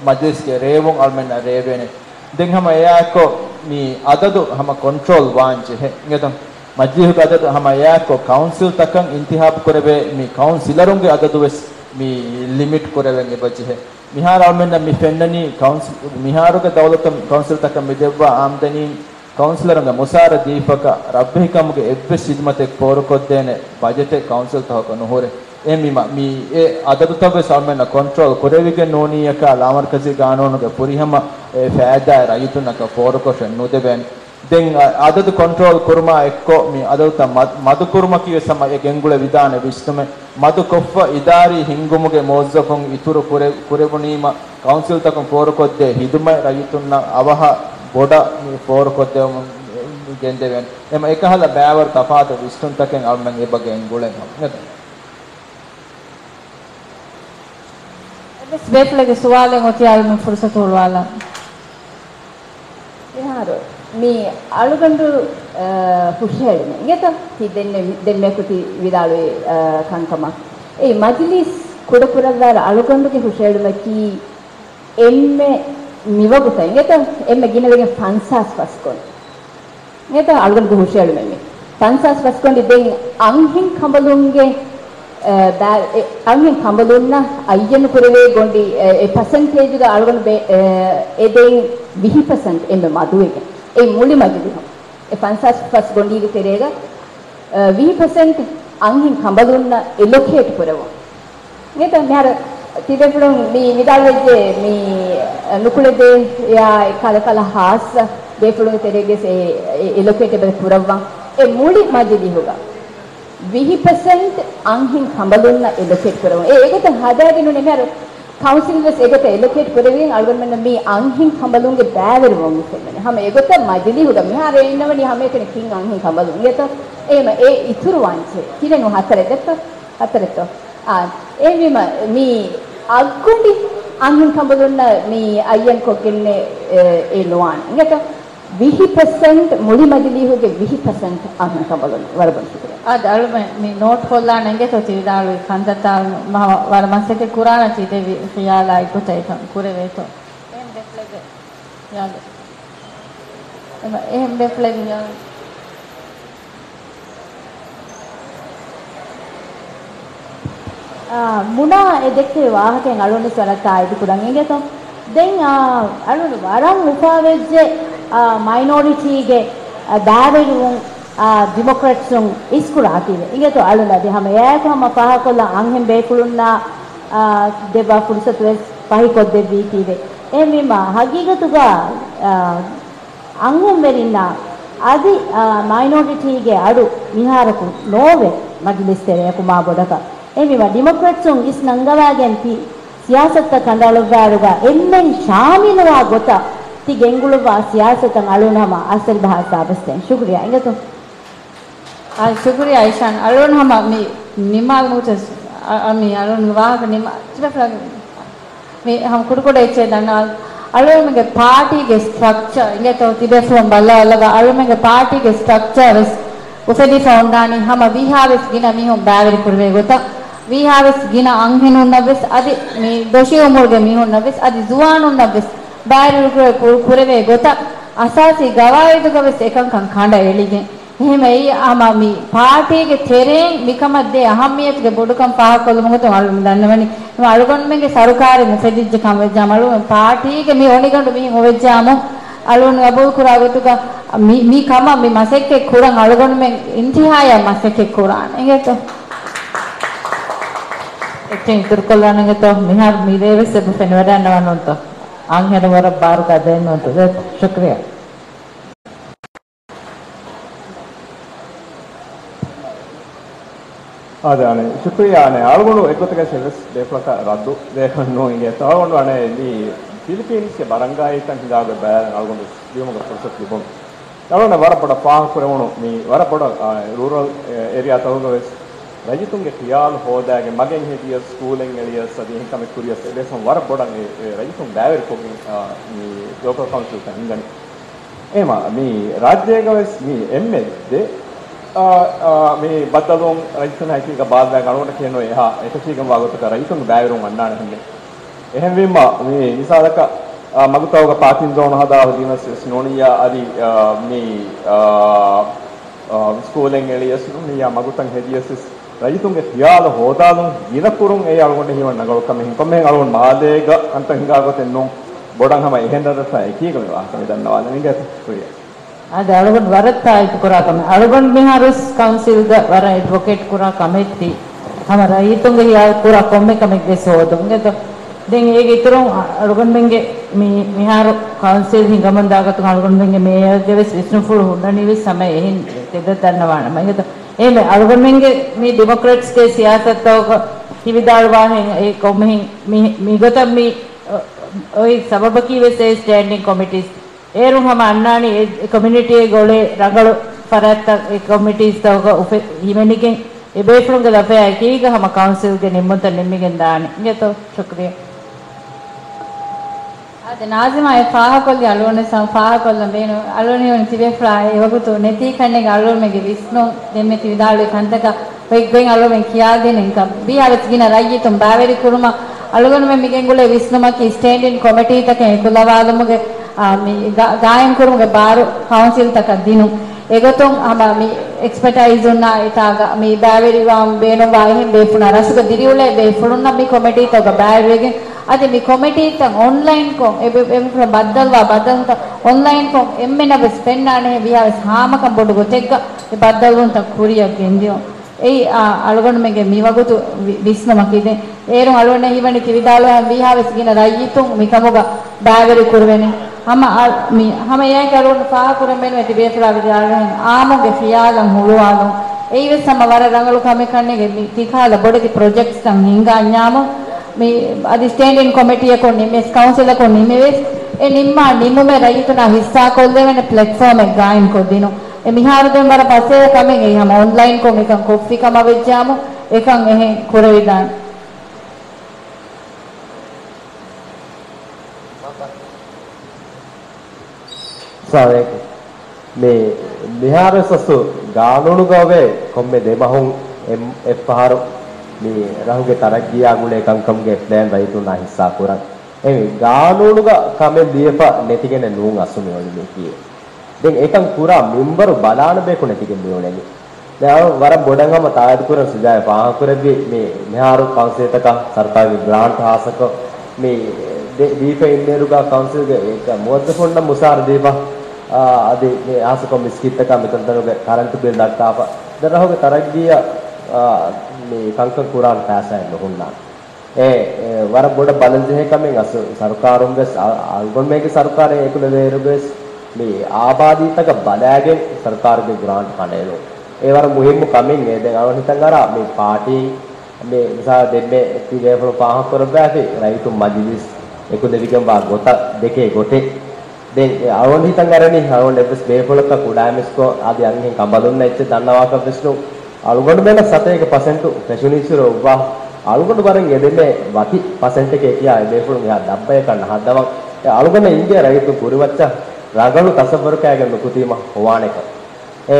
މަޖިލިސްގެ ރޭވުން އަޅުމެންނަށް ރޭވޭނެ. ދެން ހަމަ އެއާއެއްކޮށް މި އަދަދު ހަމަ ކޮންޓްރޯލް ވާން ޖެހޭ. އިނގޭތަ؟ މަޖިލީހުގެ އަދަދު ހަމަ އެއާއެއްކޮށް ކައުންސިލްތަކަށް އިންތިހާބު ކުރެވޭ މި ކައުންސިލަރުންގެ އަދަދު ވެސް މި ލިމިޓް ކުރެވެން އެބަޖެހޭ. މިހާރު އަޅުމެންނަށް މި ފެންނަނީ ކައުންސި-، މިހާރުގެ ދައުލަތުން ކައުންސިލްތަކަށް މި ދެއްވާ އާމްދަނީން ކައުންސިލަރުންގެ މުސާރަ ދީފަކަށް ރަށްވެހިކަމުގެ އެއްވެސް ހިދުމަތެއް ފޯރުކޮށްދޭނެ ބަޖެޓެއް ކައުންސިލްތަކަކަށް ނުހުރޭ. އެހެންވީމަ، މި އެ އަދަދުތައް ވެސް އަޅުމެންނަށް ކޮންޓްރޯލް ކުރެވިގެން ނޫނީއަކާ، ލާމަރުކަޒީ ގާނޫނުގެ ފުރިހަމަ އެ ފައިދާއެއް ރައްޔިތުންނަކަށް ފޯރުކޮށެއް ނުދެވޭނެ. ދެން އަ-، އަދަދު ކޮންޓްރޯލް ކުރުމާ އެއްކޮށް، މި އަދަދުތައް މަ-، މަދުކުރުމަކީ ވެސް ހަމަ އެ ގެންގުޅެވިދާނެ ވިސްނުމެއް. މަދުކޮށްފަ އިދާރީ ހިންގުމުގެ މުވައްޒަފުން އިތުރު ކުރެ-، ކުރެވުނީމަ، ކައުންސިލްތަކުން ފޯރުކޮށްދޭ ހިދުމަތް ރައްޔިތުންނަށް އަވަހަށް ބޮޑަށް މި ފޯރުކޮށްދެވުމުން ގެންދެވޭނެ. އެމަ އެކަހަލަ ބައިވަރު ތަފާތު ވިސްނުންތަކެއް އަޅުމެން އެބަ ގެންގުޅެން ހަމަ. އެވެސް ބޭފުޅެއްގެ ސުވާލެއް އޮތިއާ މި ފުރުސަތު ހުޅުވާލަން. މިހާރު މި އަޅުގަނޑު، އަ، ހުށަހެޅުމެއް އިނގޭތަ؟ ތި ދެންމެ-، ދެންމެ ކުތި ވިދާޅުވި، އަ، ކަންކަމަށް. އެ މަޖިލީސް ކުޑަކުރައްވާއިރު އަޅުގަނޑުގެ ހުށަހެޅުމަކީ އެންމެ މިވަގުތަށް އިނގޭތަ؟ އެންމެ ގިނަވެގެން ފަންސާސް ފަސް ގޮނޑި. އެތަ އަޅުގަނޑުގެ ހުށަހެޅުމެއް މި. ފަންސާސް ފަސް ގޮނޑި ދެން އަންހެން ކަނބަލުންގެ، އެ، ބައި-، އެ، އަންހެން ކަނބަލުންނަށް އައްޔަނު ކުރެވޭ ގޮނޑި، އެ، އެ ޕަސެންޓޭޖުގަ އަޅުގަނޑު ބެ-، އެ، އެ ދެން ވިހި ޕަސެންޓް އެންމެ މަދުވެގެން. އެ މުޅި މަޖިލީހުން. އެ ފަންސާސް ފަސް ގޮނޑީގެ ތެރޭގަ، އެ، ވިހި ޕަސެންޓް އަންހެން ކަނބަލުންނަށް އެލޮކޭޓް ކުރެވުން. ނޭތަ މިހާރު ތިބޭފުޅުން މި ވިދާޅުވެއްޖެ މި ނުކުޅެދޭ ޔާ ކަލަކަލަ ހާއްސަ ބޭފުޅުން ތެރޭގެ ސެ-، އެ-، އެލޮކޭޓް އެބަ ކުރައްވަން. އެ މުޅި މަޖިލީހުގަ ވިހި ޕަސެންޓް އަންހެން ކަނބަލުންނަށް އެލޮކޭޓް ކުރައްވަން. އެ އެގޮތަށް ހަދާގެން ނޫނޭ މިހާރު ކައުންސިލް ވެސް އެގޮތަށް އެލޮކޭޓް ކުރެވިގެން އަޅުގަނޑުމެންނަށް މި އަންހެން ކަނބަލުންގެ ބައިވެރިވަމުން ފެންނަނީ. ހަމަ އެގޮތަށް މަޖިލީހުގަ މިހާރު އެ އިންނަވަނީ ހަމައެކަނި ތިން އަންހެން ކަނބަލުން. އިނގޭތޯ؟ އެހެމަ އެ އިތުރު ވާންޗެއް. ކިހިނެއް ނޫ ހަތަރެއް ދެއްތޯ؟ ހަތަރެއްތޯ؟ އާ، އެހެންވީމަ، މި އަށްގޮނޑި އަންހެން ކަނބަލުންނަށް މި އައްޔަން ކޮށްގެންނެއް، އެ، އެ ނުވާނެ. އިނގޭތޯ؟ ވިހި ޕަސެންޓް މުޅި މަޖިލީހުގެ ވިހި ޕަސެންޓް އަންހެން ކަނބަލުން. ވަރަށް ބޮޑަށް ޝުކުރިއްޔާ. އާދެ، އަޅުމެން މި ނޯޓް ކޮށްލާނެ އިނގޭތޯ ތި ވިދާޅުވި ކަންތައްތައް ވަރަށް މަސައްކަތް ކުރާނަ ތި ދެ ވި-، ޚިޔާލާ އެއްގޮތަށް އެކަން ކުރެވޭތޯ. އެހެން ބޭފުޅެއްގެ ޚިޔާލެއް. އެމަ-، އެހެން ބޭފުޅެއްގެ ޚިޔާލެއް. އާ، މުނާ އެ ދެއްކެވި ވާހަކައިން އަޅުގަނޑު ވަރަށް ތާއީދު ކުރަން އިނގޭތޯ. ދެން، އާ، އަޅުގަނޑު ވަރަށް އުފާވެއްޖެ، އާ، މައިނޯރިޓީގެ އާ، ބައިވެރިވުން، އާ، ޑިމޮކްރެޓްސުން އިސްކުރާތީވެ. އިނގޭތޯ އަޅުން އަދި ހަމަ އެއާއެކު ހަމަ ފާހަގަކޮށްލަން އަންހެން ބޭފުޅުންނާ، އާ، ދެއްވާ ފުރުސަތުވެސް ފަހިކޮށްދެއްވީތީވެ. އެހެންވީމާ ހަގީގަތުގަ، އާ، އަންހެންވެރިންނާ އަދި، އާ، މައިނޯރިޓީގެ އަޑު މިހާރަކު ނޯވެ މަޖިލިސް ތެރެއަކު މާ ބޮޑަކަށް. އެހެންވީމާ ޑިމޮކްރެޓްސުން އިސް ނަންގަވާގެން ތި ސިޔާސަތުތައް ކަނޑައަޅުއްވާއިރުގަ އެންމެން ޝާމިލުވާ ގޮތަށް ތި ގެންގުޅުއްވާ ސިޔާސަތަށް އަޅުން ހަމަ އަސަރް ބަހާ ސާބަސްދޭން. ޝުކުރިޔާ. އިނގޭތޯ. އާ، ޝުކުރިޔާ އައިޝާން. އަޅުން ހަމަ މި ނިމާލް މޫޗަސް، އަ، އަ، މި އަޅުން ވާހަކަ ނިމާ، ތިބޭފުޅާގެ މި ހަމަ ކުޑަކުޑަ އެއްޗެއް ދަންނަވާލަ. އަޅުންމެންގެ ޕާޓީގެ ސްޓްރަކްޗާ އިނގޭތޯ ތިބޭފުޅުން ބައްލަވާލައްވާ އަޅުންމެންގެ ޕާޓީގެ ސްޓްރަކްޗާ ވެސް އުފެދިފަ އޮންނާނީ ހަމަ ވީހާވެސް ގިނަ މީހުން ބައިވެރި ކުރެވޭ ގޮތަށް، ވީހާވެސް ގިނަ އަންހެނުންނަށްވެސް އަދި މި ދޮށީ އުމުރުގެ މީހުންނަށްވެސް އަދި ޒުވާނުންނަށްވެސް ބައިވެރި ކުރެ-، ކު-، ކުރެވޭ ގޮތަށް އަސާސީ ގަވާއިދުގަވެސް އެކަންކަން ކަނޑައެޅިގެން. އެހެންވެ އެއީ ހަމަ މި ޕާޓީގެ ތެރެއިން މިކަމަށް ދޭ އަހައްމިއްޔަތުގެ ބޮޑުކަން ފާހަގަކޮށްލުމުގެ ގޮތުން އަޅުގަނޑު ދަންނަވަނީ. އެހެންވެ އަޅުގަނޑުމެންގެ ސަރުކާރެއް އުފެދިއްޖެ ކަމަށް ވެއްޖާމު، އަޅުގަނޑު ޕާޓީގެ މި އޮނިގަނޑު މިހެން އޮވެއްޖާމު، އަޅުގަނޑު ގަބޫލު ކުރާ ގޮތުގަ މި، މި ކަމަށް މި މަސައްކަތް ކުރަން އަޅުގަނޑުމެން އިންތިހާޔަށް މަސައްކަތް ކުރާނެ. އިނގޭތޯ؟ އެއްޗެއް އިތުރުކޮށްލާނެ އިނގޭތޯ؟ މިހާރު މިރޭ ވެސް އެބަ ފެނިވަޑައިގަންނަވާނެ ނޫންތޯ؟ އަންހެނުން ވަރަށް ބާރުގަ ދޭން ނޫންތޯ؟ ޝުކްރިޔާ. އާދެ، އަނެއް، ޝުކުރިޔާ. އަނެއް، އަޅުގަނޑު އެއްގޮތަކަށް އެއްވެސް ބޭފުޅަކަށް ރައްދު ދޭކަށް ނޫން އިނގޭތޯ. އަޅުގަނޑު އަނެއް މި ފިލިޕީންސްގެ ބަރަނގާއީތައް ހިނގާ ގޮތް ބައިވެރިން އަޅުގަނޑު ލިޔުމުގެ ފުރުސަތު ލިބުނު. އަޅުގަނޑަށް ވަރަށް ބޮޑަށް ފާހަގަކުރެވުނު މި ވަރަށް ބޮޑަށް، އާ، ރޫރަލް އެ-، އޭރިއާތަކުގަވެސް ރައްޔިތުންގެ ޚިޔާލު ހޯދާގެން މަގެއް ހެދިޔަސް، ސްކޫލެއް އެޅިޔަސް، އަދި އެހެން ކަމެއް ކުރިޔަސް އެ ބޭފުޅުން ވަރަށް ބޮޑަށް އެ، އެ ރައްޔިތުން ބައިވެރިކޮށްގެން، އާ، މި ލޯކަލް ކައުންސިލްތައް ހިންގަނީ. އެހެންވީމާ، މި ރާއްޖޭގަވެސް މި އެންމެ ދެ، އާ، އާ، މި ބައްދަލުވުން ރައްޔިތުންނާ އެކީގަ ބާއްވާގެން އަޅުގަނޑަށް ކިޔެއްނުވޭ އެހާ އެކަށީގެންވާ ގޮތަކަށް ރައްޔިތުންގެ ބައިވެރިވުން އަންނާނެ ހެންނެއް. އެހެންވީމާ، މި މިސާލަކަށް، އާ، މަގުތަކުގަ ޕާކިން ޒޯނު ހަދާ ހެދީމަސް ވެސް ނޫނިއްޔާ އަދި، އާ، މި، އާ، އާ، ސްކޫލެއް އެޅިޔަސް ނޫނިއްޔާ މަގުތައް ހެދިޔަސް ވެސް ރައްޔިތުންގެ ޚިޔާލު ހޯދާލުން ގިނަ ކުރުން އެއީ އަޅުގަނޑަށް ހީވަން ނަގަޅު ކަމެއް. ކޮންމެހެން އަޅުގަނޑު މާލޭގަ ކަންތައް ހިނގާ ގޮތެއް ނޫން. ބޮޑަށް ހަމަ އެހެން ރަށްރަށްޓާ އެކީގަ މި ވާހަކަ މި ދަންނަވާލަނީ. އިނގޭތޯ؟ ޝުކުރިޔާ. އާދެ، އަޅުގަނޑު ވަރަށް ތާއީދު ކުރާ ކަމެއް. އަޅުގަނޑު މިހާރު ކައުންސިލްގަ ވަރަށް އެޑްވޮކޭޓް ކުރާ ކަމެއް ތީ ހަމަ ރައްޔިތުންގެ ހިޔާލު ކުރާ ކޮންމެ ކަމެއް ވެސް ހޯދުން. އިނގޭތޯ؟ ދެން އޭގެ އިތުރުން އަޅުގަނޑުމެންގެ މި، މިހާރު ކައުންސިލް ހިނގަމުން ދާގަތުން އަޅުގަނޑުމެންގެ މޭޔަރގެ ވެސް ވިސްނުފުޅު ހުންނަނީ ވެސް ހަމަ އެހެން ތެދަށް ދަންނަވާނަމަ. އިނގޭތޯ؟ އެހެންވެ، އަޅުގަނޑުމެންގެ މި ޑިމޮކްރެޓްސްގެ ސިޔާސަތުތަކުގަ ހިވިދާޅުވާހެން އެ ކޮންމެހެން މި، މިގޮތަށް މި އޮތް ސަބަބަކީ ވެސް އެ ސްޓޭންޑިން ކޮމިޓީސް. އޭރުން ހަމަ އަންނާނީ އެ، އެ ކޮމިއުނިޓީއެއް ގޮޅޭ ރަނގަޅު ފަރާތްތައް އެ ކޮމިޓީސްތަކުގަ އުފެ-، ހިމެނިގެން އެ ބޭފުޅުންގެ ލަފަޔާ އެކީގަ ހަމަ ކައުންސިލްގެ ނިންމުންތައް ނިންމިގެން ދާނެ. އިނގޭތޯ؟ ޝުކްރިޔާ. އާދެ، ނާޒިމާ އެ ފާހަކޮށްލި އަޅުގަނޑު ވެސް ހަމަ ފާހަކޮށްލަން ބޭނުން. އަޅުގަނޑު ހީވަނީ ތިބޭފުޅާ އެ ވަގުތު ނެތީ ކަންނޭނގެ އަޅުގަނޑުމެންގެ ވިސްނުން ދެންމެ ތި ވިދާޅުވި ކަންތަކަށް އޮތް ގޮތް އަޅުގަނޑުމެން ކިޔާދިނިންކަން. ވީހާވެސް ގިނަ ރައްޔިތުން ބައިވެރިކުރުމަށް އަޅުގަނޑުމެން މިގެންގުޅޭ ވިސްނުމަކީ ސްޓޭންޑިން ކޮމިޓީތަކެއް އެކުލަވާލުމުގެ، އާ، މި ގާ-، ގާއިމްކުރުމުގެ ބާރު ކައުންސިލްތަކަށް ދިނުން. އެގޮތުން ހަމަ މި އެކްސްޕަޓައިޒުންނާ އެތާގަ މި ބައިވެރިވާން ބޭނުންވާ އެހެން ބޭފުޅުންނަށް ރަށުގަ ދިރިއުޅޭ ބޭފުޅުންނަށް މި ކޮމިޓީތަކުގަ ބައިވެރިވެގެން އަދި މި ކޮމިޓީތައް އޮންލައިންކޮށް އެ ބޭ-، އެ ބޭފުޅުން ބައްދަލުވާ ބައްދަލުތައް އޮންލައިންކޮށް އެންމެނަށް ވެސް ފެންނާނެހެން ވީހާވެސް ހާމަކަން ބޮޑު ގޮތެއްގަ އެ ބައްދަލުވުންތައް ކުރިއަށް ގެންދިޔުން. އެއީ، އާ، އަޅުގަނޑުމެންގެ މިވަގުތު ވި-، ވިސްނުމަކީ. ދެން އޭރުން އަޅުގަނޑަށް ހީވަނީ ތި ވިދާޅުވާހެން ވީހާވެސް ގިނަ ރައްޔިތުން މިކަމުގަ ބައިވެރި ކުރެވޭނެ. ހަމަ އަ-، މި، ހަމަ އެއާއެކީ އަޅުގަނޑު ފާހަގަކުރަން ބޭނުންވޭ ތި ބޭފުޅާ ވިދާޅުވާހެން އާއްމުގެ ޚިޔާލަށް ހުޅުވާލުން. އެއީވެސް ހަމަ ވަރަށް ރަނގަޅު ކަމެއް ކަންނޭނގެ މި ތިކަހަލަ ބޮޑެތި ޕްރޮޖެކްޓްސްތައް ހިންގާ އަންޏާމު މި އަދި ސްޓޭންޑިން ކޮމިޓީއަކުން ނިމިވެސް، ކައުންސިލަކުން ނިމިވެސް، އެ ނިންމާ ނިމުމެއް ރައްޔިތުންނާ ހިއްސާކޮށްލެވޭނެ ޕްލެޓްފޯމެއް ގާއިމްކޮށްދިނުން. އެ މިހާރު ދެން ވަރަށް މައްސަލަ ކަމެއް އެއީ ހަމަ އޮންލައިންކޮށް މިކަން ކޮށްފި ކަމަށް ވެއްޖާމު، އެކަން އެހެން ކުރެވިދާނެ. ސާވޭކު. މި މިހާރުވެސް އަސްލު ގާނޫނުގަ އޮވޭ ކޮންމެ ދެމަހުން އެއް-، އެއްފަހަރު މި ރަށުގެ ތަރައްގީއާ ގުޅޭ ކަންކަމުގެ ޕްލޭން ރައްޔިތުންނާ ހިއްސާ ކުރަން. އެހެންވެ، ގާނޫނުގަ ކަމެއް ލިޔެފަ ނެތިގެނެއް ނޫން އަސްލު މި އޮތް މީކީ. ދެން އެކަން ކުރާ މިންވަރު ބަލާނެ ބަޔަކު ނެތިގެން މިއުޅެނީ. ދެން އަޅު ވަރަށް ބޮޑަށް ހަމަ ތާއީދު ކުރަން ސުޖާއަށް ފާހަގަކުރެއްވި މި މިހާރު ކައުންސިލްތަކަށް ސަރުކާރުގެ ގްރާންޓް ހާއްސަކޮށް މި ދެ-، ދީފަ އިންނައިރުގަ ކައުންސިލްގެ އެކަ މުވައްޒަފުންނަށް މުސާރަ ދީފަ އާ، އަދި މި ހާއްސަކޮށް މިސްކިތްތަކާ މިތަންތަނުގެ ކަރަންޓު ބިލް ދައްކާފަ، ދެން ރަހުގެ ތަރައްގީއަށް، އާ، މި ކަންކަން ކުރާން ފައިސާއެއް ނުހުންނާނެ. އެ، އެ، ވަރަށް ބޮޑަށް ބަލަންޖެހޭ ކަމެއް. އަސް ސަރުކާރުން ވެސް، އަ-، އަޅުގަނޑުމެންގެ ސަރުކާރެއް އެކުލެވޭއިރު ވެސް، މި އާބާދީތަކަށް ބަލާގެން ސަރުކާރުގެ ގްރާންޓް ކަނޑައެޅުން. އެ ވަރަށް މުހިއްމު ކަމެއް. އެ ދެން އަޅުގަނޑު ހިތަށް އަރާ މި ޕާޓީ، މި މިސާލަށް ދެންމެ ތިބޭފުޅުން ފާހަގަކުރައްވާފި ރައްޔިތުން މަޖިލީސް އެކުލެވިގެންވާ ގޮތަށް ދެކޭ ގޮތެއް. ދެން އެ އަޅުގަނޑު ހިތަށް އަރަނީ، އަޅުގަނޑު އެއްވެސް ބޭފުޅަކަށް ކުޑައިމަސްކޮށް އަދި އަންހެން ކަނބަލުންނަށް އެއްޗެއް ދަންނަވާކަށް ވެސް ނޫން. އަޅުގަނޑުމެންނަށް ސަތޭކަ ޕަސެންޓު ފެށުނީއްސުރެ އޮއްވާ، އަޅުގަނޑު ވަރަށް އެދެމޭ ވަކި ޕަސެންޓެކޭ ކިޔާ އެ ބޭފުޅުން އެހާ ދައްބަޔަކަށް ނަހައްދަވަން. އެ އަޅުގަނޑަށް އިނގޭ ރައްޔިތުން ކުރިމައްޗަށް ރަނގަޅު ތަސައްވަރުކައިގެން ނުކުތީމަ ހޮވާނެކަން. އެ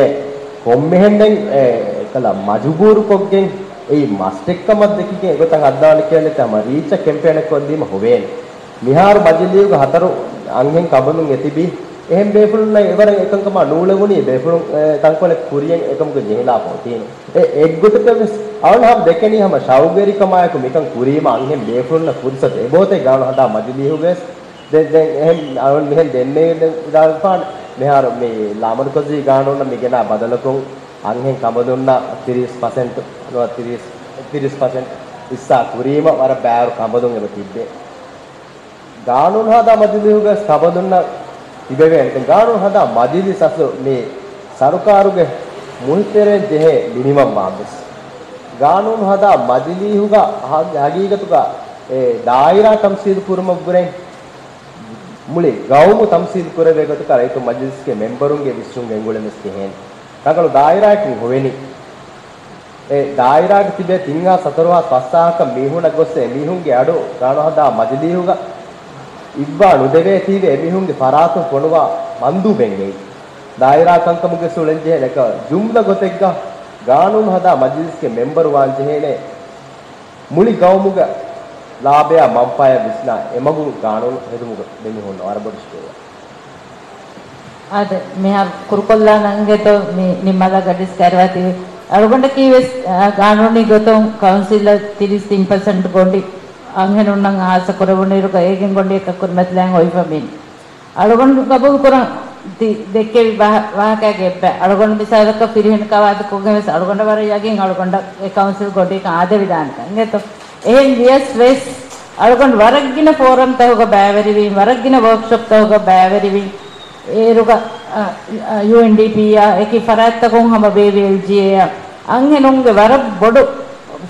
ކޮންމެހެން ދެން އެ އެކަލަ މަޖުބޫރުކޮށްގެން އެއީ މަސްޓެއްކަމަށް ދެކިގެން އެގޮތަށް ހައްދާނެ ކިޔަން ނެތި ހަމަ ރީއްޗަށް ކެމްޕޭނެއް ކޮށްދީމަ ހޮވޭނެ. މިހާރު މަޖިލީހުގަ ހަތަރު އަންހެން ކަނބަލުން އެތިބީ. އެހެން ބޭފުޅުންނަށް އެވަރަށް އެކަންކަމާ ނޫޅެވުނީ ބޭފުޅުން، އެ، ތަންކޮޅެއް ކުރިޔަށް އެކަމުގެ ޖެހިލާފަ އޮތީނު. އެ އެއްގޮތަކަށް ވެސް އަޅުން ހަމަ ދެކެނީ ހަމަ ޝައުގުވެރިކަމާއެކު މިކަން ކުރީމަ އަންހެން ބޭފުޅުންނަށް ފުރުސަތު އެބައޮތޭ ގާނޫނު ހަދާ މަޖިލީހުގަވެސް. ދެ-، ދެން އެހެން އަޅުން މިހެން ދެންނެވި ދެން ވިދާޅުވެފާނެ މިހާރު މި ލާމަރުކަޒީ ގާނޫނަށް މި ގެނާ ބަދަލަކުން އަންހެން ކަނބަލުންނަށް ތިރީސް ޕަސެންޓު، ނުވަ ތިރީސް، ތިރީސް ޕަސެންޓް ހިއްސާ ކުރީމަ ވަރަށް ބައިވަރު ކަނބަލުން އެބަ ތިއްބޭ. ގާނޫނު ހަދާ މަޖިލީހުގަވެސް ކަނބަލުންނަށް ތިބެވޭނެ. ދެން ގާނޫނު ހަދާ މަޖިލީސް އަސްލު މި ސަރުކާރުގެ މުހިތެރެއިން ޖެހޭ މިނިމަމް ވާންވެސް. ގާނޫނު ހަދާ މަޖިލީހުގަ ހަ-، ހަގީގަތުގަ އެ ދާއިރާ ތަމްސީލު ކުރުމަށްވުރެ މުޅި ގައުމު ތަމްސީލު ކުރެވޭ ގޮތަކަށް ރައްޔިތު މަޖިލީސްގެ މެމްބަރުންގެ ވިސްނުން ގެންގުޅެން ވެސް ޖެހޭނެ. ރަނގަޅު ދާއިރާއަކުން ހޮވެނީ. އެ ދާއިރާގަ ތިބޭ ތިން ހާސް ހަތަރު ހާސް ފަސް ހާހަކަށް މީހުންނަށް ގޮސް އެ މީހުންގެ އަޑު ގާނޫނު ހަދާ މަޖިލީހުގަ އިއްވާ ނުދެވޭތީވެ އެ މީހުންގެ ފަރާތުން ފޮނުވާ މަންދޫބެއް ނެތް. ދާއިރާ ކަންކަމުގެ ސުޅެން ޖެހޭނެ އެކަ ޖުމްލަ ގޮތެއްގަ ގާނޫނު ހަދާ މަޖިލީސްގެ މެމްބަރު ވާން ޖެހޭނެ މުޅި ގައުމުގެ ލާބަޔާ މަންފާޔާ ވިސްނާ އެމަގުން ގާނޫނު ހެދުމުގެ ދެމިހުންނަ ވަރަށް ބޮޑު ޝުކުރިއްޔާ. އާދެ، މިހާރު ކުރުކޮށްލާނަންގެތޯ މި ނިންމާލާ ގަޑިސް ކައިރިވާތީވެ. އަޅުގަނޑަކީ ވެސް، އާ، ގާނޫނީ ގޮތުން ކައުންސިލަށް ތިރީސް ތިން ޕަސެންޓް ގޮނޑި އަންހެނުންނަށް ހާއްސަ ކުރެވުނުއިރުގަ އޭގެން ގޮނޑިއަކަށް ކުރިމަތިލާން އޮތްފަ މި. އަޅުގަނޑު ގަބޫލު ކުރަން ތި ދެއްކެވި ވާހަ-، ވާހަކައިގެ އެއްބައި. އަޅުގަނޑު މިސާލަކަށް ފިރިހެނަކާ ވާދަކޮށްގެން ވެސް އަޅުގަނޑަށް ވަރަށް ޔަގީން އަޅުގަނޑަށް އެ ކައުންސިލް ގޮނޑިއަކަށް އާދެވިދާނެކަން. އިނގޭތޯ؟ އެހެން ވިޔަސް ވެސް އަޅުގަނޑު ވަރަށް ގިނަ ފޯރަމްތަކުގަ ބައިވެރިވިން، ވަރަށް ގިނަ ވޯކްޝޮޕްތަކުގަ ބައިވެރިވިން. އޭރުގަ، އަ، އަ، ޔޫއެންޑީޕީއާ އެކި ފަރާތްތަކުން ހަމަ ބޭބީ އެލްޖީއޭއާ އަންހެނުންގެ ވަރަށް ބޮޑު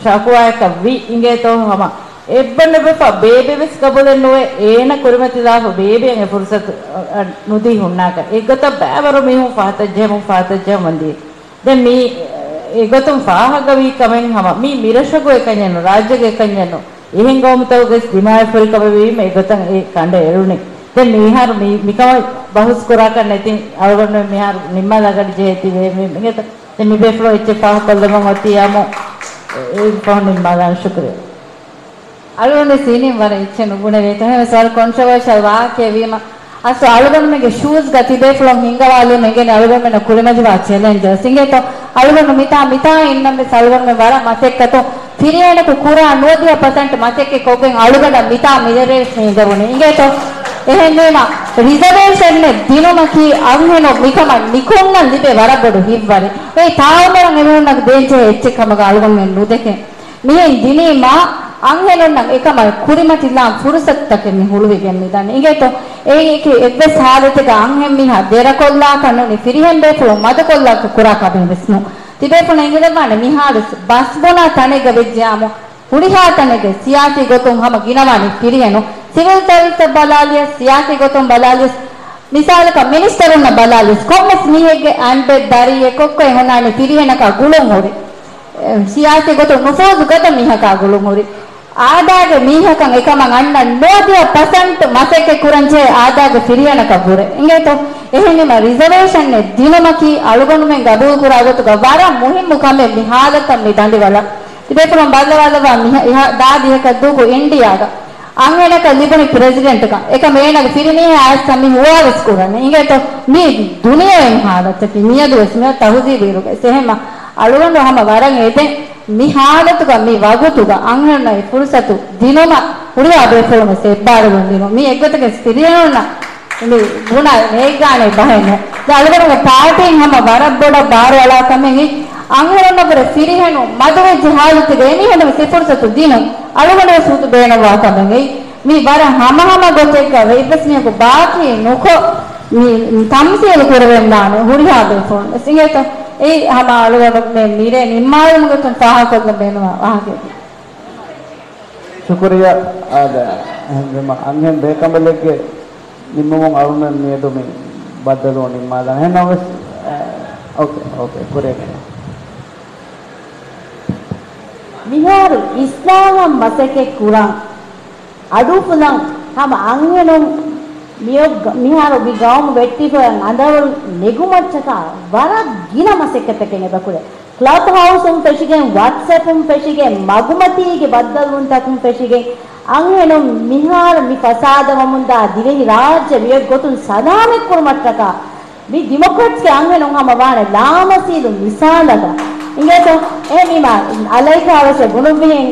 ޝަކުވާއަކަށް ވި އިނގޭތޯ ހަމަ. އެއްބަނޑު ބެފާ ބޭބެ ވެސް ގަބޫލެއް ނުވޭ، އޭނަ ކުރިމަތިލާފަ ބޭބެއަށް އެ ފުރުސަތު، އަ، އަ، ނުދީ ހުންނާކަށް. އެގޮތަށް ބައިވަރު މީހުން ފަހަތަށް ޖެހެމުން ފަހަތަށް ޖެހެމުން ދިޔަ. ދެން މީ އެގޮތުން ފާހަގަވީ ކަމެއް ހަމަ މީ މިރަށަކު އެކަންޏެއްނު، ރާއްޖޭގެ އެކަންޏެއްނު، އެހެން ގައުމުތަކުގެ ދިމާވެފަ ހުރި ކަމެއް ވީމަ އެގޮތަށް އެ ކަނޑަ އެޅުނީ. ދެން މިހާރު މި-، މިކަމަށް ބަހުސް ކުރާކަށް ނެތި އަޅުގަނޑު މިހާރު ނިންމާލާ ގަޑި ޖެހޭތީ ވޭ މި-، މިގެތަ. ދެން މި ބޭފުޅުން އެއްޗެއް ފާހަގަކޮށްލަމުން އޮތީ އާމު އެ-، އެއް ފަހު ނިންމާލާން ޝުކުރިއްޔާ. އަޅުގަނޑު ސީނިން ވަރަށް އެއްޗެއް ނުބުނެވޭތޯ. އެހެންވެސް ވަރަށް ކޮންޓްރޮވަރޝަލް ވާހަކައެއް ވީމަ، އަސްލު އަޅުގަނޑުމެންގެ ޝޫޒްގަ ތިބޭފުޅުން ހިންގަވާލީމަ އެނގޭނެ އަޅުގަނޑުމެންނަށް ކުރިމަތިވާ ޗެލެންޖަސް. އިނގޭތޯ، އަޅުގަނޑު މިތާ، މިތާ އިންނަން ވެސް އަޅުގަނޑުމެން ވަރަށް މަސައްކަތު ފިރިހެނަކު ކުރާ ނުވަދިހަ ޕަސެންޓް މަސައްކަތް ކޮށްގެން އަޅުގަނޑަށް މިތާ މިލެރޭސް ހިންދެވުނީ. އިނގޭތޯ، އެހެންވީމަ ރިޒަވޭޝަންއެއް ދިނުމަކީ އަންހެނުން މިކަމަށް ނިކުންނަން ލިބޭ ވަރަށް ބޮޑު ހިތްވަރެއް. އެއީ ތާއުމަރަށް އެމީހުންނަށް ދޭންޖެހޭ އެއްޗެއް ކަމަކަށް އަޅުގަނޑުމެން ނުދެކެން. މިހެން ދިނީމާ، އަންހެނުންނަށް އެކަމަށް ކުރިމަތިލާން ފުރުސަތުތަކެއް މި ހުޅުވިގެން މިދަނީ. އިނގޭތޯ، އެއީ އެކި އެއްވެސް ހާލަތެއްގަ އަންހެން މީހާ ދެރަކޮށްލާކަށް ނޫނީ، ފިރިހެން ބޭފުޅުން މަދުކޮށްލާކަށް ކުރާ ކަމެއް ވެސް ނޫން. ތިބޭފުޅުން އެނގިލައްވާނެ މިހާރު ބަސް ބުނާ ތަނެއްގަ ވެއްޖެއާމު، ހުރިހާ ތަނެއްގަ ސިޔާސީ ގޮތުން ހަމަ ގިނަވާނީ ފިރިހެނުން. ސިވިލް ސަރވިސްއަށް ބަލާލިޔަސް، ސިޔާސީ ގޮތުން ބަލާލިޔަސް، މިސާލަކަށް މިނިސްޓަރުންނަށް ބަލާލިޔަސް، ކޮންމެސް މީހެއްގެ އަންޑެއް ދަރިއެއް ކޮއްކޮއެއް ހުންނާނީ ފިރިހެނަކާ ގުޅުން ހުރި. ސިޔާސީ ގޮތުން ނުފޫޒު ގަދަ މީހަކާ ގުޅުން ހުރި. އާދާގެ މީހަކަށް އެކަމަށް އަންނަން ނުވަދިހަ ޕަސެންޓް މަސައްކަތް ކުރަންޖެހޭ އާދާގެ ފިރިހެނަކަށް ވުރެ. އިނގޭތޯ؟ އެހެންވީމަ ރިޒަވޭޝަންއެއް ދިނުމަކީ އަޅުގަނޑުމެން ގަބޫލުކުރާ ގޮތުގަ ވަރަށް މުހިއްމު ކަމެއް މި ހާލަތަށް މި ދަނޑިވަޅަށް. ތިބޭފުޅުން ބައްލަވާލައްވާ މިހާ ދާދިހަކަށް ދޫކު އިންޑިއާގަ އަންހެނަކަށް ލިބުނީ ޕްރެޒިޑެންޓްކަން. އެކަމް އޭނަގެ ފިރިމީހާ އައިސް މި ހުވާވެސް ކުރަނީ. އިނގޭތޯ؟ މީ ދުނިޔެ އިން ހާލަތަކީ މިއަދުވެސް މިއޮތް ތަހުޒީބީރުގައި ސެހެމަ އަޅުގަނޑު ހަމަ ވަރަށް އެދެން މި ހާލަތުގަ މި ވަގުތުގަ އަންހެނުންނަށް އެ ފުރުސަތު ދިނުމަށް ހުރިހާ ބޭފުޅުން ވެސް އެއްބާރުލުން ދިނުން. މީ އެއްގޮތަކަށް ފިރިހެނުންނަށް މި ބުނާ ނޭގާނެ ބަހެއް ނޫން. ދެ އަޅުގަނޑުގެ ޕާޓީން ހަމަ ވަރަށް ބޮޑަށް ބާރު އަޅާ ކަމެއް އެއީ، އަންހެނުންނަށްވުރެ ފިރިހެނުން މަދުވެއްޖެ ހާލަތުގަ އެމީހުންނަށް މި ފުރުސަތު ދިނުން އަޅުގަނޑުވެސް ހުދު ބޭނުންވާ ކަމެއް އެއީ. މި ވަރަށް ހަމަހަމަ ގޮތެއްގަ ވެއްވެސް މީހަކު ބާކީ ނުކޮށް، މި ތަމްސީލު ކުރެވެންދާނެ ހުރިހާ ބޭފުޅުން ވެސް އިނގޭތޯ. އެއީ ހަމަ އަޅުގަނޑު މި މިރޭ ނިންމާލުމުގެ ތުން ފާހަގަކޮށްލަން ބޭނުންވާ ވާހަކައެއް. ޝުކުރިއްޔާ. އާދެ، އެހެންވީމަ އަންހެން ބޭކަނބަލެއްގެ ނިންމުމުން އަޅުމެން މިއަދު މި ބައްދަލުވުން ނިންމާލާނެ. އެހެންނަމަވެސް، އެ، އޯކޭ، އޯކޭ، ކުރިއަށް ގެންނަ. މިހާރު އިސްލާހަށް މަސައްކަތް ކުރަން އަޑުއުފުލަން ހަމަ އަންހެނުން މިއޮއް-، މިހާރު މި ގައުމު ވެއްޓިފައި އަނދަވަޅު ނެގުމަށްޓަކާ ވަރަށް ގިނަ މަސައްކަތްތަކެއް އެބަކުރޭ. ކްލަބް ހައުސުން ފެށިގެން، ވަޓްސްއެޕުން ފެށިގެން، މަގުމަތީގެ ބައްދަލުވުންތަކުން ފެށިގެން، އަންހެނުން މިހާރު މި ފަސާދަވަމުންދާ ދިވެހި ރާއްޖެ މިއޮތް ގޮތުން ސަލާމަތްކުރުމަށްޓަކާ، މި ޑިމޮކްރެޓްސްގެ އަންހެނުން ހަމަ ވާނެ ލާމަސީލު މިސާލަކަށް. އިނގޭތޯ؟ އެހެންވީމާ، އަލައިކާވެސް އެ ބުނުއްވިހެން،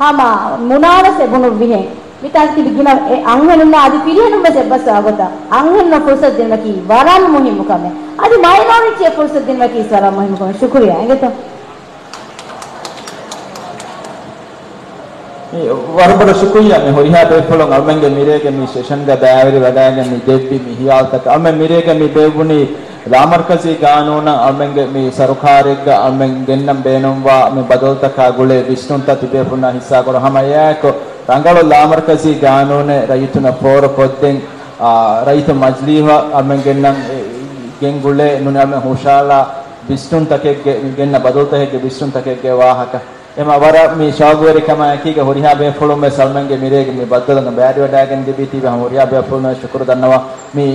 ހަމަ މުނާވެސް އެ ބުނުއްވިހެން. މިތާ ތިބި ގިނަ އެ އަންހެނުންނާ އަދި ފިރިހެނުން ވެސް އެއްބަސްވާ ގޮތަށް އަންހެނުންނަށް ފުރުސަތު ދިނުމަކީ ވަރަށް މުހިއްމު ކަމެއް. އަދި މައިނޯރިޓީއަށް ފުރުސަތު ދިނުމަކީ ވަރަށް މުހިއްމު ކަމެއް. ޝުކުރިއްޔާ. އިނގޭތޯ؟ މި ވަރަށް ބޮޑަށް ޝުކުރިއްޔާ މި ހުރިހާ ބޭފުޅުން އަޅުމެންގެ މިރޭގެ މި ސެޝަންގަ ބައިވެރިވެވަޑައިގެން މި ދެއްވި މި ހިޔާލުތަކަށް. އަޅުމެން މިރޭގެ މި ބޭއްވުނީ ލާމަރުކަޒީ ގާނޫނަށް އަޅުމެންގެ މި ސަރުކާރެއްގަ އަޅުމެން ގެންނަން ބޭނުންވާ މި ބަދަލުތަކާ ގުޅޭ ވިސްނުންތައް ތިބޭފުޅުންނާ ހިއްސާކުރަން. ހަމަ އެއާއެކު ރަނގަޅު ލާމަރުކަޒީ ގާނޫނެއް ރައްޔިތުންނަށް ފޯރުކޮށްދޭން، އާ، ރައްޔިތު މަޖިލީހަށް އަޅުމެން ގެންނަން ގެންގުޅޭ ނޫނީ އަޅުމެން ހުށަހަޅާ ވިސްނުންތަކެއްގެ، ގެންނަ ބަދަލުތަކެއްގެ ވިސްނުންތަކެއްގެ ވާހަކަ. އެމަ ވަރަށް މި ޝައުގުވެރިކަމާއެކީގަ ހުރިހާ ބޭފުޅުން ވެސް އަޅުމެންގެ މިރޭގެ މި ބައްދަލުގަ ބައިވެރިވަޑައިގެން ދެއްވީތީވެ ހަމަ ހުރިހާ ބޭފުޅުންނަށް ޝުކުރު ދަންނަވަން. މި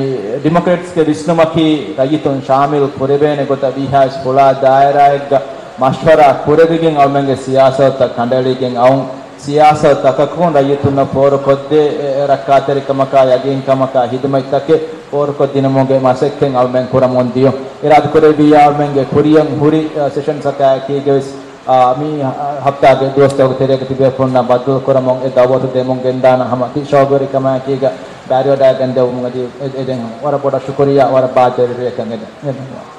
ޑިމޮކްރެޓްސްގެ ވިސްނުމަކީ ރައްޔިތުން ޝާމިލް ކުރެވޭނެ ގޮތަށް ވީހާވެސް ފުޅާ ދާއިރާއެއްގަ މަޝްވަރާ ކުރެވިގެން އަޅުމެންގެ ސިޔާސަތުތައް ކަނޑައެޅިގެން އައުން. ސިޔާސަތުތަކަކުން ރައްޔިތުންނަށް ފޯރުކޮށްދޭ ރައްކާތެރިކަމަކާ ޔަގީންކަމަކާ ހިދުމަތްތަކެއް ފޯރުކޮށްދިނުމުގެ މަސައްކަތް އަޅުމެން ކުރަމުން ދިޔުން. އިރާދަކުރެއްވިއްޔާ އަޅުމެންގެ ކުރިއަށް ހުރި، އަ، ސެޝަންސްއަކާއެކީގަވެސް، އާ، މި ހަ-، ހަފްތާގެ ދުވަސްތަކުގެ ތެރޭގަ ތިބޭފުޅުންނާ ބައްދަލުކުރަމުން އެ ދައުވަތު ދެމުން ގެންދާނަން. ހަމަ ތި ޝައުގުވެރިކަމާއެކީގަ ބައިވެރިވަޑައިގެން ދެއްވުމުގަ އެދެން ވަރަށް ބޮޑަށް ޝުކުރިއްޔާ، ވަރަށް ބާއްޖަވެރި ރެއެއްކަން އެދެން.